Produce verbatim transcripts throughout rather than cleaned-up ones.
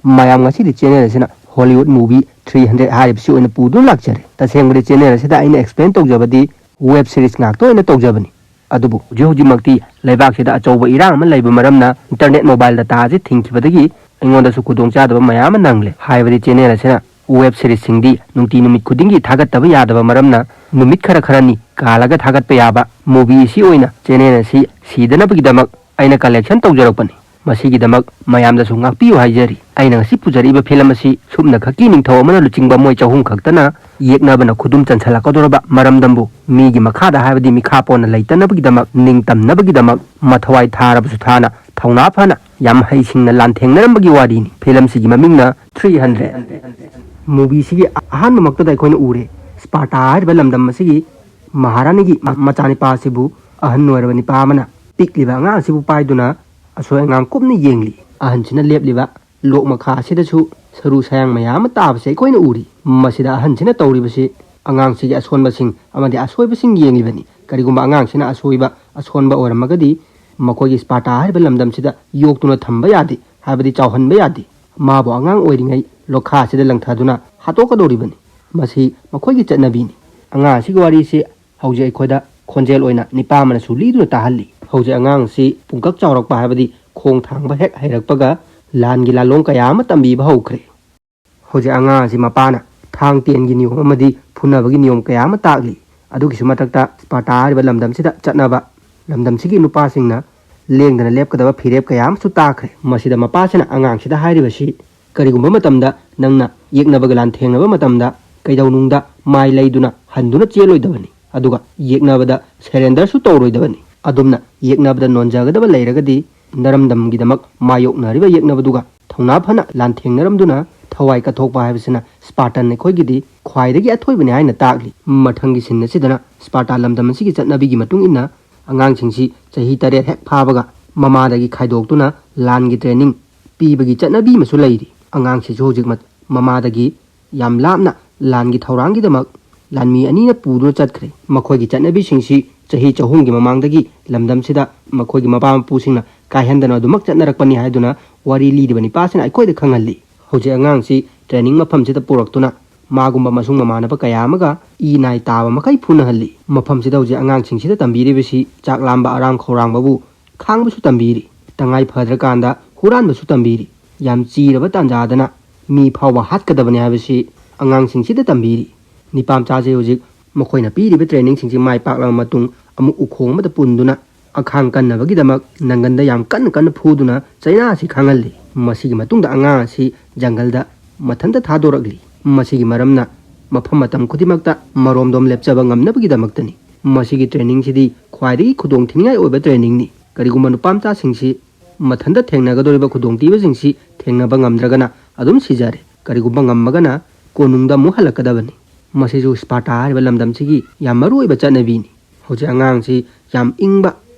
ꯃꯌꯥꯝ, ꯉꯁꯤꯗꯤ ꯆꯦꯅꯦꯜ ꯑꯁꯤꯅ ꯍꯣꯂꯤꯋꯨꯗ ꯃꯨꯚꯤ ꯊ꯭ꯔꯤ ꯍꯟꯗ꯭ꯔꯦꯗ ꯍꯥꯏꯔꯤꯕꯁꯤ ꯑꯣꯏꯅ ꯄꯨꯗꯨꯅ ꯂꯥꯛꯆꯔꯦ꯫ ꯇꯁꯦꯡꯕꯗꯤ ꯆꯦꯅꯦꯜ ꯑꯁꯤꯗ ꯑꯩꯅ ꯑꯦꯛꯁꯄ꯭ꯂꯦꯟ ꯇꯧꯖꯕꯗꯤ ꯋꯦꯕ ꯁꯤꯔꯤꯁ ꯉꯥꯛꯇ ꯑꯣꯏꯅ ꯇꯧꯖꯕꯅꯤ꯫ ꯑꯗꯨꯕꯨ ꯍꯧꯖꯤꯛ ꯍꯧꯖꯤꯛꯃꯛꯇꯤ ꯂꯩꯕꯥꯛꯁꯤꯗ ꯑꯆꯧꯕ ꯏꯔꯥꯡ ꯑꯃ ꯂꯩꯕ ꯃꯔꯝꯅ ꯏꯟꯇꯔꯅꯦꯠ ꯃꯣꯕꯥꯏꯜ ꯗꯇꯥ ꯑꯁꯤ ꯊꯤꯡꯈꯤꯕꯗꯒꯤ ꯑꯩꯉꯣꯟꯗꯁꯨ ꯈꯨꯗꯣꯡꯆꯥꯗꯕ ꯃꯌꯥꯝ ꯑꯃ ꯅꯪꯂꯦ꯫ ꯍꯥꯏꯕꯗꯤ ꯆꯦꯅꯦꯜ ꯑꯁꯤꯅ ꯋꯦꯕ ꯁꯤꯔꯤꯁꯁꯤꯡꯗꯤ ꯅꯨꯡꯇꯤ ꯅꯨꯃꯤꯠ ꯈꯨꯗꯤꯡꯒꯤ ꯊꯥꯒꯠꯇꯕ ꯌꯥꯗꯕ ꯃꯔꯝꯅ ꯅꯨꯃꯤꯠ ꯈꯔ ꯈꯔꯅꯤ ꯀꯥꯜꯂꯒ ꯊꯥꯒꯠꯄ ꯌꯥꯕ ꯃꯨꯚꯤ ꯑꯁꯤ ꯑꯣꯏꯅ ꯆꯦꯅꯦꯜ ꯑꯁꯤ ꯁꯤꯗꯅꯕꯒꯤꯗꯃꯛ ꯑꯩꯅ ꯀꯂꯦꯛꯁꯟ ꯇꯧꯖꯔꯛꯄꯅꯤ꯫ ꯃꯁꯤꯒꯤꯗꯃꯛ ꯃꯌꯥꯝꯗꯁꯨ ꯉꯥꯛꯄꯤꯌꯨ ꯍꯥꯏꯖꯔꯤ꯫ ꯑꯩꯅ ꯉꯁꯤ ꯄꯨꯖꯔꯛꯏꯕ ꯐꯤꯂꯝ ꯑꯁꯤ ꯁꯨꯞꯅ ꯈꯛꯀꯤ ꯅꯤꯡꯊꯧ ꯑꯃꯅ ꯂꯨꯆꯤꯡꯕ ꯃꯣꯏ ꯆꯍꯨꯝ ꯈꯛꯇꯅ ꯌꯦꯛꯅꯕꯅ ꯈꯨꯗꯨꯝ ꯆꯟꯁꯤꯜꯂꯛꯀꯗꯧꯔꯕ ꯃꯔꯝꯗꯝꯕꯨ ꯃꯤꯒꯤ ꯃꯈꯥꯗ ꯍꯥꯏꯕꯗꯤ ꯃꯤꯈꯥ ꯄꯣꯟꯅ ꯂꯩꯇꯅꯕꯒꯤꯗꯃꯛ, ꯅꯤꯡꯇꯝꯅꯕꯒꯤꯗꯃꯛ ꯃꯊꯋꯥꯏ ꯊꯥꯔꯕꯁꯨ ꯊꯥꯅ ꯊꯧꯅꯥ ꯐꯅ ꯌꯥꯝ ꯍꯩꯁꯤꯡꯅ ꯂꯥꯟꯊꯦꯡꯅꯔꯝꯕꯒꯤ ꯋꯥꯔꯤꯅꯤ꯫ ꯐꯤꯂꯝꯁꯤꯒꯤ ꯃꯃꯤꯡꯅ ꯊ꯭ꯔꯤ ꯍꯟꯗ꯭ꯔꯦꯗ꯫ ꯃꯨꯚꯤꯁꯤꯒꯤ ꯑꯍꯥꯟꯕꯃꯛꯇꯗ ꯑꯩꯈꯣꯏꯅ ꯎꯔꯦ ꯁ꯭ꯄꯥꯔꯇꯥ ꯍꯥꯏꯔꯤꯕ ꯂꯝꯗꯝ ꯑꯁꯤꯒꯤ ꯃꯍꯥꯔꯥꯅꯤꯒꯤ ꯃꯆꯥꯅꯤꯄꯥ ꯑꯁꯤꯕꯨ ꯑꯍꯟ ꯑꯣꯏꯔꯕ ꯅꯤꯄꯥ ꯑꯃꯅ ꯄꯤꯛꯂꯤꯕ ꯑꯉꯥꯡ ꯑꯁꯤꯕꯨ ꯄꯥꯏꯗꯨꯅ ꯑꯁꯣꯏ ꯑꯉꯥꯝ ꯀꯨꯞꯅ ꯌꯦꯡꯂꯤ꯫ ꯑꯍꯟꯁꯤꯅ ꯂꯦꯞꯂꯤꯕ ꯂꯣꯛ ꯃꯈꯥ ꯑꯁꯤꯗꯁꯨ ꯁꯔꯨ ꯁꯌꯥꯡ ꯃꯌꯥꯝ ꯑꯃ ꯇꯥꯕꯁꯦ ꯑꯩꯈꯣꯏꯅ ꯎꯔꯤ꯫ ꯃꯁꯤꯗ ꯑꯍꯟꯁꯤꯅ ꯇꯧꯔꯤꯕꯁꯤ ꯑꯉꯥꯡꯁꯤꯒꯤ ꯑꯁꯣꯟꯕꯁꯤꯡ ꯑꯃꯗꯤ ꯑꯁꯣꯏꯕꯁꯤꯡ ꯌꯦꯡꯂꯤꯕꯅꯤ꯫ ꯀꯔꯤꯒꯨꯝꯕ ꯑꯉꯥꯡꯁꯤꯅ ꯑꯁꯣꯏꯕ, ꯑꯁꯣꯟꯕ ꯑꯣꯏꯔꯝꯃꯒꯗꯤ ꯃꯈꯣꯏꯒꯤ ꯁ꯭ꯄꯥꯔꯇꯥ ꯍꯥꯏꯔꯤꯕ ꯂꯝꯗꯝꯁꯤꯗ ꯌꯣꯛꯇꯨꯅ ꯊꯝꯕ ꯌꯥꯗꯦ, ꯍꯥꯏꯕꯗꯤ ꯆꯥꯎꯍꯟꯕ ꯌꯥꯗꯦ꯫ ꯃꯥꯕꯨ ꯑꯉꯥꯡ ꯑꯣꯏꯔꯤꯉꯩ ꯂꯣꯛꯈꯥ ꯑꯁꯤꯗ ꯂꯪꯊꯗꯨꯅ ꯍꯥꯠꯇꯣꯛꯀꯗꯧꯔꯤꯕꯅꯤ꯫ ꯃꯁꯤ ꯃꯈꯣꯏꯒꯤ ꯆꯠꯅꯕꯤꯅꯤ꯫ ꯑꯉꯥꯡ ꯑꯁꯤꯒꯤ ꯋꯥꯔꯤꯁꯤ ꯍꯧꯖꯤꯛ ꯑꯩꯈꯣꯏꯗ ꯈꯣꯟꯖꯦꯜ ꯑꯣꯏꯅ ꯅꯤꯄꯥ ꯑꯃꯅꯁꯨ ꯂꯤꯗꯨꯅ ꯇꯥꯍꯜꯂꯤ꯫ ꯍꯧꯖꯤꯛ ꯑꯉꯥꯡꯁꯤ ꯄꯨꯡꯀꯛ ꯆꯥꯎꯔꯛꯄ ꯍꯥꯏꯕꯗꯤ ꯈꯣꯡ ꯊꯥꯡꯕ ꯍꯦꯛ ꯍꯩꯔꯛꯄꯒ ꯂꯥꯟꯒꯤ ꯂꯥꯂꯣꯡ ꯀꯌꯥ ꯑꯃ ꯇꯝꯕꯤꯕ ꯍꯧꯈ꯭ꯔꯦ꯫ ꯍꯧꯖꯤꯛ ꯑꯉꯥꯡ ꯑꯁꯤ ꯃꯄꯥꯅ ꯊꯥꯡ ꯇꯦꯟꯒꯤ ꯅꯤꯌꯣꯝ ꯑꯃꯗꯤ ꯐꯨꯅꯕꯒꯤ ꯅꯤꯌꯣꯝ ꯀꯌꯥ ꯑꯃ ꯇꯥꯛꯂꯤ꯫ ꯑꯗꯨꯒꯤꯁꯨ ꯃꯊꯛꯇ ꯁ꯭ꯄꯥꯔꯇꯥ ꯍꯥꯏꯔꯤꯕ ꯂꯝꯗꯝꯁꯤꯗ ꯆꯠꯅꯕ ꯂꯝꯗꯝꯁꯤꯒꯤ ꯅꯨꯄꯥꯁꯤꯡꯅ ꯂꯦꯡꯗꯅ ꯂꯦꯞꯀꯗꯕ ꯐꯤꯔꯦꯞ ꯀꯌꯥ ꯑꯃꯁꯨ ꯇꯥꯈ꯭ꯔꯦ꯫ ꯃꯁꯤꯗ ꯃꯄꯥꯁꯤꯅ ꯑꯉꯥꯡꯁꯤꯗ ꯍꯥꯏꯔꯤꯕꯁꯤ, ꯀꯔꯤꯒꯨꯝꯕ ꯃꯇꯝꯗ ꯅꯪꯅ ꯌꯦꯛꯅꯕꯒ ꯂꯥꯟꯊꯦꯡꯅꯕ ꯃꯇꯝꯗ ꯀꯩꯗꯧꯅꯨꯡꯗ ꯃꯥꯏ ꯂꯩꯗꯨꯅ ꯍꯟꯗꯨꯅ ꯆꯦꯜꯂꯣꯏꯗꯕꯅꯤ, ꯑꯗꯨꯒ ꯌꯦꯛꯅꯕꯗ ꯁꯦꯔꯦꯟꯗꯔꯁꯨ ꯇꯧꯔꯣꯏꯗꯕꯅꯤ꯫ ꯑꯗꯨꯝꯅ ꯌꯦꯛꯅꯕꯗ ꯅꯣꯟꯖꯒꯗꯕ ꯂꯩꯔꯒꯗꯤ ꯅꯔꯝꯗꯝꯒꯤꯗꯃꯛ ꯃꯥꯌꯣꯛꯅꯔꯤꯕ ꯌꯦꯛꯅꯕꯗꯨꯒ ꯊꯧꯅꯥ ꯐꯅ ꯂꯥꯟꯊꯦꯡꯅꯔꯝꯗꯨꯅ ꯊꯋꯥꯏ ꯀꯠꯊꯣꯛꯄ ꯍꯥꯏꯕꯁꯤꯅ ꯁ꯭ꯄꯥꯔꯇꯟ ꯑꯩꯈꯣꯏꯒꯤꯗꯤ ꯈ꯭ꯋꯥꯏꯗꯒꯤ ꯑꯊꯣꯏꯕꯅꯤ ꯍꯥꯏꯅ ꯇꯥꯛꯂꯤ꯫ ꯃꯊꯪꯒꯤ ꯁꯤꯟ ꯑꯁꯤꯗꯅ ꯁ꯭ꯄꯥꯔꯇꯥ ꯂꯝꯗꯝ ꯑꯁꯤꯒꯤ ꯆꯠꯅꯕꯤꯒꯤ ꯃꯇꯨꯡ ꯏꯟꯅ ꯑꯉꯥꯡꯁꯤꯡꯁꯤ ꯆꯍꯤ ꯇꯔꯦꯠ ꯍꯦꯛ ꯐꯥꯕꯒ ꯃꯃꯥꯗꯒꯤ ꯈꯥꯏꯗꯣꯛꯇꯨꯅ ꯂꯥꯟꯒꯤ ꯇ꯭ꯔꯦꯅꯤꯡ ꯄꯤꯕꯒꯤ ꯆꯠꯅꯕꯤ ꯑꯃꯁꯨ ꯂꯩꯔꯤ꯫ ꯑꯉꯥꯡꯁꯤꯁꯨ ꯍꯧꯖꯤꯛ ꯃ-, ꯃꯃꯥꯗꯒꯤ ꯌꯥꯝ ꯂꯥꯞꯅ ꯂꯥꯟꯒꯤ ꯊꯧꯔꯥꯡꯒꯤꯗꯃꯛ ꯂꯥꯟꯃꯤ ꯑꯅꯤꯅ ꯄꯨꯗꯨꯅ ꯆꯠꯈ꯭ꯔꯦ꯫ ꯃꯈꯣꯏꯒꯤ ꯆꯠꯅꯕꯤꯁꯤꯡꯁꯤ ꯆꯍꯤ ꯆꯍꯨꯝꯒꯤ ꯃꯃꯥꯡꯗꯒꯤ ꯂꯝꯗꯝꯁꯤꯗ ꯃꯈꯣꯏꯒꯤ ꯃꯄꯥ ꯃꯄꯨꯁꯤꯡꯅ ꯀꯥꯏꯍꯟꯗꯅ ꯑꯗꯨꯃꯛ ꯆꯠꯅꯔꯛꯄꯅꯤ ꯍꯥꯏꯗꯨꯅ ꯋꯥꯔꯤ ꯂꯤꯔꯤꯕ ꯅꯤꯄꯥꯁꯤꯅ ꯑꯩꯈꯣꯏꯗ ꯈꯪꯍꯜꯂꯤ꯫ ꯍꯧꯖꯤꯛ ꯑꯉꯥꯡꯁꯤ training ꯃꯐꯝꯁꯤꯗ ꯄꯨꯔꯛꯇꯨꯅ ꯃꯥꯒꯨꯝꯕ ꯃꯁꯨꯡ ꯃꯃꯥꯟꯅꯕ ꯀꯌꯥ ꯑꯃꯒ ꯏ ꯅꯥꯏ ꯇꯥꯕ ꯃꯈꯩ ꯐꯨꯅꯍꯜꯂꯤ꯫ ꯃꯐꯝꯁꯤꯗ ꯍꯧꯖꯤꯛ ꯑꯉꯥꯡꯁꯤꯡꯁꯤꯗ ꯇꯝꯕꯤꯔꯤꯕꯁꯤ ꯆꯥꯛ ꯂꯥꯝꯕ ꯑꯔꯥꯝ ꯈꯧꯔꯥꯡꯕꯕꯨ ꯈꯥꯡꯕꯁꯨ ꯇꯝꯕꯤꯔꯤ꯫ ꯇꯉꯥꯏ ꯐꯗ꯭ꯔꯀꯥꯟꯗ ꯍꯨꯔꯥꯟꯕꯁꯨ ꯇꯝꯕꯤꯔꯤ꯫ ꯌꯥꯝ ꯆꯤꯔꯕ ꯇꯥꯟꯖꯥꯗꯅ ꯃꯤ ꯐꯥꯎꯕ ꯍꯥꯠꯀꯗꯕꯅꯤ ꯍꯥꯏꯕꯁꯤ ꯑꯉꯥꯡꯁꯤꯡꯁꯤꯗ ꯇꯝꯕꯤꯔꯤ꯫ ꯅꯤꯄꯥ ꯃꯆꯥꯁꯦ ꯍꯧꯖꯤꯛ ꯃꯈꯣꯏꯅ ꯄꯤꯔꯤꯕ training ꯁꯤꯡꯁꯤ ꯃꯥꯏ ꯄꯥꯛꯂꯕ ꯃꯇꯨꯡ ꯑꯃꯨꯛ ꯎꯈꯣꯡ ꯑꯃꯗ ꯄꯨꯟꯗꯨꯅ ꯑꯈꯥꯡ ꯀꯟꯅꯕꯒꯤꯗꯃꯛ ꯅꯪꯒꯟꯗ ꯌꯥꯝ ꯀꯟꯅ ꯀꯟꯅ ꯐꯨꯗꯨꯅ ꯆꯩꯅꯥ ꯑꯁꯤ ꯈꯥꯡꯍꯜꯂꯤ꯫ ꯃꯁꯤꯒꯤ ꯃꯇꯨꯡꯗ ꯑꯉꯥꯡ ꯑꯁꯤ ꯖꯪꯒꯜꯗ ꯃꯊꯟꯇ ꯊꯥꯗꯣꯔꯛꯂꯤ꯫ ꯃꯁꯤꯒꯤ ꯃꯔꯝꯅ ꯃꯐꯝ ꯃꯇꯝ ꯈꯨꯗꯤꯡꯃꯛꯇ ꯃꯔꯣꯝꯗꯣꯝ ꯂꯦꯞꯆꯕ ꯉꯝꯅꯕꯒꯤꯗꯃꯛꯇꯅꯤ꯫ ꯃꯁꯤꯒꯤ training ꯁꯤꯗꯤ ꯈ꯭ꯋꯥꯏꯗꯒꯤ ꯈꯨꯗꯣꯡ ꯊꯤꯅꯤꯡꯉꯥꯏ ꯑꯣꯏꯕ training ꯅꯤ꯫ ꯀꯔꯤꯒꯨꯝꯕ ꯅꯨꯄꯥ ꯃꯆꯥꯁꯤꯡꯁꯤ ꯃꯊꯟꯇ ꯊꯦꯡꯅꯒꯗꯧꯔꯤꯕ ꯈꯨꯗꯣꯡꯊꯤꯕꯁꯤꯡꯁꯤ ꯊꯦꯡꯅꯕ ꯉꯝꯗ꯭ꯔꯒꯅ ꯑꯗꯨꯝ ꯁꯤꯖꯔꯦ꯫ ꯀꯔꯤꯒꯨꯝꯕ ꯉꯝꯃꯒꯅ ꯀꯣꯅꯨꯡꯗ ꯑꯃꯨꯛ ꯍꯜꯂꯛꯀꯗꯕꯅꯤ꯫ ꯃꯁꯤꯁꯨ ꯁ꯭ꯄꯥꯔꯇꯥ ꯍꯥꯏꯔꯤꯕ ꯂꯝꯗꯝꯁꯤꯒꯤ ꯌꯥꯝ ꯃꯔꯨꯑꯣꯏꯕ ꯆꯠꯅꯕꯤꯅꯤ꯫ ꯍꯧꯖꯤꯛ ꯑꯉꯥꯡꯁꯤ ꯌꯥꯝ ꯏꯪꯕ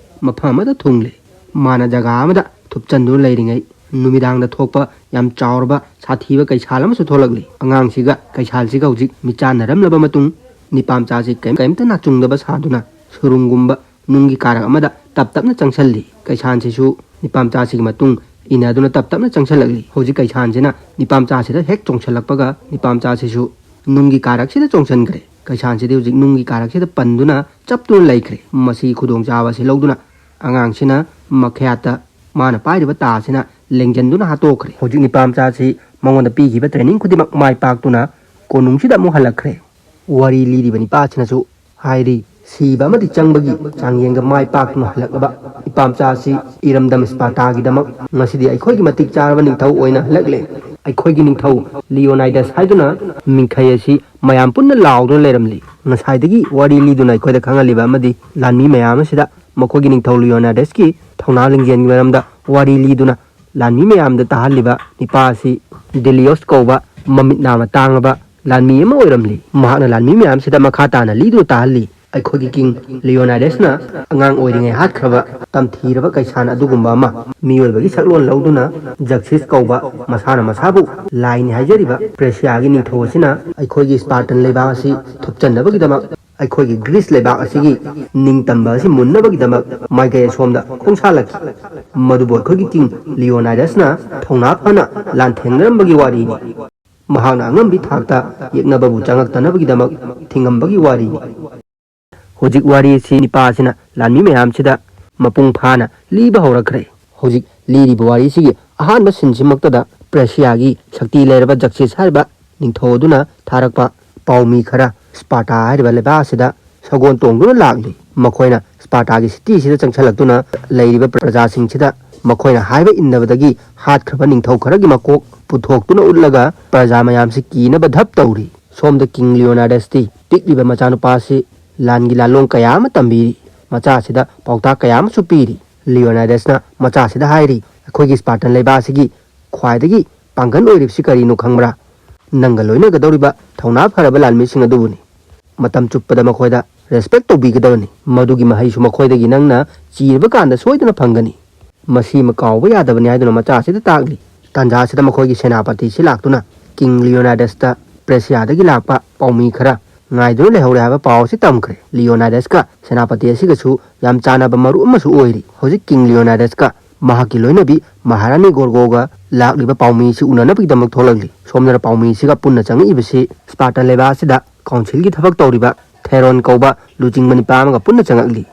ꯃꯐꯝ ꯑꯃꯗ ꯊꯨꯡꯂꯦ꯫ ꯃꯥꯅ ꯖꯒꯥ ꯑꯃꯗ ꯊꯨꯞꯆꯟꯗꯨꯅ ꯂꯩꯔꯤꯉꯩ ꯅꯨꯃꯤꯗꯥꯡꯗ ꯊꯣꯛꯄ ꯌꯥꯝ ꯆꯥꯎꯔꯕ ꯁꯥꯊꯤꯕ ꯀꯩꯁꯥꯜ ꯑꯃꯁꯨ ꯊꯣꯛꯂꯛꯂꯤ꯫ ꯑꯉꯥꯡꯁꯤꯒ ꯀꯩꯁꯥꯜꯁꯤꯒ ꯍꯧꯖꯤꯛ ꯃꯤꯆꯥꯟꯅꯔꯝꯂꯕ ꯃꯇꯨꯡ ꯅꯤꯄꯥ ꯃꯆꯥꯁꯤ ꯀꯔꯤꯝ-, ꯀꯔꯤꯝꯇ ꯅꯥꯆꯨꯡꯗꯕ ꯁꯥꯗꯨꯅ ꯁꯨꯔꯨꯡꯒꯨꯝꯕ ꯅꯨꯡꯒꯤ ꯀꯥꯔꯛ ꯑꯃꯗ ꯇꯞ ꯇꯞꯅ ꯆꯪꯁꯤꯜꯂꯤ꯫ ꯀꯩꯁꯥꯜꯁꯤꯁꯨ ꯅꯤꯄꯥ ꯃꯆꯥꯁꯤꯒꯤ ꯃꯇꯨꯡ ꯏꯟꯅꯗꯨꯅ ꯇꯞ ꯇꯞꯅ ꯆꯪꯁꯤꯜꯂꯛꯂꯤ꯫ ꯍꯧꯖꯤꯛ ꯀꯩꯁꯥꯜꯁꯤꯅ ꯅꯤꯄꯥ ꯃꯆꯥꯁꯤꯗ ꯍꯦꯛ ꯆꯣꯡꯁꯤꯜꯂꯛꯄꯒ ꯅꯤꯄꯥ ꯃꯆꯥꯁꯤꯁꯨ ꯅꯨꯡꯒꯤ ꯀꯥꯔꯛꯁꯤꯗ ꯆꯣꯡꯁꯤꯟꯈ꯭ꯔꯦ꯫ ꯀꯩꯁꯥꯜꯁꯤꯗꯤ ꯍꯧꯖꯤꯛ ꯅꯨꯡꯒꯤ ꯀꯥꯔꯛꯁꯤꯗ ꯄꯟꯗꯨꯅ ꯆꯞꯇꯨꯅ ꯂꯩꯈ꯭ꯔꯦ꯫ ꯃꯁꯤꯒꯤ ꯈꯨꯗꯣꯡꯆꯥꯕ ꯑꯁꯤ ꯂꯧꯗꯨꯅ ꯑꯉꯥꯡꯁꯤꯅ ꯃꯈꯌꯥꯠꯇ ꯃꯥꯅ ꯄꯥꯏꯔꯤꯕ ꯇꯥꯁꯤꯅ ꯂꯦꯡꯖꯟꯗꯨꯅ ꯍꯥꯠꯇꯣꯛꯈ꯭ꯔꯦ꯫ ꯍꯧꯖꯤꯛ ꯅꯤꯄꯥ ꯃꯆꯥꯁꯤ ꯃꯉꯣꯟꯗ ꯄꯤꯈꯤꯕ training ꯈꯨꯗꯤꯡꯃꯛ ꯃꯥꯏ ꯄꯥꯛꯇꯨꯅ ꯀꯣꯅꯨꯡꯁꯤꯗ ꯑꯃꯨꯛ ꯍꯜꯂꯛꯈ꯭ꯔꯦ꯫ ꯋꯥꯔꯤ ꯂꯤꯔꯤꯕ ꯅꯤꯄꯥꯁꯤꯅꯁꯨ ꯍꯥꯏꯔꯤ, ꯁꯤꯕ ꯑꯃꯗꯤ ꯆꯪꯕꯒꯤ ꯆꯥꯡꯌꯦꯡꯗ ꯃꯥꯏ ꯄꯥꯛꯇꯨꯅ ꯍꯜꯂꯛꯂꯕ ꯅꯤꯄꯥ ꯃꯆꯥ ꯑꯁꯤ ꯏꯔꯝꯗꯝ ꯁ꯭ꯄꯥꯔꯇꯥꯒꯤꯗꯃꯛ ꯉꯁꯤꯗꯤ ꯑꯩꯈꯣꯏꯒꯤ ꯃꯇꯤꯛ ꯆꯥꯔꯕ ꯅꯤꯡꯊꯧ ꯑꯣꯏꯅ ꯍꯜꯂꯛꯂꯦ꯫ ꯑꯩꯈꯣꯏꯒꯤ ꯅꯤꯡꯊꯧ ꯂꯤꯑꯣꯅꯥꯏꯗꯁ ꯍꯥꯏꯗꯨꯅ ꯃꯤꯡꯈꯩ ꯑꯁꯤ ꯃꯌꯥꯝ ꯄꯨꯟꯅ ꯂꯥꯎꯗꯨꯅ ꯂꯩꯔꯝꯂꯤ꯫ ꯉꯁꯥꯏꯗꯒꯤ ꯋꯥꯔꯤ ꯂꯤꯗꯨꯅ ꯑꯩꯈꯣꯏꯗ ꯈꯪꯍꯜꯂꯤꯕ ꯑꯃꯗꯤ ꯂꯥꯟꯃꯤ ꯃꯌꯥꯝ ꯑꯁꯤꯗ ꯃꯈꯣꯏꯒꯤ ꯅꯤꯡꯊꯧ ꯂꯤꯑꯣꯅꯥꯏꯗꯁꯀꯤ ꯊꯧꯅꯥ ꯂꯤꯡꯖꯦꯜꯒꯤ ꯃꯔꯝꯗ ꯋꯥꯔꯤ ꯂꯤꯗꯨꯅ ꯂꯥꯟꯃꯤ ꯃꯌꯥꯝꯗ ꯇꯥꯍꯜꯂꯤꯕ ꯅꯤꯄꯥ ꯑꯁꯤ ꯗꯤꯂꯤꯌꯣꯁ ꯀꯧꯕ ꯃꯃꯤꯠ ꯅꯥ ꯃꯇꯥꯡ ꯆꯥꯕ ꯂꯥꯟꯃꯤ ꯑꯃ ꯑꯣꯏꯔꯝꯂꯤ꯫ ꯃꯍꯥꯛꯅ ꯂꯥꯟꯃꯤ ꯃꯌꯥꯝꯁꯤꯗ ꯃꯈꯥ ꯇꯥꯅ ꯂꯤꯗꯨꯅ ꯇꯥꯍꯜꯂꯤ꯫ ꯑꯩꯈꯣꯏꯒꯤ ꯀꯤꯡ ꯂꯤꯑꯣꯅꯥꯏꯗꯁꯅ ꯑꯉꯥꯡ ꯑꯣꯏꯔꯤꯉꯩ ꯍꯥꯠꯈ꯭ꯔꯕ ꯇꯝꯊꯤꯔꯕ ꯀꯩꯁꯥꯟ ꯑꯗꯨꯒꯨꯝꯕ ꯑꯃ ꯃꯤꯑꯣꯏꯕꯒꯤ ꯁꯛꯂꯣꯟ ꯂꯧꯗꯨꯅ ꯖꯛꯁꯤꯁ ꯀꯧꯕ ꯃꯁꯥꯅ ꯃꯁꯥꯕꯨ ꯂꯥꯏꯅꯤ ꯍꯥꯏꯖꯔꯤꯕ ꯄ꯭ꯔꯦꯁꯤꯌꯥꯒꯤ ꯅꯤꯡꯊꯧ ꯑꯁꯤꯅ ꯑꯩꯈꯣꯏꯒꯤ ꯁ꯭ꯄꯥꯔꯇꯟ ꯂꯩꯕꯥꯛ ꯑꯁꯤ ꯊꯨꯞꯆꯟꯅꯕꯒꯤꯗꯃꯛ ꯑꯩꯈꯣꯏꯒꯤ ꯒ꯭ꯔꯤꯁ ꯂꯩꯕꯥꯛ ꯑꯁꯤꯒꯤ ꯅꯤꯡꯇꯝꯕ ꯑꯁꯤ ꯃꯨꯟꯅꯕꯒꯤꯗꯃꯛ ꯃꯥꯏꯀꯩ ꯑꯁꯣꯝꯗ ꯈꯣꯡꯁꯥꯜꯂꯛꯈꯤ꯫ ꯃꯗꯨꯕꯨ ꯑꯩꯈꯣꯏꯒꯤ ꯀꯤꯡ ꯂꯤꯑꯣꯅꯥꯏꯗꯁꯅ ꯊꯧꯅꯥ ꯐꯅ ꯂꯥꯟꯊꯦꯡꯅꯔꯝꯕꯒꯤ ꯋꯥꯔꯤꯅꯤ꯫ ꯃꯍꯥꯛꯅ ꯑꯉꯝꯕꯤ ꯊꯥꯛꯇ ꯌꯦꯛꯅꯕꯕꯨ ꯆꯪꯉꯛꯇꯅꯕꯒꯤꯗꯃꯛ ꯊꯤꯡꯉꯝꯕꯒꯤ ꯋꯥꯔꯤꯅꯤ꯫ ꯍꯧꯖꯤꯛ ꯋꯥꯔꯤ ꯑꯁꯤ ꯅꯤꯄꯥꯁꯤꯅ ꯂꯥꯟꯃꯤ ꯃꯌꯥꯝꯁꯤꯗ ꯃꯄꯨꯡ ꯐꯥꯅ ꯂꯤꯕ ꯍꯧꯔꯛꯈ꯭ꯔꯦ꯫ ꯍꯧꯖꯤꯛ ꯂꯤꯔꯤꯕ ꯋꯥꯔꯤꯁꯤꯒꯤ ꯑꯍꯥꯟꯕ ꯁꯤꯟꯁꯤꯃꯛꯇꯗ ꯄ꯭ꯔꯦꯁꯤꯌꯥꯒꯤ ꯁꯛꯇꯤ ꯂꯩꯔꯕ ꯖꯛꯁꯤꯁ ꯍꯥꯏꯔꯤꯕ ꯅꯤꯡꯊꯧ ꯑꯗꯨꯅ ꯊꯥꯔꯛꯄ ꯄꯥꯎꯃꯤ ꯈꯔ ꯁ꯭ꯄꯥꯔꯇꯥ ꯍꯥꯏꯔꯤꯕ ꯂꯩꯕꯥꯛ ꯑꯁꯤꯗ ꯁꯒꯣꯜ ꯇꯣꯡꯗꯨꯅ ꯂꯥꯛꯂꯤ꯫ ꯃꯈꯣꯏꯅ ꯁ꯭ꯄꯥꯔꯇꯥꯒꯤ ꯁꯤꯇꯤꯁꯤꯗ ꯆꯪꯁꯤꯜꯂꯛꯇꯨꯅ ꯂꯩꯔꯤꯕ ꯄ꯭ꯔꯖꯥꯁꯤꯡꯁꯤꯗ ꯃꯈꯣꯏꯅ ꯍꯥꯏꯕ ꯏꯟꯗꯕꯗꯒꯤ ꯍꯥꯠꯈ꯭ꯔꯕ ꯅꯤꯡꯊꯧ ꯈꯔꯒꯤ ꯃꯀꯣꯛ ꯄꯨꯊꯣꯛꯇꯨꯅ ꯎꯠꯂꯒ ꯄ꯭ꯔꯖꯥ ꯃꯌꯥꯝꯁꯤ ꯀꯤꯅꯕ ꯙꯞ ꯇꯧꯔꯤ꯫ ꯁꯣꯝꯗ ꯀꯤꯡ ꯂꯤꯑꯣꯅꯥꯏꯗꯁꯇꯤ ꯄꯤꯛꯂꯤꯕ ꯃꯆꯥꯅꯨꯄꯥꯁꯤ ꯂꯥꯟꯒꯤ ꯂꯥꯟꯂꯣꯡ ꯀꯌꯥ ꯑꯃ ꯇꯝꯕꯤꯔꯤ꯫ ꯃꯆꯥꯁꯤꯗ ꯄꯥꯎꯇꯥꯛ ꯀꯌꯥ ꯑꯃꯁꯨ ꯄꯤꯔꯤ꯫ ꯂꯤꯑꯣꯅꯥꯏꯗꯁꯅ ꯃꯆꯥꯁꯤꯗ ꯍꯥꯏꯔꯤ, "ꯑꯩꯈꯣꯏꯒꯤ ꯁ꯭ꯄꯥꯔꯇꯟ ꯂꯩꯕꯥꯛ ꯑꯁꯤꯒꯤ ꯈ꯭ꯋꯥꯏꯗꯒꯤ ꯄꯥꯡꯒꯜ ꯑꯣꯏꯔꯤꯕꯁꯤ ꯀꯔꯤꯅꯣ ꯈꯪꯕ꯭ꯔꯥ? ꯅꯪꯒ ꯂꯣꯏꯅꯒꯗꯧꯔꯤꯕ ꯊꯧꯅꯥ ꯐꯔꯕ ꯂꯥꯟꯃꯤꯁꯤꯡ ꯑꯗꯨꯕꯨꯅꯤ꯫ ꯃꯇꯝ ꯆꯨꯞꯄꯗ ꯃꯈꯣꯏꯗ ꯔꯦꯁꯄꯦꯛ ꯇꯧꯕꯤꯒꯗꯕꯅꯤ꯫ ꯃꯗꯨꯒꯤ ꯃꯍꯩꯁꯨ ꯃꯈꯣꯏꯗꯒꯤ ꯅꯪꯅ ꯆꯤꯔꯕ ꯀꯥꯟꯗ ꯁꯣꯏꯗꯅ ꯐꯪꯒꯅꯤ꯫ ꯃꯁꯤꯃ ꯀꯥꯎꯕ ꯌꯥꯗꯕꯅꯤ" ꯍꯥꯏꯗꯨꯅ ꯃꯆꯥꯁꯤꯗ ꯇꯥꯛꯂꯤ꯫ ꯇꯥꯟꯖꯥꯁꯤꯗ ꯃꯈꯣꯏꯒꯤ ꯁꯦꯅꯥꯄꯇꯤꯁꯤ ꯂꯥꯛꯇꯨꯅ ꯀꯤꯡ ꯂꯤꯑꯣꯅꯥꯏꯗꯁꯇ ꯄ꯭ꯔꯦꯁꯤꯌꯥꯗꯒꯤ ꯂꯥꯛꯄ ꯄꯥꯎꯃꯤ ꯈꯔ ꯉꯥꯏꯗꯨꯅ ꯂꯩꯍꯧꯔꯦ ꯍꯥꯏꯕ ꯄꯥꯎ ꯑꯁꯤ ꯇꯝꯈ꯭ꯔꯦ꯫ ꯂꯤꯑꯣꯅꯥꯏꯗꯁꯀ ꯁꯦꯅꯥꯄꯇꯤ ꯑꯁꯤꯒꯁꯨ ꯌꯥꯝ ꯆꯥꯟꯅꯕ ꯃꯔꯨꯞ ꯑꯃꯁꯨ ꯑꯣꯏꯔꯤ꯫ ꯍꯧꯖꯤꯛ ꯀꯤꯡ ꯂꯤꯑꯣꯅꯥꯏꯗꯁꯀ ꯃꯍꯥꯛꯀꯤ ꯂꯣꯏꯅꯕꯤ ꯃꯍꯥꯔꯥꯅꯤ ꯒꯣꯔꯒꯣꯒ ꯂꯥꯛꯂꯤꯕ ꯄꯥꯎꯃꯤꯁꯤ ꯎꯅꯅꯕꯒꯤꯗꯃꯛ ꯊꯣꯛꯂꯛꯂꯤ꯫ ꯁꯣꯝꯗꯅ ꯄꯥꯎꯃꯤꯁꯤꯒ ꯄꯨꯟꯅ ꯆꯪꯉꯛꯏꯕꯁꯤ ꯁ꯭ꯄꯥꯔꯇꯟ ꯂꯩꯕꯥꯛ ꯑꯁꯤꯗ ꯀꯥꯎꯟꯁꯤꯜꯒꯤ ꯊꯕꯛ ꯇꯧꯔꯤꯕ ꯊꯦꯔꯣꯟ ꯀꯧꯕ ꯂꯨꯆꯤꯡꯕ ꯅꯤꯄꯥ ꯑꯃꯒ ꯄꯨꯟꯅ ꯆꯪꯉꯛꯂꯤ꯫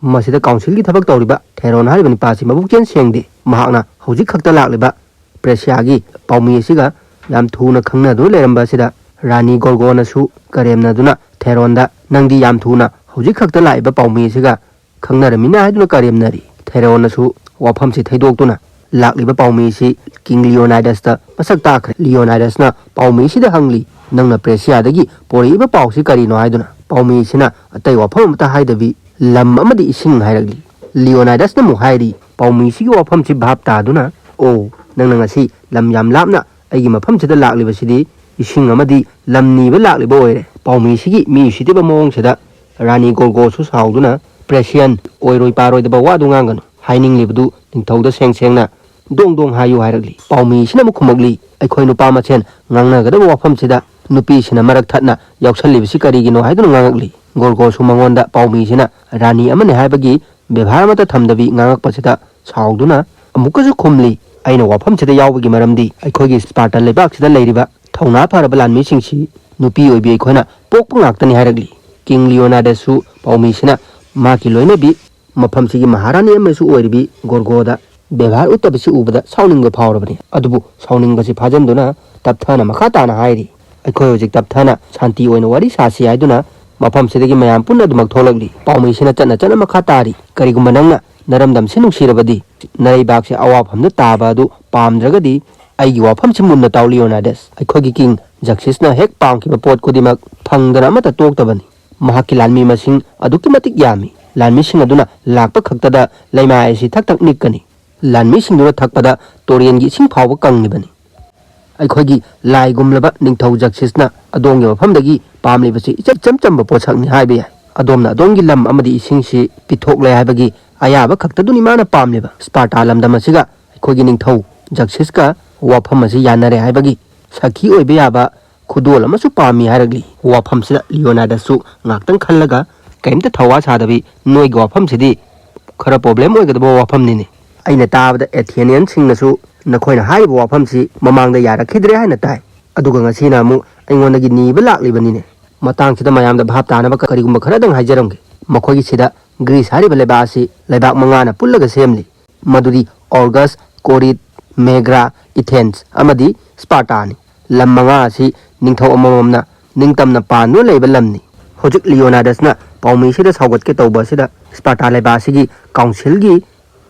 ꯃꯁꯤꯗ ꯀꯥꯎꯟꯁꯤꯜꯒꯤ ꯊꯕꯛ ꯇꯧꯔꯤꯕ ꯊꯦꯔꯣꯟ ꯍꯥꯏꯔꯤꯕ ꯅꯤꯄꯥꯁꯤ ꯃꯕꯨꯛꯆꯦꯜ ꯁꯦꯡꯗꯦ꯫ ꯃꯍꯥꯛꯅ ꯍꯧꯖꯤꯛ ꯈꯛꯇ ꯂꯥꯛꯂꯤꯕ ꯄ꯭ꯔꯦꯁꯤꯌꯥꯒꯤ ꯄꯥꯎꯃꯤ ꯑꯁꯤꯒ ꯌꯥꯝ ꯊꯨꯅ ꯈꯪꯅꯗꯨꯅ ꯂꯩꯔꯝꯕ ꯑꯁꯤꯗ ꯔꯥꯅꯤ ꯒꯣꯔꯒꯣꯅꯁꯨ ꯀꯔꯦꯝꯅꯗꯨꯅ ꯊꯦꯔꯣꯟꯗ, "ꯅꯪꯗꯤ ꯌꯥꯝ ꯊꯨꯅ ꯍꯧꯖꯤꯛ ꯈꯛꯇ ꯂꯥꯛꯏꯕ ꯄꯥꯎꯃꯤ ꯑꯁꯤꯒ ꯈꯪꯅꯔꯝꯃꯤꯅ?" ꯍꯥꯏꯗꯨꯅ ꯀꯔꯦꯝꯅꯔꯤ꯫ ꯊꯦꯔꯣꯟꯅꯁꯨ ꯋꯥꯐꯝꯁꯤ ꯊꯩꯗꯣꯛꯇꯨꯅ ꯂꯥꯛꯂꯤꯕ ꯄꯥꯎꯃꯤꯁꯤ ꯀꯤꯡ ꯂꯤꯑꯣꯅꯥꯏꯗꯁꯇ ꯃꯁꯛ ꯇꯥꯛꯈ꯭ꯔꯦ꯫ ꯂꯤꯑꯣꯅꯥꯏꯗꯁꯅ ꯄꯥꯎꯃꯤꯁꯤꯗ ꯍꯪꯂꯤ, "ꯅꯪꯅ ꯄ꯭ꯔꯦꯁꯤꯌꯥꯗꯒꯤ ꯄꯣꯔꯛꯏꯕ ꯄꯥꯎꯁꯤ ꯀꯔꯤꯅꯣ?" ꯍꯥꯏꯗꯨꯅ꯫ ꯄꯥꯎꯃꯤꯁꯤꯅ ꯑꯇꯩ ꯋꯥꯐꯝ ꯑꯃꯠꯇ ꯍꯥꯏꯗꯕꯤ ꯂꯝ ꯑꯃꯗꯤ ꯏꯁꯤꯡ ꯍꯥꯏꯔꯛꯂꯤ꯫ ꯂꯤꯑꯣꯅꯥꯏꯗꯁꯅ ꯑꯃꯨꯛ ꯍꯥꯏꯔꯤ, ꯄꯥꯎꯃꯤꯁꯤꯒꯤ ꯋꯥꯐꯝꯁꯤ ꯚꯥꯞ ꯇꯥꯗꯨꯅ, "ꯑꯣ, ꯅꯪꯅ ꯉꯁꯤ ꯂꯝ ꯌꯥꯝ ꯂꯥꯞꯅ ꯑꯩꯒꯤ ꯃꯐꯝꯁꯤꯗ ꯂꯥꯛꯂꯤꯕꯁꯤꯗꯤ ꯏꯁꯤꯡ ꯑꯃꯗꯤ ꯂꯝ ꯅꯤꯕ ꯂꯥꯛꯂꯤꯕ ꯑꯣꯏꯔꯦ"꯫ ꯄꯥꯎꯃꯤꯁꯤꯒꯤ ꯃꯤ ꯎꯁꯤꯠꯇꯕ ꯃꯑꯣꯡꯁꯤꯗ ꯔꯥꯅꯤ ꯒꯣꯔꯒꯣꯁꯨ ꯁꯥꯎꯗꯨꯅ, "ꯄ꯭ꯔꯦꯁꯤꯌꯟ, ꯑꯣꯏꯔꯣꯏ ꯄꯥꯔꯣꯏꯗꯕ ꯋꯥꯗꯨ ꯉꯥꯡꯒꯅꯨ꯫ ꯍꯥꯏꯅꯤꯡꯂꯤꯕꯗꯨ ꯅꯤꯡꯊꯧꯗ ꯁꯦꯡ ꯁꯦꯡꯅ ꯗꯣꯡ ꯗꯣꯡ ꯍꯥꯏꯌꯨ" ꯍꯥꯏꯔꯛꯂꯤ꯫ ꯄꯥꯎꯃꯤꯁꯤꯅ ꯑꯃꯨꯛ ꯈꯨꯝꯃꯛꯂꯤ, "ꯑꯩꯈꯣꯏ ꯅꯨꯄꯥ ꯃꯁꯦꯟ ꯉꯥꯡꯅꯒꯗꯕ ꯋꯥꯐꯝꯁꯤꯗ ꯅꯨꯄꯤꯁꯤꯅ ꯃꯔꯛ ꯊꯠꯅ ꯌꯥꯎꯁꯜꯂꯤꯕꯁꯤ ꯀꯔꯤꯒꯤꯅꯣ?" ꯍꯥꯏꯗꯨꯅ ꯉꯥꯡꯉꯛꯂꯤ꯫ ꯒꯣꯔꯒꯣꯁꯨ ꯃꯉꯣꯟꯗ ꯄꯥꯎꯃꯤꯁꯤꯅ ꯔꯥꯅꯤ ꯑꯃꯅꯤ ꯍꯥꯏꯕꯒꯤ ꯕꯦꯕꯥꯔ ꯑꯃꯠꯇ ꯊꯝꯗꯕꯤ ꯉꯥꯡꯉꯛꯄꯁꯤꯗ ꯁꯥꯎꯗꯨꯅ ꯑꯃꯨꯛꯀꯁꯨ ꯈꯨꯝꯂꯤ, "ꯑꯩꯅ ꯋꯥꯐꯝꯁꯤꯗ ꯌꯥꯎꯕꯒꯤ ꯃꯔꯝꯗꯤ ꯑꯩꯈꯣꯏꯒꯤ ꯁ꯭ꯄꯥꯔꯇꯥ ꯂꯩꯕꯥꯛꯁꯤꯗ ꯂꯩꯔꯤꯕ ꯊꯧꯅꯥ ꯐꯔꯕ ꯂꯥꯟꯃꯤꯁꯤꯡꯁꯤ ꯅꯨꯄꯤ ꯑꯣꯏꯕꯤ ꯑꯩꯈꯣꯏꯅ ꯄꯣꯛꯄ ꯉꯥꯛꯇꯅꯤ" ꯍꯥꯏꯔꯛꯂꯤ꯫ ꯀꯤꯡ ꯂꯤꯑꯣꯅꯥꯗꯁꯁꯨ ꯄꯥꯎꯃꯤꯁꯤꯅ ꯃꯍꯥꯛꯀꯤ ꯂꯣꯏꯅꯕꯤ, ꯃꯐꯝꯁꯤꯒꯤ ꯃꯍꯥꯔꯥꯅꯤ ꯑꯃꯁꯨ ꯑꯣꯏꯔꯤꯕꯤ ꯒꯣꯔꯒꯣꯗ ꯕꯦꯕꯥꯔ ꯎꯠꯇꯕꯁꯤ ꯎꯕꯗ ꯁꯥꯎꯅꯤꯡꯕ ꯐꯥꯎꯔꯕꯅꯤ꯫ ꯑꯗꯨꯕꯨ ꯁꯥꯎꯅꯤꯡꯕꯁꯤ ꯐꯥꯖꯤꯟꯗꯨꯅ ꯇꯞꯊꯅ ꯃꯈꯥ ꯇꯥꯅ ꯍꯥꯏꯔꯤ, "ꯑꯩꯈꯣꯏ ꯍꯧꯖꯤꯛ ꯇꯞꯊꯅ ꯁꯥꯟꯇꯤ ꯑꯣꯏꯅ ꯋꯥꯔꯤ ꯁꯥꯁꯤ ꯍꯥꯏꯗꯨꯅ ꯃꯐꯝꯁꯤꯗꯒꯤ ꯃꯌꯥꯝ ꯄꯨꯟꯅ ꯑꯗꯨꯃꯛ ꯊꯣꯛꯂꯛꯂꯤ꯫ ꯄꯥꯎꯃꯤꯁꯤꯅ ꯆꯠꯅ ꯆꯠꯅ ꯃꯈꯥ ꯇꯥꯔꯤ, ꯀꯔꯤꯒꯨꯝꯕ ꯅꯪꯅ ꯅꯔꯝꯗꯝꯁꯤ ꯅꯨꯡꯁꯤꯔꯕꯗꯤ, ꯅꯔꯩꯕꯥꯛꯁꯦ ꯑꯋꯥꯐꯝꯗ ꯇꯥꯕ ꯑꯗꯨ ꯄꯥꯝꯗ꯭ꯔꯒꯗꯤ ꯑꯩꯒꯤ ꯋꯥꯐꯝꯁꯤ ꯃꯨꯟꯅ ꯇꯥꯎ ꯂꯤꯑꯣꯅꯥꯗꯁ꯫ ꯑꯩꯈꯣꯏꯒꯤ ꯀꯤꯡ ꯖꯛꯁꯤꯁꯅ ꯍꯦꯛ ꯄꯥꯝꯈꯤꯕ ꯄꯣꯠ ꯈꯨꯗꯤꯡꯃꯛ ꯐꯪꯗꯅ ꯑꯃꯠꯇ ꯇꯣꯛꯇꯕꯅꯤ꯫ ꯃꯍꯥꯛꯀꯤ ꯂꯥꯟꯃꯤ ꯃꯁꯤꯡ ꯑꯗꯨꯛꯀꯤ ꯃꯇꯤꯛ ꯌꯥꯝꯃꯤ꯫ ꯂꯥꯟꯃꯤꯁꯤꯡ ꯑꯗꯨꯅ ꯂꯥꯛꯄ ꯈꯛꯇꯗ ꯂꯩꯃꯥꯏ ꯑꯁꯤ ꯊꯛ ꯊꯛ ꯅꯤꯛꯀꯅꯤ꯫ ꯂꯥꯟꯃꯤꯁꯤꯡꯗꯨꯅ ꯊꯛꯄꯗ ꯇꯨꯔꯦꯟꯒꯤ ꯏꯁꯤꯡ ꯐꯥꯎꯕ ꯀꯪꯂꯤꯕꯅꯤ꯫ ꯑꯩꯈꯣꯏꯒꯤ ꯂꯥꯏꯒꯨꯝꯂꯕ ꯅꯤꯡꯊꯧ ꯖꯛꯁꯤꯁꯅ ꯑꯗꯣꯝꯒꯤ ꯃꯐꯝꯗꯒꯤ ꯄꯥꯝꯂꯤꯕꯁꯤ ꯏꯆꯝ ꯏꯆꯝ ꯆꯝꯕ ꯄꯣꯠꯁꯛꯅꯤ ꯍꯥꯏꯕ ꯌꯥꯏ꯫ ꯑꯗꯣꯝꯅ ꯑꯗꯣꯝꯒꯤ ꯂꯝ ꯑꯃꯗꯤ ꯏꯁꯤꯡꯁꯤ ꯄꯤꯊꯣꯛꯂꯦ ꯍꯥꯏꯕꯒꯤ ꯑꯌꯥꯕ ꯈꯛꯇꯗꯨꯅꯤ ꯃꯥꯅ ꯄꯥꯝꯂꯤꯕ꯫ ꯁ꯭ꯄꯥꯔꯇꯥ ꯂꯝꯗꯝ ꯑꯁꯤꯒ ꯑꯩꯈꯣꯏꯒꯤ ꯅꯤꯡꯊꯧ ꯖꯛꯁꯤꯁꯀ ꯋꯥꯐꯝ ꯑꯁꯤ ꯌꯥꯅꯔꯦ ꯍꯥꯏꯕꯒꯤ ꯁꯥꯈꯤ ꯑꯣꯏꯕ ꯌꯥꯕ ꯈꯨꯗꯣꯜ ꯑꯃꯁꯨ ꯄꯥꯝꯃꯤ" ꯍꯥꯏꯔꯛꯂꯤ꯫ ꯋꯥꯐꯝꯁꯤꯗ ꯂꯤꯑꯣꯅꯥꯗꯁꯁꯨ ꯉꯥꯛꯇꯪ ꯈꯜꯂꯒ ꯀꯔꯤꯝꯇ ꯊꯧꯋꯥ ꯁꯥꯗꯕꯤ, "ꯅꯣꯏꯒꯤ ꯋꯥꯐꯝꯁꯤꯗꯤ ꯈꯔ ꯄ꯭ꯔꯣꯕ꯭ꯂꯦꯝ ꯑꯣꯏꯒꯗꯕ ꯋꯥꯐꯝꯅꯤꯅꯦ꯫ ꯑꯩꯅ ꯇꯥꯕꯗ ꯑꯦꯊꯦꯅꯤꯌꯟꯁꯤꯡꯅꯁꯨ ꯅꯈꯣꯏꯅ ꯍꯥꯏꯔꯤꯕ ꯋꯥꯐꯝꯁꯤ ꯃꯃꯥꯡꯗ ꯌꯥꯔꯛꯈꯤꯗ꯭ꯔꯦ ꯍꯥꯏꯅ ꯇꯥꯏ, ꯑꯗꯨꯒ ꯉꯁꯤꯅ ꯑꯃꯨꯛ ꯑꯩꯉꯣꯟꯗꯒꯤ ꯅꯤꯕ ꯂꯥꯛꯂꯤꯕꯅꯤꯅꯦ꯫ ꯃꯇꯥꯡꯁꯤꯗ ꯃꯌꯥꯝꯗ ꯚꯥꯞ ꯇꯥꯅꯕ ꯀꯔꯤꯒꯨꯝꯕ ꯈꯔꯗꯪ ꯍꯥꯏꯖꯔꯝꯒꯦ꯫ ꯃꯈꯣꯏꯒꯤ ꯁꯤꯗ ꯒ꯭ꯔꯤꯁ ꯍꯥꯏꯔꯤꯕ ꯂꯩꯕꯥꯛ ꯑꯁꯤ ꯂꯩꯕꯥꯛ ꯃꯉꯥꯅ ꯄꯨꯜꯂꯒ ꯁꯦꯝꯂꯤ, ꯃꯗꯨꯗꯤ ꯑꯣꯔꯒꯁ, ꯀꯣꯔꯤꯠ, ꯃꯦꯒ꯭ꯔꯥ, ꯏꯊꯦꯟꯁ ꯑꯃꯗꯤ ꯁ꯭ꯄꯥꯔꯇꯥꯅꯤ꯫ ꯂꯝ ꯃꯉꯥ ꯑꯁꯤ ꯅꯤꯡꯊꯧ ꯑꯃꯃꯝꯅ ꯅꯤꯡꯇꯝꯅ ꯄꯥꯟꯗꯨꯅ ꯂꯩꯕ ꯂꯝꯅꯤ꯫ ꯍꯧꯖꯤꯛ ꯂꯤꯑꯣꯅꯥꯗꯁꯅ ꯄꯥꯎꯃꯤꯁꯤꯗ ꯁꯧꯒꯠꯀꯦ ꯇꯧꯕ ꯑꯁꯤꯗ ꯁ꯭ꯄꯥꯔꯇꯥ ꯂꯩꯕꯥꯛ ꯑꯁꯤꯒꯤ ꯀꯥꯎꯟꯁꯤꯜꯒꯤ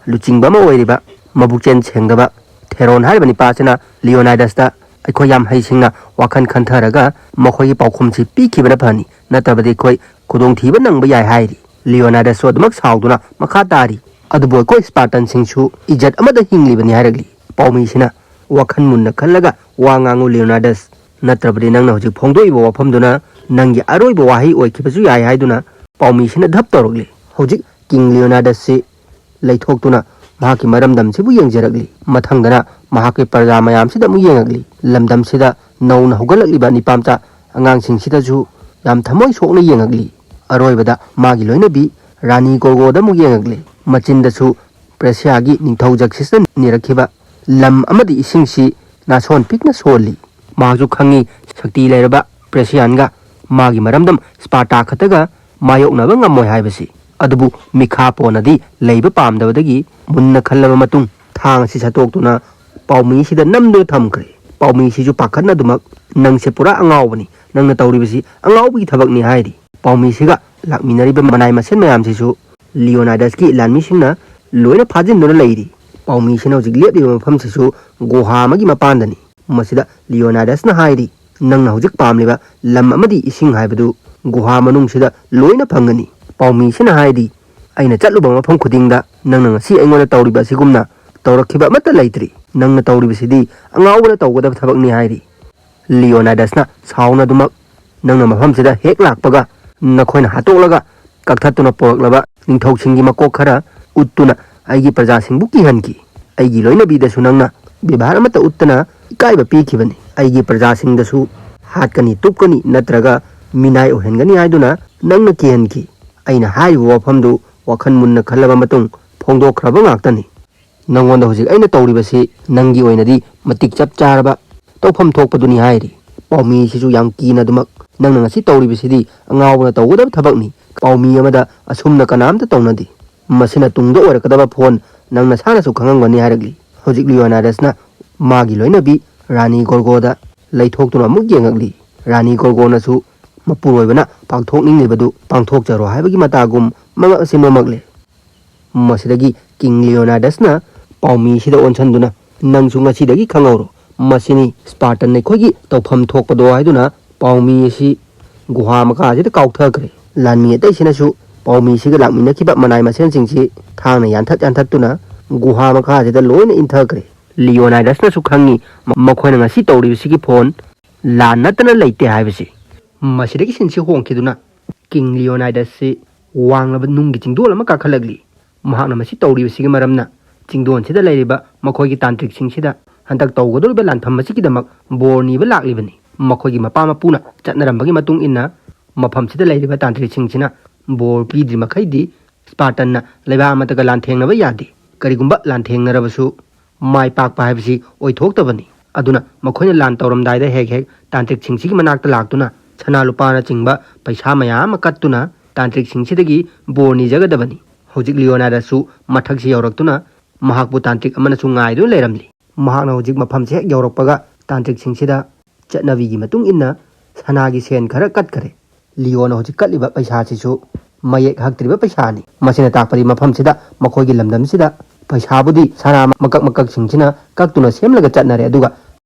ꯂꯨꯆꯤꯡꯕ ꯑꯃ ꯑꯣꯏꯔꯤꯕ ꯃꯕꯨꯛꯆꯦꯜ ꯁꯦꯡꯗꯕ ꯊꯦꯔꯣꯟ ꯍꯥꯏꯔꯤꯕ ꯅꯤꯄꯥ ꯑꯁꯤꯅ ꯂꯤꯑꯣꯅꯥꯏꯗꯁꯇ ꯑꯩꯈꯣꯏ ꯌꯥꯝ ꯍꯩꯁꯤꯡꯅ ꯋꯥꯈꯜ ꯈꯟꯊꯔꯒ ꯃꯈꯣꯏꯒꯤ ꯄꯥꯎꯈꯨꯝꯁꯤ ꯄꯤꯈꯤꯕꯅ ꯐꯅꯤ, ꯅꯠꯇ꯭ꯔꯕꯗꯤ ꯑꯩꯈꯣꯏ ꯈꯨꯗꯣꯡꯊꯤꯕ ꯅꯪꯕ ꯌꯥꯏ ꯍꯥꯏꯔꯤ꯫ ꯂꯤꯑꯣꯅꯥꯏꯗꯁꯁꯨ ꯑꯗꯨꯃꯛ ꯁꯥꯎꯗꯨꯅ ꯃꯈꯥ ꯇꯥꯔꯤ, "ꯑꯗꯨꯕꯨ ꯑꯩꯈꯣꯏ ꯁ꯭ꯄꯥꯔꯇꯟꯁꯤꯡꯁꯨ ꯏꯖꯠ ꯑꯃꯗ ꯍꯤꯡꯂꯤꯕꯅꯤ" ꯍꯥꯏꯔꯛꯂꯤ꯫ ꯄꯥꯎꯃꯤꯁꯤꯅ, "ꯋꯥꯈꯜ ꯃꯨꯟꯅ ꯈꯜꯂꯒ ꯋꯥ ꯉꯥꯡꯉꯨ ꯂꯤꯑꯣꯅꯥꯏꯗꯁ, ꯅꯠꯇ꯭ꯔꯕꯗꯤ ꯅꯪꯅ ꯍꯧꯖꯤꯛ ꯐꯣꯡꯗꯣꯛꯏꯕ ꯋꯥꯐꯝꯗꯨꯅ ꯅꯪꯒꯤ ꯑꯔꯣꯏꯕ ꯋꯥꯍꯩ ꯑꯣꯏꯈꯤꯕꯁꯨ ꯌꯥꯏ" ꯍꯥꯏꯗꯨꯅ ꯄꯥꯎꯃꯤꯁꯤꯅ ꯙꯞ ꯇꯧꯔꯛꯂꯤ꯫ ꯍꯧꯖꯤꯛ ꯀꯤꯡ ꯂꯤꯑꯣꯅꯥꯏꯗꯁꯁꯤ ꯂꯩꯊꯣꯛꯇꯨꯅ ꯃꯍꯥꯛꯀꯤ ꯃꯔꯝꯗꯝꯁꯤꯕꯨ ꯌꯦꯡꯖꯔꯛꯂꯤ꯫ ꯃꯊꯪꯗꯅ ꯃꯍꯥꯛꯀꯤ ꯄ꯭ꯔꯖꯥ ꯃꯌꯥꯝꯁꯤꯗ ꯑꯃꯨꯛ ꯌꯦꯡꯉꯛꯂꯤ꯫ ꯂꯝꯗꯝꯁꯤꯗ ꯅꯧꯅ ꯍꯧꯒꯠꯂꯛꯂꯤꯕ ꯅꯤꯄꯥꯝꯆꯥ ꯑꯉꯥꯡꯁꯤꯡꯁꯤꯗꯁꯨ ꯌꯥꯝ ꯊꯃꯣꯏ ꯁꯣꯛꯅ ꯌꯦꯡꯉꯛꯂꯤ꯫ ꯑꯔꯣꯏꯕꯗ ꯃꯥꯒꯤ ꯂꯣꯏꯅꯕꯤ ꯔꯥꯅꯤ ꯒꯣꯔꯒꯣꯗ ꯑꯃꯨꯛ ꯌꯦꯡꯉꯛꯂꯤ꯫ ꯃꯆꯤꯟꯗꯁꯨ ꯄ꯭ꯔꯦꯁꯤꯌꯥꯒꯤ ꯅꯤꯡꯊꯧ ꯖꯛꯁꯤꯁꯅ ꯅꯤꯔꯛꯈꯤꯕ ꯂꯝ ꯑꯃꯗꯤ ꯏꯁꯤꯡꯁꯤ ꯅꯥꯁꯣꯟ ꯄꯤꯛꯅ ꯁꯣꯜꯂꯤ꯫ ꯃꯍꯥꯛꯁꯨ ꯈꯪꯉꯤ, ꯁꯛꯇꯤ ꯂꯩꯔꯕ ꯄ꯭ꯔꯦꯁꯤꯌꯥꯟꯒ ꯃꯥꯒꯤ ꯃꯔꯝꯗꯝ ꯁ꯭ꯄꯥꯔꯇꯥ ꯈꯛꯇꯒ ꯃꯥꯌꯣꯛꯅꯕ ꯉꯝꯃꯣꯏ ꯍꯥꯏꯕꯁꯤ꯫ ꯑꯗꯨꯕꯨ ꯃꯤꯈꯥ ꯄꯣꯟꯅꯗꯤ ꯂꯩꯕ ꯄꯥꯝꯗꯕꯗꯒꯤ ꯃꯨꯟꯅ ꯈꯜꯂꯕ ꯃꯇꯨꯡ ꯊꯥꯡ ꯑꯁꯤ ꯁꯠꯇꯣꯛꯇꯨꯅ ꯄꯥꯎꯃꯤꯁꯤꯗ ꯅꯝꯗꯨꯅ ꯊꯝꯈ꯭ꯔꯦ꯫ ꯄꯥꯎꯃꯤꯁꯤꯁꯨ ꯄꯥꯈꯠꯅꯗꯨꯃꯛ, "ꯅꯪꯁꯦ ꯄꯨꯔꯥ ꯑꯉꯥꯎꯕꯅꯤ, ꯅꯪꯅ ꯇꯧꯔꯤꯕꯁꯤ ꯑꯉꯥꯎꯕꯒꯤ ꯊꯕꯛꯅꯤ" ꯍꯥꯏꯔꯤ꯫ ꯄꯥꯎꯃꯤꯁꯤꯒ ꯂꯥꯛꯃꯤꯟꯅꯔꯤꯕ ꯃꯅꯥꯏ ꯃꯁꯦꯟ ꯃꯌꯥꯝꯁꯤꯁꯨ ꯂꯤꯑꯣꯅꯥꯏꯗꯁꯀꯤ ꯂꯥꯟꯃꯤꯁꯤꯡꯅ ꯂꯣꯏꯅ ꯐꯥꯖꯤꯟꯗꯨꯅ ꯂꯩꯔꯤ꯫ ꯄꯥꯎꯃꯤꯁꯤꯅ ꯍꯧꯖꯤꯛ ꯂꯦꯞꯂꯤꯕ ꯃꯐꯝꯁꯤꯁꯨ ꯒꯨꯍꯥ ꯑꯃꯒꯤ ꯃꯄꯥꯟꯗꯅꯤ꯫ ꯃꯁꯤꯗ ꯂꯤꯑꯣꯅꯥꯏꯗꯁꯅ ꯍꯥꯏꯔꯤ, "ꯅꯪꯅ ꯍꯧꯖꯤꯛ ꯄꯥꯝꯂꯤꯕ ꯂꯝ ꯑꯃꯗꯤ ꯏꯁꯤꯡ ꯍꯥꯏꯕꯗꯨ ꯒꯨꯍꯥ ꯃꯅꯨꯡꯁꯤꯗ ꯂꯣꯏꯅ ꯐꯪꯒꯅꯤ꯫" ꯄꯥꯎꯃꯤꯁꯤꯅ ꯍꯥꯏꯔꯤ, "ꯑꯩꯅ ꯆꯠꯂꯨꯕ ꯃꯐꯝ ꯈꯨꯗꯤꯡꯗ ꯅꯪꯅ ꯉꯁꯤ ꯑꯩꯉꯣꯟꯗ ꯇꯧꯔꯤꯕ ꯑꯁꯤꯒꯨꯝꯅ ꯇꯧꯔꯛꯈꯤꯕ ꯑꯃꯠꯇ ꯂꯩꯇ꯭ꯔꯤ꯫ ꯅꯪꯅ ꯇꯧꯔꯤꯕꯁꯤꯗꯤ ꯑꯉꯥꯎꯕꯅ ꯇꯧꯒꯗꯕ ꯊꯕꯛꯅꯤ" ꯍꯥꯏꯔꯤ꯫ ꯂꯤꯑꯣꯅꯥꯏꯗꯁꯅ ꯁꯥꯎꯅꯗꯨꯃꯛ, "ꯅꯪꯅ ꯃꯐꯝꯁꯤꯗ ꯍꯦꯛ ꯂꯥꯛꯄꯒ ꯅꯈꯣꯏꯅ ꯍꯥꯠꯇꯣꯛꯂꯒ ꯀꯛꯊꯠꯇꯨꯅ ꯄꯨꯔꯛꯂꯕ ꯅꯤꯡꯊꯧꯁꯤꯡꯒꯤ ꯃꯀꯣꯛ ꯈꯔ ꯎꯠꯇꯨꯅ ꯑꯩꯒꯤ ꯄ꯭ꯔꯖꯥꯁꯤꯡꯕꯨ ꯀꯤꯍꯟꯈꯤ꯫ ꯑꯩꯒꯤ ꯂꯣꯏꯅꯕꯤꯗꯁꯨ ꯅꯪꯅ ꯕꯦꯕꯥꯔ ꯑꯃꯠꯇ ꯎꯠꯇꯅ ꯏꯀꯥꯏꯕ ꯄꯤꯈꯤꯕꯅꯤ꯫ ꯑꯩꯒꯤ ꯄ꯭ꯔꯖꯥꯁꯤꯡꯗꯁꯨ ꯍꯥꯠꯀꯅꯤ, ꯇꯨꯞꯀꯅꯤ ꯅꯠꯇ꯭ꯔꯒ ꯃꯤꯅꯥꯏ ꯑꯣꯏꯍꯟꯒꯅꯤ ꯍꯥꯏꯗꯨꯅ ꯅꯪꯅ ꯀꯤꯍꯟꯈꯤ꯫ ꯑꯩꯅ ꯍꯥꯏꯔꯤꯕ ꯋꯥꯐꯝꯗꯨ ꯋꯥꯈꯜ ꯃꯨꯟꯅ ꯈꯜꯂꯕ ꯃꯇꯨꯡ ꯐꯣꯡꯗꯣꯛꯈ꯭ꯔꯕ ꯉꯥꯛꯇꯅꯤ꯫ ꯅꯪꯉꯣꯟꯗ ꯍꯧꯖꯤꯛ ꯑꯩꯅ ꯇꯧꯔꯤꯕꯁꯤ ꯅꯪꯒꯤ ꯑꯣꯏꯅꯗꯤ ꯃꯇꯤꯛ ꯆꯞ ꯆꯥꯔꯕ ꯇꯧꯐꯝ ꯊꯣꯛꯄꯗꯨꯅꯤ" ꯍꯥꯏꯔꯤ꯫ ꯄꯥꯎꯃꯤꯁꯤꯁꯨ ꯌꯥꯝ ꯀꯤꯅꯗꯨꯃꯛ, "ꯅꯪꯅ ꯉꯁꯤ ꯇꯧꯔꯤꯕꯁꯤꯗꯤ ꯑꯉꯥꯎꯕꯅ ꯇꯧꯒꯗꯕ ꯊꯕꯛꯅꯤ꯫ ꯄꯥꯎꯃꯤ ꯑꯃꯗ ꯑꯁꯨꯝꯅ ꯀꯅꯥꯝꯇ ꯇꯧꯅꯗꯦ꯫ ꯃꯁꯤꯅ ꯇꯨꯡꯗ ꯑꯣꯏꯔꯛꯀꯗꯕ ꯐꯣꯟ ꯅꯪ ꯅꯁꯥꯅꯁꯨ ꯈꯪꯉꯝꯒꯅꯤ" ꯍꯥꯏꯔꯛꯂꯤ꯫ ꯍꯧꯖꯤꯛ ꯂꯤꯑꯣꯅꯥꯏꯗꯁꯅ ꯃꯥꯒꯤ ꯂꯣꯏꯅꯕꯤ ꯔꯥꯅꯤ ꯒꯣꯔꯒꯣꯗ ꯂꯩꯊꯣꯛꯇꯨꯅ ꯑꯃꯨꯛ ꯌꯦꯡꯉꯛꯂꯤ꯫ ꯔꯥꯅꯤ ꯒꯣꯔꯒꯣꯅꯁꯨ ꯃꯄꯨꯔꯣꯏꯕꯅ ꯄꯥꯡꯊꯣꯛꯅꯤꯡꯂꯤꯕꯗꯨ ꯄꯥꯡꯊꯣꯛꯆꯔꯣ ꯍꯥꯏꯕꯒꯤ ꯃꯇꯥꯒꯨꯝ ꯃꯉꯛ ꯑꯁꯤ ꯅꯣꯝꯃꯛꯂꯦ꯫ ꯃꯁꯤꯗꯒꯤ ꯀꯤꯡ ꯂꯤꯑꯣꯅꯥꯏꯗꯁꯅ ꯄꯥꯎꯃꯤꯁꯤꯗ ꯑꯣꯟꯁꯤꯟꯗꯨꯅ, "ꯅꯪꯁꯨ ꯉꯁꯤꯗꯒꯤ ꯈꯪꯍꯧꯔꯣ, ꯃꯁꯤꯅꯤ ꯁ꯭ꯄꯥꯔꯇꯟ ꯑꯩꯈꯣꯏꯒꯤ ꯇꯧꯐꯝ ꯊꯣꯛꯄꯗꯣ" ꯍꯥꯏꯗꯨꯅ ꯄꯥꯎꯃꯤ ꯑꯁꯤ ꯒꯨꯍꯥ ꯃꯈꯥꯁꯤꯗ ꯀꯥꯎꯊꯈ꯭ꯔꯦ꯫ ꯂꯥꯟꯃꯤ ꯑꯇꯩꯁꯤꯅꯁꯨ ꯄꯥꯎꯃꯤꯁꯤꯒ ꯂꯥꯛꯃꯤꯟꯅꯈꯤꯕ ꯃꯅꯥꯏ ꯃꯁꯦꯟꯁꯤꯡꯁꯤ ꯊꯥꯡꯅ ꯌꯥꯟꯊꯠ ꯌꯥꯟꯊꯠꯇꯨꯅ ꯒꯨꯍꯥ ꯃꯈꯥꯁꯤꯗ ꯂꯣꯏꯅ ꯏꯟꯊꯈ꯭ꯔꯦ꯫ ꯂꯤꯑꯣꯅꯥꯏꯗꯁꯅꯁꯨ ꯈꯪꯉꯤ, ꯃꯈꯣꯏꯅ ꯉꯁꯤ ꯇꯧꯔꯤꯕꯁꯤꯒꯤ ꯐꯣꯟ ꯂꯥꯟ ꯅꯠꯇꯅ ꯂꯩꯇꯦ ꯍꯥꯏꯕꯁꯤ꯫ ꯃꯁꯤꯗꯒꯤ ꯁꯤꯟꯁꯤ ꯍꯣꯡꯈꯤꯗꯨꯅ ꯀꯤꯡ ꯂꯤꯑꯣꯅꯥꯏꯗꯁꯁꯤ ꯋꯥꯡꯂꯕ ꯅꯨꯡꯒꯤ ꯆꯤꯡꯗꯣꯜ ꯑꯃ ꯀꯥꯈꯠꯂꯛꯂꯤ꯫ ꯃꯍꯥꯛꯅ ꯃꯁꯤ ꯇꯧꯔꯤꯕꯁꯤꯒꯤ ꯃꯔꯝꯅ ꯆꯤꯡꯗꯣꯟꯁꯤꯗ ꯂꯩꯔꯤꯕ ꯃꯈꯣꯏꯒꯤ ꯇꯥꯟꯇ꯭ꯔꯤꯛꯁꯤꯡꯁꯤꯗ ꯍꯟꯗꯛ ꯇꯧꯒꯗꯧꯔꯤꯕ ꯂꯥꯟꯐꯝ ꯑꯁꯤꯒꯤꯗꯃꯛ ꯕꯣꯔ ꯅꯤꯕ ꯂꯥꯛꯂꯤꯕꯅꯤ꯫ ꯃꯈꯣꯏꯒꯤ ꯃꯄꯥ ꯃꯄꯨꯅ ꯆꯠꯅꯔꯝꯕꯒꯤ ꯃꯇꯨꯡ ꯏꯟꯅ ꯃꯐꯝꯁꯤꯗ ꯂꯩꯔꯤꯕ ꯇꯥꯟꯇ꯭ꯔꯤꯛꯁꯤꯡꯁꯤꯅ ꯕꯣꯔ ꯄꯤꯗ꯭ꯔꯤ ꯃꯈꯩꯗꯤ ꯁ꯭ꯄꯥꯔꯇꯟꯅ ꯂꯩꯕꯥꯛ ꯑꯃꯠꯇꯒ ꯂꯥꯟꯊꯦꯡꯅꯕ ꯌꯥꯗꯦ꯫ ꯀꯔꯤꯒꯨꯝꯕ ꯂꯥꯟꯊꯦꯡꯅꯔꯕꯁꯨ ꯃꯥꯏ ꯄꯥꯛꯄ ꯍꯥꯏꯕꯁꯤ ꯑꯣꯏꯊꯣꯛꯇꯕꯅꯤ꯫ ꯑꯗꯨꯅ ꯃꯈꯣꯏꯅ ꯂꯥꯟ ꯇꯧꯔꯝꯗꯥꯏꯗ ꯍꯦꯛ ꯍꯦꯛ ꯇꯥꯟꯇ꯭ꯔꯤꯛꯁꯤꯡꯁꯤꯒꯤ ꯃꯅꯥꯛꯇ ꯂꯥꯛꯇꯨꯅ ꯁꯅꯥ ꯂꯨꯄꯥꯅꯆꯤꯡꯕ ꯄꯩꯁꯥ ꯃꯌꯥꯝ ꯑꯃ ꯀꯠꯇꯨꯅ ꯇꯥꯟꯇ꯭ꯔꯤꯛꯁꯤꯡꯁꯤꯗꯒꯤ ꯕꯣꯔ ꯅꯤꯖꯒꯗꯕꯅꯤ꯫ ꯍꯧꯖꯤꯛ ꯂꯤꯑꯣꯅꯥꯗꯁꯨ ꯃꯊꯛꯁꯤ ꯌꯧꯔꯛꯇꯨꯅ ꯃꯍꯥꯛꯄꯨ ꯇꯥꯟꯇ꯭ꯔꯤꯛ ꯑꯃꯅꯁꯨ ꯉꯥꯏꯗꯨꯅ ꯂꯩꯔꯝꯂꯤ꯫ ꯃꯍꯥꯛꯅ ꯍꯧꯖꯤꯛ ꯃꯐꯝꯁꯤ ꯍꯦꯛ ꯌꯧꯔꯛꯄꯒ ꯇꯥꯟꯇ꯭ꯔꯤꯛꯁꯤꯡꯁꯤꯗ ꯆꯠꯅꯕꯤꯒꯤ ꯃꯇꯨꯡ ꯏꯟꯅ ꯁꯅꯥꯒꯤ ꯁꯦꯟ ꯈꯔ ꯀꯠꯈꯔꯦ꯫ ꯂꯤꯑꯣꯅ ꯍꯧꯖꯤꯛ ꯀꯠꯂꯤꯕ ꯄꯩꯁꯥꯁꯤꯁꯨ ꯃꯌꯦꯛ ꯍꯛꯇ꯭ꯔꯤꯕ ꯄꯩꯁꯥꯅꯤ꯫ ꯃꯁꯤꯅ ꯇꯥꯛꯄꯗꯤ ꯃꯐꯝꯁꯤꯗ ꯃꯈꯣꯏꯒꯤ ꯂꯝꯗꯝꯁꯤꯗ ꯄꯩꯁꯥꯕꯨꯗꯤ ꯁꯅꯥ ꯃꯀꯛ ꯃꯀꯛꯁꯤꯡꯁꯤꯅ ꯀꯛꯇꯨꯅ ꯁꯦꯝꯂꯒ ꯆꯠꯅꯔꯦ, ꯑꯗꯨꯒ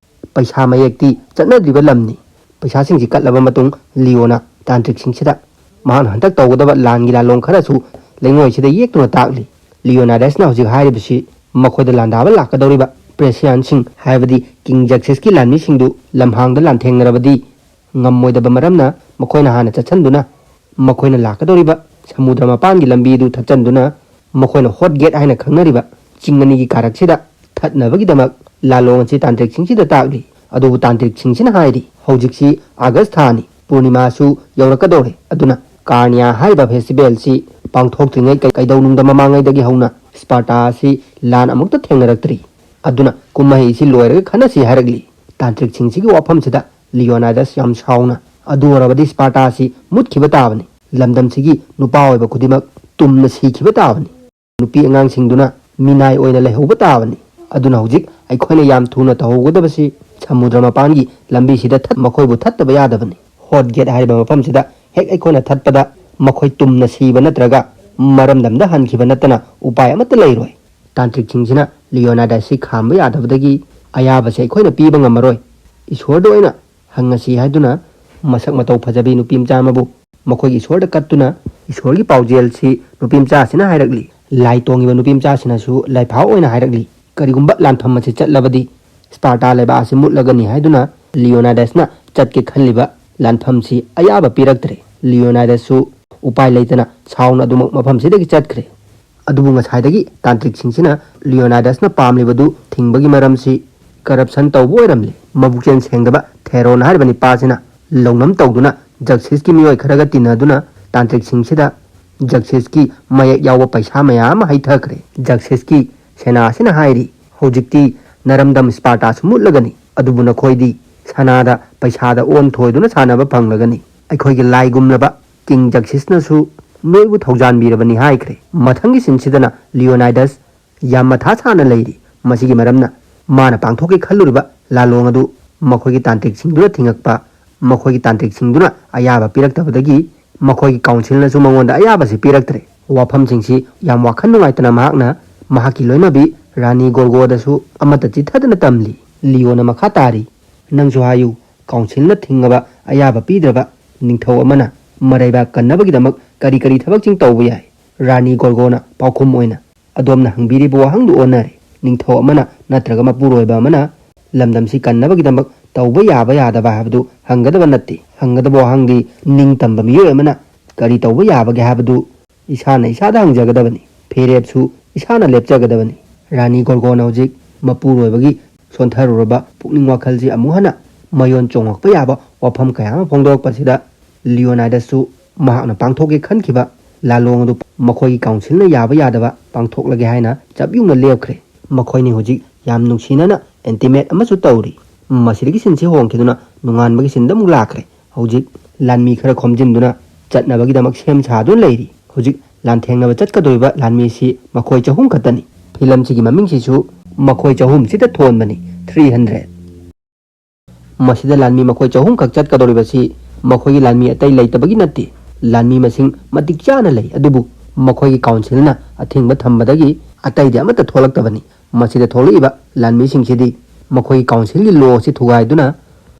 ꯄꯩꯁꯥ ꯃꯌꯦꯛꯇꯤ ꯆꯠꯅꯗ꯭ꯔꯤꯕ ꯂꯝꯅꯤ꯫ ꯄꯩꯁꯥꯁꯤꯡꯁꯤ ꯀꯠꯂꯕ ꯃꯇꯨꯡ ꯂꯤꯑꯣꯅ ꯇꯥꯟꯇ꯭ꯔꯤꯛꯁꯤꯡꯁꯤꯗ ꯃꯍꯥꯛꯅ ꯍꯟꯗꯛ ꯇꯧꯒꯗꯕ ꯂꯥꯟꯒꯤ ꯂꯥꯂꯣꯡ ꯈꯔꯁꯨ ꯂꯩꯉꯣꯏꯁꯤꯗ ꯌꯦꯛꯇꯨꯅ ꯇꯥꯛꯂꯤ꯫ ꯂꯤꯑꯣꯅꯥꯗꯁꯅ ꯍꯧꯖꯤꯛ ꯍꯥꯏꯔꯤꯕꯁꯤ ꯃꯈꯣꯏꯗ ꯂꯥꯟꯗꯥꯕ ꯂꯥꯛꯀꯗꯧꯔꯤꯕ ꯄ꯭ꯔꯦꯁꯤꯌꯥꯟꯁꯤꯡ, ꯍꯥꯏꯕꯗꯤ ꯀꯤꯡ ꯖꯛꯁꯤꯁꯀꯤ ꯂꯥꯟꯃꯤꯁꯤꯡꯗꯨ ꯂꯝꯍꯥꯡꯗ ꯂꯥꯟꯊꯦꯡꯅꯔꯕꯗꯤ ꯉꯝꯃꯣꯏꯗꯕ ꯃꯔꯝꯅ ꯃꯈꯣꯏꯅ ꯍꯥꯟꯅ ꯆꯠꯁꯤꯟꯗꯨꯅ ꯃꯈꯣꯏꯅ ꯂꯥꯛꯀꯗꯧꯔꯤꯕ ꯁꯃꯨꯗ꯭ꯔ ꯃꯄꯥꯟꯒꯤ ꯂꯝꯕꯤꯗꯨ ꯊꯠꯆꯟꯗꯨꯅ ꯃꯈꯣꯏꯅ ꯍꯣꯠ ꯒꯦꯠ ꯍꯥꯏꯅ ꯈꯪꯅꯔꯤꯕ ꯆꯤꯡ ꯑꯅꯤꯒꯤ ꯀꯥꯔꯛꯁꯤꯗ ꯊꯠꯅꯕꯒꯤꯗꯃꯛ ꯂꯥꯂꯣꯡ ꯑꯁꯤ ꯇꯥꯟꯇ꯭ꯔꯤꯛꯁꯤꯡꯁꯤꯗ ꯇꯥꯛꯂꯤ꯫ ꯑꯗꯨꯕꯨ ꯇꯥꯟꯇ꯭ꯔꯤꯛꯁꯤꯡꯁꯤꯅ ꯍꯥꯏꯔꯤ, ꯍꯧꯖꯤꯛꯁꯤ ꯑꯥꯒꯁ ꯊꯥꯅꯤ, ꯄꯨꯔꯅꯤꯃꯥꯁꯨ ꯌꯧꯔꯛꯀꯗꯧꯔꯦ, ꯑꯗꯨꯅ ꯀꯥꯔꯅꯤꯌꯥ ꯍꯥꯏꯔꯤꯕ ꯐꯦꯁꯇꯤꯚꯦꯜꯁꯤ ꯄꯥꯡꯊꯣꯛꯇ꯭ꯔꯤꯉꯩ ꯀꯩ-, ꯀꯩꯗꯧꯅꯨꯡꯗ ꯃꯃꯥꯡꯉꯩꯗꯒꯤ ꯍꯧꯅ ꯁ꯭ꯄꯥꯔꯇꯥ ꯑꯁꯤ ꯂꯥꯟ ꯑꯃꯨꯛꯇ ꯊꯦꯡꯅꯔꯛꯇ꯭ꯔꯤ꯫ ꯑꯗꯨꯅ ꯀꯨꯝꯍꯩ ꯑꯁꯤ ꯂꯣꯏꯔꯒ ꯈꯟꯅꯁꯤ ꯍꯥꯏꯔꯛꯂꯤ꯫ ꯇꯥꯟꯇ꯭ꯔꯤꯛꯁꯤꯡꯁꯤꯒꯤ ꯋꯥꯐꯝꯁꯤꯗ ꯂꯤꯑꯣꯅꯥꯏꯗꯁ ꯌꯥꯝ ꯁꯥꯎꯅ, "ꯑꯗꯨ ꯑꯣꯏꯔꯕꯗꯤ ꯁ꯭ꯄꯥꯔꯇꯥ ꯑꯁꯤ ꯃꯨꯠꯈꯤꯕ ꯇꯥꯕꯅꯤ꯫ ꯂꯝꯗꯝꯁꯤꯒꯤ ꯅꯨꯄꯥ ꯑꯣꯏꯕ ꯈꯨꯗꯤꯡꯃꯛ ꯇꯨꯝꯅ ꯁꯤꯈꯤꯕ ꯇꯥꯕꯅꯤ꯫ ꯅꯨꯄꯤ ꯑꯉꯥꯡꯁꯤꯡꯗꯨꯅ ꯃꯤꯅꯥꯏ ꯑꯣꯏꯅ ꯂꯩꯍꯧꯕ ꯇꯥꯕꯅꯤ꯫ ꯑꯗꯨꯅ ꯍꯧꯖꯤꯛ ꯑꯩꯈꯣꯏꯅ ꯌꯥꯝ ꯊꯨꯅ ꯇꯧꯍꯧꯒꯗꯕꯁꯤ ꯁꯃꯨꯗ꯭ꯔ ꯃꯄꯥꯟꯒꯤ ꯂꯝꯕꯤꯁꯤꯗ ꯊꯠ-, ꯃꯈꯣꯏꯕꯨ ꯊꯠꯇꯕ ꯌꯥꯗꯕꯅꯤ꯫ ꯍꯣꯠ ꯒꯦꯠ ꯍꯥꯏꯔꯤꯕ ꯃꯐꯝꯁꯤꯗ ꯍꯦꯛ ꯑꯩꯈꯣꯏꯅ ꯊꯠꯄꯗ ꯃꯈꯣꯏ ꯇꯨꯝꯅ ꯁꯤꯕ ꯅꯠꯇ꯭ꯔꯒ ꯃꯔꯝꯗꯝꯗ ꯍꯟꯈꯤꯕ ꯅꯠꯇꯅ ꯎꯄꯥꯏ ꯑꯃꯠꯇ ꯂꯩꯔꯣꯏ"꯫ ꯇꯥꯟꯇ꯭ꯔꯤꯛꯁꯤꯡꯁꯤꯅ ꯂꯤꯑꯣꯅꯥꯏꯗꯁꯁꯤ ꯈꯥꯝꯕ ꯌꯥꯗꯕꯗꯒꯤ, "ꯑꯌꯥꯕꯁꯦ ꯑꯩꯈꯣꯏꯅ ꯄꯤꯕ ꯉꯝꯃꯔꯣꯏ, ꯏꯁꯣꯔꯗ ꯑꯣꯏꯅ ꯍꯪꯉꯁꯤ" ꯍꯥꯏꯗꯨꯅ ꯃꯁꯛ ꯃꯇꯧ ꯐꯖꯕꯤ ꯅꯨꯄꯤ ꯃꯆꯥ ꯑꯃꯕꯨ ꯃꯈꯣꯏꯒꯤ ꯏꯁꯣꯔꯗ ꯀꯠꯇꯨꯅ ꯏꯁꯣꯔꯒꯤ ꯄꯥꯎꯖꯦꯜꯁꯤ ꯅꯨꯄꯤ ꯃꯆꯥꯁꯤꯅ ꯍꯥꯏꯔꯛꯂꯤ꯫ ꯂꯥꯏ ꯇꯣꯡꯉꯤꯕ ꯅꯨꯄꯤ ꯃꯆꯥꯁꯤꯅꯁꯨ ꯂꯥꯏꯐꯥꯎ ꯑꯣꯏꯅ ꯍꯥꯏꯔꯛꯂꯤ, "ꯀꯔꯤꯒꯨꯝꯕ ꯂꯥꯟꯐꯝ ꯑꯁꯤ ꯆꯠꯂꯕꯗꯤ ꯁ꯭ꯄꯥꯔꯇꯥ ꯂꯩꯕꯥꯛ ꯑꯁꯤ ꯃꯨꯠꯂꯒꯅꯤ" ꯍꯥꯏꯗꯨꯅ ꯂꯤꯑꯣꯅꯥꯏꯗꯁꯅ ꯆꯠꯀꯦ ꯈꯜꯂꯤꯕ ꯂꯥꯟꯐꯝꯁꯤ ꯑꯌꯥꯕ ꯄꯤꯔꯛꯇ꯭ꯔꯦ꯫ ꯂꯤꯑꯣꯅꯥꯏꯗꯁꯁꯨ ꯎꯄꯥꯏ ꯂꯩꯇꯅ ꯁꯥꯎꯅ ꯑꯗꯨꯃꯛ ꯃꯐꯝꯁꯤꯗꯒꯤ ꯆꯠꯈ꯭ꯔꯦ꯫ ꯑꯗꯨꯕꯨ ꯉꯁꯥꯏꯗꯒꯤ ꯇꯥꯟꯇ꯭ꯔꯤꯛꯁꯤꯡꯁꯤꯅ ꯂꯤꯑꯣꯅꯥꯏꯗꯁꯅ ꯄꯥꯝꯂꯤꯕꯗꯨ ꯊꯤꯡꯕꯒꯤ ꯃꯔꯝꯁꯤ ꯀꯔꯞꯁꯟ ꯇꯧꯕ ꯑꯣꯏꯔꯝꯂꯦ꯫ ꯃꯕꯨꯛꯆꯦꯜ ꯁꯦꯡꯗꯕ ꯊꯦꯔꯣꯟ ꯍꯥꯏꯔꯤꯕ ꯅꯤꯄꯥꯁꯤꯅ ꯂꯧꯅꯝ ꯇꯧꯗꯨꯅ ꯖꯛꯁꯤꯁꯀꯤ ꯃꯤꯑꯣꯏ ꯈꯔꯒ ꯇꯤꯟꯅꯗꯨꯅ ꯇꯥꯟꯇ꯭ꯔꯤꯛꯁꯤꯡꯁꯤꯗ ꯖꯛꯁꯤꯁꯀꯤ ꯃꯌꯦꯛ ꯌꯥꯎꯕ ꯄꯩꯁꯥ ꯃꯌꯥꯝ ꯑꯃ ꯍꯩꯊꯈ꯭ꯔꯦ꯫ ꯖꯛꯁꯤꯁꯀꯤ ꯁꯦꯅꯥ ꯑꯁꯤꯅ ꯍꯥꯏꯔꯤ, ꯍꯧꯖꯤꯛꯇꯤ ꯅꯔꯝꯗꯝ ꯁ꯭ꯄꯥꯔꯇꯥꯁꯨ ꯃꯨꯠꯂꯒꯅꯤ, ꯑꯗꯨꯕꯨ ꯅꯈꯣꯏꯗꯤ ꯁꯅꯥꯗ ꯄꯩꯁꯥꯗ ꯑꯣꯟꯊꯣꯏꯗꯨꯅ ꯁꯥꯟꯅꯕ ꯐꯪꯂꯒꯅꯤ꯫ ꯑꯩꯈꯣꯏꯒꯤ ꯂꯥꯏꯒꯨꯝꯂꯕ ꯀꯤꯡ ꯖꯛꯁꯤꯁꯅꯁꯨ ꯅꯣꯏꯕꯨ ꯊꯧꯖꯥꯟꯕꯤꯔꯕꯅꯤ ꯍꯥꯏꯈ꯭ꯔꯦ꯫ ꯃꯊꯪꯒꯤ ꯁꯤꯟꯁꯤꯗꯅ ꯂꯤꯑꯣꯅꯥꯏꯗꯁ ꯌꯥꯝ ꯃꯊꯥ ꯁꯥꯅ ꯂꯩꯔꯤ꯫ ꯃꯁꯤꯒꯤ ꯃꯔꯝꯅ ꯃꯥꯅ ꯄꯥꯡꯊꯣꯛꯀꯦ ꯈꯜꯂꯨꯔꯤꯕ ꯂꯥꯂꯣꯡ ꯑꯗꯨ ꯃꯈꯣꯏꯒꯤ ꯇꯥꯟꯇ꯭ꯔꯤꯛꯁꯤꯡꯗꯨꯅ ꯊꯤꯡꯉꯛꯄ, ꯃꯈꯣꯏꯒꯤ ꯇꯥꯟꯇ꯭ꯔꯤꯛꯁꯤꯡꯗꯨꯅ ꯑꯌꯥꯕ ꯄꯤꯔꯛꯇꯕꯗꯒꯤ ꯃꯈꯣꯏꯒꯤ ꯀꯥꯎꯟꯁꯤꯜꯅꯁꯨ ꯃꯉꯣꯟꯗ ꯑꯌꯥꯕꯁꯤ ꯄꯤꯔꯛꯇ꯭ꯔꯦ꯫ ꯋꯥꯐꯝꯁꯤꯡꯁꯤ ꯌꯥꯝ ꯋꯥꯈꯜ ꯅꯨꯡꯉꯥꯏꯇꯅ ꯃꯍꯥꯛꯅ ꯃꯍꯥꯛꯀꯤ ꯂꯣꯏꯅꯕꯤ ꯔꯥꯅꯤ ꯒꯣꯔꯒꯣꯗꯁꯨ ꯑꯃꯠꯇ ꯆꯤꯠꯊꯗꯅ ꯇꯝꯂꯤ꯫ ꯂꯤꯑꯣꯅ ꯃꯈꯥ ꯇꯥꯔꯤ, "ꯅꯪꯁꯨ ꯍꯥꯏꯌꯨ, ꯀꯥꯎꯟꯁꯤꯜꯅ ꯊꯤꯡꯉꯕ, ꯑꯌꯥꯕ ꯄꯤꯗ꯭ꯔꯕ ꯅꯤꯡꯊꯧ ꯑꯃꯅ ꯃꯔꯩꯕꯥꯛ ꯀꯟꯅꯕꯒꯤꯗꯃꯛ ꯀꯔꯤ ꯀꯔꯤ ꯊꯕꯛꯁꯤꯡ ꯇꯧꯕ ꯌꯥꯏ?" ꯔꯥꯅꯤ ꯒꯣꯔꯒꯣꯅ ꯄꯥꯎꯈꯨꯝ ꯑꯣꯏꯅ, "ꯑꯗꯣꯝꯅ ꯍꯪꯕꯤꯔꯤꯕ ꯋꯥꯍꯪꯗꯨ ꯑꯣꯟꯅꯔꯦ꯫ ꯅꯤꯡꯊꯧ ꯑꯃꯅ ꯅꯠꯇ꯭ꯔꯒ ꯃꯄꯨꯔꯣꯏꯕ ꯑꯃꯅ ꯂꯝꯗꯝꯁꯤ ꯀꯟꯅꯕꯒꯤꯗꯃꯛ ꯇꯧꯕ ꯌꯥꯕ ꯌꯥꯗꯕ ꯍꯥꯏꯕꯗꯨ ꯍꯪꯒꯗꯕ ꯅꯠꯇꯦ꯫ ꯍꯪꯒꯗꯕ ꯋꯥꯍꯪꯗꯤ ꯅꯤꯡꯇꯝꯕ ꯃꯤꯑꯣꯏ ꯑꯃꯅ ꯀꯔꯤ ꯇꯧꯕ ꯌꯥꯕꯒꯦ ꯍꯥꯏꯕꯗꯨ ꯏꯁꯥꯅ ꯏꯁꯥꯗ ꯍꯪꯖꯒꯗꯕꯅꯤ꯫ ꯐꯤꯔꯦꯞꯁꯨ ꯏꯁꯥꯅ ꯂꯦꯞꯆꯒꯗꯕꯅꯤ꯫" ꯔꯥꯅꯤ ꯒꯣꯔꯒꯣꯅ ꯍꯧꯖꯤꯛ ꯃꯄꯨꯔꯣꯏꯕꯒꯤ ꯁꯣꯟꯊꯔꯨꯔꯕ ꯄꯨꯛꯅꯤꯡ ꯋꯥꯈꯜꯁꯤ ꯑꯃꯨꯛ ꯍꯟꯅ ꯃꯌꯣꯟ ꯆꯣꯡꯂꯛꯄ ꯌꯥꯕ ꯋꯥꯐꯝ ꯀꯌꯥ ꯑꯃ ꯐꯣꯡꯗꯣꯔꯛꯄꯁꯤꯗ, ꯂꯤꯑꯣꯅꯥꯏꯗꯁꯁꯨ ꯃꯍꯥꯛꯅ ꯄꯥꯡꯊꯣꯛꯀꯦ ꯈꯟꯈꯤꯕ ꯂꯥꯂꯣꯡ ꯑꯗꯨ ꯃꯈꯣꯏꯒꯤ ꯀꯥꯎꯟꯁꯤꯜꯅ ꯌꯥꯕ ꯌꯥꯗꯕ ꯄꯥꯡꯊꯣꯛꯂꯒꯦ ꯍꯥꯏꯅ ꯆꯞ ꯌꯨꯡꯅ ꯂꯦꯞꯈ꯭ꯔꯦ꯫ ꯃꯈꯣꯏꯅꯤ ꯍꯧꯖꯤꯛ ꯌꯥꯝ ꯅꯨꯡꯁꯤꯅꯅ ꯏꯟꯇꯤꯃꯦꯠ ꯑꯃꯁꯨ ꯇꯧꯔꯤ꯫ ꯃꯁꯤꯗꯒꯤ ꯁꯤꯟꯁꯤ ꯍꯣꯡꯈꯤꯗꯨꯅ ꯅꯣꯡꯉꯥꯟꯕꯒꯤ ꯁꯤꯟꯗ ꯑꯃꯨꯛ ꯂꯥꯛꯈ꯭ꯔꯦ꯫ ꯍꯧꯖꯤꯛ ꯂꯥꯟꯃꯤ ꯈꯔ ꯈꯣꯝꯖꯤꯟꯗꯨꯅ ꯆꯠꯅꯕꯒꯤꯗꯃꯛ ꯁꯦꯝ ꯁꯥꯗꯨꯅ ꯂꯩꯔꯤ꯫ ꯍꯧꯖꯤꯛ ꯂꯥꯟꯊꯦꯡꯅꯕ ꯆꯠꯀꯗꯧꯔꯤꯕ ꯂꯥꯟꯃꯤꯁꯤ ꯃꯈꯣꯏ ꯆꯍꯨꯝ ꯈꯛꯇꯅꯤ꯫ ꯐꯤꯂꯝꯁꯤꯒꯤ ꯃꯃꯤꯡꯁꯤꯁꯨ ꯃꯈꯣꯏ ꯆꯍꯨꯝꯁꯤꯗ ꯊꯣꯟꯕꯅꯤ, ꯊ꯭ꯔꯤ ꯍꯟꯗ꯭ꯔꯦꯠ꯫ ꯃꯁꯤꯗ ꯂꯥꯟꯃꯤ ꯃꯈꯣꯏ ꯆꯍꯨꯝꯈꯛ ꯆꯠꯀꯗꯧꯔꯤꯕꯁꯤ ꯃꯈꯣꯏꯒꯤ ꯂꯥꯟꯃꯤ ꯑꯇꯩ ꯂꯩꯇꯕꯒꯤ ꯅꯠꯇꯦ꯫ ꯂꯥꯟꯃꯤ ꯃꯁꯤꯡ ꯃꯇꯤꯛ ꯆꯥꯅ ꯂꯩ, ꯑꯗꯨꯕꯨ ꯃꯈꯣꯏꯒꯤ ꯀꯥꯎꯟꯁꯤꯜꯅ ꯑꯊꯤꯡꯕ ꯊꯝꯕꯗꯒꯤ ꯑꯇꯩꯗꯤ ꯑꯃꯠꯇ ꯊꯣꯛꯂꯛꯇꯕꯅꯤ꯫ ꯃꯁꯤꯗ ꯊꯣꯛꯂꯛꯏꯕ ꯂꯥꯟꯃꯤꯁꯤꯡꯁꯤꯗꯤ ꯃꯈꯣꯏꯒꯤ ꯀꯥꯎꯟꯁꯤꯜꯒꯤ ꯂꯣ ꯑꯁꯤ ꯊꯨꯒꯥꯏꯗꯨꯅ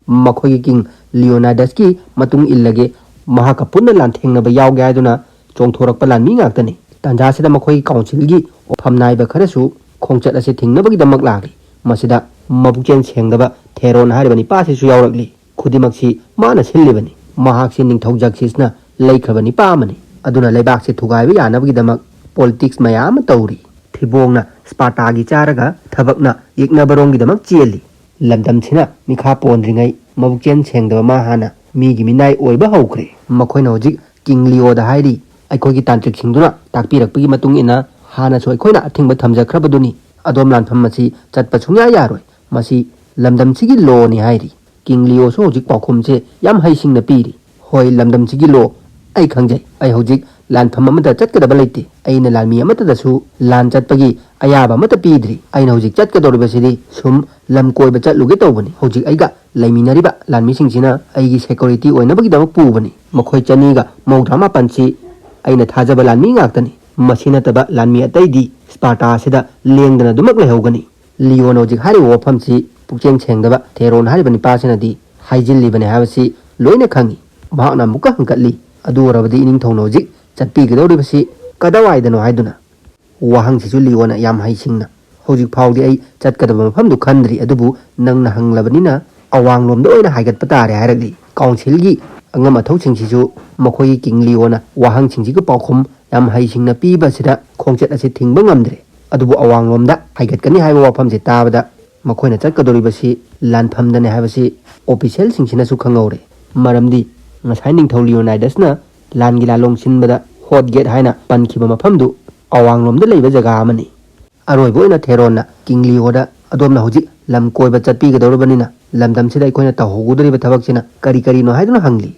ꯃꯈꯣꯏꯒꯤ ꯀꯤꯡ ꯂꯤꯑꯣꯅꯥꯏꯗꯁꯀꯤ ꯃꯇꯨꯡ ꯏꯜꯂꯒꯦ, ꯃꯍꯥꯛꯀ ꯄꯨꯟꯅ ꯂꯥꯟꯊꯦꯡꯅꯕ ꯌꯥꯎꯒꯦ ꯍꯥꯏꯗꯨꯅ ꯆꯣꯡꯊꯣꯔꯛꯄ ꯂꯥꯟꯃꯤ ꯉꯥꯛꯇꯅꯤ꯫ ꯇꯥꯟꯖꯥꯁꯤꯗ ꯃꯈꯣꯏꯒꯤ ꯀꯥꯎꯟꯁꯤꯜꯒꯤ ꯐꯝꯅꯥꯏꯕ ꯈꯔꯁꯨ ꯈꯣꯡꯆꯠ ꯑꯁꯤ ꯊꯤꯡꯅꯕꯒꯤꯗꯃꯛ ꯂꯥꯛꯂꯤ꯫ ꯃꯁꯤꯗ ꯃꯕꯨꯛꯆꯦꯜ ꯁꯦꯡꯗꯕ ꯊꯦꯔꯣꯟ ꯍꯥꯏꯔꯤꯕ ꯅꯤꯄꯥ ꯑꯁꯤꯁꯨ ꯌꯥꯎꯔꯛꯂꯤ꯫ ꯈꯨꯗꯤꯡꯃꯛꯁꯤ ꯃꯥꯅ ꯁꯤꯜꯂꯤꯕꯅꯤ꯫ ꯃꯍꯥꯛꯁꯤ ꯅꯤꯡꯊꯧ ꯖꯛꯁꯤꯁꯅ ꯂꯩꯈ꯭ꯔꯕ ꯅꯤꯄꯥ ꯑꯃꯅꯤ꯫ ꯑꯗꯨꯅ ꯂꯩꯕꯥꯛꯁꯤ ꯊꯨꯒꯥꯏꯕ ꯌꯥꯅꯕꯒꯤꯗꯃꯛ ꯄꯣꯂꯤꯇꯤꯛꯁ ꯃꯌꯥꯝ ꯑꯃ ꯇꯧꯔꯤ꯫ ꯊꯤꯕꯣꯡꯅ ꯁ꯭ꯄꯥꯔꯇꯥꯒꯤ ꯆꯥꯔꯒ ꯊꯕꯛꯅ ꯌꯦꯛꯅꯕꯔꯣꯝꯒꯤꯗꯃꯛ ꯆꯦꯜꯂꯤ꯫ ꯂꯝꯗꯝꯁꯤꯅ ꯃꯤꯈꯥ ꯄꯣꯟꯗ꯭ꯔꯤꯉꯩ ꯃꯕꯨꯛꯆꯦꯜ ꯁꯦꯡꯗꯕ ꯃꯥ ꯍꯥꯟꯅ ꯃꯤꯒꯤ ꯃꯤꯅꯥꯏ ꯑꯣꯏꯕ ꯍꯧꯈ꯭ꯔꯦ꯫ ꯃꯈꯣꯏꯅ ꯍꯧꯖꯤꯛ ꯀꯤꯡ ꯂꯤꯑꯣꯗ ꯍꯥꯏꯔꯤ, "ꯑꯩꯈꯣꯏꯒꯤ ꯇꯥꯟꯇ꯭ꯔꯤꯛꯁꯤꯡꯗꯨꯅ ꯇꯥꯛꯄꯤꯔꯛꯄꯒꯤ ꯃꯇꯨꯡ ꯏꯟꯅ ꯍꯥꯟꯅꯁꯨ ꯑꯩꯈꯣꯏꯅ ꯑꯊꯤꯡꯕ ꯊꯝꯖꯈ꯭ꯔꯕꯗꯨꯅꯤ꯫ ꯑꯗꯣꯝ ꯂꯥꯟꯐꯝ ꯑꯁꯤ ꯆꯠꯄ ꯁꯨꯡꯌꯥ ꯌꯥꯔꯣꯏ꯫ ꯃꯁꯤ ꯂꯝꯗꯝꯁꯤꯒꯤ ꯂꯣꯅꯤ" ꯍꯥꯏꯔꯤ꯫ ꯀꯤꯡ ꯂꯤꯑꯣꯁꯨ ꯍꯧꯖꯤꯛ ꯄꯥꯎꯈꯨꯝꯁꯦ ꯌꯥꯝ ꯍꯩꯁꯤꯡꯅ ꯄꯤꯔꯤ꯫ "ꯍꯣꯏ, ꯂꯝꯗꯝꯁꯤꯒꯤ ꯂꯣ ꯑꯩ ꯈꯪꯖꯩ꯫ ꯑꯩ ꯍꯧꯖꯤꯛ ꯂꯥꯟꯐꯝ ꯑꯃꯗ ꯆꯠꯀꯗꯕ ꯂꯩꯇꯦ꯫ ꯑꯩꯅ ꯂꯥꯟꯃꯤ ꯑꯃꯠꯇꯗꯁꯨ ꯂꯥꯟ ꯆꯠꯄꯒꯤ ꯑꯌꯥꯕ ꯑꯃꯠꯇ ꯄꯤꯗ꯭ꯔꯤ꯫ ꯑꯩꯅ ꯍꯧꯖꯤꯛ ꯆꯠꯀꯗꯧꯔꯤꯕꯁꯤꯗꯤ ꯁꯨꯝ ꯂꯝ ꯀꯣꯏꯕ ꯆꯠꯂꯨꯒꯦ ꯇꯧꯕꯅꯤ꯫ ꯍꯧꯖꯤꯛ ꯑꯩꯒ ꯂꯩꯃꯤꯟꯅꯔꯤꯕ ꯂꯥꯟꯃꯤꯁꯤꯡꯁꯤꯅ ꯑꯩꯒꯤ ꯁꯦꯀ꯭ꯌꯨꯔꯤꯇꯤ ꯑꯣꯏꯅꯕꯒꯤꯗꯃꯛ ꯄꯨꯕꯅꯤ꯫ ꯃꯈꯣꯏ ꯆꯅꯤꯒ ꯃꯧꯗ꯭ꯔꯥ ꯃꯥꯄꯟꯁꯤ ꯑꯩꯅ ꯊꯥꯖꯕ ꯂꯥꯟꯃꯤ ꯉꯥꯛꯇꯅꯤ꯫ ꯃꯁꯤ ꯅꯠꯇꯕ ꯂꯥꯟꯃꯤ ꯑꯇꯩꯗꯤ ꯁ꯭ꯄꯥꯔꯇꯥ ꯑꯁꯤꯗ ꯂꯦꯡꯗꯅ ꯑꯗꯨꯃꯛ ꯂꯩꯍꯧꯒꯅꯤ꯫" ꯂꯤꯑꯣꯅ ꯍꯧꯖꯤꯛ ꯍꯥꯏꯔꯤꯕ ꯋꯥꯐꯝꯁꯤ ꯄꯨꯛꯆꯦꯜ ꯁꯦꯡꯗꯕ ꯊꯦꯔꯣꯟ ꯍꯥꯏꯔꯤꯕ ꯅꯤꯄꯥꯁꯤꯅꯗꯤ ꯍꯥꯏꯖꯤꯜꯂꯤꯕꯅꯤ ꯍꯥꯏꯕꯁꯤ ꯂꯣꯏꯅ ꯈꯪꯏ꯫ ꯃꯍꯥꯛꯅ ꯑꯃꯨꯛꯀ ꯍꯪꯀꯠꯂꯤ, "ꯑꯗꯨ ꯑꯣꯏꯔꯕꯗꯤ ꯏꯅꯤꯡꯊꯧꯅ ꯍꯧꯖꯤꯛ ꯆꯠꯄꯤꯒꯗꯧꯔꯤꯕꯁꯤ ꯀꯗꯥꯏꯋꯥꯏꯗꯅꯣ?" ꯍꯥꯏꯗꯨꯅ꯫ ꯋꯥꯍꯪꯁꯤꯁꯨ ꯂꯤꯑꯣꯅ ꯌꯥꯝ ꯍꯩꯁꯤꯡꯅ, "ꯍꯧꯖꯤꯛ ꯐꯥꯎꯗꯤ ꯑꯩ ꯆꯠꯀꯗꯕ ꯃꯐꯝꯗꯨ ꯈꯟꯗ꯭ꯔꯤ, ꯑꯗꯨꯕꯨ ꯅꯪꯅ ꯍꯪꯂꯕꯅꯤꯅ ꯑꯋꯥꯡꯂꯣꯝꯗ ꯑꯣꯏꯅ ꯍꯥꯏꯒꯠꯄ ꯇꯥꯔꯦ" ꯍꯥꯏꯔꯛꯂꯤ꯫ ꯀꯥꯎꯟꯁꯤꯜꯒꯤ ꯑꯉꯝ ꯑꯊꯧꯁꯤꯡꯁꯤꯁꯨ ꯃꯈꯣꯏꯒꯤ ꯀꯤꯡ ꯂꯤꯑꯣꯅ ꯋꯥꯍꯪꯁꯤꯡꯁꯤꯒꯤ ꯄꯥꯎꯈꯨꯝ ꯌꯥꯝ ꯍꯩꯁꯤꯡꯅ ꯄꯤꯕ ꯑꯁꯤꯗ ꯈꯣꯡꯆꯠ ꯑꯁꯤ ꯊꯤꯡꯕ ꯉꯝꯗ꯭ꯔꯦ꯫ ꯑꯗꯨꯕꯨ ꯑꯋꯥꯡꯂꯣꯝꯗ ꯍꯥꯏꯒꯠꯀꯅꯤ ꯍꯥꯏꯕ ꯋꯥꯐꯝꯁꯦ ꯇꯥꯕꯗ ꯃꯈꯣꯏꯅ ꯆꯠꯀꯗꯧꯔꯤꯕꯁꯤ ꯂꯥꯟꯐꯝꯗꯅꯤ ꯍꯥꯏꯕꯁꯤ ꯑꯣꯐꯤꯁꯦꯜꯁꯤꯡꯁꯤꯅꯁꯨ ꯈꯪꯍꯧꯔꯦ꯫ ꯃꯔꯝꯗꯤ ꯉꯁꯥꯏ ꯅꯤꯡꯊꯧ ꯂꯤꯑꯣꯅꯥꯏꯗꯁꯅ ꯂꯥꯟꯒꯤ ꯂꯥꯂꯣꯡ ꯁꯤꯟꯕꯗ ꯍꯣꯠ ꯒꯦꯠ ꯍꯥꯏꯅ ꯄꯟꯈꯤꯕ ꯃꯐꯝꯗꯨ ꯑꯋꯥꯡꯂꯣꯝꯗ ꯂꯩꯕ ꯖꯒꯥ ꯑꯃꯅꯤ꯫ ꯑꯔꯣꯏꯕ ꯑꯣꯏꯅ ꯊꯦꯔꯣꯟꯅ ꯀꯤꯡ ꯂꯤꯑꯣꯗ, "ꯑꯗꯣꯝꯅ ꯍꯧꯖꯤꯛ ꯂꯝ ꯀꯣꯏꯕ ꯆꯠꯄꯤꯒꯗꯧꯔꯕꯅꯤꯅ ꯂꯝꯗꯝꯁꯤꯗ ꯑꯩꯈꯣꯏꯅ ꯇꯧꯍꯧꯒꯗꯧꯔꯤꯕ ꯊꯕꯛꯁꯤꯅ ꯀꯔꯤ ꯀꯔꯤꯅꯣ?" ꯍꯥꯏꯗꯨꯅ ꯍꯪꯂꯤ꯫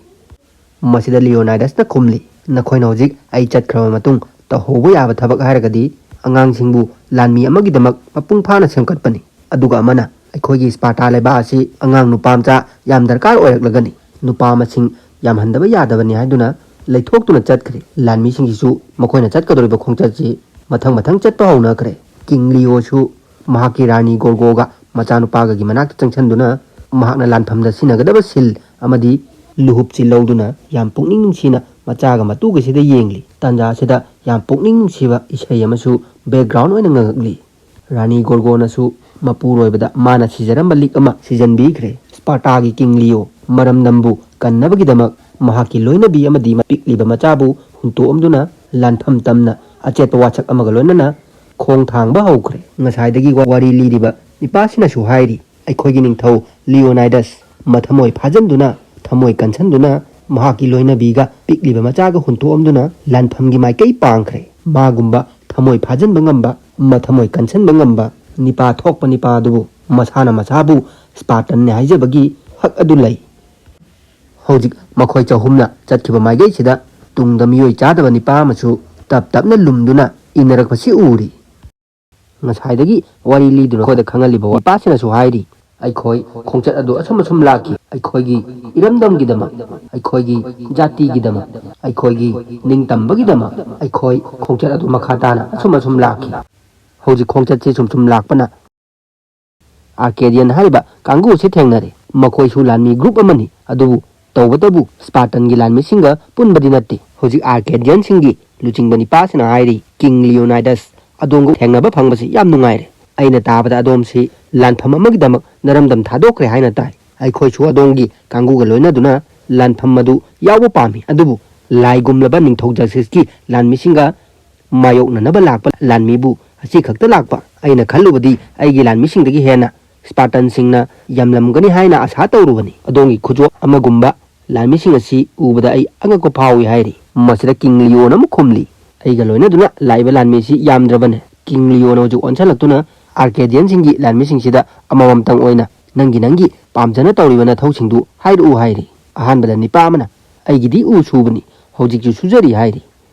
ꯃꯁꯤꯗ ꯂꯤꯑꯣꯅꯥꯏꯗꯁꯅ ꯈꯨꯝꯂꯤ, "ꯅꯈꯣꯏꯅ ꯍꯧꯖꯤꯛ ꯑꯩ ꯆꯠꯈ꯭ꯔꯕ ꯃꯇꯨꯡ ꯇꯧꯍꯧꯕ ꯌꯥꯕ ꯊꯕꯛ ꯍꯥꯏꯔꯒꯗꯤ ꯑꯉꯥꯡꯁꯤꯡꯕꯨ ꯂꯥꯟꯃꯤ ꯑꯃꯒꯤꯗꯃꯛ ꯃꯄꯨꯡ ꯐꯥꯅ ꯁꯦꯝꯒꯠꯄꯅꯤ꯫ ꯑꯗꯨꯒ ꯑꯃꯅ, ꯑꯩꯈꯣꯏꯒꯤ ꯁ꯭ꯄꯥꯔꯇꯥ ꯂꯩꯕꯥꯛ ꯑꯁꯤ ꯑꯉꯥꯡ ꯅꯨꯄꯥ ꯃꯆꯥ ꯌꯥꯝ ꯗꯔꯀꯥꯔ ꯑꯣꯏꯔꯛꯂꯒꯅꯤ꯫ ꯅꯨꯄꯥ ꯃꯁꯤꯡ ꯌꯥꯝꯍꯟꯗꯕ ꯌꯥꯗꯕꯅꯤ" ꯍꯥꯏꯗꯨꯅ ꯂꯩꯊꯣꯛꯇꯨꯅ ꯆꯠꯈ꯭ꯔꯦ꯫ ꯂꯥꯟꯃꯤꯁꯤꯡꯁꯤꯁꯨ ꯃꯈꯣꯏꯅ ꯆꯠꯀꯗꯧꯔꯤꯕ ꯈꯣꯡꯆꯠꯁꯤ ꯃꯊꯪ ꯃꯊꯪ ꯆꯠꯄ ꯍꯧꯅꯈ꯭ꯔꯦ꯫ ꯀꯤꯡ ꯂꯤꯑꯣꯁꯨ ꯃꯍꯥꯛꯀꯤ ꯔꯥꯅꯤ ꯒꯣꯔꯒꯣꯒ ꯃꯆꯥꯅꯨꯄꯥꯒꯒꯤ ꯃꯅꯥꯛꯇ ꯆꯪꯁꯤꯟꯗꯨꯅ ꯃꯍꯥꯛꯅ ꯂꯥꯟꯐꯝꯗ ꯁꯤꯖꯤꯟꯅꯒꯗꯕ ꯁꯤꯜ ꯑꯃꯗꯤ ꯂꯨꯍꯨꯞꯁꯤ ꯂꯧꯗꯨꯅ ꯌꯥꯝ ꯄꯨꯛꯅꯤꯡ ꯅꯨꯡꯁꯤꯅ ꯃꯆꯥꯒ ꯃꯇꯨꯒꯁꯤꯗ ꯌꯦꯡꯂꯤ꯫ ꯇꯥꯟꯖꯥ ꯑꯁꯤꯗ ꯌꯥꯝ ꯄꯨꯛꯅꯤꯡ ꯅꯨꯡꯁꯤꯕ ꯏꯁꯩ ꯑꯃꯁꯨ ꯕꯦꯛꯒ꯭ꯔꯥꯎꯟ ꯑꯣꯏꯅ ꯉꯪꯉꯛꯂꯤ꯫ ꯔꯥꯅꯤ ꯒꯣꯔꯒꯣꯅꯁꯨ ꯃꯄꯨꯔꯣꯏꯕꯗ ꯃꯥꯅ ꯁꯤꯖꯔꯝꯕ ꯂꯤꯛ ꯑꯃ ꯁꯤꯖꯟꯕꯤꯈ꯭ꯔꯦ꯫ ꯁ꯭ꯄꯥꯔꯇꯥꯒꯤ ꯀꯤꯡ ꯂꯤꯑꯣ ꯃꯔꯝꯗꯝꯕꯨ ꯀꯟꯅꯕꯒꯤꯗꯃꯛ ꯃꯍꯥꯛꯀꯤ ꯂꯣꯏꯅꯕꯤ ꯑꯃꯗꯤ ꯄꯤꯛꯂꯤꯕ ꯃꯆꯥꯕꯨ ꯍꯨꯟꯇꯣꯛꯑꯝꯗꯨꯅ ꯂꯥꯟꯐꯝ ꯇꯝꯅ ꯑꯆꯦꯠꯄ ꯋꯥꯁꯛ ꯑꯃꯒ ꯂꯣꯏꯅꯅ ꯈꯣꯡ ꯊꯥꯡꯕ ꯍꯧꯈ꯭ꯔꯦ꯫ ꯉꯁꯥꯏꯗꯒꯤ ꯋꯥꯔꯤ ꯂꯤꯔꯤꯕ ꯅꯤꯄꯥꯁꯤꯅꯁꯨ ꯍꯥꯏꯔꯤ, ꯑꯩꯈꯣꯏꯒꯤ ꯅꯤꯡꯊꯧ ꯂꯤꯑꯣꯅꯥꯏꯗꯁ ꯃꯊꯃꯣꯏ ꯐꯥꯖꯤꯟꯗꯨꯅ ꯊꯃꯣꯏ ꯀꯟꯁꯟꯗꯨꯅ ꯃꯍꯥꯛꯀꯤ ꯂꯣꯏꯅꯕꯤꯒ ꯄꯤꯛꯂꯤꯕ ꯃꯆꯥꯒ ꯍꯨꯟꯇꯣꯛꯑꯝꯗꯨꯅ ꯂꯥꯟꯐꯝꯒꯤ ꯃꯥꯏꯀꯩ ꯄꯥꯡꯈ꯭ꯔꯦ꯫ ꯃꯥꯒꯨꯝꯕ ꯊꯃꯣꯏ ꯐꯥꯖꯟꯕ ꯉꯝꯕ, ꯃꯊꯃꯣꯏ ꯀꯟꯁꯟꯕ ꯉꯝꯕ ꯅꯤꯄꯥ ꯊꯣꯛꯄ ꯅꯤꯄꯥ ꯑꯗꯨꯕꯨ ꯃꯁꯥꯅ ꯃꯁꯥꯕꯨ ꯁ꯭ꯄꯥꯔꯇꯟꯅꯤ ꯍꯥꯏꯖꯕꯒꯤ ꯍꯛ ꯑꯗꯨ ꯂꯩ꯫ ꯍꯧꯖꯤꯛ ꯃꯈꯣꯏ ꯆꯍꯨꯝꯅ ꯆꯠꯈꯤꯕ ꯃꯥꯏꯀꯩꯁꯤꯗ ꯇꯨꯡꯗ ꯃꯤꯑꯣꯏ ꯆꯥꯗꯕ ꯅꯤꯄꯥ ꯑꯃꯁꯨ ꯇꯞ ꯇꯞꯅ ꯂꯨꯝꯗꯨꯅ ꯏꯟꯅꯔꯛꯄꯁꯤ ꯎꯔꯤ꯫ ꯉꯁꯥꯏꯗꯒꯤ ꯋꯥꯔꯤ ꯂꯤꯗꯨꯅ ꯑꯩꯈꯣꯏꯗ ꯈꯪꯍꯜꯂꯤꯕ ꯅꯤꯄꯥꯁꯤꯅꯁꯨ ꯍꯥꯏꯔꯤ, ꯑꯩꯈꯣꯏ ꯈꯣꯡꯆꯠ ꯑꯗꯨ ꯑꯁꯨꯝ ꯑꯁꯨꯝ ꯂꯥꯛꯈꯤ꯫ ꯑꯩꯈꯣꯏꯒꯤ ꯏꯔꯝꯗꯝꯒꯤꯗꯃꯛ, ꯑꯩꯈꯣꯏꯒꯤ ꯖꯥꯇꯤꯒꯤꯗꯃꯛ, ꯑꯩꯈꯣꯏꯒꯤ ꯅꯤꯡꯇꯝꯕꯒꯤꯗꯃꯛ ꯑꯩꯈꯣꯏ ꯈꯣꯡꯆꯠ ꯑꯗꯨ ꯃꯈꯥ ꯇꯥꯅ ꯑꯁꯨꯝ ꯑꯁꯨꯝ ꯂꯥꯛꯈꯤ꯫ ꯍꯧꯖꯤꯛ ꯈꯣꯡꯆꯠꯁꯤ ꯁꯨꯝ ꯁꯨꯝ ꯂꯥꯛꯄꯅ ꯑꯥꯔꯀꯦꯗꯤꯌꯟ ꯍꯥꯏꯔꯤꯕ ꯀꯥꯡꯕꯨ ꯑꯁꯤ ꯊꯦꯡꯅꯔꯦ꯫ ꯃꯈꯣꯏꯁꯨ ꯂꯥꯟꯃꯤ ꯒ꯭ꯔꯨꯞ ꯑꯃꯅꯤ, ꯑꯗꯨꯕꯨ ꯇꯧꯕꯇꯕꯨ ꯁ꯭ꯄꯥꯔꯇꯟꯒꯤ ꯂꯥꯟꯃꯤꯁꯤꯡꯒ ꯄꯨꯟꯕꯗꯤ ꯅꯠꯇꯦ꯫ ꯍꯧꯖꯤꯛ ꯑꯥꯔꯀꯦꯗꯤꯌꯟꯁꯤꯡꯒꯤ ꯂꯨꯆꯤꯡꯕ ꯅꯤꯄꯥꯁꯤꯅ ꯍꯥꯏꯔꯤ, "ꯀꯤꯡ ꯂꯤꯑꯣꯅꯥꯏꯗꯁ, ꯑꯗꯣꯝꯒ ꯊꯦꯡꯅꯕ ꯐꯪꯕꯁꯤ ꯌꯥꯝ ꯅꯨꯡꯉꯥꯏꯔꯦ꯫ ꯑꯩꯅ ꯇꯥꯕꯗ ꯑꯗꯣꯝꯁꯤ ꯂꯥꯟꯐꯝ ꯑꯃꯒꯤꯗꯃꯛ ꯅꯔꯝꯗꯝ ꯊꯥꯗꯣꯛꯈ꯭ꯔꯦ ꯍꯥꯏꯅ ꯇꯥꯏ꯫ ꯑꯩꯈꯣꯏꯁꯨ ꯑꯗꯣꯝꯒꯤ ꯀꯥꯡꯕꯨꯒ ꯂꯣꯏꯅꯗꯨꯅ ꯂꯥꯟꯐꯝ ꯑꯗꯨ ꯌꯥꯎꯕ ꯄꯥꯝꯃꯤ, ꯑꯗꯨꯕꯨ ꯂꯥꯏꯒꯨꯝꯂꯕ ꯅꯤꯡꯊꯧ ꯖꯁꯇꯤꯁꯀꯤ ꯂꯥꯟꯃꯤꯁꯤꯡꯒ ꯃꯥꯌꯣꯛꯅꯅꯕ ꯂꯥꯛꯄ ꯂꯥꯟꯃꯤꯕꯨ ꯑꯁꯤ ꯈꯛꯇ ꯂꯥꯛꯄ? ꯑꯩꯅ ꯈꯜꯂꯨꯕꯗꯤ ꯑꯩꯒꯤ ꯂꯥꯟꯃꯤꯁꯤꯡꯗꯒꯤ ꯍꯦꯟꯅ ꯁ꯭ꯄꯥꯔꯇꯟꯁꯤꯡꯅ ꯌꯥꯝꯂꯝꯒꯅꯤ ꯍꯥꯏꯅ ꯑꯥꯁꯥ ꯇꯧꯔꯨꯕꯅꯤ꯫ ꯑꯗꯣꯝꯒꯤ ꯈꯨꯖꯣꯞ ꯑꯃꯒꯨꯝꯕ ꯂꯥꯟꯃꯤꯁꯤꯡ ꯑꯁꯤ ꯎꯕꯗ ꯑꯩ ꯑꯉꯛꯄ ꯐꯥꯎꯏ" ꯍꯥꯏꯔꯤ꯫ ꯃꯁꯤꯗ ꯀꯤꯡ ꯂꯤꯑꯣꯅ ꯑꯃꯨꯛ ꯈꯨꯝꯂꯤ, "ꯑꯩꯒ ꯂꯣꯏꯅꯗꯨꯅ ꯂꯥꯛꯏꯕ ꯂꯥꯟꯃꯤꯁꯤ ꯌꯥꯝꯗ꯭ꯔꯕꯅꯦ꯫" ꯀꯤꯡ ꯂꯤꯑꯣꯅ ꯍꯧꯖꯤꯛ ꯑꯣꯟꯁꯤꯜꯂꯛꯇꯨꯅ ꯑꯥꯔꯀꯦꯗꯤꯌꯟꯁꯤꯡꯒꯤ ꯂꯥꯟꯃꯤꯁꯤꯡꯁꯤꯗ ꯑꯃꯃꯝꯇꯪ ꯑꯣꯏꯅ "ꯅꯪꯒꯤ ꯅꯪꯒꯤ ꯄꯥꯝꯖꯅ ꯇꯧꯔꯤꯕ ꯅꯊꯧꯁꯤꯡꯗꯨ ꯍꯥꯏꯔꯛꯎ" ꯍꯥꯏꯔꯤ꯫ ꯑꯍꯥꯟꯕꯗ ꯅꯤꯄꯥ ꯑꯃꯅ, "ꯑꯩꯒꯤꯗꯤ ꯎ ꯁꯨꯕꯅꯤ, ꯍꯧꯖꯤꯛꯁꯨ ꯁꯨꯖꯔꯤ" ꯍꯥꯏꯔꯤ꯫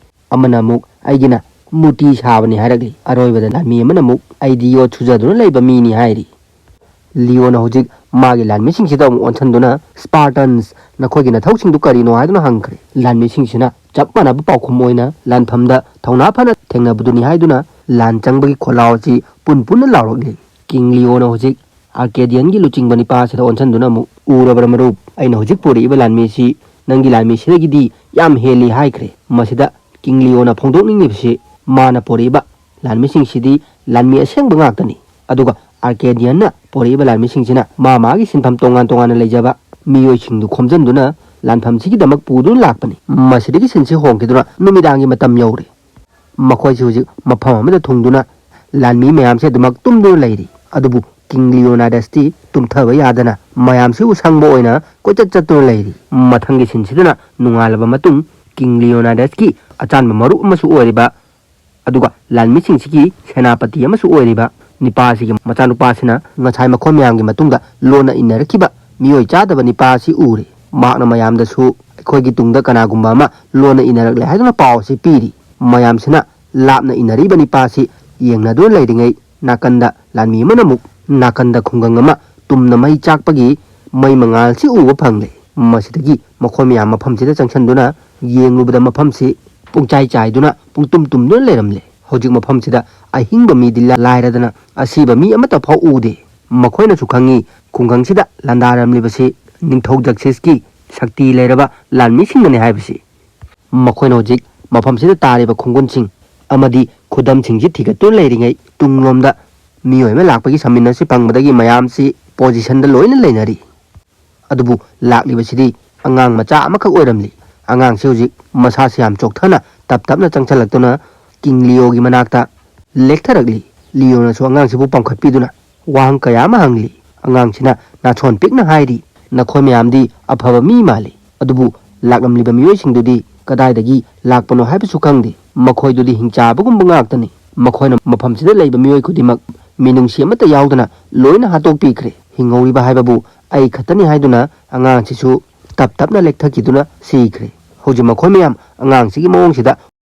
ꯑꯃꯅ ꯑꯃꯨꯛ, "ꯑꯩꯒꯤꯅ ꯃꯨꯔꯇꯤ ꯁꯥꯕꯅꯤ" ꯍꯥꯏꯔꯛꯂꯤ꯫ ꯑꯔꯣꯏꯕꯗ ꯂꯥꯟꯃꯤ ꯑꯃꯅ ꯑꯃꯨꯛ, "ꯑꯩꯗꯤ ꯌꯣꯠ ꯁꯨꯖꯗꯨꯅ ꯂꯩꯕ ꯃꯤꯅꯤ" ꯍꯥꯏꯔꯤ꯫ ꯂꯤꯑꯣꯅ ꯍꯧꯖꯤꯛ ꯃꯥꯒꯤ ꯂꯥꯟꯃꯤꯁꯤꯡꯁꯤꯗ ꯑꯃꯨꯛ ꯑꯣꯟꯁꯤꯟꯗꯨꯅ, "ꯁ꯭ꯄꯥꯔꯇꯟꯁ, ꯅꯈꯣꯏꯒꯤ ꯅꯊꯧꯁꯤꯡꯗꯨ ꯀꯔꯤꯅꯣ?" ꯍꯥꯏꯗꯨꯅ ꯍꯪꯈ꯭ꯔꯦ꯫ ꯂꯥꯟꯃꯤꯁꯤꯡꯁꯤꯅ ꯆꯞ ꯃꯥꯟꯅꯕ ꯄꯥꯎꯈꯨꯝ ꯑꯣꯏꯅ, "ꯂꯥꯟꯐꯝꯗ ꯊꯧꯅꯥ ꯐꯅ ꯊꯦꯡꯅꯕꯗꯨꯅꯤ" ꯍꯥꯏꯗꯨꯅ ꯂꯥꯟ ꯆꯪꯕꯒꯤ ꯈꯣꯜꯂꯥꯎ ꯑꯁꯤ ꯄꯨꯟ ꯄꯨꯟꯅ ꯂꯥꯎꯔꯛꯂꯤ꯫ ꯀꯤꯡ ꯂꯤꯑꯣꯅ ꯍꯧꯖꯤꯛ ꯑꯥꯔꯀꯦꯗꯤꯌꯟꯒꯤ ꯂꯨꯆꯤꯡꯕ ꯅꯤꯄꯥ ꯑꯁꯤꯗ ꯑꯣꯟꯁꯤꯟꯗꯨꯅ ꯑꯃꯨꯛ, "ꯎꯔꯕ꯭ꯔꯥ ꯃꯔꯨꯞ, ꯑꯩꯅ ꯍꯧꯖꯤꯛ ꯄꯨꯔꯛꯏꯕ ꯂꯥꯟꯃꯤꯁꯤ ꯅꯪꯒꯤ ꯂꯥꯟꯃꯤꯁꯤꯗꯒꯤꯗꯤ ꯌꯥꯝ ꯍꯦꯜꯂꯤ" ꯍꯥꯏꯈ꯭ꯔꯦ꯫ ꯃꯁꯤꯗ ꯀꯤꯡ ꯂꯤꯑꯣꯅ ꯐꯣꯡꯗꯣꯛꯅꯤꯡꯂꯤꯕꯁꯤ, ꯃꯥꯅ ꯄꯨꯔꯛꯏꯕ ꯂꯥꯟꯃꯤꯁꯤꯡꯁꯤꯗꯤ ꯂꯥꯟꯃꯤ ꯑꯁꯦꯡꯕ ꯉꯥꯛꯇꯅꯤ, ꯑꯗꯨꯒ ꯑꯥꯔꯀꯦꯗꯤꯌꯟꯅ ꯄꯨꯔꯛꯏꯕ ꯂꯥꯟꯃꯤꯁꯤꯡꯁꯤꯅ ꯃꯥ ꯃꯥꯒꯤ ꯁꯤꯟꯐꯝ ꯇꯣꯉꯥꯟ ꯇꯣꯉꯥꯟꯅ ꯂꯩꯖꯕ ꯃꯤꯑꯣꯏꯁꯤꯡꯗꯨ ꯈꯣꯝꯖꯤꯟꯗꯨꯅ ꯂꯥꯟꯐꯝꯁꯤꯒꯤꯗꯃꯛ ꯄꯨꯗꯨꯅ ꯂꯥꯛꯄꯅꯤ꯫ ꯃꯁꯤꯗꯒꯤ ꯁꯤꯟꯁꯤ ꯍꯣꯡꯈꯤꯗꯨꯅ ꯅꯨꯃꯤꯗꯥꯡꯒꯤ ꯃꯇꯝ ꯌꯧꯔꯦ꯫ ꯃꯈꯣꯏꯁꯤ ꯍꯧꯖꯤꯛ ꯃꯐꯝ ꯑꯃꯗ ꯊꯨꯡꯗꯨꯅ ꯂꯥꯟꯃꯤ ꯃꯌꯥꯝꯁꯦ ꯑꯗꯨꯃꯛ ꯇꯨꯝꯗꯨꯅ ꯂꯩꯔꯤ꯫ ꯑꯗꯨꯕꯨ ꯀꯤꯡ ꯂꯤꯑꯣꯅꯥꯏꯗꯁꯇꯤ ꯇꯨꯝꯊꯕ ꯌꯥꯗꯅ ꯃꯌꯥꯝꯁꯤꯕꯨ ꯁꯪꯕ ꯑꯣꯏꯅ ꯀꯣꯏꯆꯠ ꯆꯠꯇꯨꯅ ꯂꯩꯔꯤ꯫ ꯃꯊꯪꯒꯤ ꯁꯤꯟꯁꯤꯗꯅ ꯅꯣꯡꯉꯥꯜꯂꯕ ꯃꯇꯨꯡ ꯀꯤꯡ ꯂꯤꯑꯣꯅꯥꯏꯗꯁꯀꯤ ꯑꯆꯥꯟꯕ ꯃꯔꯨꯞ ꯑꯃꯁꯨ ꯑꯣꯏꯔꯤꯕ, ꯑꯗꯨꯒ ꯂꯥꯟꯃꯤꯁꯤꯡꯁꯤꯒꯤ ꯁꯦꯅꯥꯄꯇꯤ ꯑꯃꯁꯨ ꯑꯣꯏꯔꯤꯕ ꯅꯤꯄꯥ ꯑꯁꯤꯒꯤ ꯃꯆꯥꯅꯨꯄꯥꯁꯤꯅ ꯉꯁꯥꯏ ꯃꯈꯣꯏ ꯃꯌꯥꯝꯒꯤ ꯃꯇꯨꯡꯗ ꯂꯣꯟꯅ ꯏꯟꯅꯔꯛꯈꯤꯕ ꯃꯤꯑꯣꯏ ꯆꯥꯗꯕ ꯅꯤꯄꯥ ꯑꯁꯤ ꯎꯔꯦ꯫ ꯃꯍꯥꯛꯅ ꯃꯌꯥꯝꯗꯁꯨ ꯑꯩꯈꯣꯏꯒꯤ ꯇꯨꯡꯗ ꯀꯅꯥꯒꯨꯝꯕ ꯑꯃ ꯂꯣꯟꯅ ꯏꯟꯅꯔꯛꯂꯦ ꯍꯥꯏꯗꯨꯅ ꯄꯥꯎ ꯑꯁꯤ ꯄꯤꯔꯤ꯫ ꯃꯌꯥꯝꯁꯤꯅ ꯂꯥꯞꯅ ꯏꯟꯅꯔꯤꯕ ꯅꯤꯄꯥ ꯑꯁꯤ ꯌꯦꯡꯅꯗꯨꯅ ꯂꯩꯔꯤꯉꯩ ꯅꯥꯀꯟꯗ ꯂꯥꯟꯃꯤ ꯑꯃꯅ ꯑꯃꯨꯛ ꯅꯥꯀꯟꯗ ꯈꯨꯡꯒꯪ ꯑꯃ ꯇꯨꯝꯅ ꯃꯩ ꯆꯥꯛꯄꯒꯤ ꯃꯩ ꯃꯉꯥꯜꯁꯤ ꯎꯕ ꯐꯪꯂꯦ꯫ ꯃꯁꯤꯗꯒꯤ ꯃꯈꯣꯏ ꯃꯌꯥꯝ ꯃꯐꯝꯁꯤꯗ ꯆꯪꯁꯤꯟꯗꯨꯅ ꯌꯦꯡꯂꯨꯕꯗ ꯃꯐꯝꯁꯤ ꯄꯨꯡꯆꯥꯏ ꯆꯥꯏꯗꯨꯅ ꯄꯨꯡꯇꯨꯝ ꯇꯨꯝꯗꯨꯅ ꯂꯩꯔꯝꯂꯦ꯫ ꯍꯧꯖꯤꯛ ꯃꯐꯝꯁꯤꯗ ꯑꯍꯤꯡꯕ ꯃꯤꯗꯤ ꯂꯥꯏꯔꯗꯅ ꯑꯁꯤꯕ ꯃꯤ ꯑꯃꯠꯇ ꯐꯥꯎ ꯎꯗꯦ꯫ ꯃꯈꯣꯏꯅꯁꯨ ꯈꯪꯉꯤ ꯈꯨꯡꯒꯪꯁꯤꯗ ꯂꯥꯟꯗꯥꯔꯝꯂꯤꯕꯁꯤ ꯅꯤꯡꯊꯧ ꯖꯛꯁꯤꯁꯀꯤ ꯁꯛꯇꯤ ꯂꯩꯔꯕ ꯂꯥꯟꯃꯤꯁꯤꯡꯅꯅꯤ ꯍꯥꯏꯕꯁꯤ꯫ ꯃꯈꯣꯏꯅ ꯍꯧꯖꯤꯛ ꯃꯐꯝꯁꯤꯗ ꯇꯥꯔꯤꯕ ꯈꯣꯡꯒꯨꯟꯁꯤꯡ ꯑꯃꯗꯤ ꯈꯨꯗꯝꯁꯤꯡꯁꯤ ꯊꯤꯒꯠꯇꯨꯅ ꯂꯩꯔꯤꯉꯩ ꯇꯨꯡꯂꯣꯝꯗ ꯃꯤꯑꯣꯏ ꯑꯃ ꯂꯥꯛꯄꯒꯤ ꯁꯃꯤꯟꯅꯁꯤ ꯐꯪꯕꯗꯒꯤ ꯃꯌꯥꯝꯁꯤ ꯄꯣꯖꯤꯁꯟꯗ ꯂꯣꯏꯅ ꯂꯩꯅꯔꯤ꯫ ꯑꯗꯨꯕꯨ ꯂꯥꯛꯂꯤꯕꯁꯤꯗꯤ ꯑꯉꯥꯡ ꯃꯆꯥ ꯑꯃꯈꯛ ꯑꯣꯏꯔꯝꯂꯤ꯫ ꯑꯉꯥꯡꯁꯤ ꯍꯧꯖꯤꯛ ꯃꯁꯥꯁꯤ ꯌꯥꯝ ꯆꯣꯛꯊꯅ ꯇꯞ ꯇꯞꯅ ꯆꯪꯁꯤꯜꯂꯛꯇꯨꯅ ꯀꯤꯡ ꯂꯤꯑꯣꯒꯤ ꯃꯅꯥꯛꯇ ꯂꯦꯛꯊꯔꯛꯂꯤ꯫ ꯂꯤꯑꯣꯅꯁꯨ ꯑꯉꯥꯡꯁꯤꯕꯨ ꯄꯥꯡꯈꯠꯄꯤꯗꯨꯅ ꯋꯥꯍꯪ ꯀꯌꯥ ꯑꯃ ꯍꯪꯂꯤ꯫ ꯑꯉꯥꯡꯁꯤꯅ ꯅꯥꯁꯣꯟ ꯄꯤꯛꯅ ꯍꯥꯏꯔꯤ, "ꯅꯈꯣꯏ ꯃꯌꯥꯝꯗꯤ ꯑꯐꯕ ꯃꯤ ꯃꯥꯜꯂꯤ, ꯑꯗꯨꯕꯨ ꯂꯥꯛꯂꯝꯂꯤꯕ ꯃꯤꯑꯣꯏꯁꯤꯡꯗꯨꯗꯤ ꯀꯗꯥꯏꯗꯒꯤ ꯂꯥꯛꯄꯅꯣ ꯍꯥꯏꯕꯁꯨ ꯈꯪꯗꯦ꯫ ꯃꯈꯣꯏꯗꯨꯗꯤ ꯍꯤꯡꯆꯥꯕꯒꯨꯝꯕ ꯉꯥꯛꯇꯅꯤ꯫ ꯃꯈꯣꯏꯅ ꯃꯐꯝꯁꯤꯗ ꯂꯩꯕ ꯃꯤꯑꯣꯏ ꯈꯨꯗꯤꯡꯃꯛ ꯃꯤꯅꯨꯡꯁꯤ ꯑꯃꯠꯇ ꯌꯥꯎꯗꯅ ꯂꯣꯏꯅ ꯍꯥꯠꯇꯣꯛꯄꯤꯈ꯭ꯔꯦ꯫ ꯍꯤꯡꯍꯧꯔꯤꯕ ꯍꯥꯏꯕꯕꯨ ꯑꯩ ꯈꯛꯇꯅꯤ" ꯍꯥꯏꯗꯨꯅ ꯑꯉꯥꯡꯁꯤꯁꯨ ꯇꯞ ꯇꯞꯅ ꯂꯦꯛꯊꯈꯤꯗꯨꯅ ꯁꯤꯈ꯭ꯔꯦ꯫ ꯍꯧꯖꯤꯛ ꯃꯈꯣꯏ ꯃꯌꯥꯝ ꯑꯉꯥꯡꯁꯤꯒꯤ ꯃꯑꯣꯡꯁꯤꯗ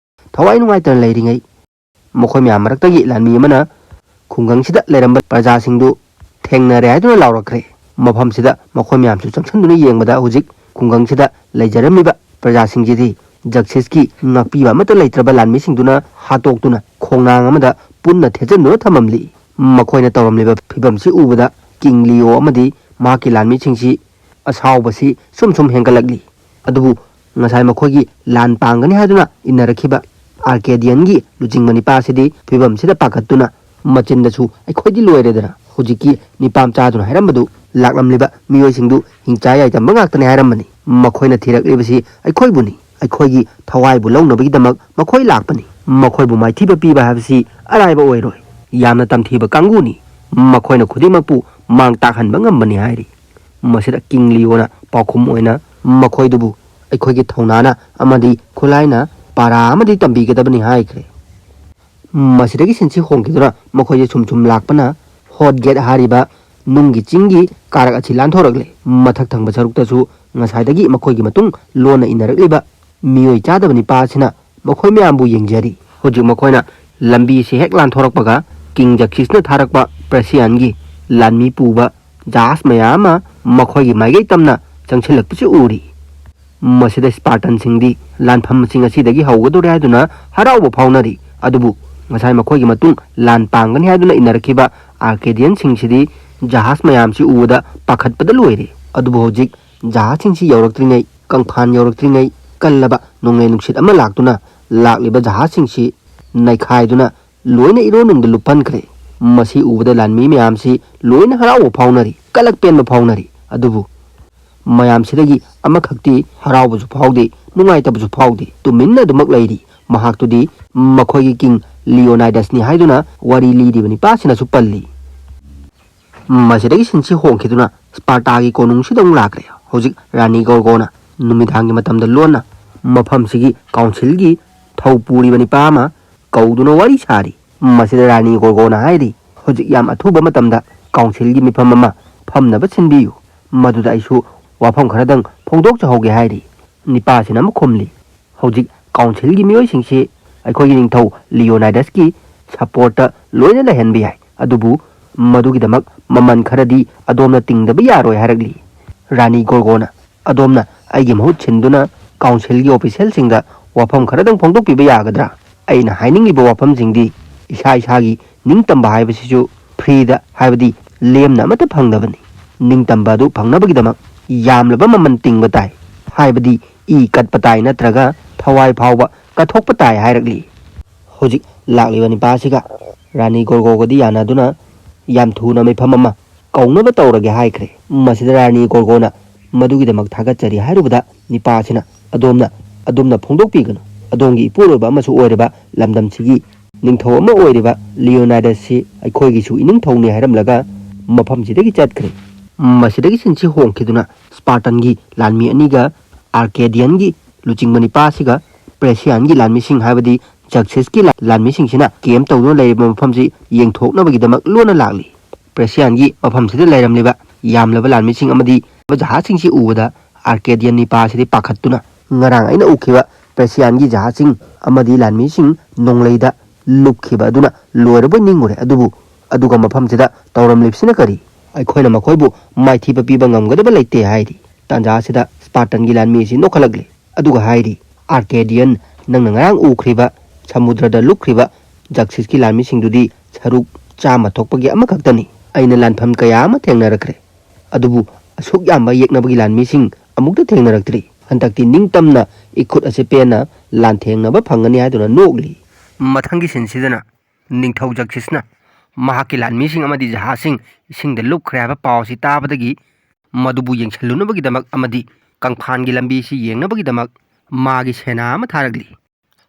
ꯊꯋꯥꯏ ꯅꯨꯡꯉꯥꯏꯇꯅ ꯂꯩꯔꯤꯉꯩ ꯃꯈꯣꯏ ꯃꯌꯥꯝ ꯃꯔꯛꯇꯒꯤ ꯂꯥꯟꯃꯤ ꯑꯃꯅ ꯈꯨꯡꯒꯪꯁꯤꯗ ꯂꯩꯔꯝꯕ ꯄ꯭ꯔꯖꯥꯁꯤꯡꯗꯨ ꯊꯦꯡꯅꯔꯦ ꯍꯥꯏꯗꯨꯅ ꯂꯥꯎꯔꯛꯈ꯭ꯔꯦ꯫ ꯃꯐꯝꯁꯤꯗ ꯃꯈꯣꯏ ꯃꯌꯥꯝꯁꯨ ꯆꯪꯁꯤꯟꯗꯨꯅ ꯌꯦꯡꯕꯗ ꯍꯧꯖꯤꯛ ꯈꯨꯡꯒꯪꯁꯤꯗ ꯂꯩꯖꯔꯝꯃꯤꯕ ꯄ꯭ꯔꯖꯥꯁꯤꯡꯁꯤꯗꯤ ꯖꯛꯁꯤꯁꯀꯤ ꯉꯥꯛꯄꯤꯕ ꯑꯃꯠꯇ ꯂꯩꯇ꯭ꯔꯕ ꯂꯥꯟꯃꯤꯁꯤꯡꯗꯨꯅ ꯍꯥꯠꯇꯣꯛꯇꯨꯅ ꯈꯣꯡꯅꯥꯡ ꯑꯃꯗ ꯄꯨꯟꯅ ꯊꯦꯠꯆꯤꯟꯗꯨꯅ ꯊꯝꯃꯝꯂꯤ꯫ ꯃꯈꯣꯏꯅ ꯇꯧꯔꯝꯂꯤꯕ ꯐꯤꯕꯝꯁꯤ ꯎꯕꯗ ꯀꯤꯡ ꯂꯤꯑꯣ ꯑꯃꯗꯤ ꯃꯍꯥꯛꯀꯤ ꯂꯥꯟꯃꯤꯁꯤꯡꯁꯤ ꯑꯁꯥꯎꯕꯁꯤ ꯁꯨꯝ ꯁꯨꯝ ꯍꯦꯟꯒꯠꯂꯛꯂꯤ꯫ ꯑꯗꯨꯕꯨ ꯉꯁꯥꯏ ꯃꯈꯣꯏꯒꯤ ꯂꯥꯟ ꯄꯥꯡꯒꯅꯤ ꯍꯥꯏꯗꯨꯅ ꯏꯟꯅꯔꯛꯈꯤꯕ ꯑꯥꯔꯀꯦꯗꯤꯌꯟꯒꯤ ꯂꯨꯆꯤꯡꯕ ꯅꯤꯄꯥ ꯑꯁꯤꯗꯤ ꯐꯤꯕꯝꯁꯤꯗ ꯄꯥꯈꯠꯇꯨꯅ ꯃꯆꯤꯟꯗꯁꯨ "ꯑꯩꯈꯣꯏꯗꯤ ꯂꯣꯏꯔꯦꯗꯅ, ꯍꯧꯖꯤꯛꯀꯤ ꯅꯤꯄꯥ ꯃꯆꯥꯗꯨꯅ ꯍꯥꯏꯔꯝꯕꯗꯨ ꯂꯥꯛꯂꯝꯂꯤꯕ ꯃꯤꯑꯣꯏꯁꯤꯡꯗꯨ ꯍꯤꯡꯆꯥ ꯌꯥꯏꯇꯝꯕ ꯉꯥꯛꯇꯅꯤ" ꯍꯥꯏꯔꯝꯕꯅꯤ꯫ ꯃꯈꯣꯏꯅ ꯊꯤꯔꯛꯂꯤꯕꯁꯤ ꯑꯩꯈꯣꯏꯕꯨꯅꯤ꯫ ꯑꯩꯈꯣꯏꯒꯤ ꯊꯋꯥꯏꯕꯨ ꯂꯧꯅꯕꯒꯤꯗꯃꯛ ꯃꯈꯣꯏ ꯂꯥꯛꯄꯅꯤ꯫ ꯃꯈꯣꯏꯕꯨ ꯃꯥꯏꯊꯤꯕ ꯄꯤꯕ ꯍꯥꯏꯕꯁꯤ ꯑꯔꯥꯏꯕ ꯑꯣꯏꯔꯣꯏ꯫ ꯌꯥꯝꯅ ꯇꯝꯊꯤꯕ ꯀꯥꯡꯕꯨꯅꯤ꯫ ꯃꯈꯣꯏꯅ ꯈꯨꯗꯤꯡꯃꯛꯄꯨ ꯃꯥꯡ ꯇꯥꯛꯍꯟꯕ ꯉꯝꯕꯅꯤ ꯍꯥꯏꯔꯤ꯫ ꯃꯁꯤꯗ ꯀꯤꯡ ꯂꯤꯑꯣꯅ ꯄꯥꯎꯈꯨꯝ ꯑꯣꯏꯅ ꯃꯈꯣꯏꯗꯨꯕꯨ ꯑꯩꯈꯣꯏꯒꯤ ꯊꯧꯅꯥꯅ ꯑꯃꯗꯤ ꯈꯨꯠꯂꯥꯏꯅ ꯄꯥꯔꯥ ꯑꯃꯗꯤ ꯇꯝꯕꯤꯒꯗꯕꯅꯤ ꯍꯥꯏꯈ꯭ꯔꯦ꯫ ꯃꯁꯤꯗꯒꯤ ꯁꯤꯟꯁꯤ ꯍꯣꯡꯈꯤꯗꯨꯅ ꯃꯈꯣꯏꯁꯦ ꯁꯨꯝ ꯁꯨꯝ ꯂꯥꯛꯄꯅ ꯍꯣꯠ ꯒꯦꯠ ꯍꯥꯏꯔꯤꯕ ꯅꯨꯡꯒꯤ ꯆꯤꯡꯒꯤ ꯀꯥꯔꯛ ꯑꯁꯤ ꯂꯥꯟꯊꯣꯔꯛꯂꯦ꯫ ꯃꯊꯛ ꯊꯪꯕ ꯁꯔꯨꯛꯇꯁꯨ ꯉꯁꯥꯏꯗꯒꯤ ꯃꯈꯣꯏꯒꯤ ꯃꯇꯨꯡ ꯂꯣꯟꯅ ꯏꯟꯅꯔꯛꯂꯤꯕ ꯃꯤꯑꯣꯏ ꯆꯥꯗꯕ ꯅꯤꯄꯥ ꯑꯁꯤꯅ ꯃꯈꯣꯏ ꯃꯌꯥꯝꯕꯨ ꯌꯦꯡꯖꯔꯤ꯫ ꯍꯧꯖꯤꯛ ꯃꯈꯣꯏꯅ ꯂꯝꯕꯤꯁꯤ ꯍꯦꯛ ꯂꯥꯟꯊꯣꯔꯛꯄꯒ ꯀꯤꯡ ꯖꯛꯁꯤꯁꯅ ꯊꯥꯔꯛꯄ ꯄ꯭ꯔꯁꯤꯌꯥꯟꯒꯤ ꯂꯥꯟꯃꯤ ꯄꯨꯕ ꯖꯍꯥꯖ ꯃꯌꯥꯝ ꯑꯃ ꯃꯈꯣꯏꯒꯤ ꯃꯥꯏꯀꯩ ꯇꯝꯅ ꯆꯪꯁꯤꯜꯂꯛꯄꯁꯤ ꯎꯔꯤ꯫ ꯃꯁꯤꯗ ꯁ꯭ꯄꯥꯔꯇꯟꯁꯤꯡꯗꯤ ꯂꯥꯟꯐꯝꯁꯤꯡ ꯑꯁꯤꯗꯒꯤ ꯍꯧꯒꯗꯧꯔꯦ ꯍꯥꯏꯗꯨꯅ ꯍꯔꯥꯎꯕ ꯐꯥꯎꯅꯔꯤ꯫ ꯑꯗꯨꯕꯨ ꯉꯁꯥꯏ ꯃꯈꯣꯏꯒꯤ ꯃꯇꯨꯡ ꯂꯥꯟ ꯄꯥꯡꯒꯅꯤ ꯍꯥꯏꯗꯨꯅ ꯏꯟꯅꯔꯛꯈꯤꯕ ꯑꯥꯔꯀꯦꯗꯤꯌꯟꯁꯤꯡꯁꯤꯗꯤ ꯖꯍꯥꯖ ꯃꯌꯥꯝꯁꯤ ꯎꯕꯗ ꯄꯥꯈꯠꯄꯗ ꯂꯣꯏꯔꯦ꯫ ꯑꯗꯨꯕꯨ ꯍꯧꯖꯤꯛ ꯖꯍꯥꯖꯁꯤꯡꯁꯤ ꯌꯧꯔꯛꯇ꯭ꯔꯤꯉꯩ, ꯀꯪꯐꯥꯟ ꯌꯧꯔꯛꯇ꯭ꯔꯤꯉꯩ ꯀꯜꯂꯕ ꯅꯣꯡꯂꯩ ꯅꯨꯡꯁꯤꯠ ꯑꯃ ꯂꯥꯛꯇꯨꯅ ꯂꯥꯛꯂꯤꯕ ꯖꯍꯥꯖꯁꯤꯡꯁꯤ ꯅꯩꯈꯥꯏꯗꯨꯅ ꯂꯣꯏꯅ ꯏꯔꯣꯟꯅꯨꯡꯗ ꯂꯨꯞꯍꯟꯈ꯭ꯔꯦ꯫ ꯃꯁꯤ ꯎꯕꯗ ꯂꯥꯟꯃꯤ ꯃꯌꯥꯝꯁꯤ ꯂꯣꯏꯅ ꯍꯔꯥꯎꯕ ꯐꯥꯎꯅꯔꯤ, ꯀꯂꯛ ꯄꯦꯟꯕ ꯐꯥꯎꯅꯔꯤ꯫ ꯑꯗꯨꯕꯨ ꯃꯌꯥꯝꯁꯤꯗꯒꯤ ꯑꯃꯈꯛꯇꯤ ꯍꯔꯥꯎꯕꯁꯨ ꯐꯥꯎꯗꯦ, ꯅꯨꯡꯉꯥꯏꯇꯕꯁꯨ ꯐꯥꯎꯗꯦ, ꯇꯨꯃꯤꯟꯅ ꯑꯗꯨꯃꯛ ꯂꯩꯔꯤ꯫ ꯃꯍꯥꯛꯇꯨꯗꯤ ꯃꯈꯣꯏꯒꯤ ꯀꯤꯡ ꯂꯤꯑꯣꯅꯥꯏꯗꯁꯅꯤ ꯍꯥꯏꯗꯨꯅ ꯋꯥꯔꯤ ꯂꯤꯔꯤꯕ ꯅꯤꯄꯥꯁꯤꯅꯁꯨ ꯄꯜꯂꯤ꯫ ꯃꯁꯤꯗꯒꯤ ꯁꯤꯟꯁꯤ ꯍꯣꯡꯈꯤꯗꯨꯅ ꯁ꯭ꯄꯥꯔꯇꯥꯒꯤ ꯀꯣꯅꯨꯡꯁꯤꯗ ꯑꯃꯨꯛ ꯂꯥꯛꯈ꯭ꯔꯦ꯫ ꯍꯧꯖꯤꯛ ꯔꯥꯅꯤ ꯒꯣꯔꯒꯣꯅ ꯅꯨꯃꯤꯗꯥꯡꯒꯤ ꯃꯇꯝꯗ ꯂꯣꯟꯅ ꯃꯐꯝꯁꯤꯒꯤ ꯀꯥꯎꯟꯁꯤꯜꯒꯤ ꯊꯧ ꯄꯨꯔꯤꯕ ꯅꯤꯄꯥ ꯑꯃ ꯀꯧꯗꯨꯅ ꯋꯥꯔꯤ ꯁꯥꯔꯤ꯫ ꯃꯁꯤꯗ ꯔꯥꯅꯤ ꯒꯣꯔꯒꯣꯅ ꯍꯥꯏꯔꯤ, "ꯍꯧꯖꯤꯛ ꯌꯥꯝ ꯑꯊꯨꯕ ꯃꯇꯝꯗ ꯀꯥꯎꯟꯁꯤꯜꯒꯤ ꯃꯤꯐꯝ ꯑꯃ ꯐꯝꯅꯕ ꯁꯤꯟꯕꯤꯌꯨ, ꯃꯗꯨꯗ ꯑꯩꯁꯨ ꯋꯥꯐꯝ ꯈꯔꯗꯪ ꯐꯣꯡꯗꯣꯛꯆꯍꯧꯒꯦ" ꯍꯥꯏꯔꯤ꯫ ꯅꯤꯄꯥꯁꯤꯅ ꯑꯃꯨꯛ ꯈꯨꯝꯂꯤ, "ꯍꯧꯖꯤꯛ ꯀꯥꯎꯟꯁꯤꯜꯒꯤ ꯃꯤꯑꯣꯏꯁꯤꯡꯁꯤ ꯑꯩꯈꯣꯏꯒꯤ ꯅꯤꯡꯊꯧ ꯂꯤꯑꯣꯅꯥꯏꯗꯁꯀꯤ ꯁꯄꯣꯔꯠꯇ ꯂꯣꯏꯅ ꯂꯩꯍꯟꯕ ꯌꯥꯏ, ꯑꯗꯨꯕꯨ ꯃꯗꯨꯒꯤꯗꯃꯛ ꯃꯃꯜ ꯈꯔꯗꯤ ꯑꯗꯣꯝꯅ ꯇꯤꯡꯗꯕ ꯌꯥꯔꯣꯏ" ꯍꯥꯏꯔꯛꯂꯤ꯫ ꯔꯥꯅꯤ ꯒꯣꯔꯒꯣꯅ, "ꯑꯗꯣꯝꯅ ꯑꯩꯒꯤ ꯃꯍꯨꯠ ꯁꯤꯟꯗꯨꯅ ꯀꯥꯎꯟꯁꯤꯜꯒꯤ ꯑꯣꯐꯤꯁꯦꯜꯁꯤꯡꯗ ꯋꯥꯐꯝ ꯈꯔꯗꯪ ꯐꯣꯡꯗꯣꯛꯄꯤꯕ ꯌꯥꯒꯗ꯭ꯔꯥ? ꯑꯩꯅ ꯍꯥꯏꯅꯤꯡꯂꯤꯕ ꯋꯥꯐꯝꯁꯤꯡꯗꯤ ꯏꯁꯥ ꯏꯁꯥꯒꯤ ꯅꯤꯡꯇꯝꯕ ꯍꯥꯏꯕꯁꯤꯁꯨ ꯐ꯭ꯔꯤꯗ, ꯍꯥꯏꯕꯗꯤ ꯂꯦꯝꯅ ꯑꯃꯠꯇ ꯐꯪꯗꯕꯅꯤ꯫ ꯅꯤꯡꯇꯝꯕ ꯑꯗꯨ ꯐꯪꯅꯕꯒꯤꯗꯃꯛ ꯌꯥꯝꯂꯕ ꯃꯃꯜ ꯇꯤꯡꯕ ꯇꯥꯏ, ꯍꯥꯏꯕꯗꯤ ꯏ ꯀꯠꯄ ꯇꯥꯏ ꯅꯠꯇ꯭ꯔꯒ ꯊꯋꯥꯏ ꯐꯥꯎꯕ ꯀꯠꯊꯣꯛꯄ ꯇꯥꯏ" ꯍꯥꯏꯔꯛꯂꯤ꯫ ꯍꯧꯖꯤꯛ ꯂꯥꯛꯂꯤꯕ ꯅꯤꯄꯥꯁꯤꯒ ꯔꯥꯅꯤ ꯒꯣꯔꯒꯣꯒꯗꯤ ꯌꯥꯅꯗꯨꯅ ꯌꯥꯝ ꯊꯨꯅ ꯃꯤꯐꯝ ꯑꯃ ꯀꯧꯅꯕ ꯇꯧꯔꯒꯦ ꯍꯥꯏꯈ꯭ꯔꯦ꯫ ꯃꯁꯤꯗ ꯔꯥꯅꯤ ꯒꯣꯔꯒꯣꯅ ꯃꯗꯨꯒꯤꯗꯃꯛ ꯊꯥꯒꯠꯆꯔꯤ ꯍꯥꯏꯔꯨꯕꯗ ꯅꯤꯄꯥꯁꯤꯅ, "ꯑꯗꯣꯝꯅ, ꯑꯗꯣꯝꯅ ꯐꯣꯡꯗꯣꯛꯄꯤꯒꯅꯨ꯫ ꯑꯗꯣꯝꯒꯤ ꯏꯄꯨꯔꯣꯏꯕ ꯑꯃꯁꯨ ꯑꯣꯏꯔꯕ ꯂꯝꯗꯝꯁꯤꯒꯤ ꯅꯤꯡꯊꯧ ꯑꯃ ꯑꯣꯏꯔꯤꯕ ꯂꯤꯑꯣꯅꯥꯏꯗꯁꯁꯤ ꯑꯩꯈꯣꯏꯒꯤꯁꯨ ꯏꯅꯤꯡꯊꯧꯅꯤ ꯍꯥꯏꯔꯝꯂꯒ ꯃꯐꯝꯁꯤꯗꯒꯤ ꯆꯠꯈ꯭ꯔꯦ꯫ ꯃꯁꯤꯗꯒꯤ ꯁꯤꯟꯁꯤ ꯍꯣꯡꯈꯤꯗꯨꯅ ꯁ꯭ꯄꯥꯔꯇꯟꯒꯤ ꯂꯥꯟꯃꯤ ꯑꯅꯤꯒ ꯑꯥꯔꯀꯦꯗꯤꯌꯟꯒꯤ ꯂꯨꯆꯤꯡꯕ ꯅꯤꯄꯥꯁꯤꯒ ꯄ꯭ꯔꯦꯁꯤꯌꯥꯟꯒꯤ ꯂꯥꯟꯃꯤꯁꯤꯡ, ꯍꯥꯏꯕꯗꯤ ꯖꯛꯁꯤꯁꯀꯤ ꯂꯥ-, ꯂꯥꯟꯃꯤꯁꯤꯡꯁꯤꯅ ꯀꯦꯝ ꯇꯧꯗꯨꯅ ꯂꯩꯔꯤꯕ ꯃꯐꯝꯁꯤ ꯌꯦꯡꯊꯣꯛꯅꯕꯒꯤꯗꯃꯛ ꯂꯣꯟꯅ ꯂꯥꯛꯂꯤ꯫ ꯄ꯭ꯔꯦꯁꯤꯌꯥꯟꯒꯤ ꯃꯐꯝꯁꯤꯗ ꯂꯩꯔꯝꯂꯤꯕ ꯌꯥꯝꯂꯕ ꯂꯥꯟꯃꯤꯁꯤꯡ ꯑꯃꯗꯤ ꯖꯍꯥꯖꯁꯤꯡꯁꯤ ꯎꯕꯗ ꯑꯥꯔꯀꯦꯗꯤꯌꯟ ꯅꯤꯄꯥ ꯑꯁꯤꯗꯤ ꯄꯥꯈꯠꯇꯨꯅ, "ꯉꯔꯥꯡ ꯑꯩꯅ ꯎꯈꯤꯕ ꯄ꯭ꯔꯦꯁꯤꯌꯥꯟꯒꯤ ꯖꯍꯥꯖꯁꯤꯡ ꯑꯃꯗꯤ ꯂꯥꯟꯃꯤꯁꯤꯡ ꯅꯣꯡꯂꯩꯗ ꯂꯨꯞꯈꯤꯕ ꯑꯗꯨꯅ ꯂꯣꯏꯔꯕꯣꯏ ꯅꯤꯡꯉꯨꯔꯦ꯫ ꯑꯗꯨꯕꯨ, ꯑꯗꯨꯒ ꯃꯐꯝꯁꯤꯗ ꯇꯧꯔꯝꯂꯤꯕꯁꯤꯅ ꯀꯔꯤ? ꯑꯩꯈꯣꯏꯅ ꯃꯈꯣꯏꯕꯨ ꯃꯥꯏꯊꯤꯕ ꯄꯤꯕ ꯉꯝꯒꯗꯕ ꯂꯩꯇꯦ" ꯍꯥꯏꯔꯤ꯫ ꯇꯥꯟꯖꯥ ꯑꯁꯤꯗ ꯁ꯭ꯄꯥꯔꯇꯟꯒꯤ ꯂꯥꯟꯃꯤ ꯑꯁꯤ ꯅꯣꯛꯈꯠꯂꯛꯂꯤ꯫ ꯑꯗꯨꯒ ꯍꯥꯏꯔꯤ, "ꯑꯥꯔꯀꯦꯗꯤꯌꯟ, ꯅꯪꯅ ꯉꯔꯥꯡ ꯎꯈ꯭ꯔꯤꯕ ꯁꯃꯨꯗ꯭ꯔꯗ ꯂꯨꯞꯈ꯭ꯔꯤꯕ ꯖꯛꯁꯤꯁꯀꯤ ꯂꯥꯟꯃꯤꯁꯤꯡꯗꯨꯗꯤ ꯁꯔꯨꯛ ꯆꯥꯝꯃ ꯊꯣꯛꯄꯒꯤ ꯑꯃꯈꯛꯇꯅꯤ꯫ ꯑꯩꯅ ꯂꯥꯟꯐꯝ ꯀꯌꯥ ꯑꯃ ꯊꯦꯡꯅꯔꯛꯈ꯭ꯔꯦ, ꯑꯗꯨꯕꯨ ꯑꯁꯨꯛ ꯌꯥꯝꯕ ꯌꯦꯛꯅꯕꯒꯤ ꯂꯥꯟꯃꯤꯁꯤꯡ ꯑꯃꯨꯛꯇ ꯊꯦꯡꯅꯔꯛꯇ꯭ꯔꯤ꯫ ꯍꯟꯗꯛꯇꯤ ꯅꯤꯡꯇꯝꯅ ꯏꯈꯨꯠ ꯑꯁꯤ ꯄꯦꯟꯅ ꯂꯥꯟꯊꯦꯡꯅꯕ ꯐꯪꯒꯅꯤ" ꯍꯥꯏꯗꯨꯅ ꯅꯣꯛꯂꯤ꯫ ꯃꯊꯪꯒꯤ ꯁꯤꯟꯁꯤꯗꯅ ꯅꯤꯡꯊꯧ ꯖꯛꯁꯤꯁꯅ ꯃꯍꯥꯛꯀꯤ ꯂꯥꯟꯃꯤꯁꯤꯡ ꯑꯃꯗꯤ ꯖꯍꯥꯖꯁꯤꯡ ꯏꯁꯤꯡꯗ ꯂꯨꯞꯈ꯭ꯔꯦ ꯍꯥꯏꯕ ꯄꯥꯎ ꯑꯁꯤ ꯇꯥꯕꯗꯒꯤ ꯃꯗꯨꯕꯨ ꯌꯦꯡꯁꯤꯜꯂꯨꯅꯕꯒꯤꯗꯃꯛ ꯑꯃꯗꯤ ꯀꯪꯐꯥꯟꯒꯤ ꯂꯝꯕꯤꯁꯤ ꯌꯦꯡꯅꯕꯒꯤꯗꯃꯛ ꯃꯥꯒꯤ ꯁꯦꯅꯥ ꯑꯃ ꯊꯥꯔꯛꯂꯤ꯫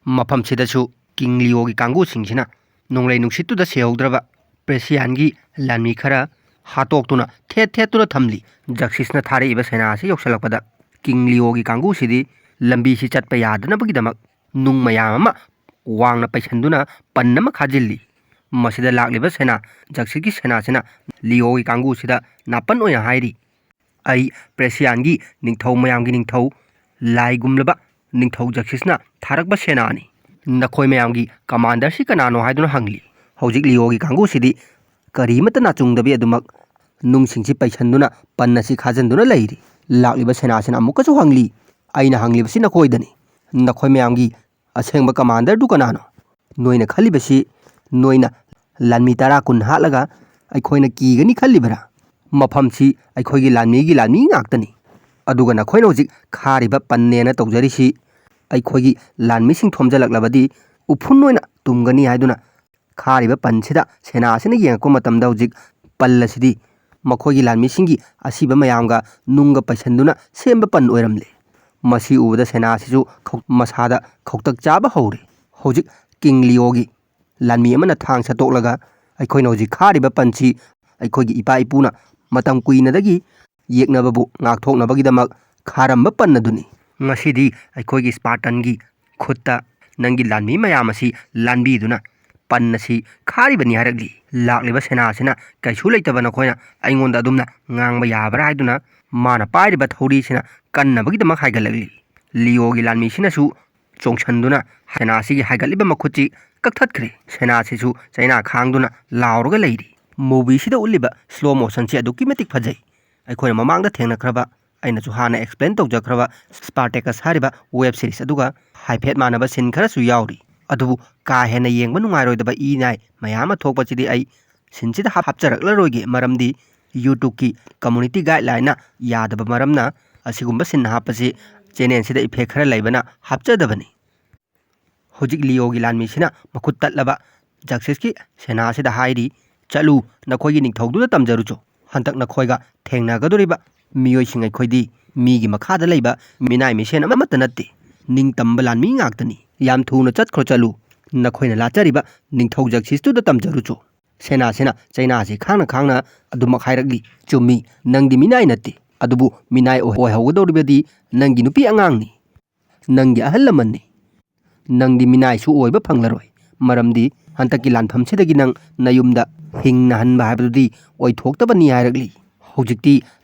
ꯃꯐꯝꯁꯤꯗꯁꯨ ꯀꯤꯡ ꯂꯤꯑꯣꯒꯤ ꯀꯥꯡꯕꯨꯁꯤꯡꯁꯤꯅ ꯅꯣꯡꯂꯩ ꯅꯨꯡꯁꯤꯠꯇꯨꯗ ꯁꯤꯍꯧꯗ꯭ꯔꯕ ꯄ꯭ꯔꯦꯁꯤꯌꯥꯟꯒꯤ ꯂꯥꯟꯃꯤ ꯈꯔ ꯍꯥꯠꯇꯣꯛꯇꯨꯅ ꯊꯦꯠ ꯊꯦꯠꯇꯨꯅ ꯊꯝꯂꯤ꯫ ꯖꯛꯁꯤꯁꯅ ꯊꯥꯔꯛꯏꯕ ꯁꯦꯅꯥ ꯑꯁꯤ ꯌꯧꯁꯤꯜꯂꯛꯄꯗ ꯀꯤꯡ ꯂꯤꯑꯣꯒꯤ ꯀꯥꯡꯕꯨꯁꯤꯗꯤ ꯂꯝꯕꯤꯁꯤ ꯆꯠꯄ ꯌꯥꯗꯅꯕꯒꯤꯗꯃꯛ ꯅꯨꯡ ꯃꯌꯥꯝ ꯑꯃ ꯋꯥꯡꯅ ꯄꯩꯁꯟꯗꯨꯅ ꯄꯟ ꯑꯃ ꯈꯥꯖꯤꯜꯂꯤ꯫ ꯃꯁꯤꯗ ꯂꯥꯛꯂꯤꯕ ꯁꯦꯅꯥ, ꯖꯛꯁꯤꯁꯀꯤ ꯁꯦꯅꯥꯁꯤꯅ ꯂꯤꯑꯣꯒꯤ ꯀꯥꯡꯕꯨꯁꯤꯗ ꯅꯥꯄꯟ ꯑꯣꯏꯅ ꯍꯥꯏꯔꯤ, "ꯑꯩ ꯄ꯭ꯔꯦꯁꯤꯌꯥꯟꯒꯤ ꯅꯤꯡꯊꯧ, ꯃꯌꯥꯝꯒꯤ ꯅꯤꯡꯊꯧ, ꯂꯥꯏꯒꯨꯝꯂꯕ ꯅꯤꯡꯊꯧ ꯖꯛꯁꯤꯁꯅ ꯊꯥꯔꯛꯄ ꯁꯦꯅꯥꯅꯤ꯫ ꯅꯈꯣꯏ ꯃꯌꯥꯝꯒꯤ ꯀꯃꯥꯟꯗꯔꯁꯤ ꯀꯅꯥꯅꯣ?" ꯍꯥꯏꯗꯨꯅ ꯍꯪꯂꯤ꯫ ꯍꯧꯖꯤꯛ ꯂꯤꯑꯣꯒꯤ ꯀꯥꯡꯕꯨꯁꯤꯗꯤ ꯀꯔꯤꯃꯠꯇ ꯅꯥꯆꯨꯡꯗꯕꯤ ꯑꯗꯨꯃꯛ ꯅꯨꯡꯁꯤꯡꯁꯤ ꯄꯩꯁꯟꯗꯨꯅ ꯄꯟ ꯑꯁꯤ ꯈꯥꯖꯤꯟꯗꯨꯅ ꯂꯩꯔꯤ꯫ ꯂꯥꯛꯂꯤꯕ ꯁꯦꯅꯥꯁꯤꯅ ꯑꯃꯨꯛꯀꯁꯨ ꯍꯪꯂꯤ, "ꯑꯩꯅ ꯍꯪꯂꯤꯕꯁꯤ ꯅꯈꯣꯏꯗꯅꯤ꯫ ꯅꯈꯣꯏ ꯃꯌꯥꯝꯒꯤ ꯑꯁꯦꯡꯕ ꯀꯃꯥꯟꯗꯔꯗꯨ ꯀꯅꯥꯅꯣ? ꯅꯣꯏꯅ ꯈꯜꯂꯤꯕꯁꯤ ꯅꯣꯏꯅ ꯂꯥꯟꯃꯤ ꯇꯔꯥ ꯀꯨꯟ ꯍꯥꯠꯂꯒ ꯑꯩꯈꯣꯏꯅ ꯀꯤꯒꯅꯤ ꯈꯜꯂꯤꯕꯔꯥ? ꯃꯐꯝꯁꯤ ꯑꯩꯈꯣꯏꯒꯤ ꯂꯥꯟꯃꯤꯒꯤ ꯂꯥꯟꯃꯤ ꯉꯥꯛꯇꯅꯤ꯫ ꯑꯗꯨꯒ ꯅꯈꯣꯏꯅ ꯍꯧꯖꯤꯛ ꯈꯥꯔꯤꯕ ꯄꯟꯅꯦꯅ ꯇꯧꯖꯔꯤꯁꯤ ꯑꯩꯈꯣꯏꯒꯤ ꯂꯥꯟꯃꯤꯁꯤꯡ ꯊꯣꯝꯖꯤꯜꯂꯛꯂꯕꯗꯤ ꯎꯐꯨꯟ ꯑꯣꯏꯅ ꯇꯨꯝꯒꯅꯤ" ꯍꯥꯏꯗꯨꯅ ꯈꯥꯔꯤꯕ ꯄꯟꯁꯤꯗ ꯁꯦꯅꯥ ꯑꯁꯤꯅ ꯌꯦꯡꯉꯛꯄ ꯃꯇꯝꯗ ꯍꯧꯖꯤꯛ ꯄꯜ ꯑꯁꯤꯗꯤ ꯃꯈꯣꯏꯒꯤ ꯂꯥꯟꯃꯤꯁꯤꯡꯒꯤ ꯑꯁꯤꯕ ꯃꯌꯥꯝꯒ ꯅꯨꯡꯒ ꯄꯩꯁꯟꯗꯨꯅ ꯁꯦꯝꯕ ꯄꯟ ꯑꯣꯏꯔꯝꯂꯦ꯫ ꯃꯁꯤ ꯎꯕꯗ ꯁꯦꯅꯥ ꯑꯁꯤꯁꯨ ꯈꯧ-, ꯃꯁꯥꯗ ꯈꯧꯇꯛ ꯆꯥꯕ ꯍꯧꯔꯦ꯫ ꯍꯧꯖꯤꯛ ꯀꯤꯡ ꯂꯤꯑꯣꯒꯤ ꯂꯥꯟꯃꯤ ꯑꯃꯅ ꯊꯥꯡ ꯁꯠꯇꯣꯛꯂꯒ ꯑꯩꯈꯣꯏꯅ ꯍꯧꯖꯤꯛ ꯈꯥꯔꯤꯕ ꯄꯟꯁꯤ ꯑꯩꯈꯣꯏꯒꯤ ꯏꯄꯥ ꯏꯄꯨꯅ ꯃꯇꯝ ꯀꯨꯏꯅꯗꯒꯤ ꯌꯦꯛꯅꯕꯕꯨ ꯉꯥꯛꯊꯣꯛꯅꯕꯒꯤꯗꯃꯛ ꯈꯥꯔꯝꯕ ꯄꯟ ꯑꯗꯨꯅꯤ꯫ ꯉꯁꯤꯗꯤ ꯑꯩꯈꯣꯏꯒꯤ ꯁ꯭ꯄꯥꯔꯇꯟꯒꯤ ꯈꯨꯠꯇ ꯅꯪꯒꯤ ꯂꯥꯟꯃꯤ ꯃꯌꯥꯝ ꯑꯁꯤ ꯂꯥꯟꯕꯤꯗꯨꯅ ꯄꯟ ꯑꯁꯤ ꯈꯥꯔꯤꯕꯅꯤ ꯍꯥꯏꯔꯛꯂꯤ꯫ ꯂꯥꯛꯂꯤꯕ ꯁꯦꯅꯥ ꯑꯁꯤꯅ ꯀꯩꯁꯨ ꯂꯩꯇꯕ ꯅꯈꯣꯏꯅ ꯑꯩꯉꯣꯟꯗ ꯑꯗꯨꯝꯅ ꯉꯥꯡꯕ ꯌꯥꯕ꯭ꯔꯥ ꯍꯥꯏꯗꯨꯅ ꯃꯥꯅ ꯄꯥꯏꯔꯤꯕ ꯊꯧꯔꯤꯁꯤꯅ ꯀꯟꯅꯕꯒꯤꯗꯃꯛ ꯍꯥꯏꯒꯠꯂꯛꯂꯤ꯫ ꯂꯤꯑꯣꯒꯤ ꯂꯥꯟꯃꯤꯁꯤꯅꯁꯨ ꯆꯣꯡꯁꯟꯗꯨꯅ ꯁꯦꯅꯥ ꯑꯁꯤꯒꯤ ꯍꯥꯏꯒꯠꯂꯤꯕ ꯃꯈꯨꯠꯁꯤ ꯀꯛꯊꯠꯈ꯭ꯔꯦ꯫ ꯁꯦꯅꯥ ꯑꯁꯤꯁꯨ ꯆꯩꯅꯥ ꯈꯥꯡꯗꯨꯅ ꯂꯥꯎꯔꯒ ꯂꯩꯔꯤ꯫ ꯃꯨꯚꯤꯁꯤꯗ ꯎꯠꯂꯤꯕ ꯁ꯭ꯂꯣ ꯃꯣꯁꯟꯁꯤ ꯑꯗꯨꯛꯀꯤ ꯃꯇꯤꯛ ꯐꯖꯩ꯫ ꯑꯩꯈꯣꯏꯅ ꯃꯃꯥꯡꯗ ꯊꯦꯡꯅꯈ꯭ꯔꯕ, ꯑꯩꯅꯁꯨ ꯍꯥꯟꯅ ꯑꯦꯛꯁꯄ꯭ꯂꯦꯟ ꯇꯧꯖꯈ꯭ꯔꯕ ꯁ꯭ꯄꯥꯔꯇꯦꯀꯁ ꯍꯥꯏꯔꯤꯕ ꯋꯦꯕ ꯁꯤꯔꯤꯁ ꯑꯗꯨꯒ ꯍꯥꯏꯐꯦꯠ ꯃꯥꯟꯅꯕ ꯁꯤꯟ ꯈꯔꯁꯨ ꯌꯥꯎꯔꯤ꯫ ꯑꯗꯨꯕꯨ ꯀꯥ ꯍꯦꯟꯅ ꯌꯦꯡꯕ ꯅꯨꯡꯉꯥꯏꯔꯣꯏꯗꯕ ꯏ ꯅꯥꯏ ꯃꯌꯥꯝ ꯑꯃ ꯊꯣꯛꯄꯁꯤꯗꯤ ꯑꯩ ꯁꯤꯟꯁꯤꯗ ꯍꯥꯞ-, ꯍꯥꯞꯆꯔꯛꯂꯔꯣꯏꯒꯦ, ꯃꯔꯝꯗꯤ YouTubeꯀꯤ ꯀꯝꯃ꯭ꯌꯨꯅꯤꯇꯤ ꯒꯥꯏꯗꯂꯥꯏꯟꯅ ꯌꯥꯗꯕ ꯃꯔꯝꯅ ꯑꯁꯤꯒꯨꯝꯕ ꯁꯤꯟ ꯍꯥꯞꯄꯁꯤ ꯆꯦꯅꯦꯜꯁꯤꯗ ꯏꯐꯦꯛ ꯈꯔ ꯂꯩꯕꯅ ꯍꯥꯞꯆꯗꯕꯅꯤ꯫ ꯍꯧꯖꯤꯛ ꯂꯤꯑꯣꯒꯤ ꯂꯥꯟꯃꯤꯁꯤꯅ ꯃꯈꯨꯠ ꯇꯠꯂꯕ ꯖꯛꯁꯤꯁꯀꯤ ꯁꯦꯅꯥ ꯑꯁꯤꯗ ꯍꯥꯏꯔꯤ, "ꯆꯠꯂꯨ, ꯅꯈꯣꯏꯒꯤ ꯅꯤꯡꯊꯧꯗꯨꯗ ꯇꯝꯖꯔꯨꯆꯣ꯫ ꯍꯟꯗꯛ ꯅꯈꯣꯏꯒ ꯊꯦꯡꯅꯒꯗꯧꯔꯤꯕ ꯃꯤꯑꯣꯏꯁꯤꯡ ꯑꯩꯈꯣꯏꯗꯤ ꯃꯤꯒꯤ ꯃꯈꯥꯗ ꯂꯩꯕ ꯃꯤꯅꯥꯏ ꯃꯤꯁꯦꯟ ꯑꯃꯠꯇ ꯅꯠꯇꯦ꯫ ꯅꯤꯡꯇꯝꯕ ꯂꯥꯟꯃꯤ ꯉꯥꯛꯇꯅꯤ꯫ ꯌꯥꯝ ꯊꯨꯅ ꯆꯠꯈ꯭ꯔꯣ, ꯆꯠꯂꯨ꯫ ꯅꯈꯣꯏꯅ ꯂꯥꯠꯆꯔꯤꯕ ꯅꯤꯡꯊꯧ ꯖꯛꯁꯤꯁꯇꯨꯗ ꯇꯝꯖꯔꯨꯆꯣ꯫" ꯁꯦꯅꯥꯁꯤꯅ ꯆꯩꯅꯥꯁꯤ ꯈꯥꯡꯅ ꯈꯥꯡꯅ ꯑꯗꯨꯃꯛ ꯍꯥꯏꯔꯛꯂꯤ, "ꯆꯨꯝꯃꯤ, ꯅꯪꯗꯤ ꯃꯤꯅꯥꯏ ꯅꯠꯇꯦ, ꯑꯗꯨꯕꯨ ꯃꯤꯅꯥꯏ ꯑꯣꯏ-, ꯑꯣꯏꯍꯧꯒꯗꯧꯔꯤꯕꯗꯤ ꯅꯪꯒꯤ ꯅꯨꯄꯤ ꯑꯉꯥꯡꯅꯤ, ꯅꯪꯒꯤ ꯑꯍꯜ ꯂꯃꯟꯅꯤ꯫ ꯅꯪꯗꯤ ꯃꯤꯅꯥꯏꯁꯨ ꯑꯣꯏꯕ ꯐꯪꯂꯔꯣꯏ, ꯃꯔꯝꯗꯤ ꯍꯟꯗꯛꯀꯤ ꯂꯥꯟꯐꯝꯁꯤꯗꯒꯤ ꯅꯪ ꯅꯌꯨꯝꯗ ꯍꯤꯡꯅ ꯍꯟꯕ ꯍꯥꯏꯕꯗꯨꯗꯤ ꯑꯣꯏꯊꯣꯛꯇꯕꯅꯤ" ꯍꯥꯏꯔꯛꯂꯤ꯫ "ꯍꯧꯖꯤꯛꯇꯤ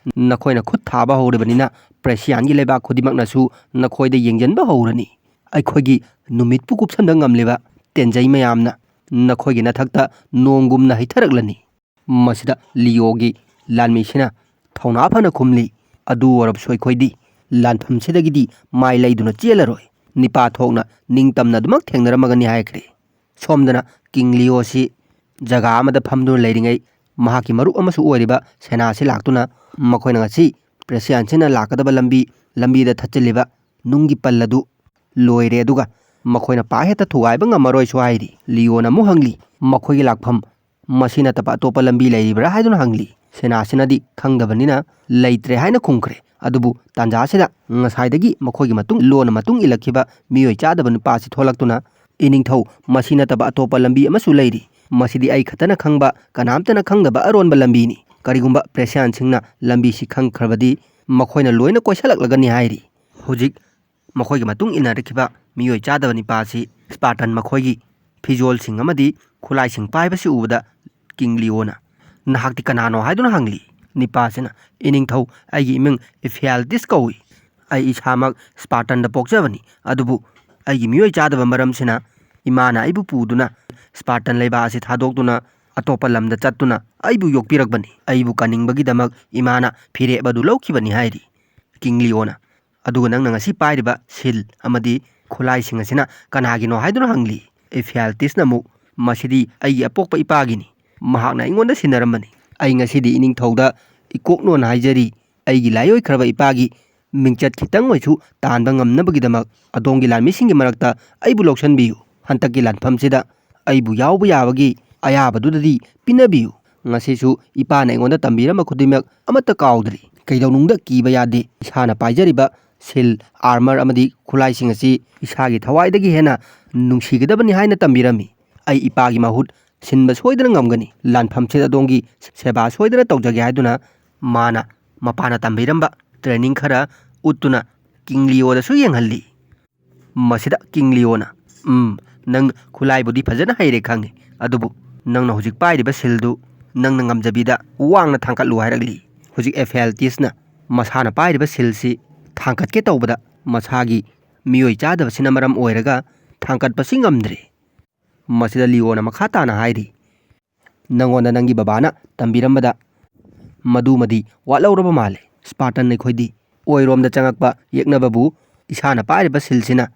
ꯅꯈꯣꯏꯅ ꯈꯨꯠ ꯊꯥꯕ ꯍꯧꯔꯕꯅꯤꯅ ꯄ꯭ꯔꯦꯁꯤꯌꯥꯟꯒꯤ ꯂꯩꯕꯥꯛ ꯈꯨꯗꯤꯡꯃꯛꯅꯁꯨ ꯅꯈꯣꯏꯗ ꯌꯦꯡꯁꯤꯟꯕ ꯍꯧꯔꯅꯤ꯫ ꯑꯩꯈꯣꯏꯒꯤ ꯅꯨꯃꯤꯠꯄꯨ ꯀꯨꯞꯁꯟꯕ ꯉꯝꯂꯤꯕ ꯇꯦꯟꯖꯩ ꯃꯌꯥꯝꯅ ꯅꯈꯣꯏꯒꯤ ꯅꯊꯛꯇ ꯅꯣꯡꯒꯨꯝꯅ ꯍꯩꯊꯔꯛꯂꯅꯤ꯫" ꯃꯁꯤꯗ ꯂꯤꯑꯣꯒꯤ ꯂꯥꯟꯃꯤꯁꯤꯅ ꯊꯧꯅꯥ ꯐꯅ ꯈꯨꯝꯂꯤ, "ꯑꯗꯨ ꯑꯣꯏꯔꯕꯁꯨ ꯑꯩꯈꯣꯏꯗꯤ ꯂꯥꯟꯐꯝꯁꯤꯗꯒꯤꯗꯤ ꯃꯥꯏ ꯂꯩꯗꯨꯅ ꯆꯦꯜꯂꯔꯣꯏ꯫ ꯅꯤꯄꯥ ꯊꯣꯛꯅ ꯅꯤꯡꯇꯝꯅ ꯑꯗꯨꯃꯛ ꯊꯦꯡꯅꯔꯝꯃꯒꯅꯤ" ꯍꯥꯏꯈ꯭ꯔꯦ꯫ ꯁꯣꯝꯗꯅ ꯀꯤꯡ ꯂꯤꯑꯣꯁꯤ ꯖꯒꯥ ꯑꯃꯗ ꯐꯝꯗꯨꯅ ꯂꯩꯔꯤꯉꯩ, ꯃꯍꯥꯛꯀꯤ ꯃꯔꯨꯞ ꯑꯃꯁꯨ ꯑꯣꯏꯔꯤꯕ ꯁꯦꯅꯥꯁꯤ ꯂꯥꯛꯇꯨꯅ ꯃꯈꯣꯏꯅ ꯉꯁꯤ ꯄ꯭ꯔꯦꯁꯤꯌꯥꯟꯁꯤꯅ ꯂꯥꯛꯀꯗꯕ ꯂꯝꯕꯤ, ꯂꯝꯕꯤꯗ ꯊꯠꯆꯤꯜꯂꯤꯕ ꯅꯨꯡꯒꯤ ꯄꯜ ꯑꯗꯨ ꯂꯣꯏꯔꯦ, ꯑꯗꯨꯒ ꯃꯈꯣꯏꯅ ꯄꯥꯛ ꯍꯦꯛꯇ ꯊꯨꯒꯥꯏꯕ ꯉꯝꯃꯔꯣꯏꯁꯨ ꯍꯥꯏꯔꯤ꯫ ꯂꯤꯑꯣꯅ ꯑꯃꯨꯛ ꯍꯪꯂꯤ, "ꯃꯈꯣꯏꯒꯤ ꯂꯥꯛꯐꯝ ꯃꯁꯤ ꯅꯠꯇꯕ ꯑꯇꯣꯞꯄ ꯂꯝꯕꯤ ꯂꯩꯔꯤꯕ꯭ꯔꯥ?" ꯍꯥꯏꯗꯨꯅ ꯍꯪꯂꯤ꯫ ꯁꯦꯅꯥꯁꯤꯅꯗꯤ ꯈꯪꯗꯕꯅꯤꯅ "ꯂꯩꯇ꯭ꯔꯦ" ꯍꯥꯏꯅ ꯈꯨꯝꯈ꯭ꯔꯦ꯫ ꯑꯗꯨꯕꯨ ꯇꯥꯟꯖꯥꯁꯤꯗ ꯉꯁꯥꯏꯗꯒꯤ ꯃꯈꯣꯏꯒꯤ ꯃꯇꯨꯡ ꯂꯣꯟꯅ ꯃꯇꯨꯡ ꯏꯜꯂꯛꯈꯤꯕ ꯃꯤꯑꯣꯏ ꯆꯥꯗꯕ ꯅꯨꯄꯥꯁꯤ ꯊꯣꯛꯂꯛꯇꯨꯅ "ꯏꯅꯤꯡꯊꯧ, ꯃꯁꯤ ꯅꯠꯇꯕ ꯑꯇꯣꯞꯄ ꯂꯝꯕꯤ ꯑꯃꯁꯨ ꯂꯩꯔꯤ꯫ ꯃꯁꯤꯗꯤ ꯑꯩ ꯈꯛꯇꯅ ꯈꯪꯕ, ꯀꯅꯥꯝꯇꯅ ꯈꯪꯗꯕ ꯑꯔꯣꯟꯕ ꯂꯝꯕꯤꯅꯤ꯫ ꯀꯔꯤꯒꯨꯝꯕ ꯄ꯭ꯔꯦꯁꯤꯌꯥꯟꯁꯤꯡꯅ ꯂꯝꯕꯤꯁꯤ ꯈꯪꯈ꯭ꯔꯕꯗꯤ ꯃꯈꯣꯏꯅ ꯂꯣꯏꯅ ꯀꯣꯏꯁꯜꯂꯛꯂꯒꯅꯤ" ꯍꯥꯏꯔꯤ꯫ ꯍꯧꯖꯤꯛ ꯃꯈꯣꯏꯒꯤ ꯃꯇꯨꯡ ꯏꯟꯅꯔꯛꯈꯤꯕ ꯃꯤꯑꯣꯏ ꯆꯥꯗꯕ ꯅꯤꯄꯥ ꯑꯁꯤ ꯁ꯭ꯄꯥꯔꯇꯟ ꯃꯈꯣꯏꯒꯤ ꯐꯤꯖꯣꯜꯁꯤꯡ ꯑꯃꯗꯤ ꯈꯨꯠꯂꯥꯏꯁꯤꯡ ꯄꯥꯏꯕꯁꯤ ꯎꯕꯗ ꯀꯤꯡ ꯂꯤꯑꯣꯅ, "ꯅꯍꯥꯛꯇꯤ ꯀꯅꯥꯅꯣ?" ꯍꯥꯏꯗꯨꯅ ꯍꯪꯂꯤ꯫ ꯅꯤꯄꯥꯁꯤꯅ, "ꯏꯅꯤꯡꯊꯧ, ꯑꯩꯒꯤ ꯏꯃꯤꯡ ꯏꯐꯤꯌꯥꯜꯇꯤꯁ ꯀꯧꯏ꯫ ꯑꯩ ꯏꯁꯥꯃꯛ ꯁ꯭ꯄꯥꯔꯇꯟꯗ ꯄꯣꯛꯆꯕꯅꯤ, ꯑꯗꯨꯕꯨ ꯑꯩꯒꯤ ꯃꯤꯑꯣꯏ ꯆꯥꯗꯕ ꯃꯔꯝꯁꯤꯅ ꯏꯃꯥꯅ ꯑꯩꯕꯨ ꯄꯨꯗꯨꯅ ꯁ꯭ꯄꯥꯔꯇꯟ ꯂꯩꯕꯥꯛ ꯑꯁꯤ ꯊꯥꯗꯣꯛꯇꯨꯅ ꯑꯇꯣꯞꯄ ꯂꯝꯗ ꯆꯠꯇꯨꯅ ꯑꯩꯕꯨ ꯌꯣꯛꯄꯤꯔꯛꯄꯅꯤ꯫ ꯑꯩꯕꯨ ꯀꯟꯅꯤꯡꯕꯒꯤꯗꯃꯛ ꯏꯃꯥꯅ ꯐꯤꯔꯦꯞ ꯑꯗꯨ ꯂꯧꯈꯤꯕꯅꯤ" ꯍꯥꯏꯔꯤ꯫ ꯀꯤꯡ ꯂꯤꯑꯣꯅ, "ꯑꯗꯨꯒ ꯅꯪꯅ ꯉꯁꯤ ꯄꯥꯏꯔꯤꯕ ꯁꯤꯜ ꯑꯃꯗꯤ ꯈꯨꯠꯂꯥꯏꯁꯤꯡ ꯑꯁꯤꯅ ꯀꯅꯥꯒꯤꯅꯣ?" ꯍꯥꯏꯗꯨꯅ ꯍꯪꯂꯤ꯫ ꯏꯐꯤꯌꯥꯜꯇꯤꯁꯅ ꯑꯃꯨꯛ, "ꯃꯁꯤꯗꯤ ꯑꯩꯒꯤ ꯑꯄꯣꯛꯄ ꯏꯄꯥꯒꯤꯅꯤ꯫ ꯃꯍꯥꯛꯅ ꯑꯩꯉꯣꯟꯗ ꯁꯤꯟꯅꯔꯝꯕꯅꯤ꯫ ꯑꯩ ꯉꯁꯤꯗꯤ ꯏꯅꯤꯡꯊꯧꯗ ꯏꯀꯣꯛꯅꯣꯟ ꯍꯥꯏꯖꯔꯤ꯫ ꯑꯩꯒꯤ ꯂꯥꯏꯑꯣꯏꯈ꯭ꯔꯕ ꯏꯄꯥꯒꯤ ꯃꯤꯡꯆꯠ ꯈꯤꯇꯪ ꯑꯣꯏꯁꯨ ꯇꯥꯟꯕ ꯉꯝꯅꯕꯒꯤꯗꯃꯛ ꯑꯗꯣꯝꯒꯤ ꯂꯥꯟꯃꯤꯁꯤꯡꯒꯤ ꯃꯔꯛꯇ ꯑꯩꯕꯨ ꯂꯧꯁꯤꯟꯕꯤꯌꯨ꯫ ꯍꯟꯗꯛꯀꯤ ꯂꯥꯟꯐꯝꯁꯤꯗ ꯑꯩꯕꯨ ꯌꯥꯎꯕ ꯌꯥꯕꯒꯤ ꯑꯌꯥꯕꯗꯨꯗꯗꯤ ꯄꯤꯅꯕꯤꯌꯨ꯫ ꯉꯁꯤꯁꯨ ꯏꯄꯥꯅ ꯑꯩꯉꯣꯟꯗ ꯇꯝꯕꯤꯔꯝꯕ ꯈꯨꯗꯤꯡꯃꯛ ꯑꯃꯠꯇ ꯀꯥꯎꯗ꯭ꯔꯤ꯫ ꯀꯩꯗꯧꯅꯨꯡꯗ ꯀꯤꯕ ꯌꯥꯗꯦ꯫ ꯏꯁꯥꯅ ꯄꯥꯏꯖꯔꯤꯕ ꯁꯤꯜ, ꯑꯥꯔꯃꯔ ꯑꯃꯗꯤ ꯈꯨꯠꯂꯥꯏꯁꯤꯡ ꯑꯁꯤ ꯏꯁꯥꯒꯤ ꯊꯋꯥꯏꯗꯒꯤ ꯍꯦꯟꯅ ꯅꯨꯡꯁꯤꯒꯗꯕꯅꯤ" ꯍꯥꯏꯅ ꯇꯝꯕꯤꯔꯝꯃꯤ꯫ "ꯑꯩ ꯏꯄꯥꯒꯤ ꯃꯍꯨꯠ ꯁꯤꯟꯕ ꯁꯣꯏꯗꯅ ꯉꯝꯒꯅꯤ꯫ ꯂꯥꯟꯐꯝꯁꯤꯗ ꯑꯗꯣꯝꯒꯤ ꯁꯦꯕꯥ ꯁꯣꯏꯗꯅ ꯇꯧꯖꯒꯦ" ꯍꯥꯏꯗꯨꯅ ꯃꯥꯅ ꯃꯄꯥꯅ ꯇꯝꯕꯤꯔꯝꯕ ꯇ꯭ꯔꯦꯅꯤꯡ ꯈꯔ ꯎꯠꯇꯨꯅ ꯀꯤꯡ ꯂꯤꯑꯣꯗꯁꯨ ꯌꯦꯡꯍꯜꯂꯤ꯫ ꯃꯁꯤꯗ ꯀꯤꯡ ꯂꯤꯑꯣꯅ, "ꯎꯝ, ꯅꯪ ꯈꯨꯠꯂꯥꯏꯕꯨꯗꯤ ꯐꯖꯅ ꯍꯩꯔꯦ ꯈꯪꯉꯤ, ꯑꯗꯨꯕꯨ ꯅꯪꯅ ꯍꯧꯖꯤꯛ ꯄꯥꯏꯔꯤꯕ ꯁꯤꯜꯗꯨ ꯅꯪꯅ ꯉꯝꯖꯕꯤꯗ ꯋꯥꯡꯅ ꯊꯥꯡꯒꯠꯂꯨ" ꯍꯥꯏꯔꯛꯂꯤ꯫ ꯍꯧꯖꯤꯛ ꯏꯐꯤꯌꯥꯜꯇꯤꯁꯅ ꯃꯁꯥꯅ ꯄꯥꯏꯔꯤꯕ ꯁꯤꯜꯁꯤ ꯊꯥꯡꯒꯠꯀꯦ ꯇꯧꯕꯗ ꯃꯁꯥꯒꯤ ꯃꯤꯑꯣꯏ ꯆꯥꯗꯕꯁꯤꯅ ꯃꯔꯝ ꯑꯣꯏꯔꯒ ꯊꯥꯡꯒꯠꯄꯁꯤ ꯉꯝꯗ꯭ꯔꯦ꯫ ꯃꯁꯤꯗ ꯂꯤꯑꯣꯅ ꯃꯈꯥ ꯇꯥꯅ ꯍꯥꯏꯔꯤ, "ꯅꯪꯉꯣꯟꯗ ꯅꯪꯒꯤ ꯕꯕꯥꯅ ꯇꯝꯕꯤꯔꯝꯕꯗ ꯃꯗꯨꯃꯗꯤ ꯋꯥꯠꯍꯧꯔꯕ ꯃꯥꯜꯂꯦ꯫ ꯁ꯭ꯄꯥꯔꯇꯟ ꯑꯩꯈꯣꯏꯗꯤ ꯑꯣꯏꯔꯣꯝꯗ ꯆꯪꯉꯛꯄ ꯌꯦꯛꯅꯕꯕꯨ ꯏꯁꯥꯅ ꯄꯥꯏꯔꯤꯕ ꯁꯤꯜꯁꯤꯅ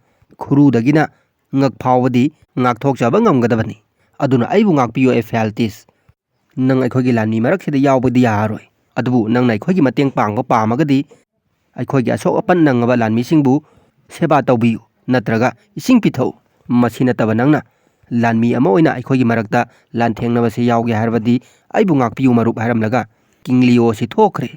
ꯈꯨꯔꯨꯗꯒꯤꯅ ꯉꯛ ꯐꯥꯎꯕꯗꯤ ꯉꯥꯛꯊꯣꯛꯆꯕ ꯉꯝꯒꯗꯕꯅꯤ꯫ ꯑꯗꯨꯅ ꯑꯩꯕꯨ ꯉꯥꯛꯄꯤꯌꯨ, ꯏꯐꯤꯌꯥꯜꯇꯤꯁ꯫ ꯅꯪ ꯑꯩꯈꯣꯏꯒꯤ ꯂꯥꯟꯃꯤ ꯃꯔꯛꯁꯤꯗ ꯌꯥꯎꯕꯗꯤ ꯌꯥꯔꯔꯣꯏ꯫ ꯑꯗꯨꯕꯨ ꯅꯪꯅ ꯑꯩꯈꯣꯏꯒꯤ ꯃꯇꯦꯡ ꯄꯥꯡꯕ ꯄꯥꯝꯃꯒꯗꯤ ꯑꯩꯈꯣꯏꯒꯤ ꯑꯁꯣꯛ ꯑꯄꯟ ꯅꯪꯉꯕ ꯂꯥꯟꯃꯤꯁꯤꯡꯕꯨ ꯁꯦꯕꯥ ꯇꯧꯕꯤꯌꯨ, ꯅꯠꯇ꯭ꯔꯒ ꯏꯁꯤꯡ ꯄꯤꯊꯛꯎ꯫ ꯃꯁꯤ ꯅꯠꯇꯕ ꯅꯪꯅ ꯂꯥꯟꯃꯤ ꯑꯃ ꯑꯣꯏꯅ ꯑꯩꯈꯣꯏꯒꯤ ꯃꯔꯛꯇ ꯂꯥꯟꯊꯦꯡꯅꯕꯁꯤ ꯌꯥꯎꯒꯦ ꯍꯥꯏꯔꯕꯗꯤ ꯑꯩꯕꯨ ꯉꯥꯛꯄꯤꯌꯨ ꯃꯔꯨꯞ" ꯍꯥꯏꯔꯝꯂꯒ ꯀꯤꯡ ꯂꯤꯑꯣ ꯑꯁꯤ ꯊꯣꯛꯈ꯭ꯔꯦ꯫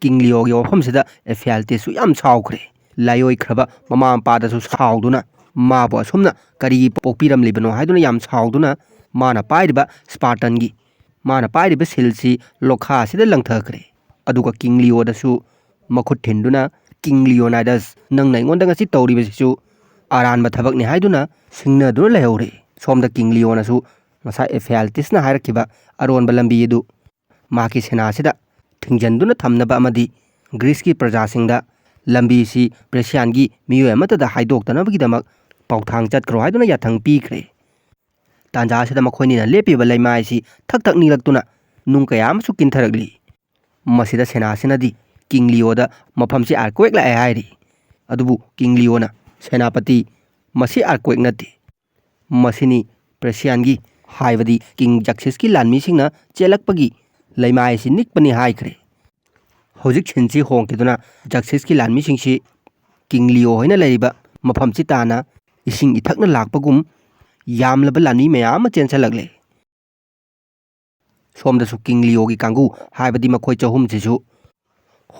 ꯀꯤꯡ ꯂꯤꯑꯣꯒꯤ ꯋꯥꯐꯝꯁꯤꯗ ꯏꯐꯤꯌꯥꯜꯇꯤꯁꯁꯨ ꯌꯥꯝ ꯁꯥꯎꯈ꯭ꯔꯦ꯫ ꯂꯥꯏꯑꯣꯏꯈ꯭ꯔꯕ ꯃꯃꯥ ꯃꯄꯥꯗꯁꯨ ꯁꯥꯎꯗꯨꯅ ꯃꯥꯕꯨ ꯑꯁꯨꯝꯅ ꯀꯔꯤꯒꯤ ꯄꯣꯛꯄꯤꯔꯝꯂꯤꯕꯅꯣ ꯍꯥꯏꯗꯨꯅ ꯌꯥꯝ ꯁꯥꯎꯗꯨꯅ ꯃꯥꯅ ꯄꯥꯏꯔꯤꯕ ꯁ꯭ꯄꯥꯔꯇꯟꯒꯤ, ꯃꯥꯅ ꯄꯥꯏꯔꯤꯕ ꯁꯤꯜꯁꯤ ꯂꯣꯈꯥ ꯑꯁꯤꯗ ꯂꯪꯊꯈ꯭ꯔꯦ꯫ ꯑꯗꯨꯒ ꯀꯤꯡ ꯂꯤꯑꯣꯗꯁꯨ ꯃꯈꯨꯠ ꯊꯤꯟꯗꯨꯅ, "ꯀꯤꯡ ꯂꯤꯑꯣꯅꯥꯏꯗꯁ, ꯅꯪꯅ ꯑꯩꯉꯣꯟꯗ ꯉꯁꯤ ꯇꯧꯔꯤꯕꯁꯤꯁꯨ ꯑꯔꯥꯟꯕ ꯊꯕꯛꯅꯤ" ꯍꯥꯏꯗꯨꯅ ꯁꯤꯡꯅꯗꯨꯅ ꯂꯩꯍꯧꯔꯦ꯫ ꯁꯣꯝꯗ ꯀꯤꯡ ꯂꯤꯑꯣꯅꯁꯨ ꯉꯁꯥꯏ ꯑꯦꯐꯤꯌꯥꯜꯇꯤꯁꯅ ꯍꯥꯏꯔꯛꯈꯤꯕ ꯑꯔꯣꯟꯕ ꯂꯝꯕꯤ ꯑꯗꯨ ꯃꯍꯥꯛꯀꯤ ꯁꯦꯅꯥꯁꯤꯗ ꯊꯤꯡꯖꯤꯟꯗꯨꯅ ꯊꯝꯅꯕ ꯑꯃꯗꯤ ꯒ꯭ꯔꯤꯁꯀꯤ ꯄ꯭ꯔꯖꯥꯁꯤꯡꯗ ꯂꯝꯕꯤꯁꯤ ꯄ꯭ꯔꯦꯁꯤꯌꯥꯟꯒꯤ ꯃꯤꯑꯣꯏ ꯑꯃꯠꯇꯗ ꯍꯥꯏꯗꯣꯛꯇꯅꯕꯒꯤꯗꯃꯛ ꯄꯥꯎꯊꯥꯡ ꯆꯠꯈ꯭ꯔꯣ ꯍꯥꯏꯗꯨꯅ ꯌꯥꯊꯪ ꯄꯤꯈ꯭ꯔꯦ꯫ ꯇꯥꯟꯖꯥ ꯑꯁꯤꯗ ꯃꯈꯣꯏꯅꯤꯅ ꯂꯦꯞꯄꯤꯕ ꯂꯩꯃꯥꯏꯁꯤ ꯊꯛ ꯊꯛ ꯅꯤꯛꯂꯛꯇꯨꯅ ꯅꯨꯡ ꯀꯌꯥ ꯑꯃꯁꯨ ꯀꯤꯟꯊꯔꯛꯂꯤ꯫ ꯃꯁꯤꯗ ꯁꯦꯅꯥꯁꯤꯅꯗꯤ ꯀꯤꯡ ꯂꯤꯑꯣꯗ ꯃꯐꯝꯁꯤ ꯑꯥꯔꯀ꯭ꯋꯦꯛ ꯂꯥꯛꯑꯦ ꯍꯥꯏꯔꯤ꯫ ꯑꯗꯨꯕꯨ ꯀꯤꯡ ꯂꯤꯑꯣꯅ, "ꯁꯦꯅꯥꯄꯇꯤ, ꯃꯁꯤ ꯑꯥꯔꯀ꯭ꯋꯦꯛ ꯅꯠꯇꯦ, ꯃꯁꯤꯅꯤ ꯄ꯭ꯔꯦꯁꯤꯌꯥꯟꯒꯤ, ꯍꯥꯏꯕꯗꯤ ꯀꯤꯡ ꯖꯛꯁꯤꯁꯀꯤ ꯂꯥꯟꯃꯤꯁꯤꯡꯅ ꯆꯦꯜꯂꯛꯄꯒꯤ ꯂꯩꯃꯥꯏ ꯑꯁꯤ ꯅꯤꯛꯄꯅꯤ" ꯍꯥꯏꯈ꯭ꯔꯦ꯫ ꯍꯧꯖꯤꯛ ꯁꯤꯟꯁꯤ ꯍꯣꯡꯈꯤꯗꯨꯅ ꯖꯛꯁꯤꯁꯀꯤ ꯂꯥꯟꯃꯤꯁꯤꯡꯁꯤ ꯀꯤꯡ ꯂꯤꯑꯣ ꯍꯣꯏꯅ ꯂꯩꯔꯤꯕ ꯃꯐꯝꯁꯤ ꯇꯥꯟꯅ ꯏꯁꯤꯡ ꯏꯊꯛꯅ ꯂꯥꯛꯄꯒꯨꯝ ꯌꯥꯝꯂꯕ ꯂꯥꯟꯃꯤ ꯃꯌꯥꯝ ꯑꯃ ꯆꯦꯟꯁꯤꯜꯂꯛꯂꯦ꯫ ꯁꯣꯝꯗꯁꯨ ꯀꯤꯡ ꯂꯤꯑꯣꯒꯤ ꯀꯥꯡꯕꯨ, ꯍꯥꯏꯕꯗꯤ ꯃꯈꯣꯏ ꯆꯍꯨꯝꯁꯤꯁꯨ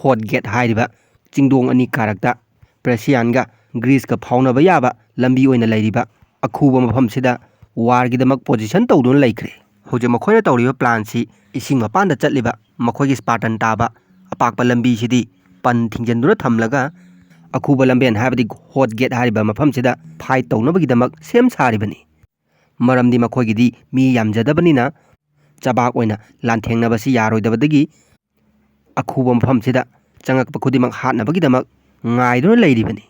ꯍꯣꯠ ꯒꯦꯠ ꯍꯥꯏꯔꯤꯕ ꯆꯤꯡꯗꯣꯡ ꯑꯅꯤ ꯀꯥꯔꯛꯇ ꯄ꯭ꯔꯦꯁꯤꯌꯥꯟꯒ ꯒ꯭ꯔꯤꯁꯀ ꯐꯥꯎꯅꯕ ꯌꯥꯕ ꯂꯝꯕꯤ ꯑꯣꯏꯅ ꯂꯩꯔꯤꯕ ꯑꯈꯨꯕ ꯃꯐꯝꯁꯤꯗ ꯋꯥꯔꯒꯤꯗꯃꯛ ꯄꯣꯖꯤꯁꯟ ꯇꯧꯗꯨꯅ ꯂꯩꯈ꯭ꯔꯦ꯫ ꯍꯧꯖꯤꯛ ꯃꯈꯣꯏꯅ ꯇꯧꯔꯤꯕ ꯄ꯭ꯂꯥꯟꯁꯤ ꯏꯁꯤꯡ ꯃꯄꯥꯟꯗ ꯆꯠꯂꯤꯕ ꯃꯈꯣꯏꯒꯤ ꯁ꯭ꯄꯥꯔꯇꯟ ꯇꯥꯕ ꯑꯄꯥꯛꯄ ꯂꯝꯕꯤꯁꯤꯗꯤ ꯄꯟ ꯊꯤꯡꯖꯤꯟꯗꯨꯅ ꯊꯝꯂꯒ ꯑꯈꯨꯕ ꯂꯝꯕꯦꯟ, ꯍꯥꯏꯕꯗꯤ ꯍꯣꯠ ꯒꯦꯠ ꯍꯥꯏꯔꯤꯕ ꯃꯐꯝꯁꯤꯗ ꯐꯥꯏꯠ ꯇꯧꯅꯕꯒꯤꯗꯃꯛ ꯁꯦꯝ ꯁꯥꯔꯤꯕꯅꯤ꯫ ꯃꯔꯝꯗꯤ ꯃꯈꯣꯏꯒꯤꯗꯤ ꯃꯤ ꯌꯥꯝꯖꯗꯕꯅꯤꯅ ꯆꯕꯥꯛ ꯑꯣꯏꯅ ꯂꯥꯟꯊꯦꯡꯅꯕꯁꯤ ꯌꯥꯔꯣꯏꯗꯕꯗꯒꯤ ꯑꯈꯨꯕ ꯃꯐꯝꯁꯤꯗ ꯆꯪꯉꯛꯄ ꯈꯨꯗꯤꯡꯃꯛ ꯍꯥꯠꯅꯕꯒꯤꯗꯃꯛ ꯉꯥꯏꯗꯨꯅ ꯂꯩꯔꯤꯕꯅꯤ꯫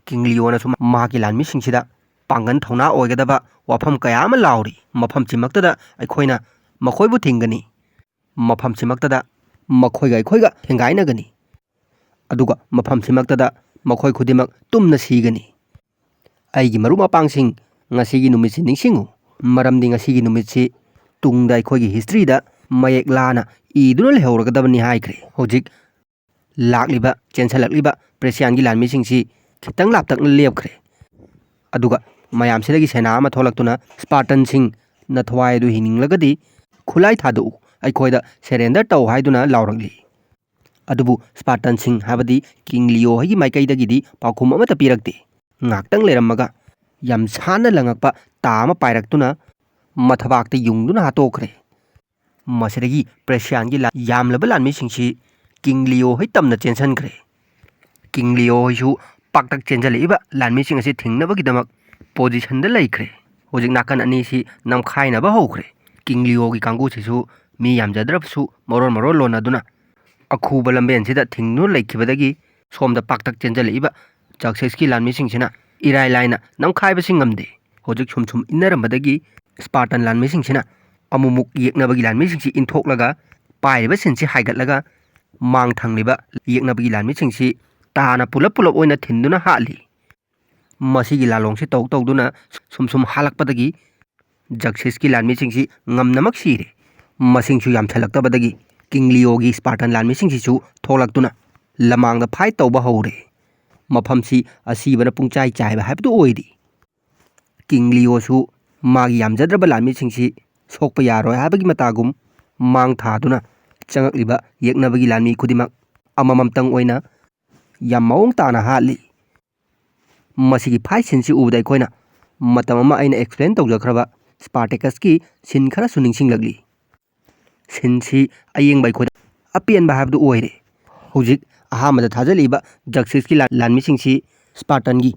ꯀꯤꯡ ꯂꯤꯑꯣꯅꯁꯨ ꯃꯍꯥꯛꯀꯤ ꯂꯥꯟꯃꯤꯁꯤꯡꯁꯤꯗ ꯄꯥꯡꯒꯜ ꯊꯧꯅꯥ ꯑꯣꯏꯒꯗꯕ ꯋꯥꯐꯝ ꯀꯌꯥ ꯑꯃ ꯂꯥꯎꯔꯤ꯫ ꯃꯐꯝꯁꯤꯃꯛꯇꯗ ꯑꯩꯈꯣꯏꯅ ꯃꯈꯣꯏꯕꯨ ꯊꯤꯡꯒꯅꯤ꯫ ꯃꯐꯝꯁꯤꯃꯛꯇꯗ ꯃꯈꯣꯏꯒ ꯑꯩꯈꯣꯏꯒ ꯊꯦꯡꯒꯥꯏꯅꯒꯅꯤ꯫ ꯑꯗꯨꯒ ꯃꯐꯝꯁꯤꯃꯛꯇꯗ ꯃꯈꯣꯏ ꯈꯨꯗꯤꯡꯃꯛ ꯇꯨꯝꯅ ꯁꯤꯒꯅꯤ꯫ ꯑꯩꯒꯤ ꯃꯔꯨꯞ ꯃꯄꯥꯡꯁꯤꯡ, ꯉꯁꯤꯒꯤ ꯅꯨꯃꯤꯠꯁꯤ ꯅꯤꯡꯁꯤꯡꯉꯨ, ꯃꯔꯝꯗꯤ ꯉꯁꯤꯒꯤ ꯅꯨꯃꯤꯠꯁꯤ ꯇꯨꯡꯗ ꯑꯩꯈꯣꯏꯒꯤ ꯍꯤꯁꯇ꯭ꯔꯤꯗ ꯃꯌꯦꯛ ꯂꯥꯅ ꯏꯗꯨꯅ ꯂꯩꯍꯧꯔꯒꯗꯕꯅꯤ ꯍꯥꯏꯈ꯭ꯔꯦ꯫ ꯍꯧꯖꯤꯛ ꯂꯥꯛꯂꯤꯕ, ꯆꯦꯟꯁꯤꯜꯂꯛꯂꯤꯕ ꯄ꯭ꯔꯦꯁꯤꯌꯥꯟꯒꯤ ꯂꯥꯟꯃꯤꯁꯤꯡꯁꯤ ꯈꯤꯇꯪ ꯂꯥꯞꯇꯛꯅ ꯂꯦꯞꯈ꯭ꯔꯦ꯫ ꯑꯗꯨꯒ ꯃꯌꯥꯝꯁꯤꯗꯒꯤ ꯁꯦꯅꯥ ꯑꯃ ꯊꯣꯛꯂꯛꯇꯨꯅ, "ꯁ꯭ꯄꯥꯔꯇꯟꯁꯤꯡ, ꯅꯊꯋꯥꯏ ꯑꯗꯨ ꯍꯤꯡꯅꯤꯡꯂꯒꯗꯤ ꯈꯨꯠꯂꯥꯏ ꯊꯥꯗꯣꯛꯎ, ꯑꯩꯈꯣꯏꯗ ꯁꯦꯔꯦꯟꯗꯔ ꯇꯧ" ꯍꯥꯏꯗꯨꯅ ꯂꯥꯎꯔꯛꯂꯤ꯫ ꯑꯗꯨꯕꯨ ꯁ꯭ꯄꯥꯔꯇꯟꯁꯤꯡ, ꯍꯥꯏꯕꯗꯤ ꯀꯤꯡ ꯂꯤꯑꯣ ꯍꯣꯏꯒꯤ ꯃꯥꯏꯀꯩꯗꯒꯤꯗꯤ ꯄꯥꯎꯈꯨꯝ ꯑꯃꯠꯇ ꯄꯤꯔꯛꯇꯦ꯫ ꯉꯥꯏꯍꯥꯛꯇꯪ ꯂꯩꯔꯝꯃꯒ ꯌꯥꯝ ꯁꯥꯟꯅ ꯂꯪꯉꯛꯄ ꯇꯥ ꯑꯃ ꯄꯥꯏꯔꯛꯇꯨꯅ ꯃꯊꯕꯥꯛꯇ ꯌꯨꯡꯗꯨꯅ ꯍꯥꯠꯇꯣꯛꯈ꯭ꯔꯦ꯫ ꯃꯁꯤꯗꯒꯤ ꯄ꯭ꯔꯦꯁꯤꯌꯥꯟꯒꯤ ꯂꯥꯟ-, ꯌꯥꯝꯂꯕ ꯂꯥꯟꯃꯤꯁꯤꯡꯁꯤ ꯀꯤꯡ ꯂꯤꯑꯣ ꯍꯣꯏ ꯇꯝꯅ ꯆꯦꯟꯁꯤꯟꯈ꯭ꯔꯦ꯫ ꯀꯤꯡ ꯂꯤꯑꯣ ꯍꯣꯏꯁꯨ ꯄꯥꯛꯇꯛ ꯆꯦꯟꯖꯜꯂꯛꯏꯕ ꯂꯥꯟꯃꯤꯁꯤꯡ ꯑꯁꯤ ꯊꯤꯡꯅꯕꯒꯤꯗꯃꯛ ꯄꯣꯖꯤꯁꯟꯗ ꯂꯩꯈ꯭ꯔꯦ꯫ ꯍꯧꯖꯤꯛ ꯅꯥꯀꯟ ꯑꯅꯤꯁꯤ ꯅꯝꯈꯥꯏꯅꯕ ꯍꯧꯈ꯭ꯔꯦ꯫ ꯀꯤꯡ ꯂꯤꯑꯣꯒꯤ ꯀꯥꯡꯕꯨꯁꯤꯁꯨ ꯃꯤ ꯌꯥꯝꯖꯗ꯭ꯔꯕꯁꯨ ꯃꯔꯣꯟ ꯃꯔꯣꯟ ꯂꯣꯟꯅꯗꯨꯅ ꯑꯈꯨꯕ ꯂꯝꯕꯦꯟꯁꯤꯗ ꯊꯤꯡꯗꯨꯅ ꯂꯩꯈꯤꯕꯗꯒꯤ ꯁꯣꯝꯗ ꯄꯥꯛꯇꯛ ꯆꯦꯟꯖꯜꯂꯛꯏꯕ ꯖꯛꯁꯤꯁꯀꯤ ꯂꯥꯟꯃꯤꯁꯤꯡꯁꯤꯅ ꯏꯔꯥꯏ ꯂꯥꯏꯅ ꯅꯝꯈꯥꯏꯕꯁꯤ ꯉꯝꯗꯦ꯫ ꯍꯧꯖꯤꯛ ꯁꯨꯝ ꯁꯨꯝ ꯏꯟꯅꯔꯝꯕꯗꯒꯤ ꯁ꯭ꯄꯥꯔꯇꯟ ꯂꯥꯟꯃꯤꯁꯤꯡꯁꯤꯅ ꯑꯃꯨꯛꯃꯨꯛ ꯌꯦꯛꯅꯕꯒꯤ ꯂꯥꯟꯃꯤꯁꯤꯡꯁꯤ ꯏꯟꯊꯣꯛꯂꯒ ꯄꯥꯏꯔꯤꯕ ꯁꯤꯟꯁꯤ ꯍꯥꯏꯒꯠꯂꯒ ꯃꯥꯡ ꯊꯪꯂꯤꯕ ꯌꯦꯛꯅꯕꯒꯤ ꯂꯥꯟꯃꯤꯁꯤꯡꯁꯤ ꯇꯥꯅ ꯄꯨꯂꯞ ꯄꯨꯂꯞ ꯑꯣꯏꯅ ꯊꯤꯟꯗꯨꯅ ꯍꯥꯠꯂꯤ꯫ ꯃꯁꯤꯒꯤ ꯂꯥꯂꯣꯡꯁꯤ ꯇꯧ ꯇꯧꯗꯨꯅ ꯁꯨꯝ ꯁꯨꯝ ꯍꯥꯜꯂꯛꯄꯗꯒꯤ ꯖꯛꯁꯤꯁꯀꯤ ꯂꯥꯟꯃꯤꯁꯤꯡꯁꯤ ꯉꯝꯅꯃꯛ ꯁꯤꯔꯦ꯫ ꯃꯁꯤꯡꯁꯨ ꯌꯥꯝꯁꯤꯜꯂꯛꯇꯕꯗꯒꯤ ꯀꯤꯡ ꯂꯤꯑꯣꯒꯤ ꯁ꯭ꯄꯥꯔꯇꯟ ꯂꯥꯟꯃꯤꯁꯤꯡꯁꯤꯁꯨ ꯊꯣꯛꯂꯛꯇꯨꯅ ꯂꯃꯥꯡꯗ ꯐꯥꯏꯠ ꯇꯧꯕ ꯍꯧꯔꯦ꯫ ꯃꯐꯝꯁꯤ ꯑꯁꯤꯕꯅ ꯄꯨꯡꯆꯥꯏ ꯆꯥꯏꯕ ꯍꯥꯏꯕꯗꯨ ꯑꯣꯏꯔꯤ꯫ ꯀꯤꯡ ꯂꯤꯑꯣꯁꯨ ꯃꯥꯒꯤ ꯌꯥꯝꯖꯗ꯭ꯔꯕ ꯂꯥꯟꯃꯤꯁꯤꯡꯁꯤ ꯁꯣꯛꯄ ꯌꯥꯔꯣꯏ ꯍꯥꯏꯕꯒꯤ ꯃꯇꯥꯒꯨꯝ ꯃꯥꯡ ꯊꯥꯗꯨꯅ ꯆꯪꯉꯛꯂꯤꯕ ꯌꯦꯛꯅꯕꯒꯤ ꯂꯥꯟꯃꯤ ꯈꯨꯗꯤꯡꯃꯛ ꯑꯃꯃꯝꯇꯪ ꯑꯣꯏꯅ ꯌꯥꯝ ꯃꯑꯣꯡ ꯇꯥꯅ ꯍꯥꯠꯂꯤ꯫ ꯃꯁꯤꯒꯤ ꯐꯥꯏꯠ ꯁꯤꯟꯁꯤ ꯎꯕꯗ ꯑꯩꯈꯣꯏꯅ ꯃꯇꯝ ꯑꯃ ꯑꯩꯅ ꯑꯦꯛꯁꯄ꯭ꯂꯦꯟ ꯇꯧꯖꯈ꯭ꯔꯕ ꯁ꯭ꯄꯥꯔꯇꯦꯀꯁꯀꯤ ꯁꯤꯟ ꯈꯔꯁꯨ ꯅꯤꯡꯁꯤꯡꯂꯛꯂꯤ꯫ ꯁꯤꯟꯁꯤ ꯑꯌꯦꯡꯕ ꯑꯩꯈꯣꯏꯗ ꯑꯄꯦꯟꯕ ꯍꯥꯏꯕꯗꯨ ꯑꯣꯏꯔꯦ꯫ ꯍꯧꯖꯤꯛ ꯑꯍꯥꯟꯕꯗ ꯊꯥꯖꯤꯜꯂꯛꯏꯕ ꯖꯛꯁꯤꯁꯀꯤ ꯂꯥꯟ-, ꯂꯥꯟꯃꯤꯁꯤꯡꯁꯤ ꯁ꯭ꯄꯥꯔꯇꯟꯒꯤ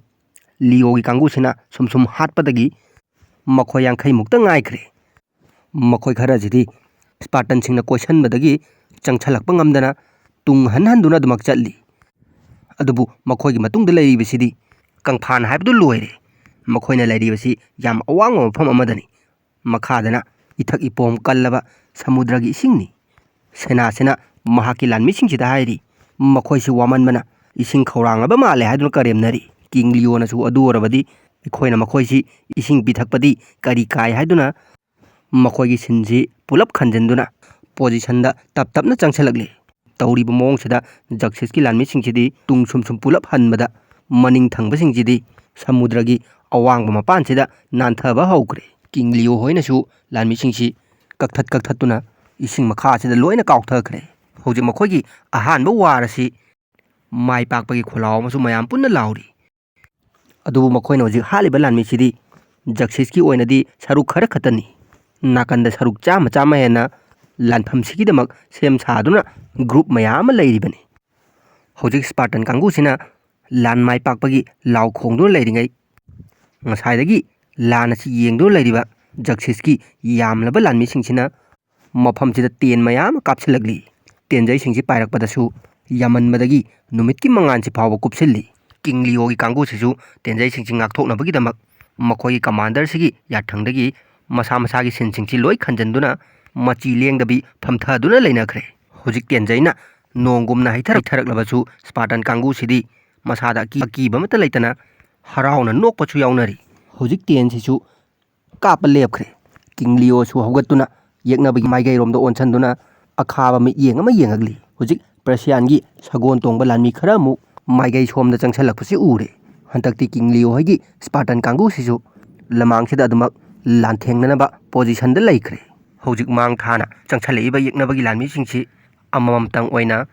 ꯂꯤꯑꯣꯒꯤ ꯀꯥꯡꯕꯨꯁꯤꯅ ꯁꯨꯝ ꯁꯨꯝ ꯍꯥꯠꯄꯗꯒꯤ ꯃꯈꯣꯏ ꯌꯥꯡꯈꯩꯃꯨꯛꯇ ꯉꯥꯏꯈ꯭ꯔꯦ꯫ ꯃꯈꯣꯏ ꯈꯔꯁꯤꯗꯤ ꯁ꯭ꯄꯥꯔꯇꯟꯁꯤꯡꯅ ꯀꯣꯏꯁꯟꯕꯗꯒꯤ ꯆꯪꯁꯜꯂꯛꯄ ꯉꯝꯗꯅ ꯇꯨꯡ ꯍꯟ ꯍꯟꯗꯨꯅ ꯑꯗꯨꯃꯛ ꯆꯠꯂꯤ꯫ ꯑꯗꯨꯕꯨ ꯃꯈꯣꯏꯒꯤ ꯃꯇꯨꯡꯗ ꯂꯩꯔꯤꯕꯁꯤꯗꯤ ꯀꯪꯐꯥꯟ ꯍꯥꯏꯕꯗꯨ ꯂꯣꯏꯔꯦ꯫ ꯃꯈꯣꯏꯅ ꯂꯩꯔꯤꯕꯁꯤ ꯌꯥꯝ ꯑꯋꯥꯡꯕ ꯃꯐꯝ ꯑꯃꯗꯅꯤ꯫ ꯃꯈꯥꯗꯅ ꯏꯊꯛ ꯏꯄꯣꯝ ꯀꯜꯂꯕ ꯁꯃꯨꯗ꯭ꯔꯒꯤ ꯏꯁꯤꯡꯅꯤ꯫ ꯁꯦꯅꯥꯁꯤꯅ ꯃꯍꯥꯛꯀꯤ ꯂꯥꯟꯃꯤꯁꯤꯡꯁꯤꯗ ꯍꯥꯏꯔꯤ, ꯃꯈꯣꯏꯁꯤ ꯋꯥꯃꯟꯕꯅ ꯏꯁꯤꯡ ꯈꯧꯔꯥꯡꯂꯕ ꯃꯥꯜꯂꯦ ꯍꯥꯏꯗꯨꯅ ꯀꯔꯦꯝꯅꯔꯤ꯫ ꯀꯤꯡ ꯂꯤꯑꯣꯅꯁꯨ ꯑꯗꯨ ꯑꯣꯏꯔꯕꯗꯤ ꯑꯩꯈꯣꯏꯅ ꯃꯈꯣꯏꯁꯤ ꯏꯁꯤꯡ ꯄꯤꯊꯛꯄꯗꯤ ꯀꯔꯤ ꯀꯥꯏ ꯍꯥꯏꯗꯨꯅ ꯃꯈꯣꯏꯒꯤ ꯁꯤꯟꯁꯤ ꯄꯨꯂꯞ ꯈꯟꯖꯤꯟꯗꯨꯅ ꯄꯣꯖꯤꯁꯟꯗ ꯇꯞ ꯇꯞꯅ ꯆꯪꯁꯤꯜꯂꯛꯂꯤ꯫ ꯇꯧꯔꯤꯕ ꯃꯑꯣꯡꯁꯤꯗ ꯖꯛꯁꯤꯁꯀꯤ ꯂꯥꯟꯃꯤꯁꯤꯡꯁꯤꯗꯤ ꯇꯨꯡ ꯁꯨꯝ ꯁꯨꯝ ꯄꯨꯂꯞ ꯍꯟꯕꯗ ꯃꯅꯤꯡ ꯊꯪꯕꯁꯤꯡꯁꯤꯗꯤ ꯁꯃꯨꯗ꯭ꯔꯒꯤ ꯑꯋꯥꯡꯕ ꯃꯄꯥꯟꯁꯤꯗ ꯅꯥꯟꯊꯕ ꯍꯧꯈ꯭ꯔꯦ꯫ ꯀꯤꯡ ꯂꯤꯑꯣ ꯍꯣꯏꯅꯁꯨ ꯂꯥꯟꯃꯤꯁꯤꯡꯁꯤ ꯀꯛꯊꯠ ꯀꯛꯊꯠꯇꯨꯅ ꯏꯁꯤꯡ ꯃꯈꯥꯁꯤꯗ ꯂꯣꯏꯅ ꯀꯥꯎꯊꯈ꯭ꯔꯦ꯫ ꯍꯧꯖꯤꯛ ꯃꯈꯣꯏꯒꯤ ꯑꯍꯥꯟꯕ ꯋꯥꯔ ꯑꯁꯤ ꯃꯥꯏ ꯄꯥꯛꯄꯒꯤ ꯈꯣꯜꯂꯥꯎ ꯑꯃꯁꯨ ꯃꯌꯥꯝ ꯄꯨꯟꯅ ꯂꯥꯎꯔꯤ꯫ ꯑꯗꯨꯕꯨ ꯃꯈꯣꯏꯅ ꯍꯧꯖꯤꯛ ꯍꯥꯠꯂꯤꯕ ꯂꯥꯟꯃꯤꯁꯤꯗꯤ ꯖꯛꯁꯤꯁꯀꯤ ꯑꯣꯏꯅꯗꯤ ꯁꯔꯨꯛ ꯈꯔ ꯈꯛꯇꯅꯤ꯫ ꯅꯥꯀꯟꯗ ꯁꯔꯨꯛ ꯆꯥꯝꯃ ꯆꯥꯝꯃ ꯍꯦꯟꯅ ꯂꯥꯟꯐꯝꯁꯤꯒꯤꯗꯃꯛ ꯁꯦꯝ ꯁꯥꯗꯨꯅ ꯒ꯭ꯔꯨꯞ ꯃꯌꯥꯝ ꯑꯃ ꯂꯩꯔꯤꯕꯅꯤ꯫ ꯍꯧꯖꯤꯛ ꯁ꯭ꯄꯥꯔꯇꯟ ꯀꯥꯡꯕꯨꯁꯤꯅ ꯂꯥꯟ ꯃꯥꯏ ꯄꯥꯛꯄꯒꯤ ꯂꯥꯎ ꯈꯣꯡꯗꯨꯅ ꯂꯩꯔꯤꯉꯩ, ꯉꯁꯥꯏꯗꯒꯤ ꯂꯥꯟ ꯑꯁꯤ ꯌꯦꯡꯗꯨꯅ ꯂꯩꯔꯤꯕ ꯖꯛꯁꯤꯁꯀꯤ ꯌꯥꯝꯂꯕ ꯂꯥꯟꯃꯤꯁꯤꯡꯁꯤꯅ ꯃꯐꯝꯁꯤꯗ ꯇꯦꯟ ꯃꯌꯥꯝ ꯑꯃ ꯀꯥꯞꯁꯤꯜꯂꯛꯂꯤ꯫ ꯇꯦꯟꯖꯩꯁꯤꯡꯁꯤ ꯄꯥꯏꯔꯛꯄꯗꯁꯨ ꯌꯥꯝꯃꯟꯕꯗꯒꯤ ꯅꯨꯃꯤꯠꯀꯤ ꯃꯉꯥꯜꯁꯤ ꯐꯥꯎꯕ ꯀꯨꯞꯁꯤꯜꯂꯤ꯫ ꯀꯤꯡ ꯂꯤꯑꯣꯒꯤ ꯀꯥꯡꯕꯨꯁꯤꯁꯨ ꯇꯦꯟꯖꯩꯁꯤꯡꯁꯤ ꯉꯥꯛꯊꯣꯛꯅꯕꯒꯤꯗꯃꯛ ꯃꯈꯣꯏꯒꯤ ꯀꯃꯥꯟꯗꯔꯁꯤꯒꯤ ꯌꯥꯊꯪꯗꯒꯤ ꯃꯁꯥ ꯃꯁꯥꯒꯤ ꯁꯤꯟꯁꯤꯡꯁꯤ ꯂꯣꯏ ꯈꯟꯖꯟꯗꯨꯅ ꯃꯆꯤ ꯂꯦꯡꯗꯕꯤ ꯐꯝꯊꯗꯨꯅ ꯂꯩꯅꯈ꯭ꯔꯦ꯫ ꯍꯧꯖꯤꯛ ꯇꯦꯟꯖꯩꯅ ꯅꯣꯡꯒꯨꯝꯅ ꯍꯩꯊꯔꯛ-, ꯍꯩꯊꯔꯛꯂꯕꯁꯨ ꯁ꯭ꯄꯥꯔꯇꯟ ꯀꯥꯡꯕꯨꯁꯤꯗꯤ ꯃꯁꯥꯗ ꯑꯀꯤ-, ꯑꯀꯤꯕ ꯑꯃꯠꯇ ꯂꯩꯇꯅ ꯍꯔꯥꯎꯅ ꯅꯣꯛꯄꯁꯨ ꯌꯥꯎꯅꯔꯤ꯫ ꯍꯧꯖꯤꯛ ꯇꯦꯟꯁꯤꯁꯨ ꯀꯥꯞꯄ ꯂꯦꯞꯈ꯭ꯔꯦ꯫ ꯀꯤꯡ ꯂꯤꯑꯣꯁꯨ ꯍꯧꯒꯠꯇꯨꯅ ꯌꯦꯛꯅꯕꯒꯤ ꯃꯥꯏꯀꯩꯔꯣꯝꯗ ꯑꯣꯟꯁꯤꯟꯗꯨꯅ ꯑꯈꯥꯕ ꯃꯤꯠꯌꯦꯡ ꯑꯃ ꯌꯦꯡꯉꯛꯂꯤ꯫ ꯍꯧꯖꯤꯛ ꯄ꯭ꯔꯁꯤꯌꯥꯟꯒꯤ ꯁꯒꯣꯜ ꯇꯣꯡꯕ ꯂꯥꯟꯃꯤ ꯈꯔ ꯑꯃꯨꯛ ꯃꯥꯏꯀꯩ ꯁꯣꯝꯗ ꯆꯪꯁꯤꯜꯂꯛꯄꯁꯤ ꯎꯔꯦ꯫ ꯍꯟꯗꯛꯇꯤ ꯀꯤꯡ ꯂꯤꯑꯣ ꯍꯣꯏꯒꯤ ꯁ꯭ꯄꯥꯔꯇꯟ ꯀꯥꯡꯕꯨꯁꯤꯁꯨ ꯂꯃꯥꯡꯁꯤꯗ ꯑꯗꯨꯃꯛ ꯂꯥꯟꯊꯦꯡꯅꯅꯕ ꯄꯣꯖꯤꯁꯟꯗ ꯂꯩꯈ꯭ꯔꯦ꯫ ꯍꯧꯖꯤꯛ ꯃꯥꯡ ꯊꯥꯅ ꯆꯪꯁꯤꯜꯂꯛꯏꯕ ꯌꯦꯛꯅꯕꯒꯤ ꯂꯥꯟꯃꯤꯁꯤꯡꯁꯤ ꯑꯃꯃꯝꯇꯪ ꯑꯣꯏꯅ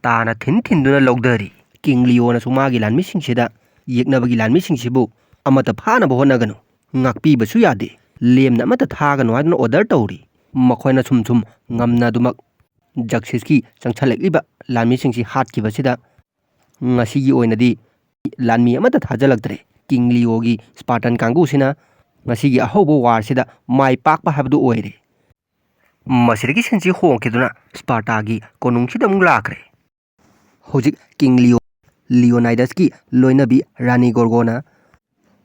ꯇꯥꯅ ꯊꯤꯟ ꯊꯤꯟꯗꯨꯅ ꯂꯧꯊꯔꯤ꯫ ꯀꯤꯡ ꯂꯤꯑꯣꯅꯁꯨ ꯃꯥꯒꯤ ꯂꯥꯟꯃꯤꯁꯤꯡꯁꯤꯗ ꯌꯦꯛꯅꯕꯒꯤ ꯂꯥꯟꯃꯤꯁꯤꯡꯁꯤꯕꯨ ꯑꯃꯠꯇ ꯐꯥꯅꯕ ꯍꯣꯠꯅꯒꯅꯨ, ꯉꯥꯛꯄꯤꯕꯁꯨ ꯌꯥꯗꯦ, ꯂꯦꯝꯅ ꯑꯃꯠꯇ ꯊꯥꯒꯅꯨ ꯍꯥꯏꯗꯨꯅ ꯑꯣꯔꯗꯔ ꯇꯧꯔꯤ꯫ ꯃꯈꯣꯏꯅ ꯁꯨꯝ ꯁꯨꯝ ꯉꯝꯅꯗꯨꯃꯛ ꯖꯛꯁꯤꯁꯀꯤ ꯆꯪꯁꯜꯂꯛꯂꯤꯕ ꯂꯥꯟꯃꯤꯁꯤꯡꯁꯤ ꯍꯥꯠꯈꯤꯕꯁꯤꯗ ꯉꯁꯤꯒꯤ ꯑꯣꯏꯅꯗꯤ ꯂꯥꯟꯃꯤ ꯑꯃꯠꯇ ꯊꯥꯖꯤꯜꯂꯛꯇ꯭ꯔꯦ꯫ ꯀꯤꯡ ꯂꯤꯑꯣꯒꯤ ꯁ꯭ꯄꯥꯔꯇꯟ ꯀꯥꯡꯕꯨꯁꯤꯅ ꯉꯁꯤꯒꯤ ꯑꯍꯧꯕ ꯋꯥꯔꯁꯤꯗ ꯃꯥꯏ ꯄꯥꯛꯄ ꯍꯥꯏꯕꯗꯨ ꯑꯣꯏꯔꯦ꯫ ꯃꯁꯤꯗꯒꯤ ꯁꯤꯟꯁꯤ ꯍꯣꯡꯈꯤꯗꯨꯅ ꯁ꯭ꯄꯥꯔꯇꯥꯒꯤ ꯀꯣꯅꯨꯡꯁꯤꯗ ꯑꯃꯨꯛ ꯂꯥꯛꯈ꯭ꯔꯦ꯫ ꯍꯧꯖꯤꯛ ꯀꯤꯡ ꯂꯤꯑꯣ, ꯂꯤꯑꯣꯅꯥꯏꯗꯁꯀꯤ ꯂꯣꯏꯅꯕꯤ ꯔꯥꯅꯤ ꯒꯣꯔꯒꯣꯅ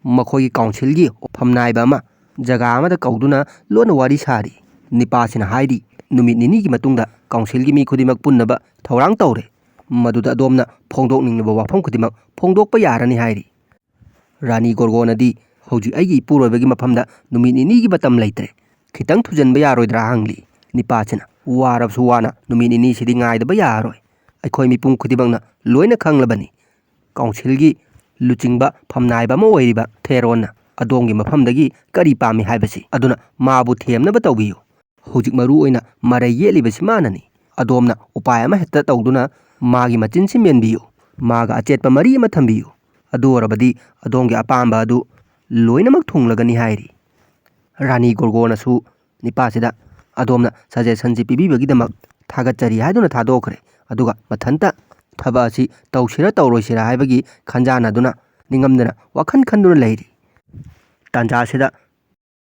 ꯃꯈꯣꯏꯒꯤ ꯀꯥꯎꯟꯁꯤꯜꯒꯤ ꯐꯝꯅꯥꯏꯕ ꯑꯃ ꯖꯒꯥ ꯑꯃꯗ ꯀꯧꯗꯨꯅ ꯂꯣꯟꯅ ꯋꯥꯔꯤ ꯁꯥꯔꯤ꯫ ꯅꯤꯄꯥꯁꯤꯅ ꯍꯥꯏꯔꯤ, "ꯅꯨꯃꯤꯠ ꯅꯤꯅꯤꯒꯤ ꯃꯇꯨꯡꯗ ꯀꯥꯎꯟꯁꯤꯜꯒꯤ ꯃꯤ ꯈꯨꯗꯤꯡꯃꯛ ꯄꯨꯟꯅꯕ ꯊꯧꯔꯥꯡ ꯇꯧꯔꯦ꯫ ꯃꯗꯨꯗ ꯑꯗꯣꯝꯅ ꯐꯣꯡꯗꯣꯛꯅꯤꯡꯂꯤꯕ ꯋꯥꯐꯝ ꯈꯨꯗꯤꯡꯃꯛ ꯐꯣꯡꯗꯣꯛꯄ ꯌꯥꯔꯅꯤ" ꯍꯥꯏꯔꯤ꯫ ꯔꯥꯅꯤ ꯒꯣꯔꯒꯣꯅꯗꯤ, "ꯍꯧꯖꯤꯛ ꯑꯩꯒꯤ ꯏꯄꯨꯔꯣꯏꯕꯒꯤ ꯃꯐꯝꯗ ꯅꯨꯃꯤꯠ ꯅꯤꯅꯤꯒꯤ ꯃꯇꯝ ꯂꯩꯇ꯭ꯔꯦ꯫ ꯈꯤꯇꯪ ꯊꯨꯖꯟꯕ ꯌꯥꯔꯣꯏꯗ꯭ꯔꯥ?" ꯍꯪꯂꯤ꯫ ꯅꯤꯄꯥꯁꯤꯅ, "ꯋꯥꯔꯕꯁꯨ ꯋꯥꯅ ꯅꯨꯃꯤꯠ ꯅꯤꯅꯤꯁꯤꯗꯤ ꯉꯥꯏꯗꯕ ꯌꯥꯔꯔꯣꯏ꯫ ꯑꯩꯈꯣꯏ ꯃꯤꯄꯨꯝ ꯈꯨꯗꯤꯡꯃꯛꯅ ꯂꯣꯏꯅ ꯈꯪꯂꯕꯅꯤ꯫ ꯀꯥꯎꯟꯁꯤꯜꯒꯤ ꯂꯨꯆꯤꯡꯕ ꯐꯝꯅꯥꯏꯕ ꯑꯃ ꯑꯣꯏꯔꯤꯕ ꯊꯦꯔꯣꯟꯅ ꯑꯗꯣꯝꯒꯤ ꯃꯐꯝꯗꯒꯤ ꯀꯔꯤ ꯄꯥꯝꯃꯤ ꯍꯥꯏꯕꯁꯤ, ꯑꯗꯨꯅ ꯃꯥꯕꯨ ꯊꯦꯝꯅꯕ ꯇꯧꯕꯤꯌꯨ꯫ ꯍꯧꯖꯤꯛ ꯃꯔꯨ ꯑꯣꯏꯅ ꯃꯔꯩ ꯌꯦꯠꯂꯤꯕꯁꯤ ꯃꯥꯅꯅꯤ꯫ ꯑꯗꯣꯝꯅ ꯎꯄꯥꯏ ꯑꯃ ꯍꯦꯛꯇ ꯇꯧꯗꯨꯅ ꯃꯥꯒꯤ ꯃꯆꯤꯟꯁꯤ ꯃꯦꯟꯕꯤꯌꯨ꯫ ꯃꯥꯒ ꯑꯆꯦꯠꯄ ꯃꯔꯤ ꯑꯃ ꯊꯝꯕꯤꯌꯨ꯫ ꯑꯗꯨ ꯑꯣꯏꯔꯕꯗꯤ ꯑꯗꯣꯝꯒꯤ ꯑꯄꯥꯝꯕ ꯑꯗꯨ ꯂꯣꯏꯅꯃꯛ ꯊꯨꯡꯂꯒꯅꯤ ꯍꯥꯏꯔꯤ꯫ ꯔꯥꯅꯤ ꯒꯣꯔꯒꯣꯅꯁꯨ ꯅꯤꯄꯥꯁꯤꯗ ꯑꯗꯣꯝꯅ ꯁꯖꯦꯁꯟꯁꯤ ꯄꯤꯕꯤꯕꯒꯤꯗꯃꯛ ꯊꯥꯒꯠꯆꯔꯤ ꯍꯥꯏꯗꯨꯅ ꯊꯥꯗꯣꯛꯈ꯭ꯔꯦ꯫ ꯑꯗꯨꯒ ꯃꯊꯟꯇ ꯊꯕꯛ ꯑꯁꯤ ꯇꯧꯁꯤꯔꯥ ꯇꯧꯔꯣꯏꯁꯤꯔꯥ ꯍꯥꯏꯕꯒꯤ ꯈꯟꯖꯥꯟꯅꯗꯨꯅ ꯅꯤꯡꯉꯝꯗꯅ ꯋꯥꯈꯜ ꯈꯟꯗꯨꯅ ꯂꯩꯔꯤ꯫ ꯇꯥꯟꯖꯥꯁꯤꯗ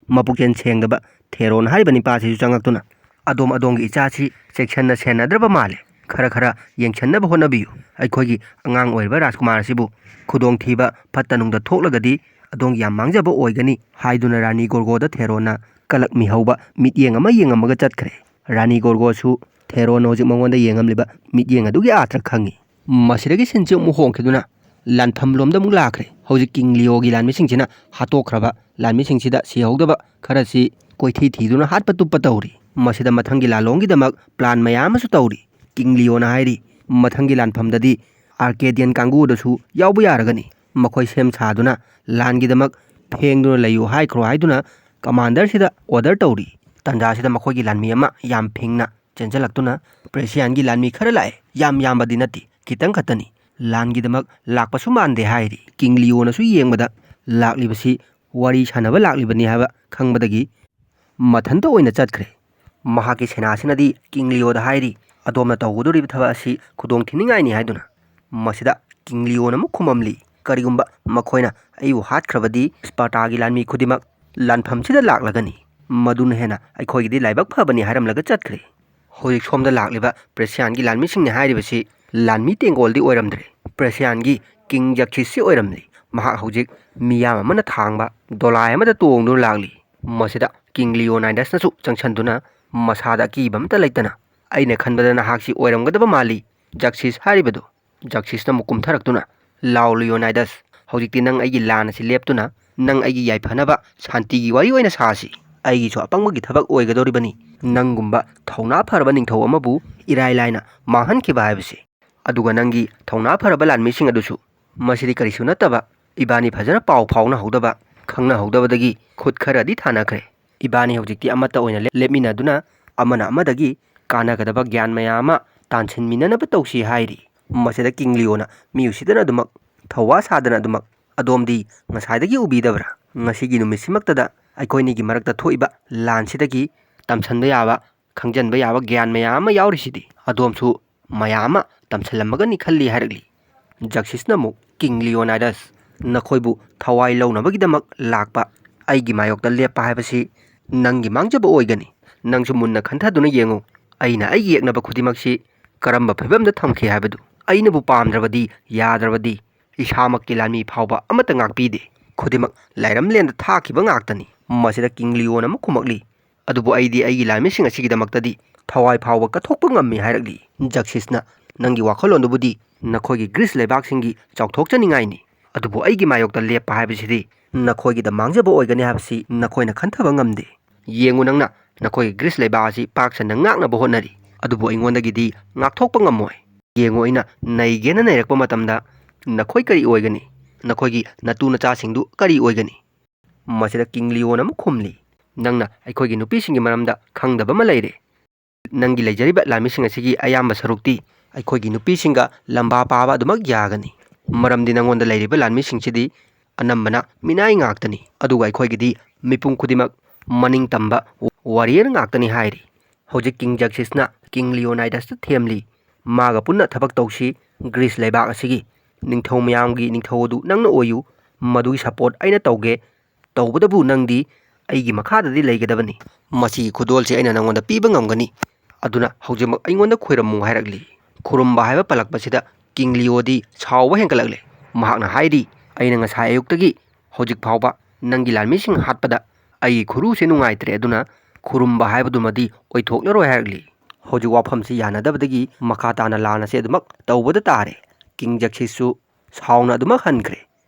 ꯃꯄꯨꯛꯆꯦꯜ ꯁꯦꯡꯗꯕ ꯊꯦꯔꯣꯟ ꯍꯥꯏꯔꯤꯕ ꯅꯤꯄꯥꯁꯤꯁꯨ ꯆꯪꯉꯛꯇꯨꯅ, "ꯑꯗꯣꯝ ꯑꯗꯣꯝꯒꯤ ꯏꯆꯥꯁꯤ ꯆꯦꯛꯁꯤꯟꯅ ꯁꯦꯟꯅꯗ꯭ꯔꯕ ꯃꯥꯜꯂꯦ꯫ ꯈꯔ ꯈꯔ ꯌꯦꯡꯁꯤꯟꯅꯕ ꯍꯣꯠꯅꯕꯤꯌꯨ꯫ ꯑꯩꯈꯣꯏꯒꯤ ꯑꯉꯥꯡ ꯑꯣꯏꯔꯤꯕ ꯔꯥꯖꯀꯨꯃꯥꯔ ꯑꯁꯤꯕꯨ ꯈꯨꯗꯣꯡꯊꯤꯕ ꯐꯠꯇ ꯅꯨꯡꯗ ꯊꯣꯛꯂꯒꯗꯤ ꯑꯗꯣꯝꯒꯤ ꯌꯥꯝ ꯃꯥꯡꯖꯕ ꯑꯣꯏꯒꯅꯤ" ꯍꯥꯏꯗꯨꯅ ꯔꯥꯅꯤ ꯒꯣꯔꯒꯣꯗ ꯊꯦꯔꯣꯟꯅ ꯀꯂꯛ ꯃꯤꯍꯧꯕ ꯃꯤꯠꯌꯦꯡ ꯑꯃ ꯌꯦꯡꯉꯝꯃꯒ ꯆꯠꯈ꯭ꯔꯦ꯫ ꯔꯥꯅꯤ ꯒꯣꯔꯒꯣꯁꯨ ꯊꯦꯔꯣꯟꯅ ꯍꯧꯖꯤꯛ ꯃꯉꯣꯟꯗ ꯌꯦꯡꯉꯝꯂꯤꯕ ꯃꯤꯠꯌꯦꯡ ꯑꯗꯨꯒꯤ ꯑꯥꯔꯊ ꯈꯪꯉꯤ꯫ ꯃꯁꯤꯗꯒꯤ ꯁꯤꯟꯁꯤ ꯑꯃꯨꯛ ꯍꯣꯡꯈꯤꯗꯨꯅ ꯂꯥꯟꯐꯝ ꯂꯣꯝꯗ ꯑꯃꯨꯛ ꯂꯥꯛꯈ꯭ꯔꯦ꯫ ꯍꯧꯖꯤꯛ ꯀꯤꯡ ꯂꯤꯑꯣꯒꯤ ꯂꯥꯟꯃꯤꯁꯤꯡꯁꯤꯅ ꯍꯥꯠꯇꯣꯛꯈ꯭ꯔꯕ ꯂꯥꯟꯃꯤꯁꯤꯡꯁꯤꯗ ꯁꯤꯍꯧꯗꯕ ꯈꯔꯁꯤ ꯀꯣꯏꯊꯤ ꯊꯤꯗꯨꯅ ꯍꯥꯠꯄ ꯇꯨꯞꯄ ꯇꯧꯔꯤ꯫ ꯃꯁꯤꯗ ꯃꯊꯪꯒꯤ ꯂꯥꯂꯣꯡꯒꯤꯗꯃꯛ ꯄ꯭ꯂꯥꯟ ꯃꯌꯥꯝ ꯑꯃꯁꯨ ꯇꯧꯔꯤ꯫ ꯀꯤꯡ ꯂꯤꯑꯣꯅ ꯍꯥꯏꯔꯤ, ꯃꯊꯪꯒꯤ ꯂꯥꯟꯐꯝꯗꯗꯤ ꯑꯥꯔꯀꯦꯗꯤꯌꯟ ꯀꯥꯡꯕꯨ ꯑꯗꯨꯁꯨ ꯌꯥꯎꯕ ꯌꯥꯔꯒꯅꯤ꯫ ꯃꯈꯣꯏ ꯁꯦꯝ ꯁꯥꯗꯨꯅ ꯂꯥꯟꯒꯤꯗꯃꯛ ꯐꯦꯡꯗꯨꯅ ꯂꯩꯌꯨ ꯍꯥꯏꯈ꯭ꯔꯣ ꯍꯥꯏꯗꯨꯅ ꯀꯃꯥꯟꯗꯔꯁꯤꯗ ꯑꯣꯔꯗꯔ ꯇꯧꯔꯤ꯫ ꯇꯥꯟꯖꯥꯁꯤꯗ ꯃꯈꯣꯏꯒꯤ ꯂꯥꯟꯃꯤ ꯑꯃ ꯌꯥꯝ ꯐꯤꯡꯅ ꯆꯦꯟꯁꯤꯜꯂꯛꯇꯨꯅ ꯄ꯭ꯔꯦꯁꯤꯌꯥꯟꯒꯤ ꯂꯥꯟꯃꯤ ꯈꯔ ꯂꯥꯛꯑꯦ, ꯌꯥꯝ ꯌꯥꯝꯕꯗꯤ ꯅꯠꯇꯦ, ꯈꯤꯇꯪ ꯈꯛꯇꯅꯤ, ꯂꯥꯟꯒꯤꯗꯃꯛ ꯂꯥꯛꯄꯁꯨ ꯃꯥꯟꯗꯦ ꯍꯥꯏꯔꯤ꯫ ꯀꯤꯡ ꯂꯤꯑꯣꯅꯁꯨ ꯌꯦꯡꯕꯗ ꯂꯥꯛꯂꯤꯕꯁꯤ ꯋꯥꯔꯤ ꯁꯥꯟꯅꯕ ꯂꯥꯛꯂꯤꯕꯅꯤ ꯍꯥꯏꯕ ꯈꯪꯕꯗꯒꯤ ꯃꯊꯟꯇ ꯑꯣꯏꯅ ꯆꯠꯈ꯭ꯔꯦ꯫ ꯃꯍꯥꯛꯀꯤ ꯁꯦꯅꯥꯁꯤꯅꯗꯤ ꯀꯤꯡ ꯂꯤꯑꯣꯗ ꯍꯥꯏꯔꯤ, "ꯑꯗꯣꯝꯅ ꯇꯧꯒꯗꯧꯔꯤꯕ ꯊꯕꯛ ꯑꯁꯤ ꯈꯨꯗꯣꯡ ꯊꯤꯅꯤꯡꯉꯥꯏꯅꯤ" ꯍꯥꯏꯗꯨꯅ꯫ ꯃꯁꯤꯗ ꯀꯤꯡ ꯂꯤꯑꯣꯅ ꯑꯃꯨꯛ ꯈꯨꯝꯃꯝꯂꯤ, "ꯀꯔꯤꯒꯨꯝꯕ ꯃꯈꯣꯏꯅ ꯑꯩꯕꯨ ꯍꯥꯠꯈ꯭ꯔꯕꯗꯤ ꯁ꯭ꯄꯥꯔꯇꯥꯒꯤ ꯂꯥꯟꯃꯤ ꯈꯨꯗꯤꯡꯃꯛ ꯂꯥꯟꯐꯝꯁꯤꯗ ꯂꯥꯛꯂꯒꯅꯤ꯫ ꯃꯗꯨꯅ ꯍꯦꯟꯅ ꯑꯩꯈꯣꯏꯒꯤꯗꯤ ꯂꯥꯏꯕꯛ ꯐꯕꯅꯤ" ꯍꯥꯏꯔꯝꯂꯒ ꯆꯠꯈ꯭ꯔꯦ꯫ ꯍꯧꯖꯤꯛ ꯁꯣꯝꯗ ꯂꯥꯛꯂꯤꯕ ꯄ꯭ꯔꯦꯁꯤꯌꯥꯟꯒꯤ ꯂꯥꯟꯃꯤꯁꯤꯡꯅ ꯍꯥꯏꯔꯤꯕꯁꯤ ꯂꯥꯟꯃꯤ ꯇꯦꯡꯒꯣꯜꯗꯤ ꯑꯣꯏꯔꯝꯗ꯭ꯔꯦ꯫ ꯄ꯭ꯔꯦꯁꯤꯌꯥꯟꯒꯤ ꯀꯤꯡ ꯖꯛꯁꯤꯁꯁꯤ ꯑꯣꯏꯔꯝꯂꯤ꯫ ꯃꯍꯥꯛ ꯍꯧꯖꯤꯛ ꯃꯤꯌꯥꯝ ꯑꯃꯅ ꯊꯥꯡꯕ ꯗꯣꯂꯥꯏ ꯑꯃꯗ ꯇꯣꯡꯗꯨꯅ ꯂꯥꯛꯂꯤ꯫ ꯃꯁꯤꯗ ꯀꯤꯡ ꯂꯤꯑꯣꯅꯥꯏꯗꯁꯅꯁꯨ ꯆꯪꯁꯤꯟꯗꯨꯅ ꯃꯁꯥꯗ ꯑꯀꯤꯕ ꯑꯃꯠꯇ ꯂꯩꯇꯅ, "ꯑꯩꯅ ꯈꯟꯕꯗ ꯅꯍꯥꯛꯁꯤ ꯑꯣꯏꯔꯝꯒꯗꯕ ꯃꯥꯜꯂꯤ, ꯖꯛꯁꯤꯁ ꯍꯥꯏꯔꯤꯕꯗꯨ꯫" ꯖꯛꯁꯤꯁꯅ ꯑꯃꯨꯛ ꯀꯨꯝꯊꯔꯛꯇꯨꯅ, "ꯂꯥꯎ ꯂꯤꯑꯣꯅꯥꯏꯗꯁ, ꯍꯧꯖꯤꯛꯇꯤ ꯅꯪ ꯑꯩꯒꯤ ꯂꯥꯟ ꯑꯁꯤ ꯂꯦꯞꯇꯨꯅ ꯅꯪ ꯑꯩꯒꯤ ꯌꯥꯏꯐꯅꯕ ꯁꯥꯟꯇꯤꯒꯤ ꯋꯥꯔꯤ ꯑꯣꯏꯅ ꯁꯥꯁꯤ꯫ ꯑꯩꯒꯤꯁꯨ ꯑꯄꯪꯕꯒꯤ ꯊꯕꯛ ꯑꯣꯏꯒꯗꯧꯔꯤꯕꯅꯤ꯫ ꯅꯪꯒꯨꯝꯕ ꯊꯧꯅꯥ ꯐꯔꯕ ꯅꯤꯡꯊꯧ ꯑꯃꯕꯨ ꯏꯔꯥꯏ ꯂꯥꯏꯅ ꯃꯥꯡꯍꯟꯈꯤꯕ ꯍꯥꯏꯕꯁꯤ꯫ ꯑꯗꯨꯒ ꯅꯪꯒꯤ ꯊꯧꯅꯥ ꯐꯔꯕ ꯂꯥꯟꯃꯤꯁꯤꯡ ꯑꯗꯨꯁꯨ꯫ ꯃꯁꯤꯗꯤ ꯀꯔꯤꯁꯨ ꯅꯠꯇꯕ, ꯏꯕꯥꯅꯤ ꯐꯖꯅ ꯄꯥꯎ ꯐꯥꯎꯅꯍꯧꯗꯕ, ꯈꯪꯅꯍꯧꯗꯕꯗꯒꯤ ꯈꯨꯠ ꯈꯔꯗꯤ ꯊꯥꯅꯈ꯭ꯔꯦ꯫ ꯏꯕꯥꯅꯤ ꯍꯧꯖꯤꯛꯇꯤ ꯑꯃꯠꯇ ꯑꯣꯏꯅ ꯂꯦꯞ-, ꯂꯦꯞꯃꯤꯟꯅꯗꯨꯅ ꯑꯃꯅ ꯑꯃꯗꯒꯤ ꯀꯥꯟꯅꯒꯗꯕ ꯒ꯭ꯌꯥꯟ ꯃꯌꯥꯝ ꯑꯃ ꯇꯥꯟꯁꯤꯟꯃꯤꯟꯅꯅꯕ ꯇꯧꯁꯤ" ꯍꯥꯏꯔꯤ꯫ ꯃꯁꯤꯗ ꯀꯤꯡ ꯂꯤꯑꯣꯅ ꯃꯤ ꯎꯁꯤꯠꯇꯅ ꯑꯗꯨꯃꯛ ꯊꯧꯋꯥ ꯁꯥꯗꯅ ꯑꯗꯨꯃꯛ ꯑꯗꯣꯝꯗꯤ ꯉꯁꯥꯏꯗꯒꯤ ꯎꯕꯤꯗꯕ꯭ꯔꯥ? ꯉꯁꯤꯒꯤ ꯅꯨꯃꯤꯠꯁꯤꯃꯛꯇꯗ ꯑꯩꯈꯣꯏꯅꯤꯒꯤ ꯃꯔꯛꯇ ꯊꯣꯛꯏꯕ ꯂꯥꯟꯁꯤꯗꯒꯤ ꯇꯝꯁꯟꯕ ꯌꯥꯕ, ꯈꯪꯖꯟꯕ ꯌꯥꯕ ꯒ꯭ꯌꯥꯟ ꯃꯌꯥꯝ ꯑꯃ ꯌꯥꯎꯔꯤꯁꯤꯗꯤ꯫ ꯑꯗꯣꯝꯁꯨ ꯃꯌꯥꯝ ꯑꯃ ꯇꯝꯁꯜꯂꯝꯃꯒꯅꯤ ꯈꯜꯂꯤ ꯍꯥꯏꯔꯛꯂꯤ꯫ ꯖꯛꯁꯤꯁꯅ ꯑꯃꯨꯛ, "ꯀꯤꯡ ꯂꯤꯑꯣꯅꯥꯏꯗꯁ, ꯅꯈꯣꯏꯕꯨ ꯊꯋꯥꯏ ꯂꯧꯅꯕꯒꯤꯗꯃꯛ ꯂꯥꯛꯄ ꯑꯩꯒꯤ ꯃꯥꯌꯣꯛꯇ ꯂꯦꯞꯄ ꯍꯥꯏꯕꯁꯤ ꯅꯪꯒꯤ ꯃꯥꯡꯖꯕ ꯑꯣꯏꯒꯅꯤ꯫ ꯅꯪꯁꯨ ꯃꯨꯟꯅ ꯈꯟꯊꯗꯨꯅ ꯌꯦꯡꯉꯨ꯫ ꯑꯩꯅ ꯑꯩꯒꯤ ꯌꯦꯛꯅꯕ ꯈꯨꯗꯤꯡꯃꯛꯁꯤ ꯀꯔꯝꯕ ꯐꯤꯕꯝꯗ ꯊꯝꯈꯤ ꯍꯥꯏꯕꯗꯨ꯫ ꯑꯩꯅꯕꯨ ꯄꯥꯝꯗ꯭ꯔꯕꯗꯤ, ꯌꯥꯗ꯭ꯔꯕꯗꯤ, ꯏꯁꯥꯃꯛꯀꯤ ꯂꯥꯟꯃꯤ ꯐꯥꯎꯕ ꯑꯃꯠꯇ ꯉꯥꯛꯄꯤꯗꯦ꯫ ꯈꯨꯗꯤꯡꯃꯛ ꯂꯥꯏꯔꯝꯂꯦꯟꯗ ꯊꯥꯈꯤꯕ ꯉꯥꯛꯇꯅꯤ꯫" ꯃꯁꯤꯗ ꯀꯤꯡ ꯂꯤꯑꯣꯅ ꯑꯃꯨꯛ ꯈꯨꯝꯃꯛꯂꯤ, "ꯑꯗꯨꯕꯨ ꯑꯩꯗꯤ ꯑꯩꯒꯤ ꯂꯥꯟꯃꯤꯁꯤꯡ ꯑꯁꯤꯒꯤꯗꯃꯛꯇꯗꯤ ꯊꯋꯥꯏ ꯐꯥꯎꯕ ꯀꯠꯊꯣꯛꯄ ꯉꯝꯃꯤ" ꯍꯥꯏꯔꯛꯂꯤ꯫ ꯖꯛꯁꯤꯁꯅ, "ꯅꯪꯒꯤ ꯋꯥꯈꯜꯂꯣꯟꯗꯨꯕꯨꯗꯤ ꯅꯈꯣꯏꯒꯤ ꯒ꯭ꯔꯤꯁ ꯂꯩꯕꯥꯛꯁꯤꯡꯒꯤ ꯆꯥꯎꯊꯣꯛꯆꯅꯤꯡꯉꯥꯏꯅꯤ, ꯑꯗꯨꯕꯨ ꯑꯩꯒꯤ ꯃꯥꯌꯣꯛꯇ ꯂꯦꯞꯄ ꯍꯥꯏꯕꯁꯤꯗꯤ ꯅꯈꯣꯏꯒꯤꯗ ꯃꯥꯡꯖꯕ ꯑꯣꯏꯒꯅꯤ ꯍꯥꯏꯕꯁꯤ ꯅꯈꯣꯏꯅ ꯈꯟꯊꯕ ꯉꯝꯗꯦ꯫ ꯌꯦꯡꯉꯨ, ꯅꯪꯅ ꯅꯈꯣꯏꯒꯤ ꯒ꯭ꯔꯤꯁ ꯂꯩꯕꯥꯛ ꯑꯁꯤ ꯄꯥꯛ ꯁꯟꯅ ꯉꯥꯛꯅꯕ ꯍꯣꯠꯅꯔꯤ, ꯑꯗꯨꯕꯨ ꯑꯩꯉꯣꯟꯗꯒꯤꯗꯤ ꯉꯥꯛꯊꯣꯛꯄ ꯉꯝꯃꯣꯏ꯫ ꯌꯦꯡꯉꯨ, ꯑꯩꯅ ꯅꯩꯒꯦꯅ ꯅꯩꯔꯛꯄ ꯃꯇꯝꯗ ꯅꯈꯣꯏ ꯀꯔꯤ ꯑꯣꯏꯒꯅꯤ? ꯅꯈꯣꯏꯒꯤ ꯅꯇꯨ ꯅꯆꯥꯁꯤꯡꯗꯨ ꯀꯔꯤ ꯑꯣꯏꯒꯅꯤ?" ꯃꯁꯤꯗ ꯀꯤꯡ ꯂꯤꯑꯣꯅ ꯑꯃꯨꯛ ꯈꯨꯝꯂꯤ, "ꯅꯪꯅ ꯑꯩꯈꯣꯏꯒꯤ ꯅꯨꯄꯤꯁꯤꯡꯒꯤ ꯃꯔꯝꯗ ꯈꯪꯗꯕ ꯑꯃ ꯂꯩꯔꯦ꯫ ꯅꯪꯒꯤ ꯂꯩꯖꯔꯤꯕ ꯂꯥꯟꯃꯤꯁꯤꯡ ꯑꯁꯤꯒꯤ ꯑꯌꯥꯝꯕ ꯁꯔꯨꯛꯇꯤ ꯑꯩꯈꯣꯏꯒꯤ ꯅꯨꯄꯤꯁꯤꯡꯒ ꯂꯝꯕꯥ ꯄꯥꯕ ꯑꯗꯨꯃꯛ ꯌꯥꯒꯅꯤ, ꯃꯔꯝꯗꯤ ꯅꯪꯉꯣꯟꯗ ꯂꯩꯔꯤꯕ ꯂꯥꯟꯃꯤꯁꯤꯡꯁꯤꯗꯤ ꯑꯅꯝꯕꯅ ꯃꯤꯅꯥꯏ ꯉꯥꯛꯇꯅꯤ, ꯑꯗꯨꯒ ꯑꯩꯈꯣꯏꯒꯤꯗꯤ ꯃꯤꯄꯨꯝ ꯈꯨꯗꯤꯡꯃꯛ ꯃꯅꯤꯡ ꯇꯝꯕ ꯋꯥꯔꯤꯌꯔ ꯉꯥꯛꯇꯅꯤ" ꯍꯥꯏꯔꯤ꯫ ꯍꯧꯖꯤꯛ ꯀꯤꯡ ꯖꯛꯁꯤꯁꯅ ꯀꯤꯡ ꯂꯤꯑꯣꯅꯥꯏꯗꯁꯇ ꯊꯦꯝꯂꯤ, "ꯃꯥꯒ ꯄꯨꯟꯅ ꯊꯕꯛ ꯇꯧꯁꯤ, ꯒ꯭ꯔꯤꯁ ꯂꯩꯕꯥꯛ ꯑꯁꯤꯒꯤ ꯅꯤꯡꯊꯧ ꯃꯌꯥꯝꯒꯤ ꯅꯤꯡꯊꯧ ꯑꯗꯨ ꯅꯪꯅ ꯑꯣꯏꯌꯨ, ꯃꯗꯨꯒꯤ ꯁꯄꯣꯔꯠ ꯑꯩꯅ ꯇꯧꯒꯦ꯫ ꯇꯧꯕꯇꯕꯨ ꯅꯪꯗꯤ ꯑꯩꯒꯤ ꯃꯈꯥꯗꯗꯤ ꯂꯩꯒꯗꯕꯅꯤ꯫ ꯃꯁꯤꯒꯤ ꯈꯨꯗꯣꯜꯁꯤ ꯑꯩꯅ ꯅꯪꯉꯣꯟꯗ ꯄꯤꯕ ꯉꯝꯒꯅꯤ, ꯑꯗꯨꯅ ꯍꯧꯖꯤꯛꯃꯛ ꯑꯩꯉꯣꯟꯗ ꯈꯣꯏꯔꯝꯃꯨ" ꯍꯥꯏꯔꯛꯂꯤ꯫ ꯈꯨꯔꯨꯝꯕ ꯍꯥꯏꯕ ꯄꯜꯂꯛꯄꯁꯤꯗ ꯀꯤꯡ ꯂꯤꯑꯣꯗꯤ ꯁꯥꯎꯕ ꯍꯦꯟꯒꯠꯂꯛꯂꯦ꯫ ꯃꯍꯥꯛꯅ ꯍꯥꯏꯔꯤ, "ꯑꯩꯅ ꯉꯁꯥꯏ ꯑꯌꯨꯛꯇꯒꯤ ꯍꯧꯖꯤꯛ ꯐꯥꯎꯕ ꯅꯪꯒꯤ ꯂꯥꯟꯃꯤꯁꯤꯡ ꯍꯥꯠꯄꯗ ꯑꯩꯒꯤ ꯈꯨꯔꯨꯁꯦ ꯅꯨꯡꯉꯥꯏꯇ꯭ꯔꯦ, ꯑꯗꯨꯅ ꯈꯨꯔꯨꯝꯕ ꯍꯥꯏꯕꯗꯨꯃꯗꯤ ꯑꯣꯏꯊꯣꯛꯂꯔꯣꯏ" ꯍꯥꯏꯔꯛꯂꯤ꯫ ꯍꯧꯖꯤꯛ ꯋꯥꯐꯝꯁꯤ ꯌꯥꯅꯗꯕꯗꯒꯤ ꯃꯈꯥ ꯇꯥꯅ ꯂꯥꯟ ꯑꯁꯤ ꯑꯗꯨꯃꯛ ꯇꯧꯕꯗ ꯇꯥꯔꯦ꯫ ꯀꯤꯡ ꯖꯛꯁꯤꯁꯁꯨ ꯁꯥꯎꯅ ꯑꯗꯨꯃꯛ ꯍꯟꯈ꯭ꯔꯦ꯫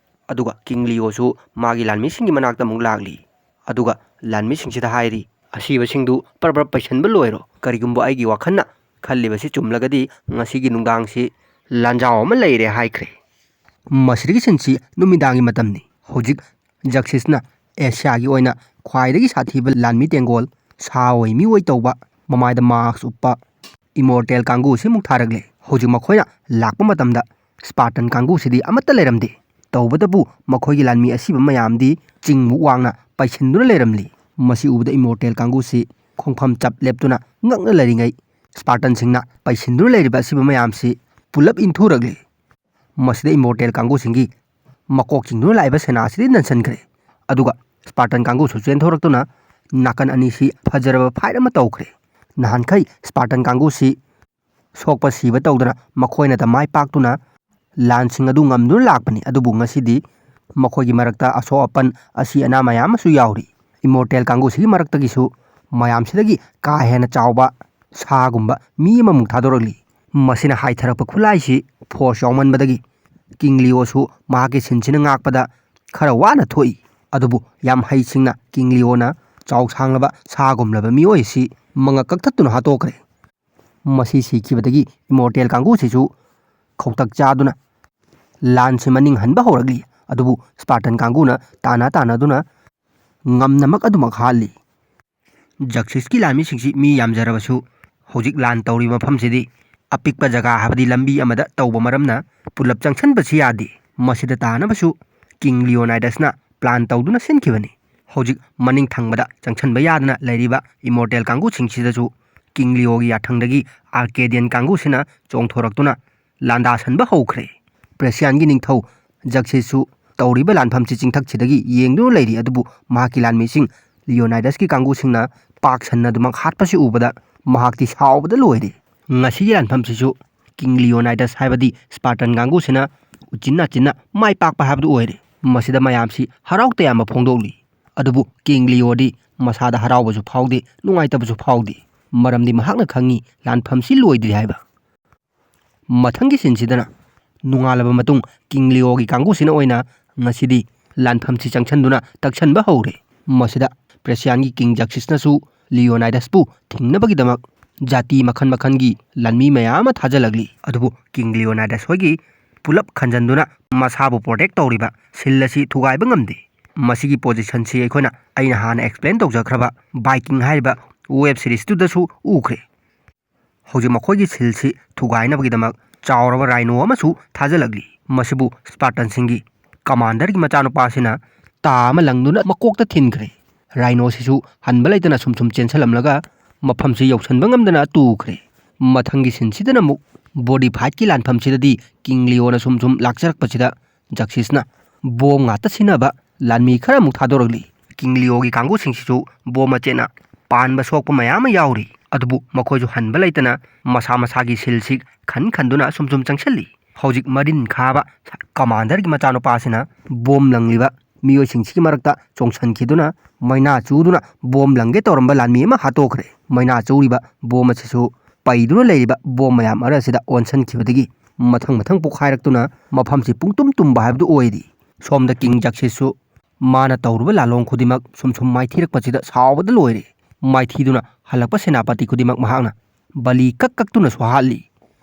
ꯑꯗꯨꯒ ꯀꯤꯡ ꯂꯤꯑꯣꯁꯨ ꯃꯥꯒꯤ ꯂꯥꯟꯃꯤꯁꯤꯡꯒꯤ ꯃꯅꯥꯛꯇ ꯑꯃꯨꯛ ꯂꯥꯛꯂꯤ꯫ ꯑꯗꯨꯒ ꯂꯥꯟꯃꯤꯁꯤꯡꯁꯤꯗ ꯍꯥꯏꯔꯤ, "ꯑꯁꯤꯕꯁꯤꯡꯗꯨ ꯄ꯭ꯔꯞ ꯄ꯭ꯔꯞ ꯄꯩꯁꯟꯕ ꯂꯣꯏꯔꯣ꯫ ꯀꯔꯤꯒꯨꯝꯕ ꯑꯩꯒꯤ ꯋꯥꯈꯜꯅ ꯈꯜꯂꯤꯕꯁꯤ ꯆꯨꯝꯂꯒꯗꯤ ꯉꯁꯤꯒꯤ ꯅꯨꯡꯗꯥꯡꯁꯤ ꯂꯥꯟꯖꯥꯎ ꯑꯃ ꯂꯩꯔꯦ" ꯍꯥꯏꯈ꯭ꯔꯦ꯫ ꯃꯁꯤꯗꯒꯤ ꯁꯤꯟꯁꯤ ꯅꯨꯃꯤꯗꯥꯡꯒꯤ ꯃꯇꯝꯅꯤ꯫ ꯍꯧꯖꯤꯛ ꯖꯛꯁꯤꯁꯅ ꯑꯦꯁꯤꯌꯥꯒꯤ ꯑꯣꯏꯅ ꯈ꯭ꯋꯥꯏꯗꯒꯤ ꯁꯥꯊꯤꯕ ꯂꯥꯟꯃꯤ ꯇꯦꯡꯒꯣꯜ, ꯁꯥ ꯑꯣꯏ ꯃꯤ ꯑꯣꯏ ꯇꯧꯕ, ꯃꯃꯥꯏꯗ ꯃꯥꯁꯛ ꯎꯞꯄ ꯏꯃꯣꯔꯇꯦꯜ ꯀꯥꯡꯕꯨ ꯑꯁꯤꯃꯨꯛ ꯊꯥꯔꯛꯂꯦ꯫ ꯍꯧꯖꯤꯛ ꯃꯈꯣꯏꯅ ꯂꯥꯛꯄ ꯃꯇꯝꯗ ꯁ꯭ꯄꯥꯔꯇꯟ ꯀꯥꯡꯕꯨꯁꯤꯗꯤ ꯑꯃꯠꯇ ꯂꯩꯔꯝꯗꯦ꯫ ꯇꯧꯕꯇꯕꯨ ꯃꯈꯣꯏꯒꯤ ꯂꯥꯟꯃꯤ ꯑꯁꯤꯕ ꯃꯌꯥꯝꯗꯤ ꯆꯤꯡꯃꯨꯛ ꯋꯥꯡꯅ ꯄꯩꯁꯤꯟꯗꯨꯅ ꯂꯩꯔꯝꯂꯤ꯫ ꯃꯁꯤ ꯎꯕꯗ ꯏꯃꯣꯔꯇꯦꯜ ꯀꯥꯡꯕꯨꯁꯤ ꯈꯣꯡꯐꯝ ꯆꯞ ꯂꯦꯞꯇꯨꯅ ꯉꯛꯅ ꯂꯩꯔꯤꯉꯩ, ꯁ꯭ꯄꯥꯔꯇꯟꯁꯤꯡꯅ ꯄꯩꯁꯤꯟꯗꯨꯅ ꯂꯩꯔꯤꯕ ꯑꯁꯤꯕ ꯃꯌꯥꯝꯁꯤ ꯄꯨꯂꯞ ꯏꯟꯊꯨꯔꯛꯂꯤ꯫ ꯃꯁꯤꯗ ꯏꯃꯣꯔꯇꯦꯜ ꯀꯥꯡꯕꯨꯁꯤꯡꯒꯤ ꯃꯀꯣꯛ ꯆꯤꯡꯗꯨꯅ ꯂꯥꯛꯏꯕ ꯁꯦꯅꯥ ꯑꯁꯤꯗꯤ ꯅꯟꯁꯤꯟꯈ꯭ꯔꯦ꯫ ꯑꯗꯨꯒ ꯁ꯭ꯄꯥꯔꯇꯟ ꯀꯥꯡꯕꯨꯁꯨ ꯆꯦꯟꯊꯣꯔꯛꯇꯨꯅ ꯅꯥꯀꯟ ꯑꯅꯤꯁꯤ ꯐꯖꯔꯕ ꯐꯥꯏꯠ ꯑꯃ ꯇꯧꯈ꯭ꯔꯦ꯫ ꯅꯍꯥꯟꯈꯩ ꯁ꯭ꯄꯥꯔꯇꯟ ꯀꯥꯡꯕꯨꯁꯤ ꯁꯣꯛꯄ ꯁꯤꯕ ꯇꯧꯗꯅ ꯃꯈꯣꯏꯅꯇ ꯃꯥꯏ ꯄꯥꯛꯇꯨꯅ ꯂꯥꯟꯁꯤꯡ ꯑꯗꯨ ꯉꯝꯗꯨꯅ ꯂꯥꯛꯄꯅꯤ꯫ ꯑꯗꯨꯕꯨ ꯉꯁꯤꯗꯤ ꯃꯈꯣꯏꯒꯤ ꯃꯔꯛꯇ ꯑꯁꯣꯛ ꯑꯄꯟ, ꯑꯁꯤ ꯑꯅꯥ ꯃꯌꯥꯝ ꯑꯃꯁꯨ ꯌꯥꯎꯔꯤ꯫ ꯏꯃꯣꯔꯇꯦꯜ ꯀꯥꯡꯕꯨꯁꯤꯒꯤ ꯃꯔꯛꯇꯒꯤꯁꯨ ꯃꯌꯥꯝꯁꯤꯗꯒꯤ ꯀꯥ ꯍꯦꯟꯅ ꯆꯥꯎꯕ ꯁꯥꯒꯨꯝꯕ ꯃꯤ ꯑꯃꯃꯨꯛ ꯊꯥꯗꯣꯔꯛꯂꯤ꯫ ꯃꯁꯤꯅ ꯍꯥꯏꯊꯔꯛꯄ ꯈꯨꯠꯂꯥꯏꯁꯤ ꯐꯣꯔꯁ ꯌꯥꯎꯃꯟꯕꯗꯒꯤ ꯀꯤꯡ ꯂꯤꯑꯣꯁꯨ ꯃꯍꯥꯛꯀꯤ ꯁꯤꯟꯁꯤꯅ ꯉꯥꯛꯄꯗ ꯈꯔ ꯋꯥꯅ ꯊꯣꯛꯏ꯫ ꯑꯗꯨꯕꯨ ꯌꯥꯝ ꯍꯩꯁꯤꯡꯅ ꯀꯤꯡ ꯂꯤꯑꯣꯅ ꯆꯥꯎ ꯁꯥꯡꯂꯕ ꯁꯥꯒꯨꯝꯂꯕ ꯃꯤꯑꯣꯏ ꯑꯁꯤ ꯃꯉꯛ ꯀꯛꯊꯠꯇꯨꯅ ꯍꯥꯠꯇꯣꯛꯈ꯭ꯔꯦ꯫ ꯃꯁꯤ ꯁꯤꯈꯤꯕꯗꯒꯤ ꯏꯃꯣꯔꯇꯦꯜ ꯀꯥꯡꯕꯨꯁꯤꯁꯨ ꯈꯧꯇꯛ ꯆꯥꯗꯨꯅ ꯂꯥꯟꯁꯤ ꯃꯅꯤꯡ ꯍꯟꯕ ꯍꯧꯔꯛꯂꯤ꯫ ꯑꯗꯨꯕꯨ ꯁ꯭ꯄꯥꯔꯇꯟ ꯀꯥꯡꯕꯨꯅ ꯇꯥꯟꯅ ꯇꯥꯟꯅꯗꯨꯅ ꯉꯝꯅꯃꯛ ꯑꯗꯨꯃꯛ ꯍꯥꯠꯂꯤ꯫ ꯖꯛꯁꯤꯁꯀꯤ ꯂꯥꯟꯃꯤꯁꯤꯡꯁꯤ ꯃꯤ ꯌꯥꯝꯖꯔꯕꯁꯨ ꯍꯧꯖꯤꯛ ꯂꯥꯟ ꯇꯧꯔꯤꯕ ꯃꯐꯝꯁꯤꯗꯤ ꯑꯄꯤꯛꯄ ꯖꯒꯥ ꯍꯥꯏꯕꯗꯤ ꯂꯝꯕꯤ ꯑꯃꯗ ꯇꯧꯕ ꯃꯔꯝꯅ ꯄꯨꯂꯞ ꯆꯪꯁꯤꯟꯕꯁꯤ ꯌꯥꯗꯦ꯫ ꯃꯁꯤꯗ ꯇꯥꯅꯕꯁꯨ ꯀꯤꯡ ꯂꯤꯑꯣꯅꯥꯏꯗꯁꯅ ꯄ꯭ꯂꯥꯟ ꯇꯧꯗꯨꯅ ꯁꯤꯟꯈꯤꯕꯅꯤ꯫ ꯍꯧꯖꯤꯛ ꯃꯅꯤꯡ ꯊꯪꯕꯗ ꯆꯪꯁꯤꯟꯕ ꯌꯥꯗꯅ ꯂꯩꯔꯤꯕ ꯏꯃꯣꯔꯇꯦꯜ ꯀꯥꯡꯕꯨꯁꯤꯡꯁꯤꯗꯁꯨ ꯀꯤꯡ ꯂꯤꯑꯣꯒꯤ ꯌꯥꯊꯪꯗꯒꯤ ꯑꯥꯔꯀꯦꯗꯤꯌꯟ ꯀꯥꯡꯕꯨꯁꯤꯅ ꯆꯣꯡꯊꯣꯔꯛꯇꯨꯅ ꯂꯥꯟꯗꯥꯁꯟꯕ ꯍꯧꯈ꯭ꯔꯦ꯫ ꯄ꯭ꯔꯦꯁꯤꯌꯥꯟꯒꯤ ꯅꯤꯡꯊꯧ ꯖꯛꯁꯤꯁꯁꯨ ꯇꯧꯔꯤꯕ ꯂꯥꯟꯐꯝꯁꯤ ꯆꯤꯡꯊꯛꯁꯤꯗꯒꯤ ꯌꯦꯡꯗꯨꯅ ꯂꯩꯔꯤ꯫ ꯑꯗꯨꯕꯨ ꯃꯍꯥꯛꯀꯤ ꯂꯥꯟꯃꯤꯁꯤꯡ ꯂꯤꯑꯣꯅꯥꯏꯗꯁꯀꯤ ꯀꯥꯡꯕꯨꯁꯤꯡꯅ ꯄꯥꯛ ꯁꯟꯅ ꯑꯗꯨꯃꯛ ꯍꯥꯠꯄꯁꯤ ꯎꯕꯗ ꯃꯍꯥꯛꯇꯤ ꯁꯥꯎꯕꯗ ꯂꯣꯏꯔꯦ꯫ ꯉꯁꯤꯒꯤ ꯂꯥꯟꯐꯝꯁꯤꯁꯨ ꯀꯤꯡ ꯂꯤꯑꯣꯅꯥꯏꯗꯁ ꯍꯥꯏꯕꯗꯤ ꯁ꯭ꯄꯥꯔꯇꯟ ꯀꯥꯡꯕꯨꯁꯤꯅ ꯎꯆꯤꯟ ꯅꯥꯆꯤꯟꯅ ꯃꯥꯏ ꯄꯥꯛꯄ ꯍꯥꯏꯕꯗꯨ ꯑꯣꯏꯔꯦ꯫ ꯃꯁꯤꯗ ꯃꯌꯥꯝꯁꯤ ꯍꯔꯥꯎ ꯇꯌꯥꯝꯕ ꯐꯣꯡꯗꯣꯛꯂꯤ꯫ ꯑꯗꯨꯕꯨ ꯀꯤꯡ ꯂꯤꯑꯣꯗꯤ ꯃꯁꯥꯗ ꯍꯔꯥꯎꯕꯁꯨ ꯐꯥꯎꯗꯦ, ꯅꯨꯡꯉꯥꯏꯇꯕꯁꯨ ꯐꯥꯎꯗꯦ, ꯃꯔꯝꯗꯤ ꯃꯍꯥꯛꯅ ꯈꯪꯉꯤ ꯂꯥꯟꯐꯝꯁꯤ ꯂꯣꯏꯗ꯭ꯔꯤ ꯍꯥꯏꯕ꯫ ꯃꯊꯪꯒꯤ ꯁꯤꯟꯁꯤꯗꯅ ꯅꯣꯡꯉꯥꯜꯂꯕ ꯃꯇꯨꯡ ꯀꯤꯡ ꯂꯤꯑꯣꯒꯤ ꯀꯥꯡꯕꯨꯁꯤꯅ ꯑꯣꯏꯅ ꯉꯁꯤꯗꯤ ꯂꯥꯟꯐꯝꯁꯤ ꯆꯪꯁꯤꯟꯗꯨꯅ ꯇꯛꯁꯟꯕ ꯍꯧꯔꯦ꯫ ꯃꯁꯤꯗ ꯄ꯭ꯔꯦꯁꯤꯌꯥꯟꯒꯤ ꯀꯤꯡ ꯖꯛꯁꯤꯁꯅꯁꯨ ꯂꯤꯑꯣꯅꯥꯏꯗꯁꯄꯨ ꯊꯤꯡꯅꯕꯒꯤꯗꯃꯛ ꯖꯥꯇꯤ ꯃꯈꯜ ꯃꯈꯜꯒꯤ ꯂꯥꯟꯃꯤ ꯃꯌꯥꯝ ꯑꯃ ꯊꯥꯖꯤꯜꯂꯛꯂꯤ꯫ ꯑꯗꯨꯕꯨ ꯀꯤꯡ ꯂꯤꯑꯣꯅꯥꯏꯗꯁ ꯍꯣꯏꯒꯤ ꯄꯨꯂꯞ ꯈꯟꯖꯟꯗꯨꯅ ꯃꯁꯥꯕꯨ ꯄ꯭ꯔꯣꯇꯦꯛ ꯇꯧꯔꯤꯕ ꯁꯤꯜ ꯑꯁꯤ ꯊꯨꯒꯥꯏꯕ ꯉꯝꯗꯦ꯫ ꯃꯁꯤꯒꯤ ꯄꯣꯖꯤꯁꯟꯁꯤ ꯑꯩꯈꯣꯏꯅ, ꯑꯩꯅ ꯍꯥꯟꯅ ꯑꯦꯛꯁꯄ꯭ꯂꯦꯟ ꯇꯧꯖꯈ꯭ꯔꯕ ꯕꯥꯏꯀꯤꯡ ꯍꯥꯏꯔꯤꯕ ꯋꯦꯕ ꯁꯤꯔꯤꯁꯇꯨꯗꯁꯨ ꯎꯈ꯭ꯔꯦ꯫ ꯍꯧꯖꯤꯛ ꯃꯈꯣꯏꯒꯤ ꯁꯤꯜꯁꯤ ꯊꯨꯒꯥꯏꯅꯕꯒꯤꯗꯃꯛ ꯆꯥꯎꯔꯕ ꯔꯥꯏꯅꯣ ꯑꯃꯁꯨ ꯊꯥꯖꯤꯜꯂꯛꯂꯤ꯫ ꯃꯁꯤꯕꯨ ꯁ꯭ꯄꯥꯔꯇꯟꯁꯤꯡꯒꯤ ꯀꯃꯥꯟꯗꯔꯒꯤ ꯃꯆꯥꯅꯨꯄꯥꯁꯤꯅ ꯇꯥ ꯑꯃ ꯂꯪꯗꯨꯅ ꯃꯀꯣꯛꯇ ꯊꯤꯟꯈ꯭ꯔꯦ꯫ ꯔꯥꯏꯅꯣꯁꯤꯁꯨ ꯍꯟꯕ ꯂꯩꯇꯅ ꯁꯨꯝ ꯁꯨꯝ ꯆꯦꯟꯁꯤꯜꯂꯝꯂꯒ ꯃꯐꯝꯁꯤ ꯌꯧꯁꯤꯟꯕ ꯉꯝꯗꯅ ꯇꯨꯈ꯭ꯔꯦ꯫ ꯃꯊꯪꯒꯤ ꯁꯤꯟꯁꯤꯗꯅ ꯑꯃꯨꯛ ꯕꯣꯗꯤ ꯐꯥꯏꯠꯀꯤ ꯂꯥꯟꯐꯝꯁꯤꯗꯗꯤ ꯀꯤꯡ ꯂꯤꯑꯣꯅ ꯁꯨꯝ ꯁꯨꯝ ꯂꯥꯛꯆꯔꯛꯄꯁꯤꯗ ꯖꯛꯁꯤꯁꯅ ꯕꯣꯝ ꯉꯥꯛꯇ ꯁꯤꯖꯤꯟꯅꯕ ꯂꯥꯟꯃꯤ ꯈꯔ ꯑꯃꯨꯛ ꯊꯥꯗꯣꯔꯛꯂꯤ꯫ ꯀꯤꯡ ꯂꯤꯑꯣꯒꯤ ꯀꯥꯡꯕꯨꯁꯤꯡꯁꯤꯁꯨ ꯕꯣꯝ ꯃꯆꯦꯠꯅ ꯄꯥꯟꯕ ꯁꯣꯛꯄ ꯃꯌꯥꯝ ꯑꯃ ꯌꯥꯎꯔꯤ꯫ ꯑꯗꯨꯕꯨ ꯃꯈꯣꯏꯁꯨ ꯍꯟꯕ ꯂꯩꯇꯅ ꯃꯁꯥ ꯃꯁꯥꯒꯤ ꯁꯤꯜꯁꯤ ꯈꯟ ꯈꯟꯗꯨꯅ ꯁꯨꯝ ꯁꯨꯝ ꯆꯪꯁꯤꯜꯂꯤ꯫ ꯍꯧꯖꯤꯛ ꯃꯔꯤꯟ ꯈꯥꯕ ꯀꯃꯥꯟꯗꯔꯒꯤ ꯃꯆꯥꯅꯨꯄꯥꯁꯤꯅ ꯕꯣꯝ ꯂꯪꯂꯤꯕ ꯃꯤꯑꯣꯏꯁꯤꯡꯁꯤꯒꯤ ꯃꯔꯛꯇ ꯆꯣꯡꯁꯤꯟꯈꯤꯗꯨꯅ ꯃꯩꯅꯥ ꯆꯨꯗꯨꯅ ꯕꯣꯝ ꯂꯪꯒꯦ ꯇꯧꯔꯝꯕ ꯂꯥꯟꯃꯤ ꯑꯃ ꯍꯥꯠꯇꯣꯛꯈ꯭ꯔꯦ꯫ ꯃꯩꯅꯥ ꯆꯨꯔꯤꯕ ꯕꯣꯝ ꯑꯁꯤꯁꯨ ꯄꯩꯗꯨꯅ ꯂꯩꯔꯤꯕ ꯕꯣꯝ ꯃꯌꯥꯝ ꯑꯃ ꯑꯁꯤꯗ ꯑꯣꯟꯁꯤꯟꯈꯤꯕꯗꯒꯤ ꯃꯊꯪ ꯃꯊꯪ ꯄꯣꯛꯈꯥꯏꯔꯛꯇꯨꯅ ꯃꯐꯝꯁꯤ ꯄꯨꯡꯇꯨꯝ ꯇꯨꯝꯕ ꯍꯥꯏꯕꯗꯨ ꯑꯣꯏꯔꯤ꯫ ꯁꯣꯝꯗ ꯀꯤꯡ ꯖꯛꯁꯤꯁꯁꯨ ꯃꯥꯅ ꯇꯧꯔꯨꯕ ꯂꯥꯂꯣꯡ ꯈꯨꯗꯤꯡꯃꯛ ꯁꯨꯝ ꯁꯨꯝ ꯃꯥꯏꯊꯤꯔꯛꯄꯁꯤꯗ ꯁꯥꯎꯕꯗ ꯂꯣꯏꯔꯦ꯫ ꯃꯥꯏꯊꯤꯗꯨꯅ ꯍꯜꯂꯛꯄ ꯁꯦꯅꯥꯄꯇꯤ ꯈꯨꯗꯤꯡꯃꯛ ꯃꯍꯥꯛꯅ ꯕꯂꯤ ꯀꯛ ꯀꯛꯇꯨꯅꯁꯨ ꯍꯥꯠꯂꯤ꯫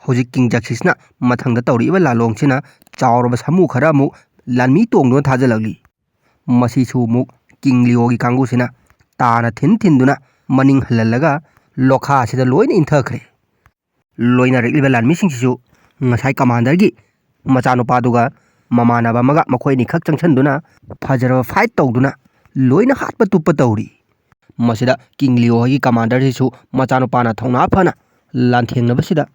ꯍꯧꯖꯤꯛ ꯀꯤꯡ ꯖꯛꯁꯤꯁꯅ ꯃꯊꯪꯗ ꯇꯧꯔꯛꯏꯕ ꯂꯥꯂꯣꯡꯁꯤꯅ ꯆꯥꯎꯔꯕ ꯁꯥꯃꯨ ꯈꯔ ꯑꯃꯨꯛ ꯂꯥꯟꯃꯤ ꯇꯣꯡꯗꯨꯅ ꯊꯥꯖꯤꯜꯂꯛꯂꯤ꯫ ꯃꯁꯤꯁꯨ ꯑꯃꯨꯛ ꯀꯤꯡ ꯂꯤꯑꯣꯒꯤ ꯀꯥꯡꯕꯨꯁꯤꯅ ꯇꯥꯅ ꯊꯤꯟ ꯊꯤꯟꯗꯨꯅ ꯃꯅꯤꯡ ꯍꯜꯍꯜꯂꯒ ꯂꯣꯈꯥ ꯑꯁꯤꯗ ꯂꯣꯏꯅ ꯏꯟꯊꯈ꯭ꯔꯦ꯫ ꯂꯣꯏꯅꯔꯛꯂꯤꯕ ꯂꯥꯟꯃꯤꯁꯤꯡꯁꯤꯁꯨ ꯉꯁꯥꯏ ꯀꯃꯥꯟꯗꯔꯒꯤ ꯃꯆꯥꯅꯨꯄꯥꯗꯨꯒ ꯃꯃꯥꯟꯅꯕ ꯑꯃꯒ ꯃꯈꯣꯏ ꯑꯅꯤꯈꯛ ꯆꯪꯁꯤꯟꯗꯨꯅ ꯐꯖꯔꯕ ꯐꯥꯏꯠ ꯇꯧꯗꯨꯅ ꯂꯣꯏꯅ ꯍꯥꯠꯄ ꯇꯨꯞꯄ ꯇꯧꯔꯤ꯫ ꯃꯁꯤꯗ ꯀꯤꯡ ꯂꯤꯑꯣ ꯍꯣꯏꯒꯤ ꯀꯃꯥꯟꯗꯔꯁꯤꯁꯨ ꯃꯆꯥꯅꯨꯄꯥꯅ ꯊꯧꯅꯥ ꯐꯅ ꯂꯥꯟꯊꯦꯡꯅꯕꯁꯤꯗ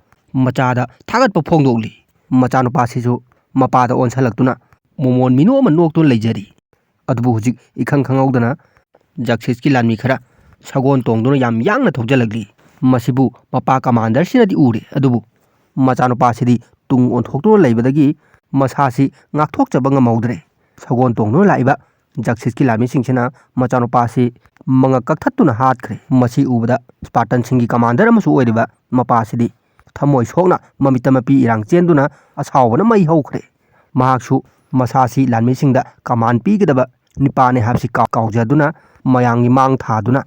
ꯃꯆꯥꯗ ꯊꯥꯒꯠꯄ ꯐꯣꯡꯗꯣꯛꯂꯤ꯫ ꯃꯆꯥꯅꯨꯄꯥꯁꯤꯁꯨ ꯃꯄꯥꯗ ꯑꯣꯟꯁꯤꯜꯂꯛꯇꯨꯅ ꯃꯣꯃꯣꯟ ꯃꯤꯅꯣ ꯑꯃ ꯅꯣꯛꯇꯨꯅ ꯂꯩꯖꯔꯤ꯫ ꯑꯗꯨꯕꯨ ꯍꯧꯖꯤꯛ ꯏꯈꯪ ꯈꯪꯍꯧꯗꯅ ꯖꯛꯁꯤꯁꯀꯤ ꯂꯥꯟꯃꯤ ꯈꯔ ꯁꯒꯣꯜ ꯇꯣꯡꯗꯨꯅ ꯌꯥꯝ ꯌꯥꯡꯅ ꯊꯧꯖꯤꯜꯂꯛꯂꯤ꯫ ꯃꯁꯤꯕꯨ ꯃꯄꯥ ꯀꯃꯥꯟꯗꯔꯁꯤꯅꯗꯤ ꯎꯔꯦ, ꯑꯗꯨꯕꯨ ꯃꯆꯥꯅꯨꯄꯥꯁꯤꯗꯤ ꯇꯨꯡ ꯑꯣꯟꯊꯣꯛꯇꯨꯅ ꯂꯩꯕꯗꯒꯤ ꯃꯁꯥꯁꯤ ꯉꯥꯛꯊꯣꯛꯆꯕ ꯉꯝꯍꯧꯗ꯭ꯔꯦ꯫ ꯁꯒꯣꯜ ꯇꯣꯡꯗꯨꯅ ꯂꯥꯛꯏꯕ ꯖꯛꯁꯤꯁꯀꯤ ꯂꯥꯟꯃꯤꯁꯤꯡꯁꯤꯅ ꯃꯆꯥꯅꯨꯄꯥꯁꯤ ꯃꯉꯛ ꯀꯛꯊꯠꯇꯨꯅ ꯍꯥꯠꯈ꯭ꯔꯦ꯫ ꯃꯁꯤ ꯎꯕꯗ ꯁ꯭ꯄꯥꯔꯇꯟꯁꯤꯡꯒꯤ ꯀꯃꯥꯟꯗꯔ ꯑꯃꯁꯨ ꯑꯣꯏꯔꯤꯕ ꯃꯄꯥꯁꯤꯗꯤ ꯊꯃꯣꯏ ꯁꯣꯛꯅ ꯃꯃꯤꯠꯇ ꯃꯄꯤ ꯏꯔꯥꯡ ꯆꯦꯟꯗꯨꯅ ꯑꯁꯥꯎꯕꯅ ꯃꯩ ꯍꯧꯈ꯭ꯔꯦ꯫ ꯃꯍꯥꯛꯁꯨ ꯃꯁꯥꯁꯤ ꯂꯥꯟꯃꯤꯁꯤꯡꯗ ꯀꯃꯥꯟ ꯄꯤꯒꯗꯕ ꯅꯤꯄꯥꯅꯤ ꯍꯥꯏꯕꯁꯤ ꯀꯥꯎ-, ꯀꯥꯎꯖꯗꯨꯅ ꯃꯌꯥꯝꯒꯤ ꯃꯥꯡ ꯊꯥꯗꯨꯅ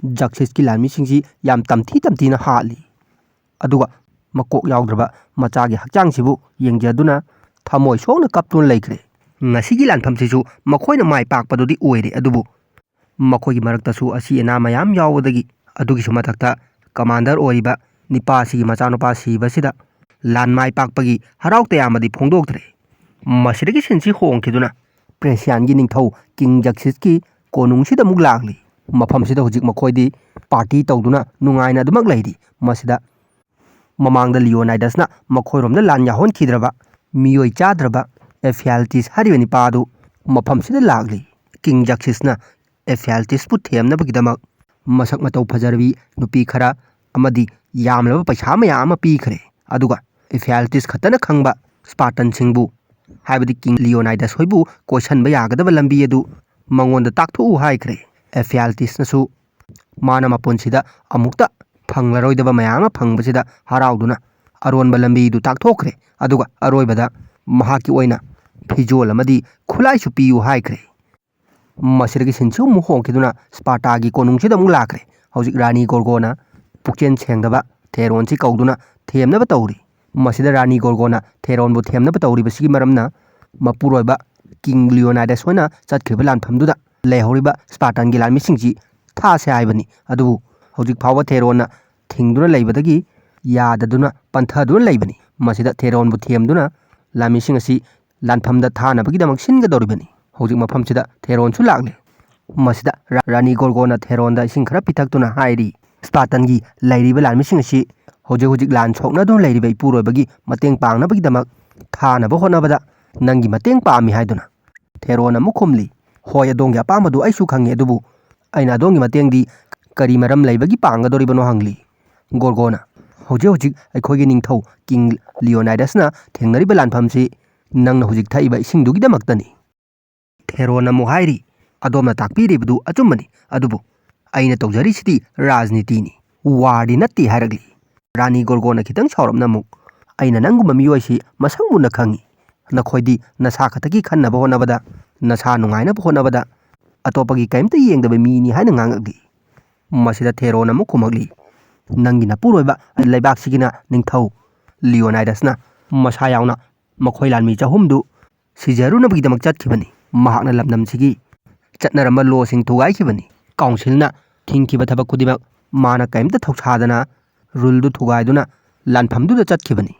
ꯖꯛꯁꯤꯁꯀꯤ ꯂꯥꯟꯃꯤꯁꯤꯡꯁꯤ ꯌꯥꯝ ꯇꯝꯊꯤ ꯇꯝꯊꯤꯅ ꯍꯥꯠꯂꯤ꯫ ꯑꯗꯨꯒ ꯃꯀꯣꯛ ꯌꯥꯎꯗ꯭ꯔꯕ ꯃꯆꯥꯒꯤ ꯍꯛꯆꯥꯡꯁꯤꯕꯨ ꯌꯦꯡꯖꯗꯨꯅ ꯊꯃꯣꯏ ꯁꯣꯛꯅ ꯀꯞꯇꯨꯅ ꯂꯩꯈ꯭ꯔꯦ꯫ ꯉꯁꯤꯒꯤ ꯂꯥꯟꯐꯝꯁꯤꯁꯨ ꯃꯈꯣꯏꯅ ꯃꯥꯏ ꯄꯥꯛꯄꯗꯨꯗꯤ ꯑꯣꯏꯔꯦ, ꯑꯗꯨꯕꯨ ꯃꯈꯣꯏꯒꯤ ꯃꯔꯛꯇꯁꯨ ꯑꯁꯤ ꯑꯅꯥ ꯃꯌꯥꯝ ꯌꯥꯎꯕꯗꯒꯤ, ꯑꯗꯨꯒꯤꯁꯨ ꯃꯊꯛꯇ ꯀꯃꯥꯟꯗꯔ ꯑꯣꯏꯔꯤꯕ ꯅꯤꯄꯥꯁꯤꯒꯤ ꯃꯆꯥꯅꯨꯄꯥ ꯁꯤꯕꯁꯤꯗ ꯂꯥꯟ ꯃꯥꯏ ꯄꯥꯛꯄꯒꯤ ꯍꯔꯥꯎ ꯇꯌꯥꯝꯕꯗꯤ ꯐꯣꯡꯗꯣꯛꯇ꯭ꯔꯦ꯫ ꯃꯁꯤꯗꯒꯤ ꯁꯤꯟꯁꯤ ꯍꯣꯡꯈꯤꯗꯨꯅ ꯄ꯭ꯔꯦꯁꯤꯌꯥꯟꯒꯤ ꯅꯤꯡꯊꯧ ꯀꯤꯡ ꯖꯛꯁꯤꯁꯀꯤ ꯀꯣꯅꯨꯡꯁꯤꯗ ꯑꯃꯨꯛ ꯂꯥꯛꯂꯤ꯫ ꯃꯐꯝꯁꯤꯗ ꯍꯧꯖꯤꯛ ꯃꯈꯣꯏꯗꯤ ꯄꯥꯔꯇꯤ ꯇꯧꯗꯨꯅ ꯅꯨꯡꯉꯥꯏꯅ ꯑꯗꯨꯃꯛ ꯂꯩꯔꯤ꯫ ꯃꯁꯤꯗ ꯃꯃꯥꯡꯗ ꯂꯤꯑꯣꯅꯥꯏꯗꯁꯅ ꯃꯈꯣꯏꯔꯣꯝꯗ ꯂꯥꯟ ꯌꯥꯍꯣꯟꯈꯤꯗ꯭ꯔꯕ, ꯃꯤꯑꯣꯏ ꯆꯥꯗ꯭ꯔꯕ ꯑꯦꯐꯤꯌꯥꯜꯇꯤꯁ ꯍꯥꯏꯔꯤꯕ ꯅꯤꯄꯥ ꯑꯗꯨ ꯃꯐꯝꯁꯤꯗ ꯂꯥꯛꯂꯤ꯫ ꯀꯤꯡ ꯖꯛꯁꯤꯁꯅ ꯑꯦꯐꯤꯌꯥꯜꯇꯤꯁꯄꯨ ꯊꯦꯝꯅꯕꯒꯤꯗꯃꯛ ꯃꯁꯛ ꯃꯇꯧ ꯐꯖꯔꯕꯤ ꯅꯨꯄꯤ ꯈꯔ ꯑꯃꯗꯤ ꯌꯥꯝꯂꯕ ꯄꯩꯁꯥ ꯃꯌꯥꯝ ꯑꯃ ꯄꯤꯈ꯭ꯔꯦ꯫ ꯑꯗꯨꯒ ꯑꯦꯐꯤꯌꯥꯜꯇꯤꯁ ꯈꯛꯇꯅ ꯈꯪꯕ ꯁ꯭ꯄꯥꯔꯇꯟꯁꯤꯡꯕꯨ, ꯍꯥꯏꯕꯗꯤ ꯀꯤꯡ ꯂꯤꯑꯣꯅꯥꯏꯗꯁ ꯍꯣꯏꯕꯨ ꯀꯣꯏꯁꯟꯕ ꯌꯥꯒꯗꯕ ꯂꯝꯕꯤ ꯑꯗꯨ ꯃꯉꯣꯟꯗ ꯇꯥꯛꯊꯣꯛꯎ ꯍꯥꯏꯈ꯭ꯔꯦ꯫ ꯑꯦꯐꯤꯌꯥꯜꯇꯤꯁꯅꯁꯨ ꯃꯥꯅ ꯃꯄꯨꯟꯁꯤꯗ ꯑꯃꯨꯛꯇ ꯐꯪꯂꯔꯣꯏꯗꯕ ꯃꯌꯥꯝ ꯑꯃ ꯐꯪꯕꯁꯤꯗ ꯍꯔꯥꯎꯗꯨꯅ ꯑꯔꯣꯟꯕ ꯂꯝꯕꯤꯗꯨ ꯇꯥꯛꯊꯣꯛꯈ꯭ꯔꯦ꯫ ꯑꯗꯨꯒ ꯑꯔꯣꯏꯕꯗ ꯃꯍꯥꯛꯀꯤ ꯑꯣꯏꯅ ꯐꯤꯖꯣꯜ ꯑꯃꯗꯤ ꯈꯨꯠꯂꯥꯏꯁꯨ ꯄꯤꯌꯨ ꯍꯥꯏꯈ꯭ꯔꯦ꯫ ꯃꯁꯤꯗꯒꯤ ꯁꯤꯟꯁꯨ ꯑꯃꯨꯛ ꯍꯣꯡꯈꯤꯗꯨꯅ ꯁ꯭ꯄꯥꯔꯇꯥꯒꯤ ꯀꯣꯅꯨꯡꯁꯤꯗ ꯑꯃꯨꯛ ꯂꯥꯛꯈ꯭ꯔꯦ꯫ ꯍꯧꯖꯤꯛ ꯔꯥꯅꯤ ꯒꯣꯔꯒꯣꯅ ꯄꯨꯛꯆꯦꯜ ꯁꯦꯡꯗꯕ ꯊꯦꯔꯣꯟꯁꯤ ꯀꯧꯗꯨꯅ ꯊꯦꯝꯅꯕ ꯇꯧꯔꯤ꯫ ꯃꯁꯤꯗ ꯔꯥꯅꯤ ꯒꯣꯔꯒꯣꯅ ꯊꯦꯔꯣꯟꯕꯨ ꯊꯦꯝꯅꯕ ꯇꯧꯔꯤꯕꯁꯤꯒꯤ ꯃꯔꯝꯅ ꯃꯄꯨꯔꯣꯏꯕ ꯀꯤꯡ ꯂꯤꯑꯣꯅꯥꯏꯗꯁ ꯍꯣꯏꯅ ꯆꯠꯈ꯭ꯔꯤꯕ ꯂꯥꯟꯐꯝꯗꯨꯗ ꯂꯩꯍꯧꯔꯤꯕ ꯁ꯭ꯄꯥꯔꯇꯟꯒꯤ ꯂꯥꯟꯃꯤꯁꯤꯡꯁꯤ ꯊꯥꯁꯦ ꯍꯥꯏꯕꯅꯤ꯫ ꯑꯗꯨꯕꯨ ꯍꯧꯖꯤꯛ ꯐꯥꯎꯕ ꯊꯦꯔꯣꯟꯅ ꯊꯤꯡꯗꯨꯅ ꯂꯩꯕꯗꯒꯤ ꯌꯥꯗꯗꯨꯅ ꯄꯟꯊꯗꯨꯅ ꯂꯩꯕꯅꯤ꯫ ꯃꯁꯤꯗ ꯊꯦꯔꯣꯟꯕꯨ ꯊꯦꯝꯗꯨꯅ ꯂꯥꯟꯃꯤꯁꯤꯡ ꯑꯁꯤ ꯂꯥꯟꯐꯝꯗ ꯊꯥꯅꯕꯒꯤꯗꯃꯛ ꯁꯤꯟꯒꯗꯧꯔꯤꯕꯅꯤ꯫ ꯍꯧꯖꯤꯛ ꯃꯐꯝꯁꯤꯗ ꯊꯦꯔꯣꯟꯁꯨ ꯂꯥꯛꯂꯦ꯫ ꯃꯁꯤꯗ ꯔꯥ-, ꯔꯥꯅꯤ ꯒꯣꯔꯒꯣꯅ ꯊꯦꯔꯣꯟꯗ ꯏꯁꯤꯡ ꯈꯔ ꯄꯤꯊꯛꯇꯨꯅ ꯍꯥꯏꯔꯤ, "ꯁ꯭ꯄꯥꯔꯇꯟꯒꯤ ꯂꯩꯔꯤꯕ ꯂꯥꯟꯃꯤꯁꯤꯡ ꯑꯁꯤ ꯍꯧꯖꯤꯛ ꯍꯧꯖꯤꯛ ꯂꯥꯟ ꯁꯣꯛꯅꯗꯨꯅ ꯂꯩꯔꯤꯕ ꯏꯄꯨꯔꯣꯏꯕꯒꯤ ꯃꯇꯦꯡ ꯄꯥꯡꯅꯕꯒꯤꯗꯃꯛ ꯊꯥꯅꯕ ꯍꯣꯠꯅꯕꯗ ꯅꯪꯒꯤ ꯃꯇꯦꯡ ꯄꯥꯝꯃꯤ" ꯍꯥꯏꯗꯨꯅ꯫ ꯊꯦꯔꯣꯟ ꯑꯃꯨꯛ ꯈꯨꯝꯂꯤ, "ꯍꯣꯏ, ꯑꯗꯣꯝꯒꯤ ꯑꯄꯥꯝꯕꯗꯨ ꯑꯩꯁꯨ ꯈꯪꯉꯤ, ꯑꯗꯨꯕꯨ ꯑꯩꯅ ꯑꯗꯣꯝꯒꯤ ꯃꯇꯦꯡꯗꯤ ꯀꯔꯤ ꯃꯔꯝ ꯂꯩꯕꯒꯤ ꯄꯥꯡꯒꯗꯧꯔꯤꯕꯅꯣ?" ꯍꯪꯂꯤ꯫ ꯒꯣꯔꯒꯣꯅ, "ꯍꯧꯖꯤꯛ ꯍꯧꯖꯤꯛ ꯑꯩꯈꯣꯏꯒꯤ ꯅꯤꯡꯊꯧ ꯀꯤꯡ ꯂꯤꯑꯣꯅꯥꯏꯗꯁꯅ ꯊꯦꯡꯅꯔꯤꯕ ꯂꯥꯟꯐꯝꯁꯤ ꯅꯪꯅ ꯍꯧꯖꯤꯛ ꯊꯛꯏꯕ ꯏꯁꯤꯡꯗꯨꯒꯤꯗꯃꯛꯇꯅꯤ꯫" ꯊꯦꯔꯣꯟ ꯑꯃꯨꯛ ꯍꯥꯏꯔꯤ, "ꯑꯗꯣꯝꯅ ꯇꯥꯛꯄꯤꯔꯤꯕꯗꯨ ꯑꯆꯨꯝꯕꯅꯤ, ꯑꯗꯨꯕꯨ ꯑꯩꯅ ꯇꯧꯖꯔꯤꯁꯤꯗꯤ ꯔꯥꯖꯅꯤꯇꯤꯅꯤ, ꯋꯥꯔꯗꯤ ꯅꯠꯇꯦ" ꯍꯥꯏꯔꯛꯂꯤ꯫ ꯔꯥꯅꯤ ꯒꯣꯔꯒꯣꯅ ꯈꯤꯇꯪ ꯁꯥꯎꯔꯞꯅ ꯑꯃꯨꯛ, "ꯑꯩꯅ ꯅꯪꯒꯨꯝꯕ ꯃꯤꯑꯣꯏꯁꯤ ꯃꯁꯛ ꯃꯨꯟꯅ ꯈꯪꯏ꯫ ꯅꯈꯣꯏꯗꯤ ꯅꯁꯥ ꯈꯛꯇꯒꯤ ꯈꯟꯅꯕ ꯍꯣꯠꯅꯕꯗ, ꯅꯁꯥ ꯅꯨꯡꯉꯥꯏꯅꯕ ꯍꯣꯠꯅꯕꯗ ꯑꯇꯣꯞꯄꯒꯤ ꯀꯔꯤꯝꯇ ꯌꯦꯡꯗꯕ ꯃꯤꯅꯤ" ꯍꯥꯏꯅ ꯉꯥꯡꯂꯛꯂꯤ꯫ ꯃꯁꯤꯗ ꯊꯦꯔꯣꯟ ꯑꯃꯨꯛ ꯈꯨꯝꯃꯛꯂꯤ, "ꯅꯪꯒꯤ ꯅꯄꯨꯔꯣꯏꯕ ꯂꯩꯕꯥꯛꯁꯤꯒꯤꯅ ꯅꯤꯡꯊꯧ ꯂꯤꯑꯣꯅꯥꯏꯗꯁꯅ ꯃꯁꯥ ꯌꯥꯎꯅ ꯃꯈꯣꯏ ꯂꯥꯟꯃꯤ ꯆꯍꯨꯝꯗꯨ ꯁꯤꯖꯔꯨꯅꯕꯒꯤꯗꯃꯛ ꯆꯠꯈꯤꯕꯅꯤ꯫ ꯃꯍꯥꯛꯅ ꯂꯝꯗꯝꯁꯤꯒꯤ ꯆꯠꯅꯔꯝꯕ ꯂꯣꯁꯤꯡ ꯊꯨꯒꯥꯏꯈꯤꯕꯅꯤ꯫ ꯀꯥꯎꯟꯁꯤꯜꯅ ꯊꯤꯡꯈꯤꯕ ꯊꯕꯛ ꯈꯨꯗꯤꯡꯃꯛ ꯃꯥꯅ ꯀꯔꯤꯝꯇ ꯊꯧꯁꯥꯗꯅ ꯔꯨꯜꯗꯨ ꯊꯨꯒꯥꯏꯗꯨꯅ ꯂꯥꯟꯐꯝꯗꯨꯗ ꯆꯠꯈꯤꯕꯅꯤ꯫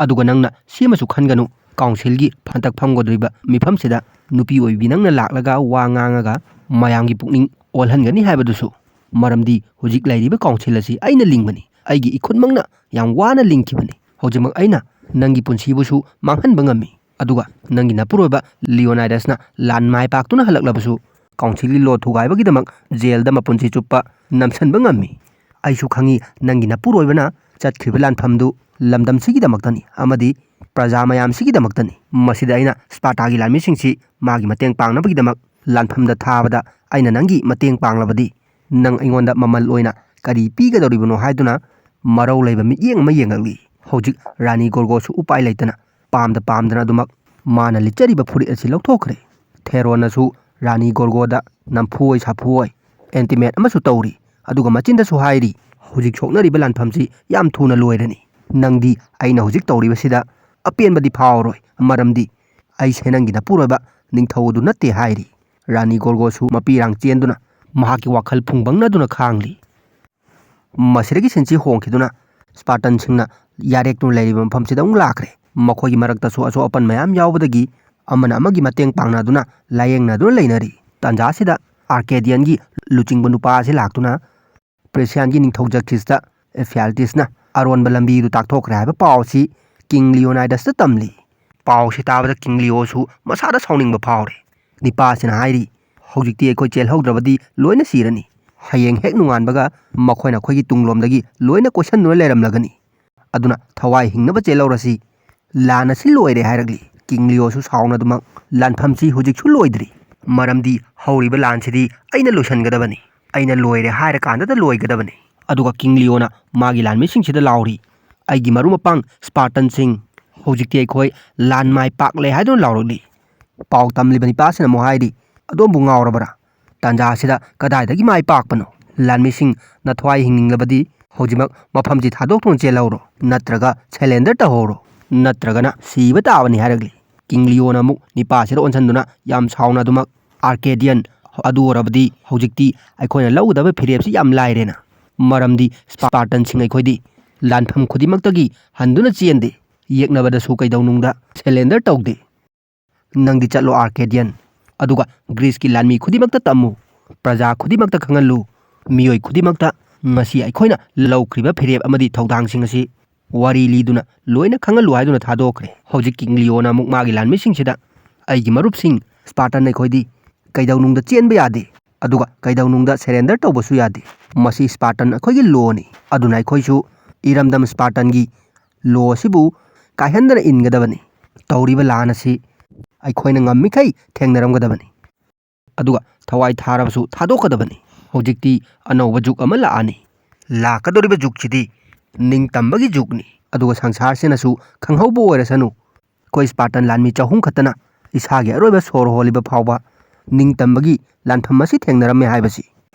ꯑꯗꯨꯒ ꯅꯪꯅ ꯁꯤꯃꯁꯨ ꯈꯟꯒꯅꯨ, ꯀꯥꯎꯟꯁꯤꯜꯒꯤ ꯍꯟꯗꯛ ꯐꯝꯒꯗꯧꯔꯤꯕ ꯃꯤꯐꯝꯁꯤꯗ ꯅꯨꯄꯤ ꯑꯣꯏꯕꯤ ꯅꯪꯅ ꯂꯥꯛꯂꯒ ꯋꯥ ꯉꯥꯡꯉꯒ ꯃꯌꯥꯝꯒꯤ ꯄꯨꯛꯅꯤꯡ ꯑꯣꯜꯍꯟꯒꯅꯤ ꯍꯥꯏꯕꯗꯨꯁꯨ꯫ ꯃꯔꯝꯗꯤ ꯍꯧꯖꯤꯛ ꯂꯩꯔꯤꯕ ꯀꯥꯎꯟꯁꯤꯜ ꯑꯁꯤ ꯑꯩꯅ ꯂꯤꯡꯕꯅꯤ, ꯑꯩꯒꯤ ꯏꯈꯨꯠꯃꯛꯅ ꯌꯥꯝ ꯋꯥꯅ ꯂꯤꯡꯈꯤꯕꯅꯤ꯫ ꯍꯧꯖꯤꯛꯃꯛ ꯑꯩꯅ ꯅꯪꯒꯤ ꯄꯨꯟꯁꯤꯕꯨꯁꯨ ꯃꯥꯡꯍꯟꯕ ꯉꯝꯃꯤ꯫ ꯑꯗꯨꯒ ꯅꯪꯒꯤ ꯅꯄꯨꯔꯣꯏꯕ ꯂꯤꯑꯣꯅꯥꯏꯗꯁꯅ ꯂꯥꯟ ꯃꯥꯏ ꯄꯥꯛꯇꯨꯅ ꯍꯜꯂꯛꯂꯕꯁꯨ, ꯀꯥꯎꯟꯁꯤꯜꯒꯤ ꯂꯣ ꯊꯨꯒꯥꯏꯕꯒꯤꯗꯃꯛ ꯖꯦꯜꯗ ꯃꯄꯨꯟꯁꯤ ꯆꯨꯞꯄ ꯅꯝꯁꯤꯟꯕ ꯉꯝꯃꯤ꯫ ꯑꯩꯁꯨ ꯈꯪꯏ ꯅꯪꯒꯤ ꯅꯄꯨꯔꯣꯏꯕꯅ ꯆꯠꯈ꯭ꯔꯤꯕ ꯂꯥꯟꯐꯝꯗꯨ ꯂꯝꯗꯝꯁꯤꯒꯤꯗꯃꯛꯇꯅꯤ ꯑꯃꯗꯤ ꯄ꯭ꯔꯖꯥ ꯃꯌꯥꯝꯁꯤꯒꯤꯗꯃꯛꯇꯅꯤ꯫ ꯃꯁꯤꯗ ꯑꯩꯅ ꯁ꯭ꯄꯥꯔꯇꯥꯒꯤ ꯂꯥꯟꯃꯤꯁꯤꯡꯁꯤ ꯃꯥꯒꯤ ꯃꯇꯦꯡ ꯄꯥꯡꯅꯕꯒꯤꯗꯃꯛ ꯂꯥꯟꯐꯝꯗ ꯊꯥꯕꯗ ꯑꯩꯅ ꯅꯪꯒꯤ ꯃꯇꯦꯡ ꯄꯥꯡꯂꯕꯗꯤ, ꯅꯪ ꯑꯩꯉꯣꯟꯗ ꯃꯃꯜ ꯑꯣꯏꯅ ꯀꯔꯤ ꯄꯤꯒꯗꯧꯔꯤꯕꯅꯣ ꯍꯥꯏꯗꯨꯅ ꯃꯔꯧ ꯂꯩꯕ ꯃꯤꯠꯌꯦꯡ ꯑꯃ ꯌꯦꯡꯂꯛꯂꯤ꯫ ꯍꯧꯖꯤꯛ ꯔꯥꯅꯤ ꯒꯣꯔꯒꯣꯁꯨ ꯎꯄꯥꯏ ꯂꯩꯇꯅ ꯄꯥꯝꯗ ꯄꯥꯝꯗꯅ ꯑꯗꯨꯃꯛ ꯃꯥꯅ ꯂꯤꯠꯆꯔꯤꯕ ꯐꯨꯔꯤꯠ ꯑꯁꯤ ꯂꯧꯊꯣꯛꯈ꯭ꯔꯦ꯫ ꯊꯦꯔꯣꯅꯁꯨ ꯔꯥꯅꯤ ꯒꯣꯔꯒꯣꯗ ꯅꯝꯐꯨ ꯑꯣꯏ ꯁꯥꯐꯨ ꯑꯣꯏ ꯑꯦꯟꯇꯤꯃꯦꯠ ꯑꯃꯁꯨ ꯇꯧꯔꯤ꯫ ꯑꯗꯨꯒ ꯃꯆꯤꯟꯗꯁꯨ ꯍꯥꯏꯔꯤ, "ꯍꯧꯖꯤꯛ ꯁꯣꯛꯅꯔꯤꯕ ꯂꯥꯟꯐꯝꯁꯤ ꯌꯥꯝ ꯊꯨꯅ ꯂꯣꯏꯔꯅꯤ꯫ ꯅꯪꯗꯤ ꯑꯩꯅ ꯍꯧꯖꯤꯛ ꯇꯧꯔꯤꯕꯁꯤꯗ ꯑꯄꯦꯟꯕꯗꯤ ꯐꯥꯎꯔꯣꯏ, ꯃꯔꯝꯗꯤ ꯑꯩꯁꯦ ꯅꯪꯒꯤ ꯅꯄꯨꯔꯣꯏꯕ ꯅꯤꯡꯊꯧ ꯑꯗꯨ ꯅꯠꯇꯦ" ꯍꯥꯏꯔꯤ꯫ ꯔꯥꯅꯤ ꯒꯣꯔꯒꯣꯁꯨ ꯃꯄꯤꯔꯥꯡ ꯆꯦꯟꯗꯨꯅ ꯃꯍꯥꯛꯀꯤ ꯋꯥꯈꯜ ꯐꯨꯡꯕꯪꯅꯗꯨꯅ ꯈꯥꯡꯂꯤ꯫ ꯃꯁꯤꯗꯒꯤ ꯁꯤꯟꯁꯤ ꯍꯣꯡꯈꯤꯗꯨꯅ ꯁ꯭ꯄꯥꯔꯇꯟꯁꯤꯡꯅ ꯌꯥꯔꯦꯛꯇꯨꯅ ꯂꯩꯔꯤꯕ ꯃꯐꯝꯁꯤꯗ ꯑꯃꯨꯛ ꯂꯥꯛꯈ꯭ꯔꯦ꯫ ꯃꯈꯣꯏꯒꯤ ꯃꯔꯛꯇꯁꯨ ꯑꯁꯣꯛ ꯑꯄꯟ ꯃꯌꯥꯝ ꯌꯥꯎꯕꯗꯒꯤ ꯑꯃꯅ ꯑꯃꯒꯤ ꯃꯇꯦꯡ ꯄꯥꯡꯅꯗꯨꯅ ꯂꯥꯌꯦꯡꯅꯗꯨꯅ ꯂꯩꯅꯔꯤ꯫ ꯇꯥꯟꯖꯥ ꯑꯁꯤꯗ ꯑꯥꯔꯀꯦꯗꯤꯌꯟꯒꯤ ꯂꯨꯆꯤꯡꯕ ꯅꯨꯄꯥ ꯑꯁꯤ ꯂꯥꯛꯇꯨꯅ ꯄ꯭ꯔꯦꯁꯤꯌꯥꯟꯒꯤ ꯅꯤꯡꯊꯧ ꯖꯛꯁꯤꯁꯇ ꯑꯦꯐꯤꯌꯥꯜꯇꯤꯁꯅ ꯑꯔꯣꯟꯕ ꯂꯝꯕꯤꯗꯨ ꯇꯥꯛꯊꯣꯛꯈ꯭ꯔꯦ ꯍꯥꯏꯕ ꯄꯥꯎ ꯑꯁꯤ ꯀꯤꯡ ꯂꯤꯑꯣꯅꯥꯏꯗꯁꯇ ꯇꯝꯂꯤ꯫ ꯄꯥꯎꯁꯤ ꯇꯥꯕꯗ ꯀꯤꯡ ꯂꯤꯑꯣꯁꯨ ꯃꯁꯥꯗ ꯁꯥꯎꯅꯤꯡꯕ ꯐꯥꯎꯔꯦ꯫ ꯅꯤꯄꯥꯁꯤꯅ ꯍꯥꯏꯔꯤ, "ꯍꯧꯖꯤꯛꯇꯤ ꯑꯩꯈꯣꯏ ꯆꯦꯜꯍꯧꯗ꯭ꯔꯕꯗꯤ ꯂꯣꯏꯅ ꯁꯤꯔꯅꯤ꯫ ꯍꯌꯦꯡ ꯍꯦꯛ ꯅꯣꯡꯉꯥꯟꯕꯒ ꯃꯈꯣꯏꯅ ꯑꯩꯈꯣꯏꯒꯤ ꯇꯨꯡꯂꯣꯝꯗꯒꯤ ꯂꯣꯏꯅ ꯀꯣꯏꯁꯟꯗꯨꯅ ꯂꯩꯔꯝꯂꯒꯅꯤ꯫ ꯑꯗꯨꯅ ꯊꯋꯥꯏ ꯍꯤꯡꯅꯕ ꯆꯦꯜꯍꯧꯔꯁꯤ꯫ ꯂꯥꯟ ꯑꯁꯤ ꯂꯣꯏꯔꯦ" ꯍꯥꯏꯔꯛꯂꯤ꯫ ꯀꯤꯡ ꯂꯤꯑꯣꯁꯨ ꯁꯥꯎꯅꯗꯨꯃꯛ, "ꯂꯥꯟꯐꯝꯁꯤ ꯍꯧꯖꯤꯛꯁꯨ ꯂꯣꯏꯗ꯭ꯔꯤ, ꯃꯔꯝꯗꯤ ꯍꯧꯔꯤꯕ ꯂꯥꯟꯁꯤꯗꯤ ꯑꯩꯅ ꯂꯣꯏꯁꯤꯟꯒꯗꯕꯅꯤ꯫ ꯑꯩꯅ ꯂꯣꯏꯔꯦ ꯍꯥꯏꯔꯀꯥꯟꯗꯗ ꯂꯣꯏꯒꯗꯕꯅꯤ"꯫ ꯑꯗꯨꯒ ꯀꯤꯡ ꯂꯤꯑꯣꯅ ꯃꯥꯒꯤ ꯂꯥꯟꯃꯤꯁꯤꯡꯁꯤꯗ ꯂꯥꯎꯔꯤ, "ꯑꯩꯒꯤ ꯃꯔꯨꯞ ꯃꯄꯥꯡ ꯁ꯭ꯄꯥꯔꯇꯟꯁꯤꯡ, ꯍꯧꯖꯤꯛꯇꯤ ꯑꯩꯈꯣꯏ ꯂꯥꯟ ꯃꯥꯏ ꯄꯥꯛꯂꯦ" ꯍꯥꯏꯗꯨꯅ ꯂꯥꯎꯔꯛꯂꯤ꯫ ꯄꯥꯎ ꯇꯝꯂꯤꯕ ꯅꯤꯄꯥꯁꯤꯅ ꯑꯃꯨꯛ ꯍꯥꯏꯔꯤ, "ꯑꯗꯣꯝꯕꯨ ꯉꯥꯎꯔꯕꯔꯥ? ꯇꯥꯟꯖꯥ ꯑꯁꯤꯗ ꯀꯗꯥꯏꯗꯒꯤ ꯃꯥꯏ ꯄꯥꯛꯄꯅꯣ? ꯂꯥꯟꯃꯤꯁꯤꯡ, ꯅꯊ꯭ꯋꯥꯏ ꯍꯤꯡꯅꯤꯡꯂꯕꯗꯤ ꯍꯧꯖꯤꯛꯃꯛ ꯃꯐꯝꯁꯤ ꯊꯥꯗꯣꯛꯇꯨꯅ ꯆꯦꯜꯍꯧꯔꯣ, ꯅꯠꯇ꯭ꯔꯒ ꯁꯦꯂꯦꯟꯗꯔ ꯇꯧꯍꯧꯔꯣ, ꯅꯠꯇ꯭ꯔꯒꯅ ꯁꯤꯕ ꯇꯥꯕꯅꯤ" ꯍꯥꯏꯔꯛꯂꯤ꯫ ꯀꯤꯡ ꯂꯤꯑꯣꯅ ꯑꯃꯨꯛ ꯅꯤꯄꯥꯁꯤꯗ ꯑꯣꯟꯁꯤꯟꯗꯨꯅ ꯌꯥꯝ ꯁꯥꯎꯅꯗꯨꯃꯛ, "ꯑꯥꯔꯀꯦꯗꯤꯌꯟ, ꯑꯗꯨ ꯑꯣꯏꯔꯕꯗꯤ ꯍꯧꯖꯤꯛꯇꯤ ꯑꯩꯈꯣꯏꯅ ꯂꯧꯒꯗꯕ ꯐꯤꯔꯦꯞꯁꯤ ꯌꯥꯝ ꯂꯥꯏꯔꯦꯅ, ꯃꯔꯝꯗꯤ ꯁ꯭ꯄꯥꯔꯇꯟꯁꯤꯡ ꯑꯩꯈꯣꯏꯗꯤ ꯂꯥꯟꯐꯝ ꯈꯨꯗꯤꯡꯃꯛꯇꯒꯤ ꯍꯟꯗꯨꯅ ꯆꯦꯟꯗꯦ꯫ ꯌꯦꯛꯅꯕꯗꯁꯨ ꯀꯩꯗꯧꯅꯨꯡꯗ surrender ꯇꯧꯗꯦ꯫ ꯅꯪꯗꯤ ꯆꯠꯂꯣ ꯑꯥꯔꯀꯦꯗꯤꯌꯟ, ꯑꯗꯨꯒ ꯒ꯭ꯔꯤꯁꯀꯤ ꯂꯥꯟꯃꯤ ꯈꯨꯗꯤꯡꯃꯛꯇ ꯇꯝꯃꯨ, ꯄ꯭ꯔꯖꯥ ꯈꯨꯗꯤꯡꯃꯛꯇ ꯈꯪꯍꯜꯂꯨ, ꯃꯤꯑꯣꯏ ꯈꯨꯗꯤꯡꯃꯛꯇ ꯉꯁꯤ ꯑꯩꯈꯣꯏꯅ ꯂꯧꯈ꯭ꯔꯤꯕ ꯐꯤꯔꯦꯞ ꯑꯃꯗꯤ ꯊꯧꯗꯥꯡꯁꯤꯡ ꯑꯁꯤ ꯋꯥꯔꯤ ꯂꯤꯗꯨꯅ ꯂꯣꯏꯅ ꯈꯪꯍꯜꯂꯨ ꯍꯥꯏꯗꯨꯅ ꯊꯥꯗꯣꯛꯈ꯭ꯔꯦ꯫ ꯍꯧꯖꯤꯛ ꯀꯤꯡ ꯂꯤꯑꯣꯅ ꯑꯃꯨꯛ ꯃꯥꯒꯤ ꯂꯥꯟꯃꯤꯁꯤꯡꯁꯤꯗ, "ꯑꯩꯒꯤ ꯃꯔꯨꯞꯁꯤꯡ ꯁ꯭ꯄꯥꯔꯇꯟ, ꯑꯩꯈꯣꯏꯗꯤ ꯀꯩꯗꯧꯅꯨꯡꯗ ꯆꯦꯟꯕ ꯌꯥꯗꯦ, ꯑꯗꯨꯒ ꯀꯩꯗꯧꯅꯨꯡꯗ surrender ꯇꯧꯕꯁꯨ ꯌꯥꯗꯦ꯫ ꯃꯁꯤ ꯁ꯭ꯄꯥꯔꯇꯟ ꯑꯩꯈꯣꯏꯒꯤ lawꯅꯤ, ꯑꯗꯨꯅ ꯑꯩꯈꯣꯏꯁꯨ ꯏꯔꯝꯗꯝ ꯁ꯭ꯄꯥꯔꯇꯟꯒꯤ law ꯑꯁꯤꯕꯨ ꯀꯥꯏꯍꯟꯗꯅ ꯏꯟꯒꯗꯕꯅꯤ꯫ ꯇꯧꯔꯤꯕ ꯂꯥꯟ ꯑꯁꯤ ꯑꯩꯈꯣꯏꯅ ꯉꯝꯃꯤꯈꯩ ꯊꯦꯡꯅꯔꯝꯒꯗꯕꯅꯤ, ꯑꯗꯨꯒ ꯊꯋꯥꯏ ꯊꯥꯔꯕꯁꯨ ꯊꯥꯗꯣꯛꯀꯗꯕꯅꯤ꯫ ꯍꯧꯖꯤꯛꯇꯤ ꯑꯅꯧꯕ ꯖꯨꯒ ꯑꯃ ꯂꯥꯛꯑꯅꯤ꯫ ꯂꯥꯛꯀꯗꯧꯔꯤꯕ ꯖꯨꯒꯁꯤꯗꯤ ꯅꯤꯡꯇꯝꯕꯒꯤ ꯖꯨꯒꯅꯤ, ꯑꯗꯨꯒ ꯁꯪꯁꯥꯔꯁꯤꯅꯁꯨ ꯈꯪꯍꯧꯕ ꯑꯣꯏꯔꯁꯅꯨ, ꯑꯩꯈꯣꯏ ꯁ꯭ꯄꯥꯔꯇꯟ ꯂꯥꯟꯃꯤ ꯆꯍꯨꯝ ꯈꯛꯇꯅ ꯏꯁꯥꯒꯤ ꯑꯔꯣꯏꯕ ꯁꯣꯔ ꯍꯣꯜꯂꯤꯕ ꯐꯥꯎꯕ ꯅꯤꯡꯇꯝꯕꯒꯤ ꯂꯥꯟꯐꯝ ꯑꯁꯤ ꯊꯦꯡꯅꯔꯝꯃꯦ ꯍꯥꯏꯕꯁꯤ"꯫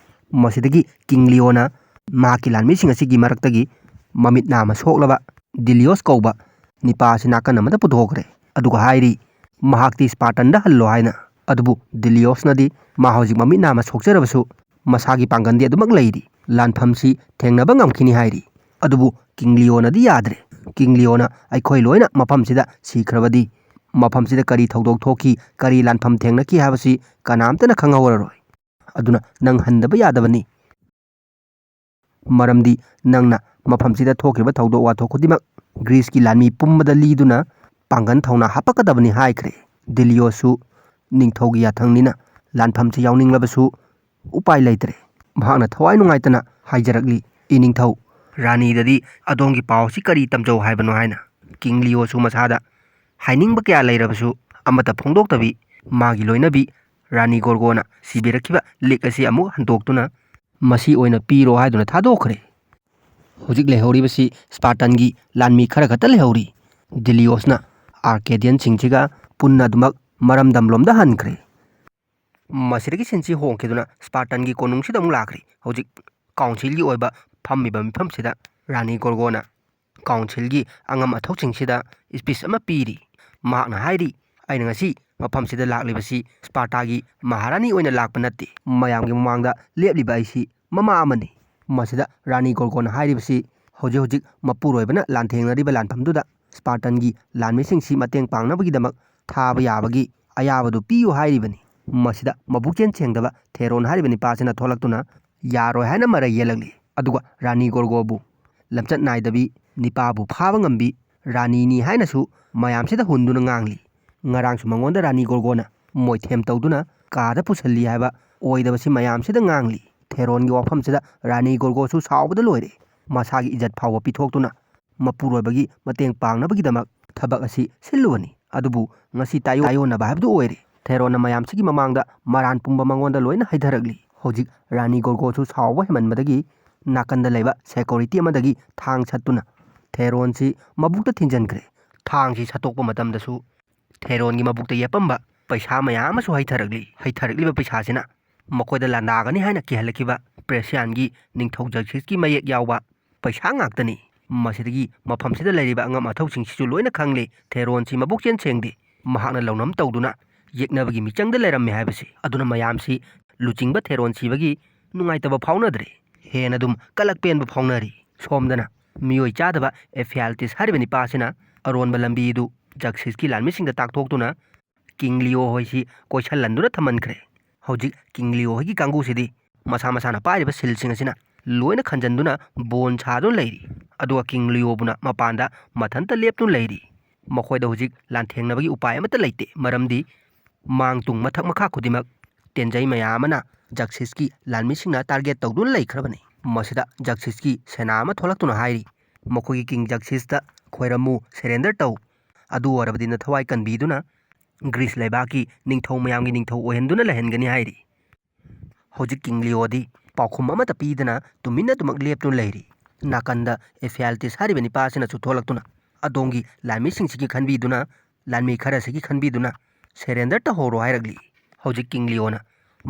ꯃꯁꯤꯗꯒꯤ ꯀꯤꯡ ꯂꯤꯑꯣꯅ ꯃꯍꯥꯛꯀꯤ ꯂꯥꯟꯃꯤꯁꯤꯡ ꯑꯁꯤꯒꯤ ꯃꯔꯛꯇꯒꯤ ꯃꯃꯤꯠ ꯅꯥ ꯑꯃ ꯁꯣꯛꯂꯕ ꯗꯤꯂꯤꯑꯣꯁ ꯀꯧꯕ ꯅꯤꯄꯥ ꯑꯁꯤ ꯅꯥꯀꯟ ꯑꯃꯗ ꯄꯨꯊꯣꯛꯈ꯭ꯔꯦ, ꯑꯗꯨꯒ ꯍꯥꯏꯔꯤ, "ꯃꯍꯥꯛꯇꯤ ꯁ꯭ꯄꯥꯔꯇꯟꯗ ꯍꯜꯂꯣ" ꯍꯥꯏꯅ꯫ ꯑꯗꯨꯕꯨ ꯗꯤꯂꯤꯑꯣꯁꯅꯗꯤ ꯃꯥ ꯍꯧꯖꯤꯛ ꯃꯃꯤꯠ ꯅꯥ ꯑꯃ ꯁꯣꯛꯆꯔꯕꯁꯨ ꯃꯁꯥꯒꯤ ꯄꯥꯡꯒꯜꯗꯤ ꯑꯗꯨꯃꯛ ꯂꯩꯔꯤ꯫ ꯂꯥꯟꯐꯝꯁꯤ ꯊꯦꯡꯅꯕ ꯉꯝꯈꯤꯅꯤ ꯍꯥꯏꯔꯤ꯫ ꯑꯗꯨꯕꯨ ꯀꯤꯡ ꯂꯤꯑꯣꯅꯗꯤ ꯌꯥꯗ꯭ꯔꯦ꯫ ꯀꯤꯡ ꯂꯤꯑꯣꯅ, "ꯑꯩꯈꯣꯏ ꯂꯣꯏꯅ ꯃꯐꯝꯁꯤꯗ ꯁꯤꯈ꯭ꯔꯕꯗꯤ, ꯃꯐꯝꯁꯤꯗ ꯀꯔꯤ ꯊꯧꯗꯣꯛ ꯊꯣꯛꯈꯤ, ꯀꯔꯤ ꯂꯥꯟꯐꯝ ꯊꯦꯡꯅꯈꯤ ꯍꯥꯏꯕꯁꯤ ꯀꯅꯥꯝꯇꯅ ꯈꯪꯍꯧꯔꯔꯣꯏ꯫ ꯑꯗꯨꯅ ꯅꯪ ꯍꯟꯗꯕ ꯌꯥꯗꯕꯅꯤ꯫ ꯃꯔꯝꯗꯤ ꯅꯪꯅ ꯃꯐꯝꯁꯤꯗ ꯊꯣꯛꯈꯤꯕ ꯊꯧꯗꯣꯛ ꯋꯥꯊꯣꯛ ꯈꯨꯗꯤꯡꯃꯛ ꯒ꯭ꯔꯤꯁꯀꯤ ꯂꯥꯟꯃꯤ ꯄꯨꯝꯕꯗ ꯂꯤꯗꯨꯅ ꯄꯥꯡꯒꯜ ꯊꯧꯅꯥ ꯍꯥꯞꯄꯛꯀꯗꯕꯅꯤ" ꯍꯥꯏꯈ꯭ꯔꯦ꯫ ꯗꯤꯂꯤꯑꯣꯁꯨ ꯅꯤꯡꯊꯧꯒꯤ ꯌꯥꯊꯪꯅꯤꯅ ꯂꯥꯟꯐꯝꯁꯤ ꯌꯥꯎꯅꯤꯡꯂꯕꯁꯨ ꯎꯄꯥꯏ ꯂꯩꯇ꯭ꯔꯦ꯫ ꯃꯍꯥꯛꯅ ꯊꯋꯥꯏ ꯅꯨꯡꯉꯥꯏꯇꯅ ꯍꯥꯏꯖꯔꯛꯂꯤ, "ꯏꯅꯤꯡꯊꯧ, ꯔꯥꯅꯤꯗꯗꯤ ꯑꯗꯣꯝꯒꯤ ꯄꯥꯎ ꯑꯁꯤ ꯀꯔꯤ ꯇꯝꯖꯧ ꯍꯥꯏꯕꯅꯣ?" ꯍꯥꯏꯅ꯫ ꯀꯤꯡ ꯂꯤꯑꯣꯁꯨ ꯃꯁꯥꯗ ꯍꯥꯏꯅꯤꯡꯕ ꯀꯌꯥ ꯂꯩꯔꯕꯁꯨ ꯑꯃꯠꯇ ꯐꯣꯡꯗꯣꯛꯇꯕꯤ, ꯃꯥꯒꯤ ꯂꯣꯏꯅꯕꯤ ꯔꯥꯅꯤ ꯒꯣꯔꯒꯣꯅ ꯁꯤꯕꯤꯔꯛꯈꯤꯕ ꯂꯤꯛ ꯑꯁꯤ ꯑꯃꯨꯛ ꯍꯟꯗꯣꯛꯇꯨꯅ, "ꯃꯁꯤ ꯑꯣꯏꯅ ꯄꯤꯔꯣ" ꯍꯥꯏꯗꯨꯅ ꯊꯥꯗꯣꯛꯈ꯭ꯔꯦ꯫ ꯍꯧꯖꯤꯛ ꯂꯩꯍꯧꯔꯤꯕꯁꯤ ꯁ꯭ꯄꯥꯔꯇꯟꯒꯤ ꯂꯥꯟꯃꯤ ꯈꯔ ꯈꯛꯇ ꯂꯩꯍꯧꯔꯤ꯫ ꯗꯤꯂꯤꯑꯣꯁꯅ ꯑꯥꯔꯀꯦꯗꯤꯌꯟꯁꯤꯡꯁꯤꯒ ꯄꯨꯟꯅ ꯑꯗꯨꯃꯛ ꯃꯔꯝꯗꯝꯂꯣꯝꯗ ꯍꯟꯈ꯭ꯔꯦ꯫ ꯃꯁꯤꯗꯒꯤ ꯁꯤꯟꯁꯤ ꯍꯣꯡꯈꯤꯗꯨꯅ ꯁ꯭ꯄꯥꯔꯇꯟꯒꯤ ꯀꯣꯅꯨꯡꯁꯤꯗ ꯑꯃꯨꯛ ꯂꯥꯛꯈ꯭ꯔꯦ꯫ ꯍꯧꯖꯤꯛ ꯀꯥꯎꯟꯁꯤꯜꯒꯤ ꯑꯣꯏꯕ ꯐꯝꯃꯤꯕ ꯃꯤꯐꯝꯁꯤꯗ ꯔꯥꯅꯤ ꯒꯣꯔꯒꯣꯅ ꯀꯥꯎꯟꯁꯤꯜꯒꯤ ꯑꯉꯝ ꯑꯊꯧꯁꯤꯡꯁꯤꯗ speech ꯑꯃ ꯄꯤꯔꯤ꯫ ꯃꯍꯥꯛꯅ ꯍꯥꯏꯔꯤ, "ꯑꯩꯅ ꯉꯁꯤ ꯃꯐꯝꯁꯤꯗ ꯂꯥꯛꯂꯤꯕꯁꯤ ꯁ꯭ꯄꯥꯔꯇꯥꯒꯤ ꯃꯍꯥꯔꯥꯅꯤ ꯑꯣꯏꯅ ꯂꯥꯛꯄ ꯅꯠꯇꯦ꯫ ꯃꯌꯥꯝꯒꯤ ꯃꯃꯥꯡꯗ ꯂꯦꯞꯂꯤꯕ ꯑꯩꯁꯤ ꯃꯃꯥ ꯑꯃꯅꯤ꯫" ꯃꯁꯤꯗ ꯔꯥꯅꯤ ꯒꯣꯔꯒꯣꯟꯅ ꯍꯥꯏꯔꯤꯕꯁꯤ, ꯍꯧꯖꯤꯛ ꯍꯧꯖꯤꯛ ꯃꯄꯨꯔꯣꯏꯕꯅ ꯂꯥꯟꯊꯦꯡꯅꯔꯤꯕ ꯂꯥꯟꯐꯝꯗꯨꯗ ꯁ꯭ꯄꯥꯔꯇꯟꯒꯤ ꯂꯥꯟꯃꯤꯁꯤꯡꯁꯤ ꯃꯇꯦꯡ ꯄꯥꯡꯅꯕꯒꯤꯗꯃꯛ ꯊꯥꯕ ꯌꯥꯕꯒꯤ ꯑꯌꯥꯕꯗꯨ ꯄꯤꯌꯨ ꯍꯥꯏꯔꯤꯕꯅꯤ꯫ ꯃꯁꯤꯗ ꯃꯕꯨꯛꯆꯦꯜ ꯁꯦꯡꯗꯕ ꯊꯦꯔꯣꯟ ꯍꯥꯏꯔꯤꯕ ꯅꯤꯄꯥꯁꯤꯅ ꯊꯣꯛꯂꯛꯇꯨꯅ ꯌꯥꯔꯣꯏ ꯍꯥꯏꯅ ꯃꯔꯩ ꯌꯦꯜꯂꯛꯂꯤ꯫ ꯑꯗꯨꯒ ꯔꯥꯅꯤ ꯒꯣꯔꯒꯣꯕꯨ ꯂꯝꯆꯠ ꯅꯥꯏꯗꯕꯤ, ꯅꯤꯄꯥꯕꯨ ꯐꯥꯕ ꯉꯝꯕꯤ ꯔꯥꯅꯤꯅꯤ ꯍꯥꯏꯅꯁꯨ ꯃꯌꯥꯝꯁꯤꯗ ꯍꯨꯟꯗꯨꯅ ꯉꯥꯡꯂꯤ꯫ ꯉꯔꯥꯡꯁꯨ ꯃꯉꯣꯟꯗ ꯔꯥꯅꯤ ꯒꯣꯔꯒꯣꯅ ꯃꯣꯏꯊꯦꯝ ꯇꯧꯗꯨꯅ ꯀꯥꯗ ꯄꯨꯁꯤꯜꯂꯤ ꯍꯥꯏꯕ ꯑꯣꯏꯗꯕꯁꯤ ꯃꯌꯥꯝꯁꯤꯗ ꯉꯥꯡꯂꯤ꯫ ꯊꯦꯔꯣꯟꯒꯤ ꯋꯥꯐꯝꯁꯤꯗ ꯔꯥꯅꯤ ꯒꯣꯔꯒꯣꯁꯨ ꯁꯥꯎꯕꯗ ꯂꯣꯏꯔꯦ꯫ ꯃꯁꯥꯒꯤ ꯏꯖꯠ ꯐꯥꯎꯕ ꯄꯤꯊꯣꯛꯇꯨꯅ ꯃꯄꯨꯔꯣꯏꯕꯒꯤ ꯃꯇꯦꯡ ꯄꯥꯡꯅꯕꯒꯤꯗꯃꯛ ꯊꯕꯛ ꯑꯁꯤ ꯁꯤꯜꯂꯨꯕꯅꯤ꯫ ꯑꯗꯨꯕꯨ ꯉꯁꯤ ꯇꯥꯏꯑꯣ-, ꯇꯥꯏꯑꯣꯟꯅꯕ ꯍꯥꯏꯕꯗꯨ ꯑꯣꯏꯔꯦ꯫ ꯊꯦꯔꯣꯟꯅ ꯃꯌꯥꯝꯁꯤꯒꯤ ꯃꯃꯥꯡꯗ ꯃꯔꯥꯟ ꯄꯨꯝꯕ ꯃꯉꯣꯟꯗ ꯂꯣꯏꯅ ꯍꯩꯊꯔꯛꯂꯤ꯫ ꯍꯧꯖꯤꯛ ꯔꯥꯅꯤ ꯒꯣꯔꯒꯣꯁꯨ ꯁꯥꯎꯕ ꯍꯦꯟꯃꯟꯕꯗꯒꯤ ꯅꯥꯀꯟꯗ ꯂꯩꯕ ꯁꯦꯀ꯭ꯌꯨꯔꯤꯇꯤ ꯑꯃꯗꯒꯤ ꯊꯥꯡ ꯁꯠꯇꯨꯅ ꯊꯦꯔꯣꯟꯁꯤ ꯃꯕꯨꯛꯇ ꯊꯤꯟꯖꯟꯈ꯭ꯔꯦ꯫ ꯊꯥꯡꯁꯤ ꯁꯠꯇꯣꯛꯄ ꯃꯇꯝꯗꯁꯨ ꯊꯦꯔꯣꯟꯒꯤ ꯃꯕꯨꯛꯇ ꯌꯦꯞꯄꯝꯕ ꯄꯩꯁꯥ ꯃꯌꯥꯝ ꯑꯃꯁꯨ ꯍꯩꯊꯔꯛꯂꯤ꯫ ꯍꯩꯊꯔꯛꯂꯤꯕ ꯄꯩꯁꯥꯁꯤꯅ ꯃꯈꯣꯏꯗ ꯂꯥꯟꯗꯥꯒꯅꯤ ꯍꯥꯏꯅ ꯀꯤꯍꯜꯂꯛꯈꯤꯕ ꯄ꯭ꯔꯦꯁꯤꯌꯥꯟꯒꯤ ꯅꯤꯡꯊꯧ ꯖꯔꯁꯤꯁꯀꯤ ꯃꯌꯦꯛ ꯌꯥꯎꯕ ꯄꯩꯁꯥ ꯉꯥꯛꯇꯅꯤ꯫ ꯃꯁꯤꯗꯒꯤ ꯃꯐꯝꯁꯤꯗ ꯂꯩꯔꯤꯕ ꯑꯉꯝ ꯑꯊꯧꯁꯤꯡꯁꯤꯁꯨ ꯂꯣꯏꯅ ꯈꯪꯂꯤ꯫ ꯊꯦꯔꯣꯟꯁꯤ ꯃꯕꯨꯛꯆꯦꯜ ꯁꯦꯡꯗꯦ꯫ ꯃꯍꯥꯛꯅ ꯂꯧꯅꯝ ꯇꯧꯗꯨꯅ ꯌꯦꯛꯅꯕꯒꯤ ꯃꯤꯆꯪꯗ ꯂꯩꯔꯝꯃꯤ ꯍꯥꯏꯕꯁꯤ꯫ ꯑꯗꯨꯅ ꯃꯌꯥꯝꯁꯤ ꯂꯨꯆꯤꯡꯕ ꯊꯦꯔꯣꯟ ꯁꯤꯕꯒꯤ ꯅꯨꯡꯉꯥꯏꯇꯕ ꯐꯥꯎꯅꯗ꯭ꯔꯦ꯫ ꯍꯦꯟꯅ ꯑꯗꯨꯝ ꯀꯂꯛ ꯄꯦꯟꯕ ꯐꯥꯎꯅꯔꯤ꯫ ꯁꯣꯝꯗꯅ ꯃꯤꯑꯣꯏ ꯆꯥꯗꯕ ꯑꯦꯐꯤꯌꯥꯜꯇꯤꯁ ꯍꯥꯏꯔꯤꯕ ꯅꯤꯄꯥ ꯑꯁꯤꯅ ꯑꯔꯣꯟꯕ ꯂꯝꯕꯤꯗꯨ ꯖꯛꯁꯤꯁꯀꯤ ꯂꯥꯟꯃꯤꯁꯤꯡꯗ ꯇꯥꯛꯊꯣꯛꯇꯨꯅ ꯀꯤꯡ ꯂꯤꯑꯣ ꯍꯣꯏꯁꯤ ꯀꯣꯏꯁꯜꯍꯟꯗꯨꯅ ꯊꯝꯍꯟꯈ꯭ꯔꯦ꯫ ꯍꯧꯖꯤꯛ ꯀꯤꯡ ꯂꯤꯑꯣ ꯍꯣꯏꯒꯤ ꯀꯥꯡꯕꯨꯁꯤꯗꯤ ꯃꯁꯥ ꯃꯁꯥꯅ ꯄꯥꯏꯔꯤꯕ ꯁꯤꯜꯁꯤꯡ ꯑꯁꯤꯅ ꯂꯣꯏꯅ ꯈꯟꯖꯟꯗꯨꯅ ꯕꯣꯟ ꯁꯥꯗꯨꯅ ꯂꯩꯔꯤ꯫ ꯑꯗꯨꯒ ꯀꯤꯡ ꯂꯤꯑꯣꯕꯨꯅ ꯃꯄꯥꯟꯗ ꯃꯊꯟꯇ ꯂꯦꯞꯇꯨꯅ ꯂꯩꯔꯤ꯫ ꯃꯈꯣꯏꯗ ꯍꯧꯖꯤꯛ ꯂꯥꯟꯊꯦꯡꯅꯕꯒꯤ ꯎꯄꯥꯏ ꯑꯃꯠꯇ ꯂꯩꯇꯦ, ꯃꯔꯝꯗꯤ ꯃꯥꯡ ꯇꯨꯡ ꯃꯊꯛ ꯃꯈꯥ ꯈꯨꯗꯤꯡꯃꯛ ꯇꯦꯟꯖꯩ ꯃꯌꯥꯝ ꯑꯃꯅ ꯖꯛꯁꯤꯁꯀꯤ ꯂꯥꯟꯃꯤꯁꯤꯡꯅ ꯇꯥꯔꯒꯦꯠ ꯇꯧꯗꯨꯅ ꯂꯩꯈ꯭ꯔꯕꯅꯤ꯫ ꯃꯁꯤꯗ ꯖꯛꯁꯤꯁꯀꯤ ꯁꯦꯅꯥ ꯑꯃ ꯊꯣꯛꯂꯛꯇꯨꯅ ꯍꯥꯏꯔꯤ, "ꯃꯈꯣꯏꯒꯤ ꯀꯤꯡ ꯖꯛꯁꯤꯁꯇ ꯈꯣꯏꯔꯝꯃꯨ, ꯁꯔꯦꯟꯗꯔ ꯇꯧ꯫ ꯑꯗꯨ ꯑꯣꯏꯔꯕꯗꯤ ꯅꯊꯋꯥꯏ ꯀꯟꯕꯤꯗꯨꯅ ꯒ꯭ꯔꯤꯁ ꯂꯩꯕꯥꯛꯀꯤ ꯅꯤꯡꯊꯧ ꯃꯌꯥꯝꯒꯤ ꯅꯤꯡꯊꯧ ꯑꯣꯏꯍꯟꯗꯨꯅ ꯂꯩꯍꯟꯒꯅꯤ" ꯍꯥꯏꯔꯤ꯫ ꯍꯧꯖꯤꯛ ꯀꯤꯡ ꯂꯤꯑꯣꯗꯤ ꯄꯥꯎꯈꯨꯝ ꯑꯃꯠꯇ ꯄꯤꯗꯅ ꯇꯨꯃꯤꯟꯅ ꯑꯗꯨꯃꯛ ꯂꯦꯞꯇꯨꯅ ꯂꯩꯔꯤ꯫ ꯅꯥꯀꯟꯗ ꯑꯦꯐꯤꯌꯥꯜꯇꯤꯁ ꯍꯥꯏꯔꯤꯕ ꯅꯤꯄꯥ ꯑꯁꯤꯅꯁꯨ ꯊꯣꯛꯂꯛꯇꯨꯅ, "ꯑꯗꯣꯝꯒꯤ ꯂꯥꯟꯃꯤꯁꯤꯡꯁꯤꯒꯤ ꯈꯟꯕꯤꯗꯨꯅ, ꯂꯥꯟꯃꯤ ꯈꯔꯁꯤꯒꯤ ꯈꯟꯕꯤꯗꯨꯅ ꯁꯔꯦꯟꯗꯔ ꯇꯧꯍꯧꯔꯣ" ꯍꯥꯏꯔꯛꯂꯤ꯫ ꯍꯧꯖꯤꯛ ꯀꯤꯡ ꯂꯤꯑꯣꯅ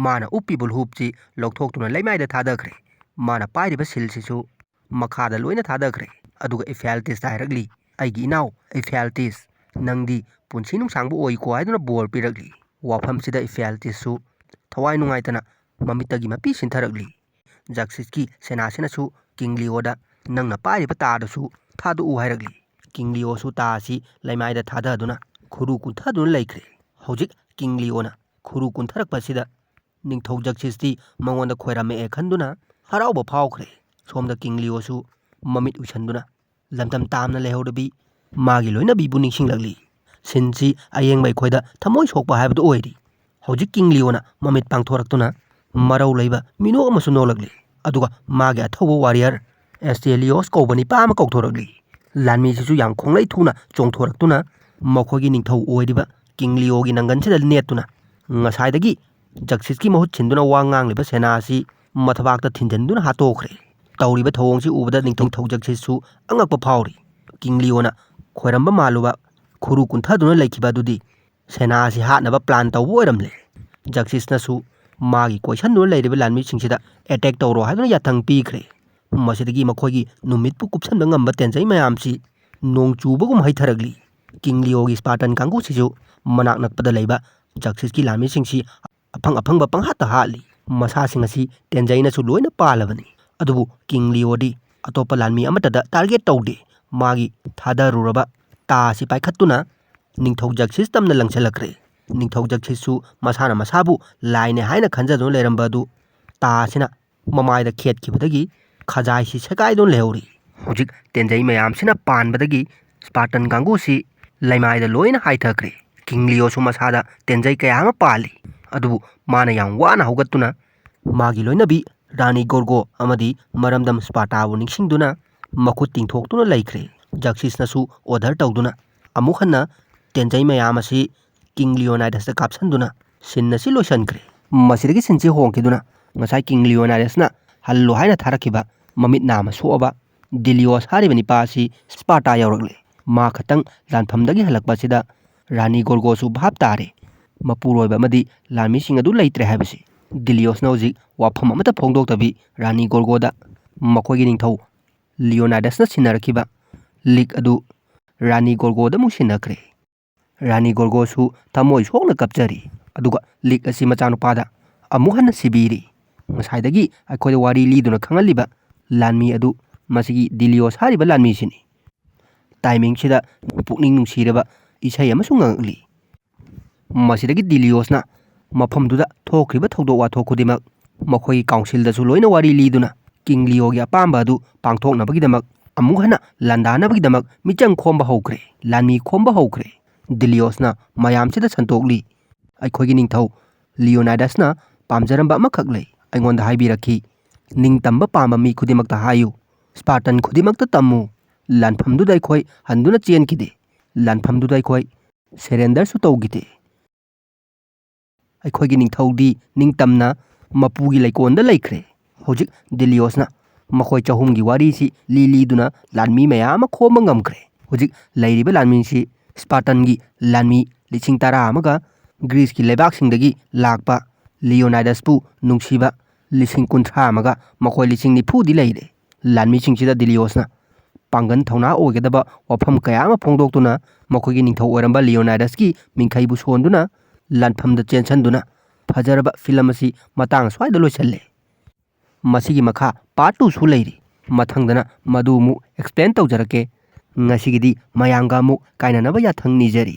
ꯃꯥꯅ ꯎꯞꯄꯤꯕ ꯂꯨꯍꯨꯞꯁꯤ ꯂꯧꯊꯣꯛꯇꯨꯅ ꯂꯩꯃꯥꯏꯗ ꯊꯥꯗꯈ꯭ꯔꯦ꯫ ꯃꯥꯅ ꯄꯥꯏꯔꯤꯕ ꯁꯤꯜꯁꯤꯁꯨ ꯃꯈꯥꯗ ꯂꯣꯏꯅ ꯊꯥꯗꯈ꯭ꯔꯦ꯫ ꯑꯗꯨꯒ ꯏꯐꯤꯌꯥꯜꯇꯤꯁꯇ ꯍꯥꯏꯔꯛꯂꯤ, "ꯑꯩꯒꯤ ꯏꯅꯥꯎ ꯏꯐꯤꯌꯥꯜꯇꯤꯁ, ꯅꯪꯗꯤ ꯄꯨꯟꯁꯤ ꯅꯨꯡꯁꯥꯡꯕ ꯑꯣꯏꯀꯣ" ꯍꯥꯏꯗꯨꯅ ꯕꯣꯔ ꯄꯤꯔꯛꯂꯤ꯫ ꯋꯥꯐꯝꯁꯤꯗ ꯏꯐꯤꯌꯥꯜꯇꯤꯁꯁꯨ ꯊꯋꯥꯏ ꯅꯨꯡꯉꯥꯏꯇꯅ ꯃꯃꯤꯠꯇꯒꯤ ꯃꯄꯤ ꯁꯤꯟꯊꯔꯛꯂꯤ꯫ ꯖꯛꯁꯤꯁꯀꯤ ꯁꯦꯅꯥꯁꯤꯅꯁꯨ ꯀꯤꯡ ꯂꯤꯑꯣꯗ, "ꯅꯪꯅ ꯄꯥꯏꯔꯤꯕ ꯇꯥꯔꯗꯨꯁꯨ ꯊꯥꯗꯣꯛꯎ" ꯍꯥꯏꯔꯛꯂꯤ꯫ ꯀꯤꯡ ꯂꯤꯑꯣꯁꯨ ꯇꯥ ꯑꯁꯤ ꯂꯩꯃꯥꯏꯗ ꯊꯥꯗꯗꯨꯅ ꯈꯨꯔꯨ ꯀꯨꯟꯊꯗꯨꯅ ꯂꯩꯈ꯭ꯔꯦ꯫ ꯍꯧꯖꯤꯛ ꯀꯤꯡ ꯂꯤꯑꯣꯅ ꯈꯨꯔꯨ ꯀꯨꯟꯊꯔꯛꯄꯁꯤꯗ ꯅꯤꯡꯊꯧ ꯖꯛꯁꯤꯁꯇꯤ ꯃꯉꯣꯟꯗ ꯈꯣꯏꯔꯝꯃꯛꯑꯦ ꯈꯟꯗꯨꯅ ꯍꯔꯥꯎꯕ ꯐꯥꯎꯈ꯭ꯔꯦ꯫ ꯁꯣꯝꯗ ꯀꯤꯡ ꯂꯤꯑꯣꯁꯨ ꯃꯃꯤꯠ ꯎꯏꯁꯟꯗꯨꯅ ꯂꯝꯗꯝ ꯇꯥꯝꯅ ꯂꯩꯍꯧꯔꯕꯤ ꯃꯥꯒꯤ ꯂꯣꯏꯅꯕꯤꯕꯨ ꯅꯤꯡꯁꯤꯡꯂꯛꯂꯤ꯫ ꯁꯤꯟꯁꯤ ꯑꯌꯦꯡꯕ ꯑꯩꯈꯣꯏꯗ ꯊꯃꯣꯏ ꯁꯣꯛꯄ ꯍꯥꯏꯕꯗꯨ ꯑꯣꯏꯔꯤ꯫ ꯍꯧꯖꯤꯛ ꯀꯤꯡ ꯂꯤꯑꯣꯅ ꯃꯃꯤꯠ ꯄꯥꯡꯊꯣꯔꯛꯇꯨꯅ ꯃꯔꯧ ꯂꯩꯕ ꯃꯤꯅꯣꯛ ꯑꯃꯁꯨ ꯅꯣꯛꯂꯛꯂꯤ꯫ ꯑꯗꯨꯒ ꯃꯥꯒꯤ ꯑꯊꯧꯕ ꯋꯥꯔꯤꯌꯔ ꯑꯦꯁꯇꯦꯂꯤꯌꯣꯁ ꯀꯧꯕ ꯅꯤꯄꯥ ꯑꯃ ꯀꯧꯊꯣꯔꯛꯂꯤ꯫ ꯂꯥꯟꯃꯤꯁꯤꯁꯨ ꯌꯥꯝ ꯈꯣꯡꯂꯩ ꯊꯨꯅ ꯆꯣꯡꯊꯣꯔꯛꯇꯨꯅ ꯃꯈꯣꯏꯒꯤ ꯅꯤꯡꯊꯧ ꯑꯣꯏꯔꯤꯕ ꯀꯤꯡ ꯂꯤꯑꯣꯒꯤ ꯅꯪꯒꯟꯁꯤꯗ ꯅꯦꯠꯇꯨꯅ ꯉꯁꯥꯏꯗꯒꯤ ꯖꯛꯁꯤꯁꯀꯤ ꯃꯍꯨꯠ ꯁꯤꯟꯗꯨꯅ ꯋꯥ ꯉꯥꯡꯂꯤꯕ ꯁꯦꯅꯥ ꯑꯁꯤ ꯃꯊꯕꯥꯛꯇ ꯊꯤꯟꯖꯤꯟꯗꯨꯅ ꯍꯥꯠꯇꯣꯛꯈ꯭ꯔꯦ꯫ ꯇꯧꯔꯤꯕ ꯊꯧꯑꯣꯡꯁꯤ ꯎꯕꯗ ꯅꯤꯡꯊꯧ ꯖꯛꯁꯤꯁꯁꯨ ꯑꯉꯛꯄ ꯐꯥꯎꯔꯤ꯫ ꯀꯤꯡ ꯂꯤꯑꯣꯅ ꯈꯣꯏꯔꯝꯕ ꯃꯥꯜꯂꯨꯕ ꯈꯨꯔꯨ ꯀꯨꯟꯊꯗꯨꯅ ꯂꯩꯈꯤꯕ ꯑꯗꯨꯗꯤ ꯁꯦꯅꯥ ꯑꯁꯤ ꯍꯥꯠꯅꯕ ꯄ꯭ꯂꯥꯟ ꯇꯧꯕ ꯑꯣꯏꯔꯝꯂꯦ꯫ ꯖꯛꯁꯤꯁꯅꯁꯨ ꯃꯥꯒꯤ ꯀꯣꯏꯁꯟꯗꯨꯅ ꯂꯩꯔꯤꯕ ꯂꯥꯟꯃꯤꯁꯤꯡꯁꯤꯗ ꯑꯦꯇꯦꯛ ꯇꯧꯔꯣ ꯍꯥꯏꯗꯨꯅ ꯌꯥꯊꯪ ꯄꯤꯈ꯭ꯔꯦ꯫ ꯃꯁꯤꯗꯒꯤ ꯃꯈꯣꯏꯒꯤ ꯅꯨꯃꯤꯠꯄꯨ ꯀꯨꯞꯁꯟꯕ ꯉꯝꯕ ꯇꯦꯟꯖꯩ ꯃꯌꯥꯝꯁꯤ ꯅꯣꯡ ꯆꯨꯕꯒꯨꯝ ꯍꯩꯊꯔꯛꯂꯤ꯫ ꯀꯤꯡ ꯂꯤꯑꯣꯒꯤ ꯁ꯭ꯄꯥꯔꯇꯟ ꯀꯥꯡꯕꯨꯁꯤꯁꯨ ꯃꯅꯥꯛ ꯅꯛꯄꯗ ꯂꯩꯕ ꯖꯛꯁꯤꯁꯀꯤ ꯂꯥꯟꯃꯤꯁꯤꯡꯁꯤ ꯑꯐꯪ ꯑꯐꯪꯕ ꯄꯪꯍꯥꯠꯇ ꯍꯥꯠꯂꯤ꯫ ꯃꯁꯥꯁꯤꯡ ꯑꯁꯤ ꯇꯦꯟꯖꯩꯅꯁꯨ ꯂꯣꯏꯅ ꯄꯥꯜꯂꯕꯅꯤ꯫ ꯑꯗꯨꯕꯨ ꯀꯤꯡ ꯂꯤꯑꯣꯗꯤ ꯑꯇꯣꯞꯄ ꯂꯥꯟꯃꯤ ꯑꯃꯠꯇꯗ ꯇꯥꯔꯒꯦꯠ ꯇꯧꯗꯦ꯫ ꯃꯥꯒꯤ ꯊꯥꯗꯔꯨꯔꯕ ꯇꯥ ꯑꯁꯤ ꯄꯥꯏꯈꯠꯇꯨꯅ ꯅꯤꯡꯊꯧ ꯖꯛꯁꯤꯁ ꯇꯝꯅ ꯂꯪꯁꯤꯜꯂꯛꯈ꯭ꯔꯦ꯫ ꯅꯤꯡꯊꯧ ꯖꯛꯁꯤꯁꯁꯨ ꯃꯁꯥꯅ ꯃꯁꯥꯕꯨ ꯂꯥꯏꯅꯦ ꯍꯥꯏꯅ ꯈꯟꯖꯗꯨꯅ ꯂꯩꯔꯝꯕ ꯑꯗꯨ ꯇꯥ ꯑꯁꯤꯅ ꯃꯃꯥꯏꯗ ꯈꯦꯠꯈꯤꯕꯗꯒꯤ ꯈꯖꯥꯏꯁꯤ ꯁꯦꯒꯥꯏꯗꯨꯅ ꯂꯩꯍꯧꯔꯤ꯫ ꯍꯧꯖꯤꯛ ꯇꯦꯟꯖꯩ ꯃꯌꯥꯝꯁꯤꯅ ꯄꯥꯟꯕꯗꯒꯤ ꯁ꯭ꯄꯥꯔꯇꯟ ꯀꯥꯡꯕꯨꯁꯤ ꯂꯩꯃꯥꯏꯗ ꯂꯣꯏꯅ ꯍꯥꯏꯊꯈ꯭ꯔꯦ꯫ ꯀꯤꯡ ꯂꯤꯑꯣꯁꯨ ꯃꯁꯥꯗ ꯇꯦꯟꯖꯩ ꯀꯌꯥ ꯑꯃ ꯄꯥꯜꯂꯤ꯫ ꯑꯗꯨꯕꯨ ꯃꯥꯅ ꯌꯥꯝ ꯋꯥꯅ ꯍꯧꯒꯠꯇꯨꯅ ꯃꯥꯒꯤ ꯂꯣꯏꯅꯕꯤ ꯔꯥꯅꯤ ꯒꯣꯔꯒꯣ ꯑꯃꯗꯤ ꯃꯔꯝꯗꯝ ꯁ꯭ꯄꯥꯔꯇꯥꯕꯨ ꯅꯤꯡꯁꯤꯡꯗꯨꯅ ꯃꯈꯨꯠ ꯇꯤꯡꯊꯣꯛꯇꯨꯅ ꯂꯩꯈ꯭ꯔꯦ꯫ ꯖꯛꯁꯤꯁꯅꯁꯨ ꯑꯣꯔꯗꯔ ꯇꯧꯗꯨꯅ ꯑꯃꯨꯛ ꯍꯟꯅ ꯇꯦꯟꯖꯩ ꯃꯌꯥꯝ ꯑꯁꯤ ꯀꯤꯡ ꯂꯤꯑꯣꯅꯥꯏꯗꯁꯇ ꯀꯥꯞꯁꯤꯟꯗꯨꯅ ꯁꯤꯟ ꯑꯁꯤ ꯂꯣꯏꯁꯤꯟꯈ꯭ꯔꯦ꯫ ꯃꯁꯤꯗꯒꯤ ꯁꯤꯟꯁꯤ ꯍꯣꯡꯈꯤꯗꯨꯅ ꯉꯁꯥꯏ ꯀꯤꯡ ꯂꯤꯑꯣꯅꯥꯏꯗꯁꯅ ꯍꯜꯂꯨ ꯍꯥꯏꯅ ꯊꯥꯔꯛꯈꯤꯕ ꯃꯃꯤꯠ ꯅꯥꯝꯃ ꯁꯣꯛꯑꯕ ꯗꯤꯂꯤꯑꯣꯁ ꯍꯥꯏꯔꯤꯕ ꯅꯤꯄꯥ ꯑꯁꯤ ꯁ꯭ꯄꯥꯔꯇꯥ ꯌꯧꯔꯛꯂꯦ꯫ ꯃꯥ ꯈꯛꯇꯪ ꯂꯥꯟꯐꯝꯗꯒꯤ ꯍꯜꯂꯛꯄ ꯑꯁꯤꯗ ꯔꯥꯅꯤ ꯒꯣꯔꯒꯣꯁꯨ ꯚꯥꯞ ꯇꯥꯔꯦ꯫ ꯃꯄꯨꯔꯣꯏꯕ ꯑꯃꯗꯤ ꯂꯥꯟꯃꯤꯁꯤꯡ ꯑꯗꯨ ꯂꯩꯇ꯭ꯔꯦ ꯍꯥꯏꯕꯁꯤ꯫ ꯗꯤꯂꯤꯑꯣꯁꯅ ꯍꯧꯖꯤꯛ ꯋꯥꯐꯝ ꯑꯃꯠꯇ ꯐꯣꯡꯗꯣꯛꯇꯕꯤ ꯔꯥꯅꯤ ꯒꯣꯔꯒꯣꯗ ꯃꯈꯣꯏꯒꯤ ꯅꯤꯡꯊꯧ ꯂꯤꯑꯣꯅꯥꯏꯗꯁꯅ ꯁꯤꯟꯅꯔꯛꯈꯤꯕ ꯂꯤꯛ ꯑꯗꯨ ꯔꯥꯅꯤ ꯒꯣꯔꯒꯣꯗ ꯑꯃꯨꯛ ꯁꯤꯟꯅꯈ꯭ꯔꯦ꯫ ꯔꯥꯅꯤ ꯒꯣꯔꯒꯣꯁꯨ ꯊꯃꯣꯏ ꯁꯣꯛꯅ ꯀꯞꯆꯔꯤ, ꯑꯗꯨꯒ ꯂꯤꯛ ꯑꯁꯤ ꯃꯆꯥꯅꯨꯄꯥꯗ ꯑꯃꯨꯛ ꯍꯟꯅ ꯁꯤꯕꯤꯔꯤ꯫ ꯉꯁꯥꯏꯗꯒꯤ ꯑꯩꯈꯣꯏꯗ ꯋꯥꯔꯤ ꯂꯤꯗꯨꯅ ꯈꯪꯍꯜꯂꯤꯕ ꯂꯥꯟꯃꯤ ꯑꯗꯨ ꯃꯁꯤꯒꯤ ꯗꯤꯂꯤꯑꯣꯁ ꯍꯥꯏꯔꯤꯕ ꯂꯥꯟꯃꯤꯁꯤꯅꯤ꯫ ꯇꯥꯏꯃꯤꯡꯁꯤꯗ ꯄꯨꯛꯅꯤꯡ ꯅꯨꯡꯁꯤꯔꯕ ꯏꯁꯩ ꯑꯃꯁꯨ ꯉꯪꯉꯛꯂꯤ꯫ ꯃꯁꯤꯗꯒꯤ ꯗꯤꯂꯤꯌꯣꯁꯅ ꯃꯐꯝꯗꯨꯗ ꯊꯣꯛꯈ꯭ꯔꯤꯕ ꯊꯧꯗꯣꯛ ꯋꯥꯊꯣꯛ ꯈꯨꯗꯤꯡꯃꯛ ꯃꯈꯣꯏꯒꯤ ꯀꯥꯎꯟꯁꯤꯜꯗꯁꯨ ꯂꯣꯏꯅ ꯋꯥꯔꯤ ꯂꯤꯗꯨꯅ ꯀꯤꯡ ꯂꯤꯌꯣꯒꯤ ꯑꯄꯥꯝꯕ ꯑꯗꯨ ꯄꯥꯡꯊꯣꯛꯅꯕꯒꯤꯗꯃꯛ ꯑꯃꯨꯛ ꯍꯟꯅ ꯂꯥꯟꯗꯥꯅꯕꯒꯤꯗꯃꯛ ꯃꯤꯆꯪ ꯈꯣꯝꯕ ꯍꯧꯈ꯭ꯔꯦ, ꯂꯥꯟꯃꯤ ꯈꯣꯝꯕ ꯍꯧꯈ꯭ꯔꯦ꯫ ꯗꯤꯂꯤꯌꯣꯁꯅ ꯃꯌꯥꯝꯁꯤꯗ ꯁꯟꯇꯣꯛꯂꯤ, "ꯑꯩꯈꯣꯏꯒꯤ ꯅꯤꯡꯊꯧ ꯂꯤꯑꯣꯅꯥꯏꯗꯁꯅ ꯄꯥꯝꯖꯔꯝꯕ ꯑꯃꯈꯛ ꯂꯩ꯫ ꯑꯩꯉꯣꯟꯗ ꯍꯥꯏꯕꯤꯔꯛꯈꯤ, 'ꯅꯤꯡꯇꯝꯕ ꯄꯥꯝꯕ ꯃꯤ ꯈꯨꯗꯤꯡꯃꯛꯇ ꯍꯥꯏꯌꯨ, ꯁ꯭ꯄꯥꯔꯇꯟ ꯈꯨꯗꯤꯡꯃꯛꯇ ꯇꯝꯃꯨ꯫ ꯂꯥꯟꯐꯝꯗꯨꯗ ꯑꯩꯈꯣꯏ ꯍꯟꯗꯨꯅ ꯆꯦꯟꯈꯤꯗꯦ꯫ ꯂꯥꯟꯐꯝꯗꯨꯗ ꯑꯩꯈꯣꯏ ꯁꯦꯔꯦꯟꯗꯔꯁꯨ ꯇꯧꯈꯤꯗꯦ꯫ ꯑꯩꯈꯣꯏꯒꯤ ꯅꯤꯡꯊꯧꯗꯤ ꯅꯤꯡꯇꯝꯅ ꯃꯄꯨꯒꯤ ꯂꯩꯀꯣꯜꯗ ꯂꯩꯈ꯭ꯔꯦ꯫ ꯍꯧꯖꯤꯛ ꯗꯤꯂꯤꯌꯣꯁꯅ ꯃꯈꯣꯏ ꯆꯍꯨꯝꯒꯤ ꯋꯥꯔꯤꯁꯤ ꯂꯤ ꯂꯤꯗꯨꯅ ꯂꯥꯟꯃꯤ ꯃꯌꯥꯝ ꯑꯃ ꯈꯣꯝꯕ ꯉꯝꯈ꯭ꯔꯦ꯫ ꯍꯧꯖꯤꯛ ꯂꯩꯔꯤꯕ ꯂꯥꯟꯃꯤꯁꯤ ꯁ꯭ꯄꯥꯔꯇꯟꯒꯤ ꯂꯥꯟꯃꯤ ꯂꯤꯁꯤꯡ ꯇꯔꯥ ꯑꯃꯒ ꯒ꯭ꯔꯤꯁꯀꯤ ꯂꯩꯕꯥꯛꯁꯤꯡꯗꯒꯤ ꯂꯥꯛꯄ ꯂꯤꯑꯣꯅꯥꯏꯗꯁꯄꯨ ꯅꯨꯡꯁꯤꯕ ꯂꯤꯁꯤꯡ ꯀꯨꯟꯊ꯭ꯔꯥ ꯑꯃꯒ ꯃꯈꯣꯏ ꯂꯤꯁꯤꯡ ꯅꯤꯐꯨꯗꯤ ꯂꯩꯔꯦ꯫ ꯂꯥꯟꯃꯤꯁꯤꯡꯁꯤꯗ ꯗꯤꯂꯤꯌꯣꯁꯅ ꯄꯥꯡꯒꯜ ꯊꯧꯅꯥ ꯑꯣꯏꯒꯗꯕ ꯋꯥꯐꯝ ꯀꯌꯥ ꯑꯃ ꯐꯣꯡꯗꯣꯛꯇꯨꯅ ꯃꯈꯣꯏꯒꯤ ꯅꯤꯡꯊꯧ ꯑꯣꯏꯔꯝꯕ ꯂꯤꯑꯣꯅꯥꯏꯗꯁꯀꯤ ꯃꯤꯡꯈꯩꯕꯨ ꯁꯣꯟꯗꯨꯅ ꯂꯥꯟꯐꯝꯗ ꯆꯦꯟꯁꯤꯟꯗꯨꯅ ꯐꯖꯔꯕ ꯐꯤꯂꯝ ꯑꯁꯤ ꯃꯇꯥꯡ ꯑꯁ꯭ꯋꯥꯏꯗ ꯂꯣꯏꯁꯤꯜꯂꯦ꯫ ꯃꯁꯤꯒꯤ ꯃꯈꯥ ꯄꯥꯔꯠ ꯇꯨꯁꯨ ꯂꯩꯔꯤ꯫ ꯃꯊꯪꯗꯅ ꯃꯗꯨ ꯑꯃꯨꯛ ꯑꯦꯛꯁꯄ꯭ꯂꯦꯟ ꯇꯧꯖꯔꯛꯀꯦ꯫ ꯉꯁꯤꯒꯤꯗꯤ ꯃꯌꯥꯝꯒ ꯑꯃꯨꯛ ꯀꯥꯏꯅꯅꯕ ꯌꯥꯊꯪ ꯅꯤꯖꯔꯤ꯫